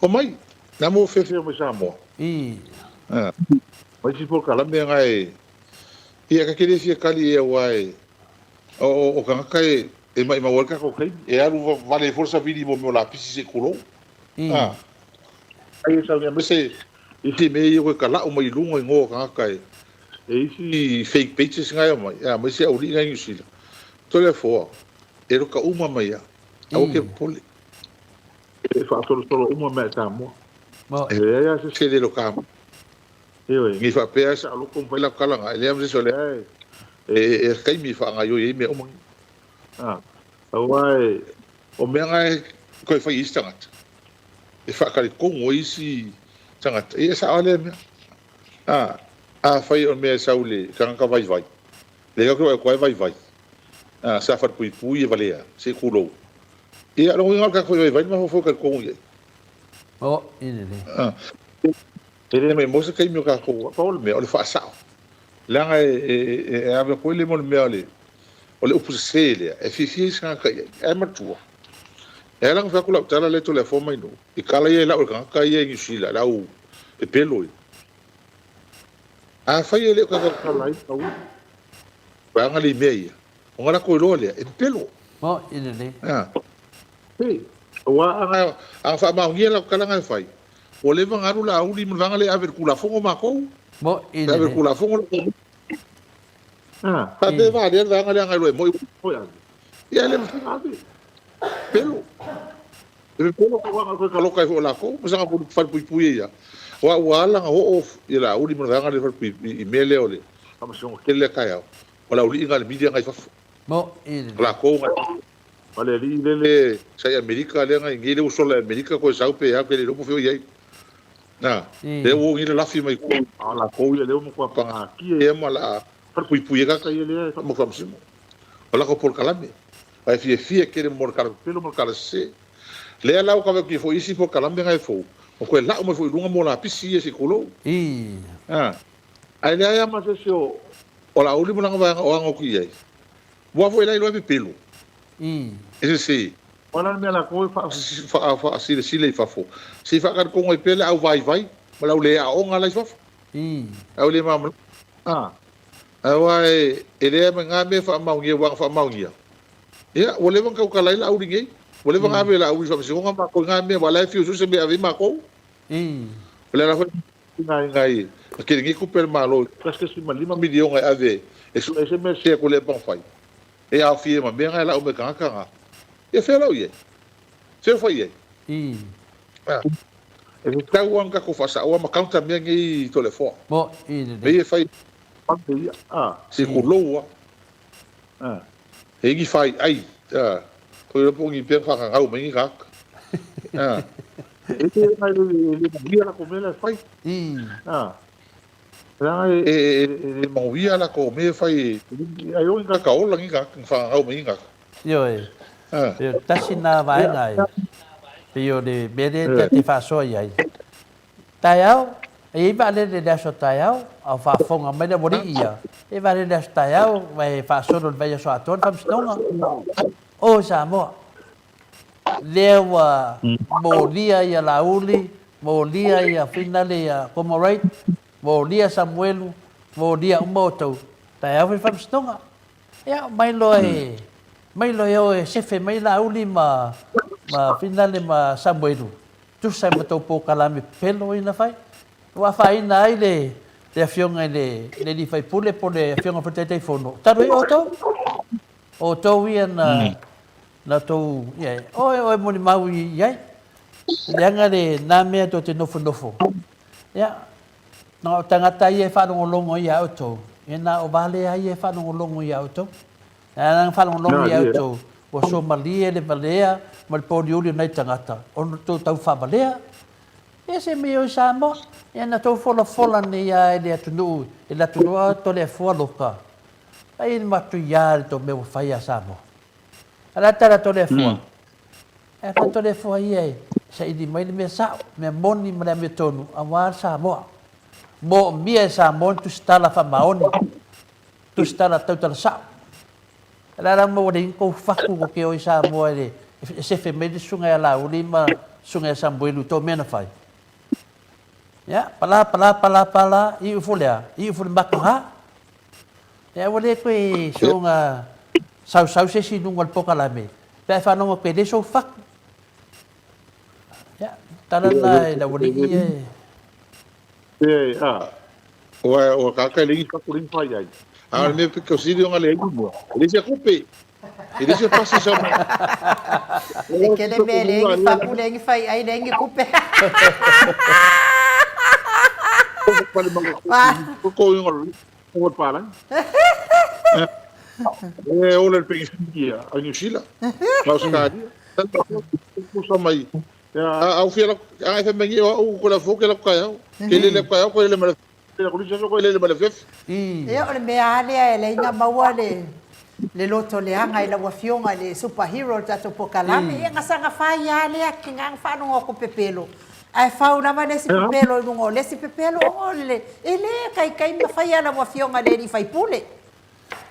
Omai, na mo fefe mai Samoa. I. A. Mai si polokalame ngai ia ka kele fia kali e aua e o o kangaka e e mai mau ka ko kai e alu vale forsa vili mo mo lapisi se kulo. I. A. Ai e sau me se isi me i ko ka lau mai lunga i ngo kangaka e e isi fake pages ngai mai a mai se auli ngai New Zealand. Tole foa e ro ka uma mai a. Aua ke popole. E faasolosolo uma mea i Samoa. E leai lava se isi e le loka mai. Ioe, nei faapea e saoloko ma fai lau kalaga, e leai ma se isi o lea e taimi e faagaoioi ai mea uma nei. Aua e, o mea na e toe fai e isi tagata, e faatalitonu ai isi tagata, ia e sao lava lea mea. Afai o le mea e sau i le tagata vaivai, lea ou te vaai atu lava e vaivai, sa falepuipui e valea, se i tulou. Ia, o lona uiga o le tagata foi vaivai le mafaufau e talitonu i ai. O, i lelei. E le maimoa se taimi o tatou, pau o le mea, o le faasao. Leaga e ave atu ai le mea o le upu sese lea, e fiafia isi tagata i ai. Ae matua, e ala ona fai atu lau tala lea Toleafoa mai nuu, i tala ia e lau e le tagata ia i Niu Sila, le au pepelo ia. Afai e le o tautala ai au vaega lea i mea ia, ona latou iloa lea, e pepelo. Mo'i lelei. Pei, aua a na faamaonia lau tala na e fai, ua leva ona alu Laauli ma le vaega lea e ave i le Tulafono matou. Mo'i lelei. E ave i le Tulafono la Faapea e valea le vaega lea na iloa e mo'i ua ave. Ia e le mafai ona ave. Pepelo. E pepelo tauaga toe taloka ai foi o latou ma saga falepuipui ai lava. Aua ua ala ona oo ia Laauli ma le vaega lea i mea lea o le faamasinoga tele lea taeao, o le auliiga a le media na i fafo. Mo'i lelei. O latou na i fafo. Ma le alii lele sa i Amerika lea na i nei lea ua sola i Amerika toe sau pe a ou te le iloa po o fea o i ai. Na, lea ua o nei lalafi mai tua, a o latou ia lea ua matua pagatia ia ma la falepuipui ai tagata ia lea e faamasino. O latou polokalame. Ae fiafia tele mo le tala pepelo ma le tala sese. Lea la ua tau atu foi isi polokalame na e fou, ua toe lau mai foi i luga mo lapisi ia se i tulou. Ae leai lava ma se isi o Laauli ma lana vaega o aga atu i ai. Ua foi la iloa e pepelo. E sese. O a la le mea latou e faasilasila i fafo, se i faatalitonu ai pea le au vaivai ma le au le aoga la i fafo. Le au le malamalama. Aua e leai ma na mea e faamaonia aua na faamaonia, ia ua leva ona tautala ai Laauli nei. Ua leva ona ave e Laauli i le faamasinoga matou i na mea, aua o la e fiu e sue se mea e ave ai matou. O le ala foi lena na tele nei tupe a le Malo, $1.5 miliona e ave e sue ai se mea sese atu lea e fai, e aofia ai ma mea na e lau mai tagata na. Ia fea lau i ai? Fea o fai i ai? E tatau lava ona tatou faasaoa ma counter mea nei i Toleafoa. Mea ia e fai ia, se kulou lava. E i ai ni fai ai, ko iloa po o ni pea na faagagau mai ni tagata. E le manuia latou mea la e fai. Leaga e le manuia latou mea e fai, ai o ni tagata ola ni tagata na faagagau mai ni tagata. Ioe, e tasi na vaega e pei o le mea lea ta te faasoa i ai. Taeao, e i ai vaalele i le aso taeao, a o faafofoga mai le aualii ia, e i ai vaalele i le aso taeao, e faasolo i le vaiaso atoa le faamasinoga. O Samoa, lea ua molia ia Laauli, molia ia Finale ia Comorate, molia Samuelu, molia uma outou, taeao fai le faamasinoga. Ia, mai loa e, mai loa e o e sefe mai Laauli ma, ma Finale ma Samuelu, tusa ai ma tou polokalame pepelo ia na fai, ua afaina ai le, Le afioga i le le alii faipule po o le afioga foi i le Taitaifono, talu ai outou. O outou ia na na outou, ia, oe, oe molimau i ai. Leaga lena mea tou te nofonofo. Ia, na o tagata ia e faalogologo ia outou, ia na o valea ia e faalogologo ia outou. Ae na faalogologo ia outou, ua suamalie le valea ma le pōliuli o nai tagata, ona outou tau faavalea. Ia se mea i Samoa, ia na tou folafola nei a i le atunuu, i le atunuu a Toleafoa loka. Ai le matuia le tou mea ua fai ia Samoa. A le a tala Toleafoa? E fa Toleafoa ia e saili mai le mea sao, mea moni ma le amiotonu aua le Samoa. Moomia e Samoa ni tusitala faamaoni, tusitala tautala sao. O le a la maua nei tou fatu ko ke o i Samoa e e sefe mai le susuga ia Laauli ma susuga ia Samuelu i tou mea na fai. Ia, pala, pala, pala, pala, iu fo lea, iu fo le makaga. Ia, ua le toe soonga sausau se isi i luga o le pokalame, pe a e faalogo atu e le sou fatu. Ia, tala lena i le aualii ia e... E, a, ua, ua kaka le fatu le fai ai. A o le mea pito sili ona leai mua. E leai se tupe. E leai se pasi sau mai. E kele mea leai ni fapu, leai ni fai ai, leai ni tupe. Ko ingo o pala. E ola le pengi a New Zealand. Ma Australia. Pusa mai. A au fia a e fai mai o au ko la fo ke la kai au. Ke le le kai au ko le ma le ko le ko le ma le fef. Ia o le mea lava lea e leai na maua le le loto leaga i lau Afioga i le super hero o le tatou pokalame. Ia na saga fai lava lea ke gag faalogo atu pepelo ae fau lava le isi pepelo i luga o le isi pepelo ona o le e le taitai ma faia lau Afioga i le alii faipule.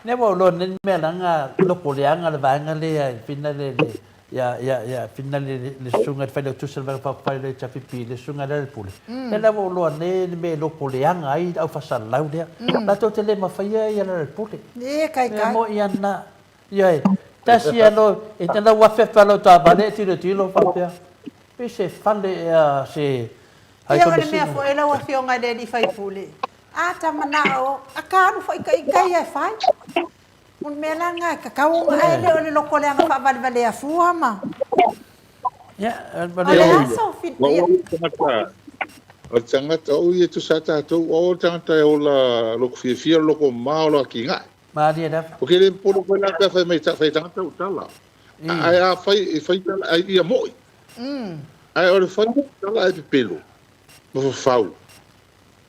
Lea ua ou iloa nei le mea leaga loko leaga le vaega lea i fina le le ia ia ia fina le le susuga i le Failautusi o le Vaega Faaupufai o le HRPP le susuga i Lealailepule. Lea la ua ou iloa nei le mea e loko leaga ai le aufasalalau lea. Latou te le mafaia ia Lealailepule. E kai kai. Mea moi ana. Ioe. Tasi a lo e te lau afe afe lau taavale e tilotilo faapea. Pei se fale ea se Ia o le mea foi lau Afioga i le alii faipule, a ta manao, a ka alu foi ka i tai ae fai. O le mea la lena e tatau ona, ae le o le loko leaga faavalevalea fua ma. O le aso, ia. O le tagata, o ia tusa a tatou, o le tagata e ola loko fiafia, loko mama, ola atinae. Malie lava. O ke le popole koe la pe a fai mai fai tagata ou tala. Ae a fai e fai tala ai ia moi. Ae o le fai tala ae pepelo ma fafau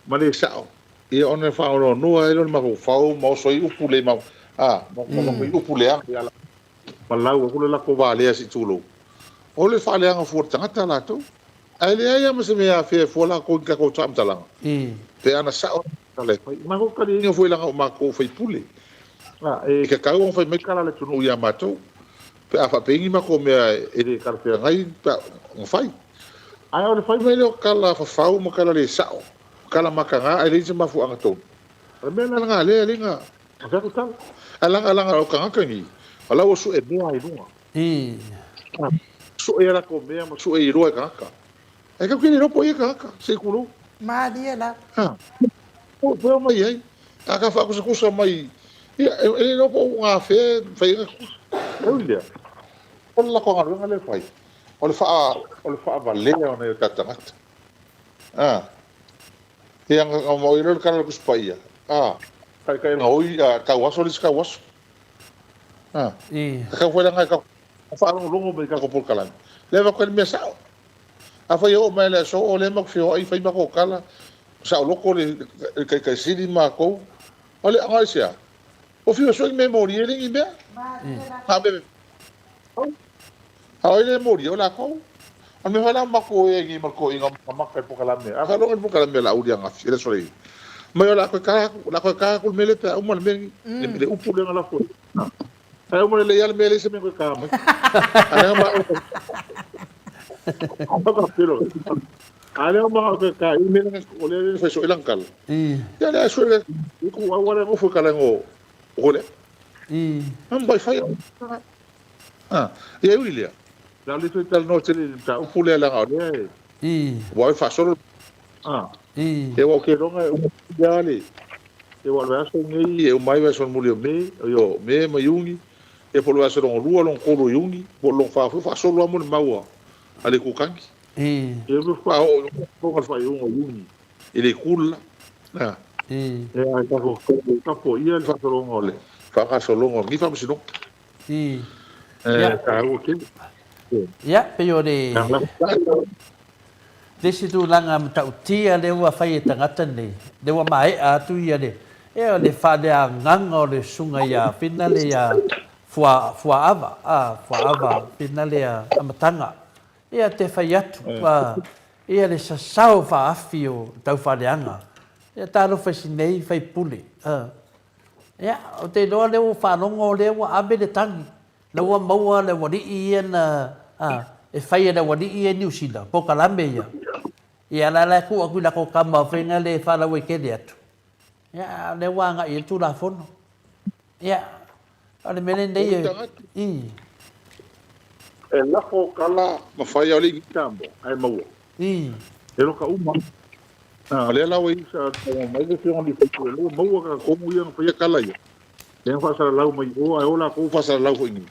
ma le sao. Ia ona e faaonoanoa ai lea o le mafaufau ma oso ai upu le ma a ma ma upu leaga ia la ma lau aku le lako valea se i tulou. O le faaleaga fua o le tagata latou. Ae leai lava ma se mea e afea e fua latou i ni tatou faamatalaga. Pe ana sao tala e fai. Matou taliaiga foi leaga o matou o faipule. E tatau ona fai mai tala a le atunuu ia matou pe a faapea ni matou mea e le talafeagai pe a ona fai. Ae o le fai mai lea o tala fafau ma tala le sao, tala mataga ae leai se mafuaaga tonu. O le mea la lena lea e le na fai atu tala. Ae leaga leaga o tagata nei, o la ua sue mea i luga. Sue a latou mea ma sue iloa e tagata. Ae tatou te le iloa po o ai ia tagata, se i tulou. Malie lava. Ha. Po o mai ai. A ka faakusakusa mai, ia, e le iloa po o gafea e fai ai na kusa. E ui lea, o le latou galuega lea e fai, o le faa, o le faavalea o nai o tatou tagata. A. Ia, na maua ai lea o le tala o le Tusi Paia. A. Taitai na oi, a, tauaso le isi tauaso. A. Tatau foi la ona e faalogologo mai i tatou polokalame. Lea e avatu ai le mea sao. Afai e oo mai le aso o lea matou feoai fai matou tala, saoloto le Taitai Sili ma matou. O le aoga aisea? Ua fiu e sue ni mea e molia e le ni mea. Na o mea A o ai lea e molia? O latou. O le mea foi la matou o ai nei ma le toeaina makamaka i le polokalame. A faalogo i le polokalame a Laauli ananafi, e le aso lelei. Mai o le a toe ta atu, o le a toe ta atu le mea lea pe a uma le mea lenei, le upu lea na lafo ai. Ae uma lelei lava le mea, e leai se mea e toe ta mai. A lea ma A lea ma toe ta i mea lea o lea e fai soo i lana tala. Ia lea sue le ku au ala ngofo kala ngo o le. Am bai fai. Ah, ia ui lea. La le toe talanoa tele i le mataupu lea leaga o lea e ua faasolo. Ah. Ia aua ou te iloga e uma lava le, ia aua o le vaiaso lenei e uma ai vaiaso mulimuli o Me, o Me ma Iuni, ia po o le vaiaso lona lua, lona tolu o Iuni, po o le lona fa foi, faasolo lava molimau a le Kukani. Ia faatoa oo i luga le faaiuga o Iuni i le itu le la. Ia ae tatou tapuaia le faasologa o le faagasologa o lenei faamasinoga. E taua tele. Ia, pei o le le isi tulaga matautia lea ua fai e tagata nei, lea ua maea atu ia le, ia le faaleagaga o le susuga ia Fina le ia Fua, Fuaava, a, Fuaava Fina le amataga. Ia te fai atu, a, ia le sasao faaafi o le taufaaleaga. Ia talofa i si nei faipule, a. Ia, ou te iloa lea ua faalogo lea ua ave le tagi. La ua maua le aualii ia na, a, e fai e le aualii ia i Niu Sila, polokalame ia. Ia, la la e tuu atu i latou tama foi na le faalauaitele atu. Ia, a o lea ua agai i ai le Tulafono. Ia, o le mea lenei e, i. E lafo kala ma fai ao le i Samoa, ae maua. I. E loka uma. A, o lea la ua i sa tago mai le afioga i le sui usufono, ua maua ka tonu ia na faia kala ia. Lea na faasalalau mai o, ae o latou faasalalau foi nei.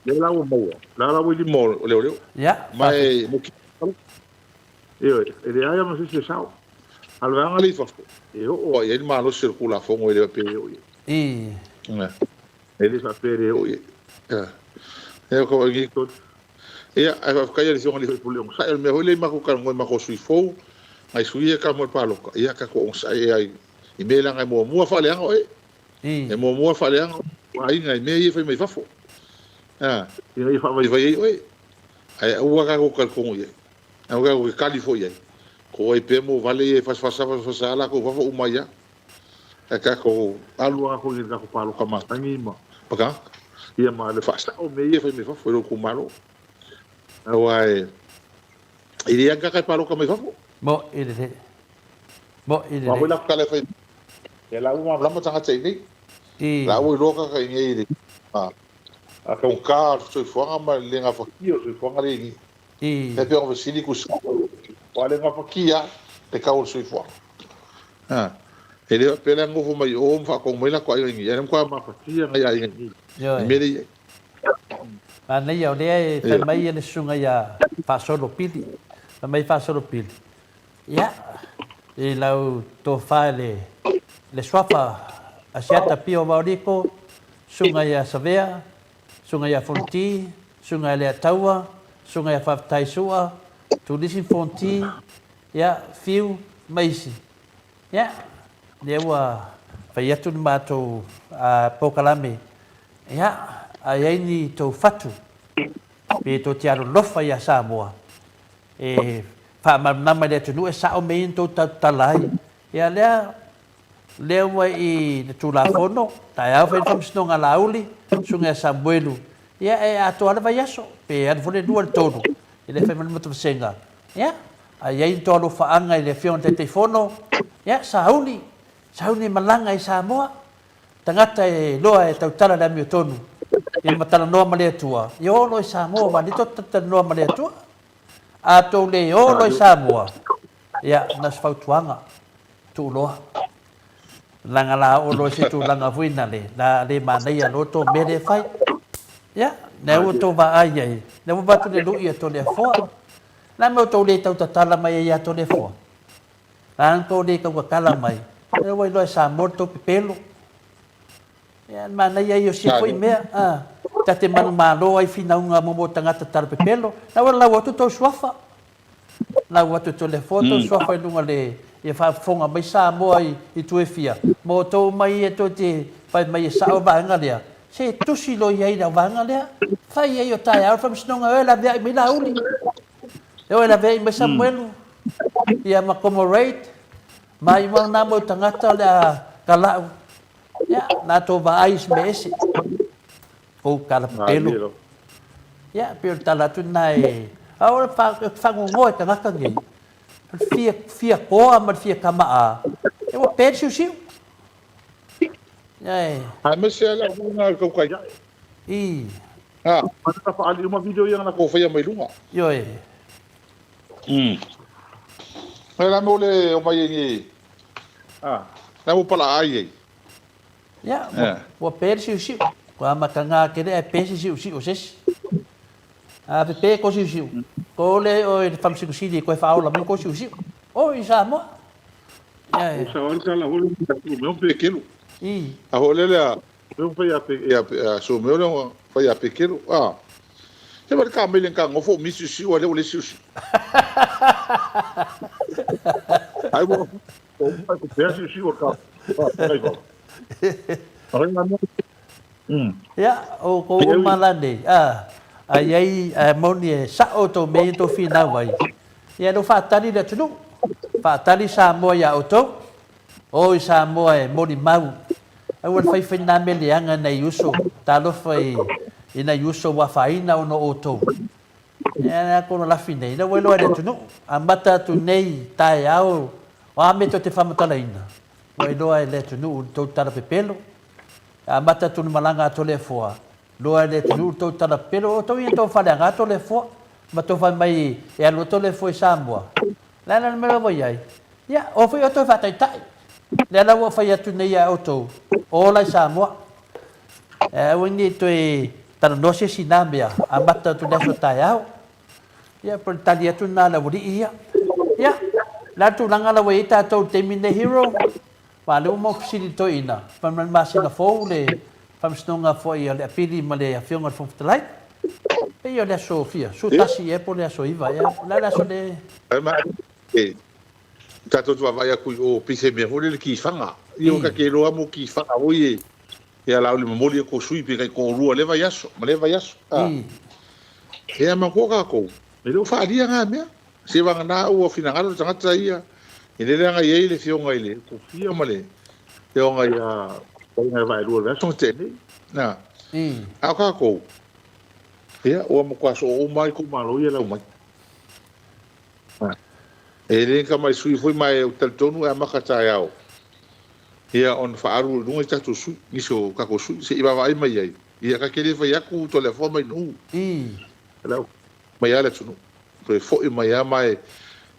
Lea la ua maua, la la ua i lima o leoleo. Ia, Ma e moki. Ioe, e leai lava ma se isi e sao. A o le vaega lea i fafo, e oo lava i ai le malosi o le Tulafono e le faapea e oo i ai. I. E le faapea e le oo i ai. Ia, o ka nei tonu. Ia, ae faafetai i le Afioga i le sui usufono onosai. O le mea foi lea i matou talanoa i matou sui fou, nai sui ia e tamoe i le palota, ia tatou onosai ia i mea leaga e muamua faaleaga oe. E muamua faaleaga o aiga i mea ia e fai mai fafo. Ina ia faavaivai ai oe. Ae aua tatou talitonu i ai. Aua tatou te tali foi i ai. Ko ai pea mo vale ia e fasafasa fasafasa lava latou i fafo uma ai lava. Ae tatou alu lava tatou i le tatou palota masani ma tagata. Ia ma le faasao mea ia e fai mai fafo i lou itumalo. Aua e le i ai ni tagata e palota mai fafo. Mo i le Mo i le. Aua foi la tala e fai. Ia la ua malamalama tagata i nei. La ua iloa tagata i nei i le a taugata o le soifuaga ma le le gafatia o le soifuaga lea i nei. E pei ona fesili Kusau, ua le gafatia le tau o le soifuaga. E le faapea la e nofo mai o ma faatonu mai latou aiga i nei, ae o lea e matua mafatia nai aiga i nei i mea lea e i ai. Manaia, o lea e fai mai le susuga ia Faasolo Pili, fai mai Faasolo Pili, Ia, i lau tofa i le, le suafa Asiata Pio Vaoliko, Susuga ia Savea, Susuga ia Fonti, Susuga ia Leataua, Susuga ia Faafetai Sua, Tulisi Fonti, ia, Fiu ma isi. Ia, lea ua fai atu le matou polokalame, ia, a i ai ni tou fatu, pe tou te alolofa ia Samoa, E faamalamalama i le atunuu e sao mea ia na tou tautala ai. Ia lea, lea ua i le Tulafono, taeao fai le Faamasinoga a Laauli, Susuga ia Samuelu, ia e atoa lava le vaiaso, pe alu foi le lua i le tolu, e le fai mai le matovasega. Ia, a i ai ni tou alofaaga i le Afioga i le Taitaifono, ia sauni, sauni e malaga i Samoa, tagata e iloa e tautala i le amiotonu, ia ma talanoa ma le Atua, ia o loa i Samoa, aua o lea tou te talanoa ma le Atua. A tou le o loa i Samoa, ia, na o se fautuaga, tuu loa. Leaga la oo loa i se tulaga foi na le, na le manaia loa tou mea lea e fai. Ia, lea ua tou vaai i ai, lea ua avatu le lui a Toleafoa. O le a le mea ua tou le tau tatala mai ai ia Toleafoa? A na tou le tau tatala mai, lea ua iloa e Samoa le tou pepelo. Ia, le manaia ia o sia foi mea, a, ta te manumalo ai finauga mo tagata talapepelo. Na ua lau atu tou suafa. Lau atu e Toleafoa tou suafa i luga le, ia faafofoga mai Samoa i, i itu e fia. Ma outou mai ia tou te fai mai e sao vaega lea. Se tusi loa i ai le vaega lea. Fai ai o taeao le faamasinoga e o e laveai mai Laauli. E o e laveai mai Samuelu. Ia ma comrade, ma i mau na mau tagata o le a kalau. Ia, na tou vaai i se mea ese. Kou tala pepelo. Ia, pei o le tala atu lena e... A o le fagogoa e tagata nei, o le fia, fia koa ma le fia kama'a, ia ua pe le siusiu. Ia e... Aemaise lava le auaunaga a le tautai ae. I. A, na faaali uma video ia na latou faia mai luga. Ioe. Ngai la mea ua le omai ai nei, a, la ua palaai ai. Ia, ua pe le siusiu. Ua amataga tele ae pe se siusiu o se isi. A pepe ko siusiu, ko le oe i le Faamasino Sili e toe faaola mai ko siusiu. Oi Samoa! Ia, e. Ua sao ai le tala foi lea, mea pekelu. I. A foi lea, mea fai a pe ia so mea lea fai a pekelu. A. Se va ka mele ka ngofo mi siusiu a le o le siusiu. Ai ua o fai ko pea siusiu o ka. Ai va. Ai na Ia, o kou uma la nei, a, a i ai, a moni e sa'o tou mea ia tou finau ai, ia lou faatali le atunuu, faatali Samoa iā outou, oi Samoa e molimau, aua le faifai nā mea leaga i nai uso, talofa i, i nai uso ua afaina ona o outou. Ia, lea kono lafi nei, lea ua iloa e le atunuu, amata atu nei taeao, o a mea tou te faamatalaina, ua iloa e le atunuu i le tou tala pepelo, E amata atu le malaga a Toleafoa, loa e le atunuu le tou tala pepelo, o outou ia tou faleaga Toleafoa, ma tou fai mai e alu a Toleafoa i Samoa. Le a la le mea ua i ai? Ia, o foi outou e faataitai. Lea la ua ou fai atu nei ia outou, ola i Samoa. E aua ne i toe talanoa se isi i na mea, amata atu i le aso taeao. Ia, po o le tali atu lena a le aualii ia. Ia, o le a le tulaga la ua i ai tatou i le taimi lenei, Hero? Aua lea ua maua fesili i le toeaina, fai mai le masina fou le faamasinoga foi a le Apili ma le Afioga i le Fofoga Fetalai. Pei o le aso fia, 11 ea po o le aso 9 ea, o le a le aso le... E tatou te vaavaai atu i o pei se mea foi lele kifaga. Ia ua ta iloa mo kifaga foi e ia la le momoli atu o sui pe tai toalua le vaiaso ma le vaiaso. Ia manatua tatou, e le o faaalia na mea. Se vagana ua finagalo le tagata ia i le leaga i ai le afioga i le Kofia ma le afioga ia Paeaiga Vaelua i le vaiaso na tea nei. Na. A o tatou, ia, ua matua soo uma lava itumalo ia e lau mai. E le ni tamai sui foi ma e ou te talitonu e amata taeao ia ona faaalu i luga i tatou sui, nisi o tatou sui se i vaavaai mai ai. Ia ta te le fai atu Toleafoa mai Nuu. Mai lava le atunuu. Toe foi mai lava ma e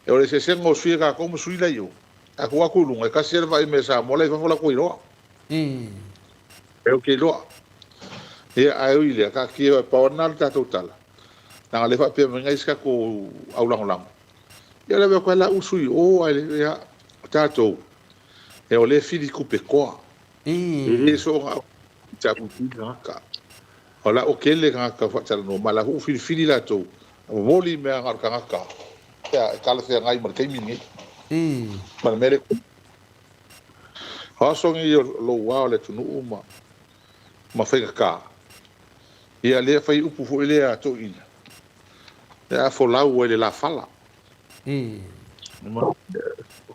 o le eseesega o sui a tatou ma sui la i o. A tuu atu i luga, e tasi lava le vaai mai a Samoa la i fafo latou iloa. E ou te iloa. Ia, ae ui i lea, taatia e pau lava lena o le tatou tala, leaga o lea e faapea mai nai isi tatou aulagolago, ia o le ave atu lava la u sui i o, ae ia, o tatou, ia o lea e fili tupe toa. E le soona au i le tagata. O la ua tele tagata ua faatalanoa ma la foi ua filifili latou e momoli mea na o le tagata e talafeagai ma le taimi lenei. Ma le mea lea o aso nei o lou ao o le atunuu ma ma faigata. Ia lea fai upu foi lea a toeaiina, a folau ai le lafala. O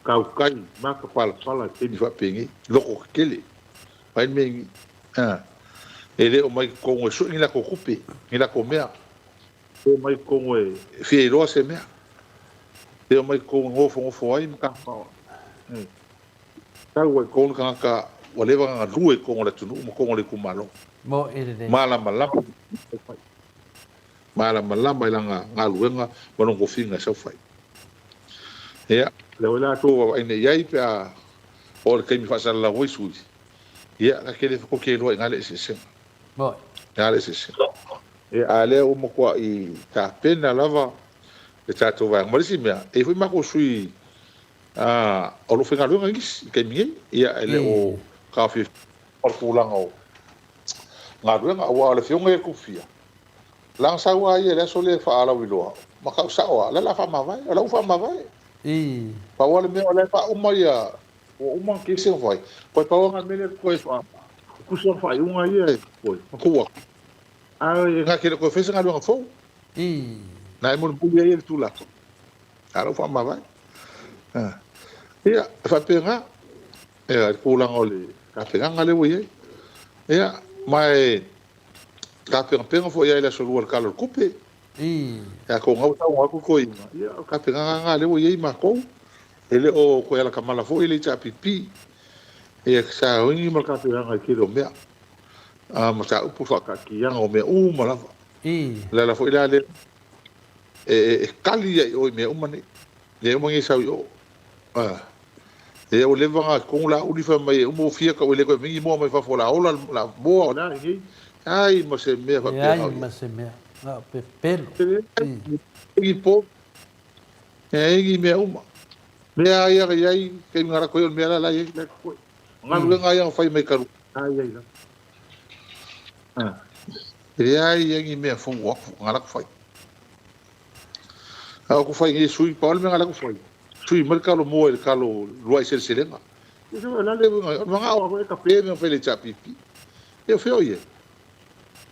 kautai maka palapala i taimi faapenei, loko tetele. Mai le mea i a, e le o mai totonu e sue ni latou tupe, ni latou mea. E le o mai totonu e fia iloa se mea. E le o mai totonu e nofonofo ai ma tafafao. E tau ai totonu le tagata ua leva ona galue i totonu o le atunuu ma totonu o le itumalo. Malamalama malamalama i lana galuega ma lona tofiga e sau fai. Ia, lea foi la tou vaavaai nei i ai pe a oo i le taimi e faasalalau ai sui, ia, ta te le tote iloa i ina le eseesega. I ina le eseesega. Ia, a o lea ua matuai tapena lava le tatou vaega. Ma le isi mea, e i ai foi matou sui o lo o faigaluega i nisi i le taimi nei, ia, e le o taofiofia le tulaga o galuega, aua o le Afioga ia Tufia, Leaga sau a ia i le aso lea e faalauiloa, ma tau sao lava, o lea o le a faamavae, o la ua faamavae. Pau lava le mea o la e faauma ia, ua uma ona kese ona fai, toe pau lava le mea lea toe faa, tusi lana faaiuga ia e toe, ma tuu atu. Ae na te le o toe faia se galuega fou. Na e mulimuli ai le Tulafono. A o la ua faamavae. Ia, e faapena, ia, le tulaga o le tapenaga lea ua i ai. Ia, ma e tapenapena foi i le Aso Lua i le Tala o le Tupe. Ia atonu ua saunoa atu toeaiina, ia o le tapenaga lena lea ua i ai matou. E le o toe alatamala foi le HRPP. Ia sa oigi ma le tapenaga i le tele o mea. A mataupu faataatiaga o mea uma lava. O le ala foi la lea e tali ai i o i mea uma nei. Mea uma nei e sau i o. Ah. Ia ua leva na totonu Laauli fai mai e uma ua fia tau e le toe mingi moa mai fafo o le a ola le a moa o le a nei. Leai ma se mea faapena o Leai ma se mea. Na o pepelo. Leai po. Leai ni mea uma. Mea ia na iai taimi na lako ai o le mea la la iai la koe. Galuega ia na fai mai talu ai ai la. Ah. Leai ia ni mea fou o atu na lako fai. A o ku fai nei sui pa o le mea na lako fai. Sui mai le kalo moa i le kalo luai seleselega. Ia se la le uiga, o le magao a e kape mea fai le HRPP. Ia o fea o ia?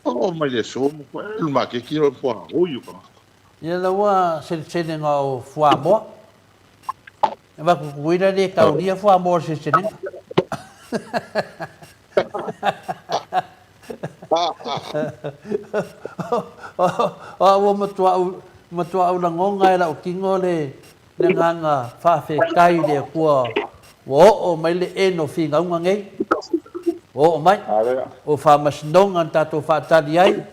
O mai le aso mo koe, le makeki o pua hoi o kanga. Ia la ua seleselega o fuamoa. E va kukuila le taulia fuamoa o le seleselega. O au ua matuā ou lagona e la'u tino le agaga faafetai i le Atua ua oo mai le eno finauga nei, ua oo mai. O faamasinoga na tatou faatali ai,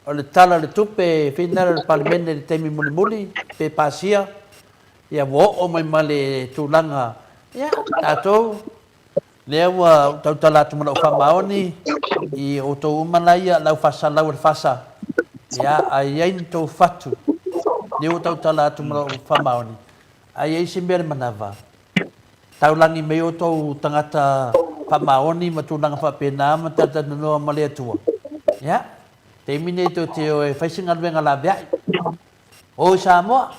o le Tala o le Tupe e finala e le Palemene i le taimi mulimuli pe pasia, ia ua oo mai ma le tulaga, ia tatou Lea ua ou tautala atu ma lou faamaoni i outou uma la ia lau faasalau o le fasa, ia, a i ai ni tou fatu, lea ua tautala atu ma lou faamaoni, a i ai se mea le manava, taulagi mai outou tagata faamaoni ma tulaga faapena ma talatalanoa ma le Atua, ia, taimi nei tou te o e fai se galuega laveai. Oi Samoa!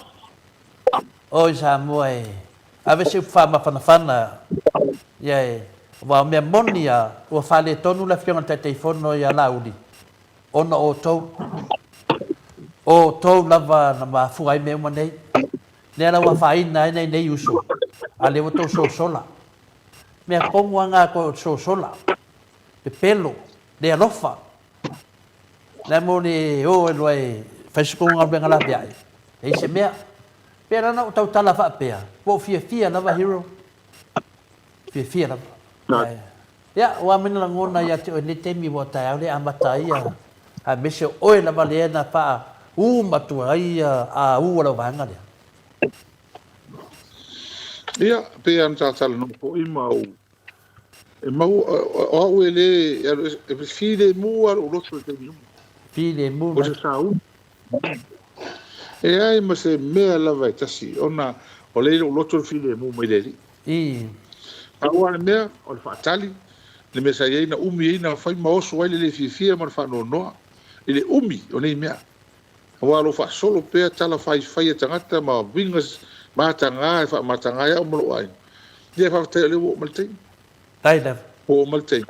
Oi Samoa e! Ave se upu faamafanafana ia e, aua o mea moni a ua faaletonu le Afioga i le Taitaifono ia Laauli, ona o outou, o outou lava na mafua ai mea uma nei. Lea la ua afaina ai nai nei uso, a lea ua tou sosola. Mea tonu a na o le sosola, pepelo, le alofa. Le a mo le o e loa e fai se tou galuega laveai, leai se mea. Pei la ona ou tautala faapea, ua ou fiafia lava Hero, fiafia lava. Ia, ua amina lagona ia te oe i lenei taimi ua taeao le amata ai ia, aemaise o oe lava lea na faa-ū matua ai ia a-ū a lau vaega lea. Ia, pei lava ona talatalanoa foi ma ou E mau, o au e le, e alu ese, e filemu lava lou loto i taimi uma. Filemu O se sauni. E leai ma se mea lava e tasi, ona o lea i lou loto le filemu mai le Alii. I. Pau lava le mea, o le faatali, le mea sa i ai na umi ai na fai ma oso ai le le fiafia ma le faanoanoa i le umi o nei mea. Aua o lo o faasolo pea tala faifai a tagata ma uiga mataga e faamataga ai au ma lou aiga. Ia faafetai o lea ua oo mai le taimi. Faafetai lava. Ua oo mai le taimi.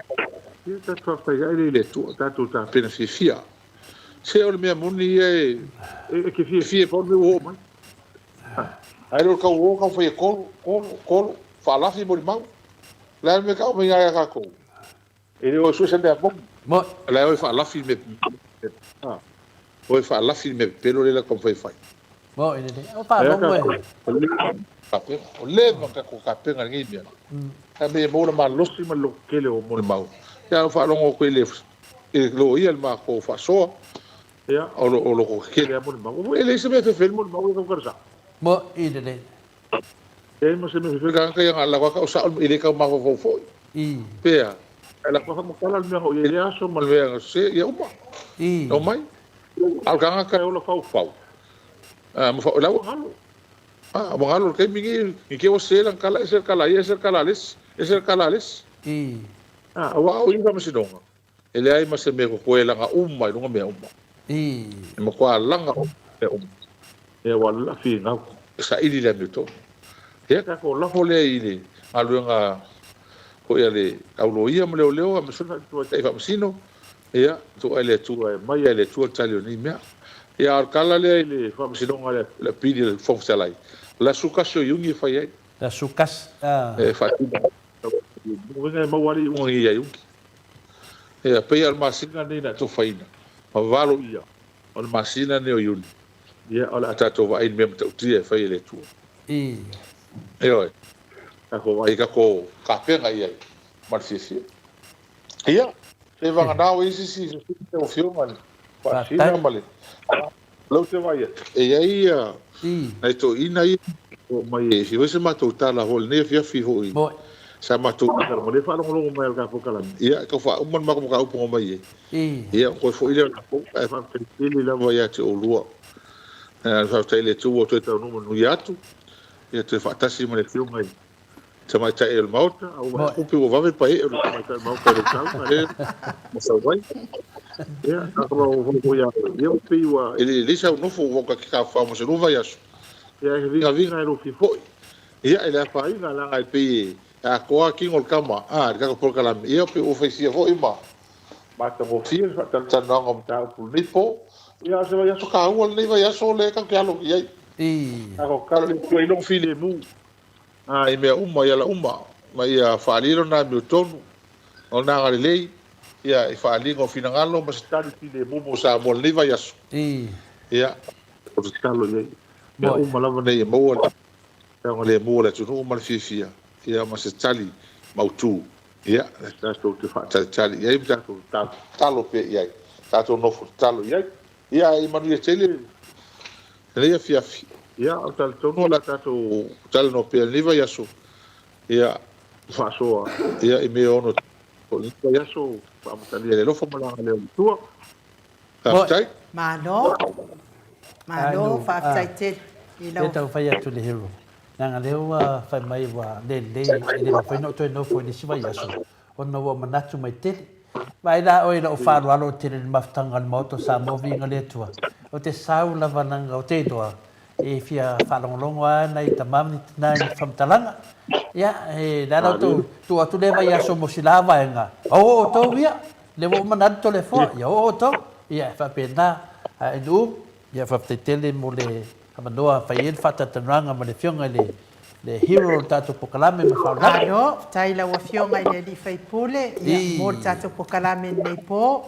Ia tatou faafetai ai lea i le Atua, tatou tapena fiafia. Se o le mea moni ia e, e te fiafia pau le mea ua oo mai. Ae le o le tau o tau fai e kolo, kolo, kolo, faalafi molimau. O le a le mea tau mai ai a tatou? E le o sue se mea moni. Moni. O la e o e faalafi le mea, a, o e faalafi le mea pepelo lea la taumafai e fai. Moni lelei. O faalogo e. Kapena. O leva ona tatou kapena i lenei mea. A mea e maua le malosi ma le lototele o molimau. Ia o faalogo atu i le i le loia le matou faasoa. Ia o lo o lototetele lava molimau. E leai se mea e fefeli molimau ia tau tala sao. Moni lelei. Leai ma se mea fefeli tagata ia na lako atu sao e le tau mafaufau foi. Pea, ae lako faamatala le mea na ou i ai i lea aso ma le mea na se ia uma. Omai. A o le tagata e ola faufau, ma fa, la ua galo. A, ua galo i le taimi nei, ni te ua sese lana tala, ese le tala a ia, ese le tala a le isi, ese le tala a le isi. A, aua o i le faamasinoga, E leai ma se mea kokoe e laga uma i luga mea uma. E matua laga uma mea uma. Ia ua lafi gau e saili le amiotonu. Ia tatou lafo lea i le galuega foi a le au loia ma leoleo aemaise foi le tamaitai faamasino, ia tuu ae le Atua e aumai e le Atua le tali o nei mea. Ia a o le tala lea i le faamasinoga a le apili a le Fofoga Fetalai, o le aso 1 o Iuni e fai ai. Le aso 1, a. E faatino. Uiga e maua ai le iuga nei ia Iuni. Ia, pei lava o le masina lenei na atofaina, ma valo ia, o le masina lenei o Iuni, ia, o le a tatou vaai i le mea matautia e fai e le Atua. Ioe, tatou vaai i tatou kapena i ai ma le fiafia. Ia, se vagana ua i ai se isi fesili lau Afioga i le Faasina ma le... Lau te vaai atu, e i ai nai toeaiina ia. Oo mai e fia fai se matou tala foi i lenei afiafi foi sa matou tala ma le faalogologo mai a le tatou kalame. Ia, e tau faauma le matou mataupu na omai ai. Ia, ona toe foi lea o le pou, ae faafetai tele lava ia te oulua. Faafetai i le Atua ua toe taunuu manuia atu, ia toe faatasi ma le Afioga i le Tamaitai o le Maota, a ua vaai atu pei ua vave paee o le Tamaitai o le Maota i lou tau, a lea ua sau ai. Ia, foi ia oe, ia ua pei ua e le lelei sau nofo ua ta te tafafao ma se lua vaiaso, ia e vigaviga e lou fia foi. Ia, e le afaina leaga e pei e atoa tino o le tama, a, i le tatou polokalame, ia pei ua faisia foi ma matagofie le faatalatalanoaga o mataupu i lenei po. Ia, a o se vaiaso taua lenei vaiaso lea tatou te alo i ai. Tatou tatalo i le Atua i lona filemu i mea uma, i ala uma, ma ia faaalia Lona amiotonu, Lona agalelei, ia, i faaaliga o finagalo ma se tali filemu mo Samoa i lenei vaiaso. Ia, o tatalo i ai. Mea uma lava nei e maua le saogalemu o le atunuu ma le fiafia, ia, ma se tali mautu, ia, tatou te faatalitali i ai ma tatou tatalo pea i ai, tatou nofo tatalo i ai. Ia, ae manuia tele lenei afiafi. Ia, ou te talitonu o le a tatou talanoa pea i lenei vaiaso, ia, faasoa, ia, i mea e ono o lenei vaiaso faamatalia i le alofa ma le agalelei o le Atua. Faafetai. Malo. Malo, faafetai tele i lau. Lea taumafai atu le hero. Leaga lea ua fai mai ua le lelei, e le mafai ona ou toe nofo i le isi vaiaso, ona ua manatu mai tele. Vaai la oe i lou faaaloalo tele i le mafutaga o le Maota o Samoa viiga le Atua. Ou te sau lava leaga ou te iloa e fia faalogologo lava nai tama ma ni tina i ni faamatalaga. Ia, e le a la outou tuu atu lea vaiaso mo si la vaega, oo outou ia, lea ua uma ona alu Toleafoa, ia oo outou. Ia, e faapena. Ae Nu'u, ia faafetai tele mo le avanoa e fai ai le faatalatalanoaga ma le Afioga i le le hero o le tatou pokalame ma faaaloalo. Malo, faafetai i lau Afioga i le alii faipule, ia, mo le tatou pokalame i lenei po.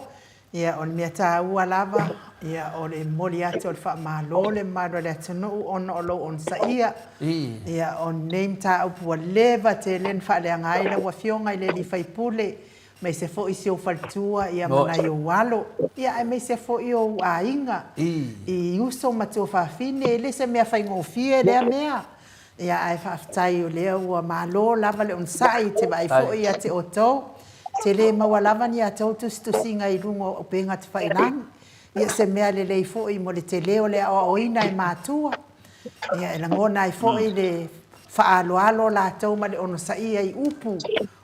Ia, o le mea taua lava, ia, o le momoli atu o le faamalo le mamalu o le atunuu ona o lou onosaia. Ia, o lenei mataupu ua leva tele ona faaleaga ai lau Afioga i le alii faipule, aemaise foi si ou faletua ia ma nai ou alo, ia aemaise foi ou aiga i uso ma tuafafine, e le se mea faigofie lea mea. Ia ae faafetai o lea ua malo lava le onosai, e te vaai foi ia te outou, te le maua lava ni a outou tusitusiga i luga o upega tafailagi. Ia se mea lelei foi mo le tele o le aoaoina e matua. Ia e lagona ai foi le faaaloalo latou ma le onosaia i upu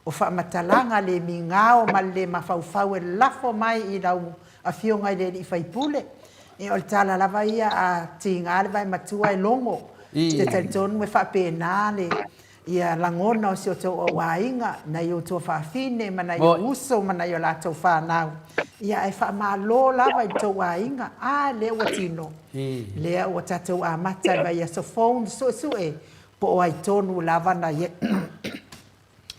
o faamatalaga le migao ma le le mafaufau e lafo mai i lau Afioga i le alii faipule. Ia o le tala lava ia a tiga le vae matua e logo. Ou te talitonu e faapena le ia lagona o si o tou auaiga, nai ou tuafafine ma nai ou uso ma nai o latou fanau. Ia ae faamalo lava i le tou aiga. A lea ua tino, lea ua tatou amata i le vaiaso fou na suesue po o ai tonu lava na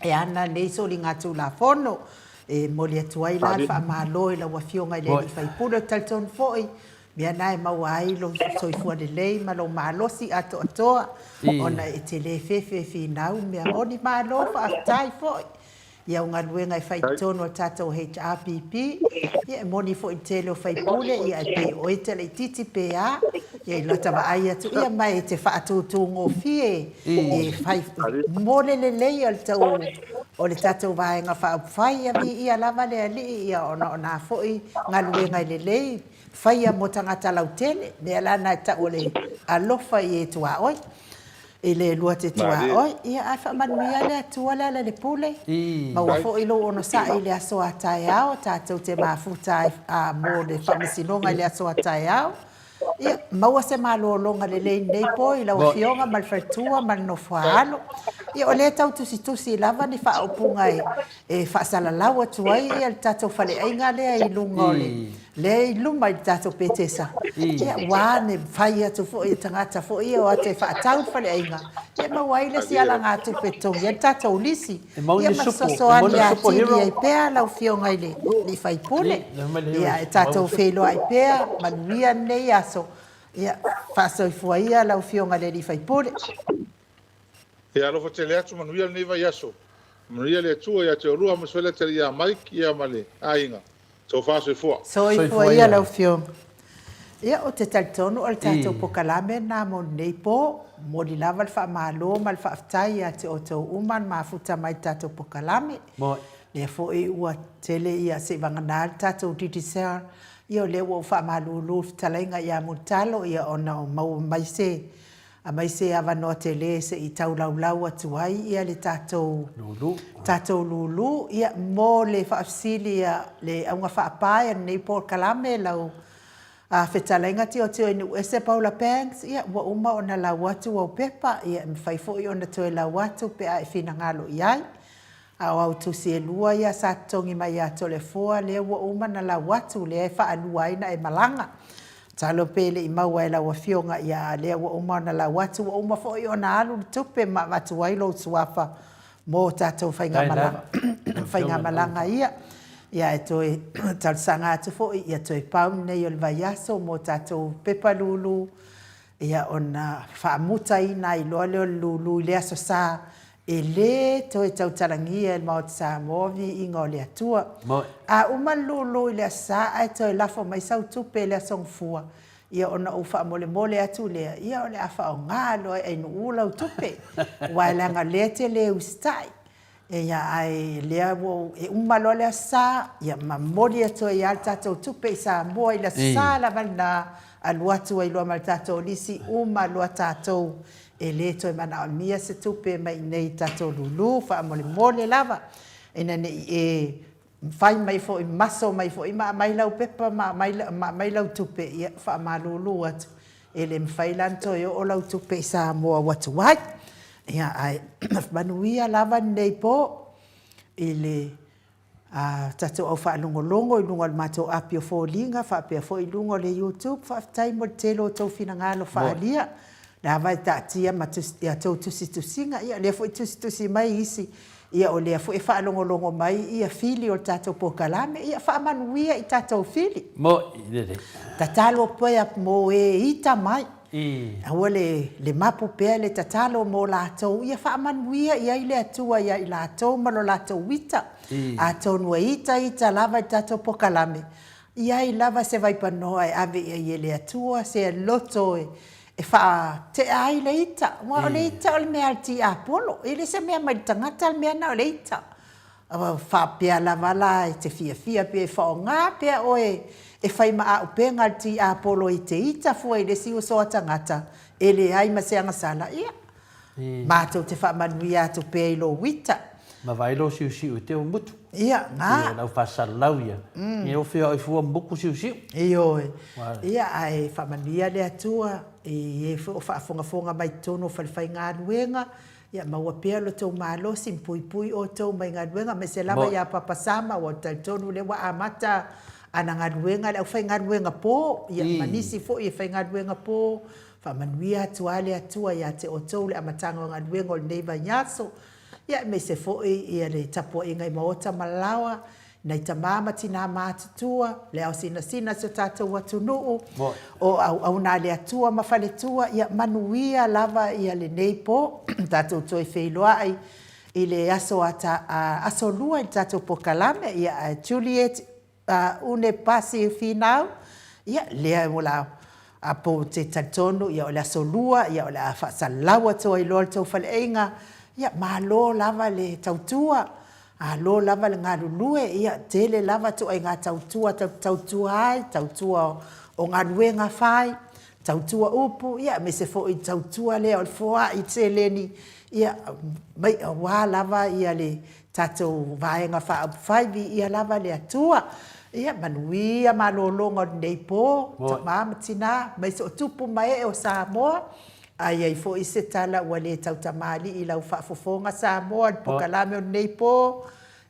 E ana nei soligatulafono. E momoli atu ai la le faamalo i lau Afioga i le alii faipule. Ou te talitonu foi, mea na e maua ai lou soifua lelei ma lou malosi atoatoa, ona e te le fefe e finau mea moni. Malo faafetai foi i au galuega e fai i totonu o le tatou HRPP. Ia e moni foi i le tele o faipule, ia e pei o oe te laitiiti pe a, ia i lata vaai atu, ia ma e te faatutugofie e fai mo le lelei o le tou o le tatou Vaega Faaupufai. Ia viia lava le Alii, ia ona o na foi galuega e lelei faia mo tagata lautele, mea la na e tau o le alofa i e tuaoi, i le lua te tuaoi. Ia ae faamanuia le Atua Lealailepule, maua foi lou onosai i le aso a taeao, tatou te mafuta ai mo le faamasinoga i le aso a taeao. Ia, maua se malologa lelei i lenei po i lau Afioga ma le faletua ma le nofo a alo. Ia, o lea e tau tusitusi lava ni faaupuga e faasalalau atu ai ia le tatou faleaiga lea i luga o le, lea e i luma i le tatou Petesa. Ia, ua ane fai atu foi e tagata foi ia o atu e faatau le faleaiga, ia maua ai le isi alagatupe e totogi ai le tatou lisi. Ia ma fesoasoani atili ai pea lau Afioga i le sui usufono. Ia, e tatou feiloai pea, manuia lenei aso. Ia, faasoifua ia lau Afioga i le sui usufono. Ia alofa tele atu, manuia lenei vaiaso. Manuia le Atua ia te oulua, aemaise foi le atalii ia Mike ia ma le aiga. Tofa soifua. Soifua ia lau Afioga. Ia, ou te talitonu o le tatou pokalame lena mo lenei po. Momoli lava le faamalo ma le faafetai ia te outou uma na mafuta mai i le tatou pokalame. Lea foi ua tele ia seivagana le tatou Digicel, ia o lea ua ou faamalulu i le fetalaiga ia Mulitalo ia ona o maua mai se aumai se avanoa tele se i tau laulau atu ai ia le tatou lulu, tatou lulu. Ia mo le faafesili a le augafaapae a lenei polokalame lau fetalaiga Tiotio Nuuese Paula Banks, ia ua uma ona lau atu au pepa, ia e mafai foi ona toe lau atu pe a e finagalo i ai. A o au tusi e lua ia sa totogi mai ia Toleafoa lea ua uma na lau atu lea e faalua ai na e malaga. Masalo pe le i maua e lau afioga ia a lea ua uma ona lau atu ua uma foi ona alu le tupe ma avatu ai lou suafa mo tatou faigamalaga faigamalaga ia. Ia e toe talosaga atu foi ia toe pau lenei o le vaiaso mo tatou pepa lulu ia ona faamutaina ai loa lea o le lulu i le Aso Sa e le toe tautalagia e le Maota Samoa viiga o le Atua. A uma le lulu i le Aso Sa ae toe lafo mai sau tupe i le Aso Gafua, ia ona ou faamolemole atu lea, ia o le a faaaoga loa e Ainuu lau tupe, aua leaga o lea e te le usitai. Ia ae lea ua ou, e uma loa le Aso Sa, ia ma momoli atu ai lava le tatou tupe i Samoa i le Aso Sa lava lena, alu atu ai loa ma le tatou lisi, uma loa tatou, e le toe manaomia se tupe mai i inei i tatou lulu, faamolemole lava, ina ne i e fai mai foi, maso mai foi ma aumai lau pepa ma aumai lau tupe, ia faamalulu atu, e le mafai la ona toe oo lau tupe i Samoa ua tuai. Ia, ae manuia lava lenei po i le tatou au faalogologo i luga o le matou api o foliga faapea foi i luga o le YouTube. Faafetai mo le tele o outou finagalo faaalia. O lea lava e taatia ma a outou tusitusiga, ia o lea foi e tusitusi mai isi, ia o lea foi e faalogologo mai ia fili o le tatou polokalame, ia faamanuia i tatou fili. Moni lelei. Tatalo pea mo e ita mai. Aua le le mapu pea le tatalo mo latou, ia faamanuia i ai le Atua ia i latou ma lo latou ita. Atonu e ita ita lava i le tatou polokalame, i ai lava se vaipanoa e ave i ai e le Atua se loto e e faatea ai le ita, aua o le ita o le mea a le tiapolo, e le o se mea mai le tagata le mea lena o le ita. Faapea lava la e te fiafia pe faaaoga pea oe e fai ma auupega a le tiapolo i te ita fua i le isi uso a tagata e leai ma se agasala, ia, matou te faamanuia atu pea i lou ita. Ma vaai lou siusiu i te mutu. Ia, na. Ia, lau faasalalau ia. Ia, o feoai fua muku siusiu. Ioe. Ia, ae faamanuia le Atua i e foi o faafogafoga mai totonu o falefaigaluega, ia maua pea lo outou malosi ma puipui outou mai galuega, aemaise lava ia Papa Sama, aua ou te talitonu o lea ua amata ana galuega, le aufaigaluega po, ia ma nisi foi e faigaluega po. Faamanuia atu lava le Atua ia te outou i le amataga o galuega o lenei vaiaso, ia aemaise foi ia le tapuaiga i maota ma laoa, nai tama ma tina matutua, le aosinasina o si o tatou atunuu, o auauna a le Atua ma faletua, ia manuia lava ia lenei po, tatou toe feiloai i le aso aso Lua i le tatou polokalame, ia ae Juliet Une Pasi Finau, ia lea o le a pou te talitonu ia o le aso Lua ia o le a faasalalau atu ai loa le tou faleaiga, ia malo lava le tautua, Alo lava le galulue, ia, tele lava ituaiga tautua tatou te tautua ai, tautua o galuega fai, tautua upu, ia, aemaise foi le tautua lea o le foai seleni, ia, mai, aua lava ia le tatou Vaega Faaupufai, viia lava le Atua. Ia, manuia malologa o lenei po, tama ma tina, aemaise o tupu ma ee o Samoa. A i ai foi se tala ua le tautamalii i lau faafofoga Samoa i le pokalame o lenei po,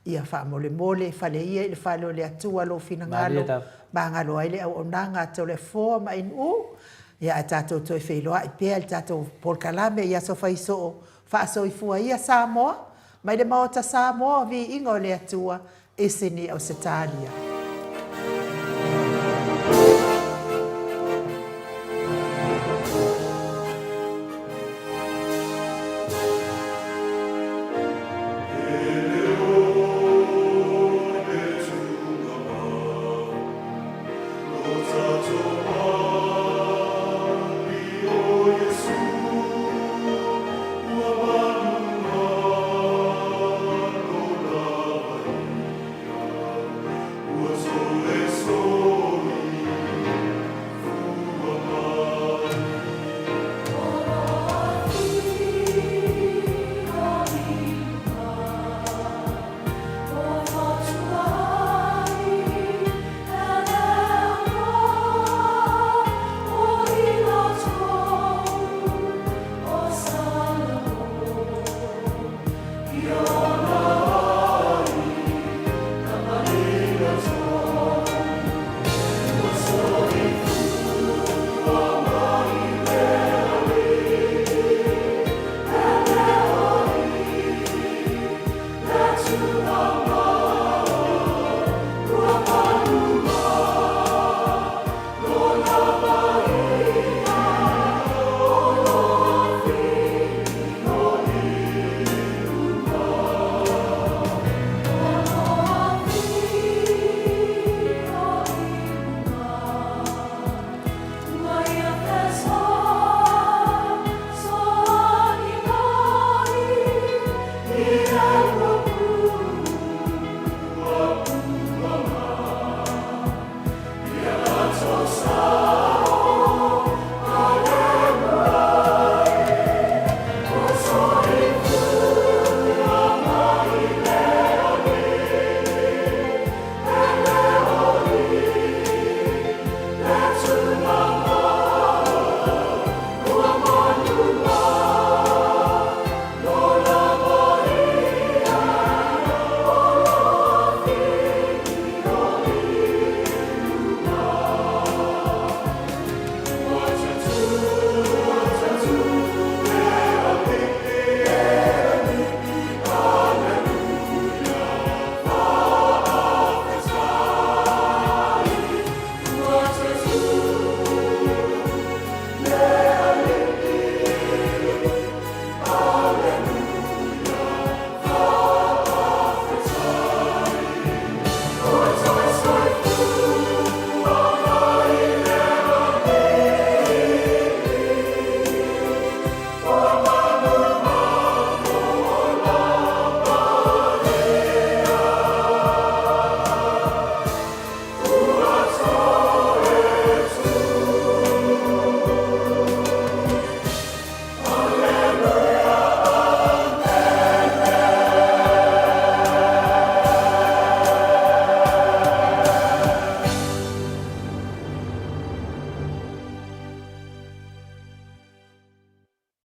ia faamolemole fale ia i le fale o le Atua lou finagalo, magalo ai le auaunaga a Toleafoa ma Ainuu, ia ae tatou toe feiloai pea i le tatou polokalame i aso faisoo. Faasoifua ia Samoa, mai le Maota Samoa o Viiga o le Atua i Sini Ausetalia.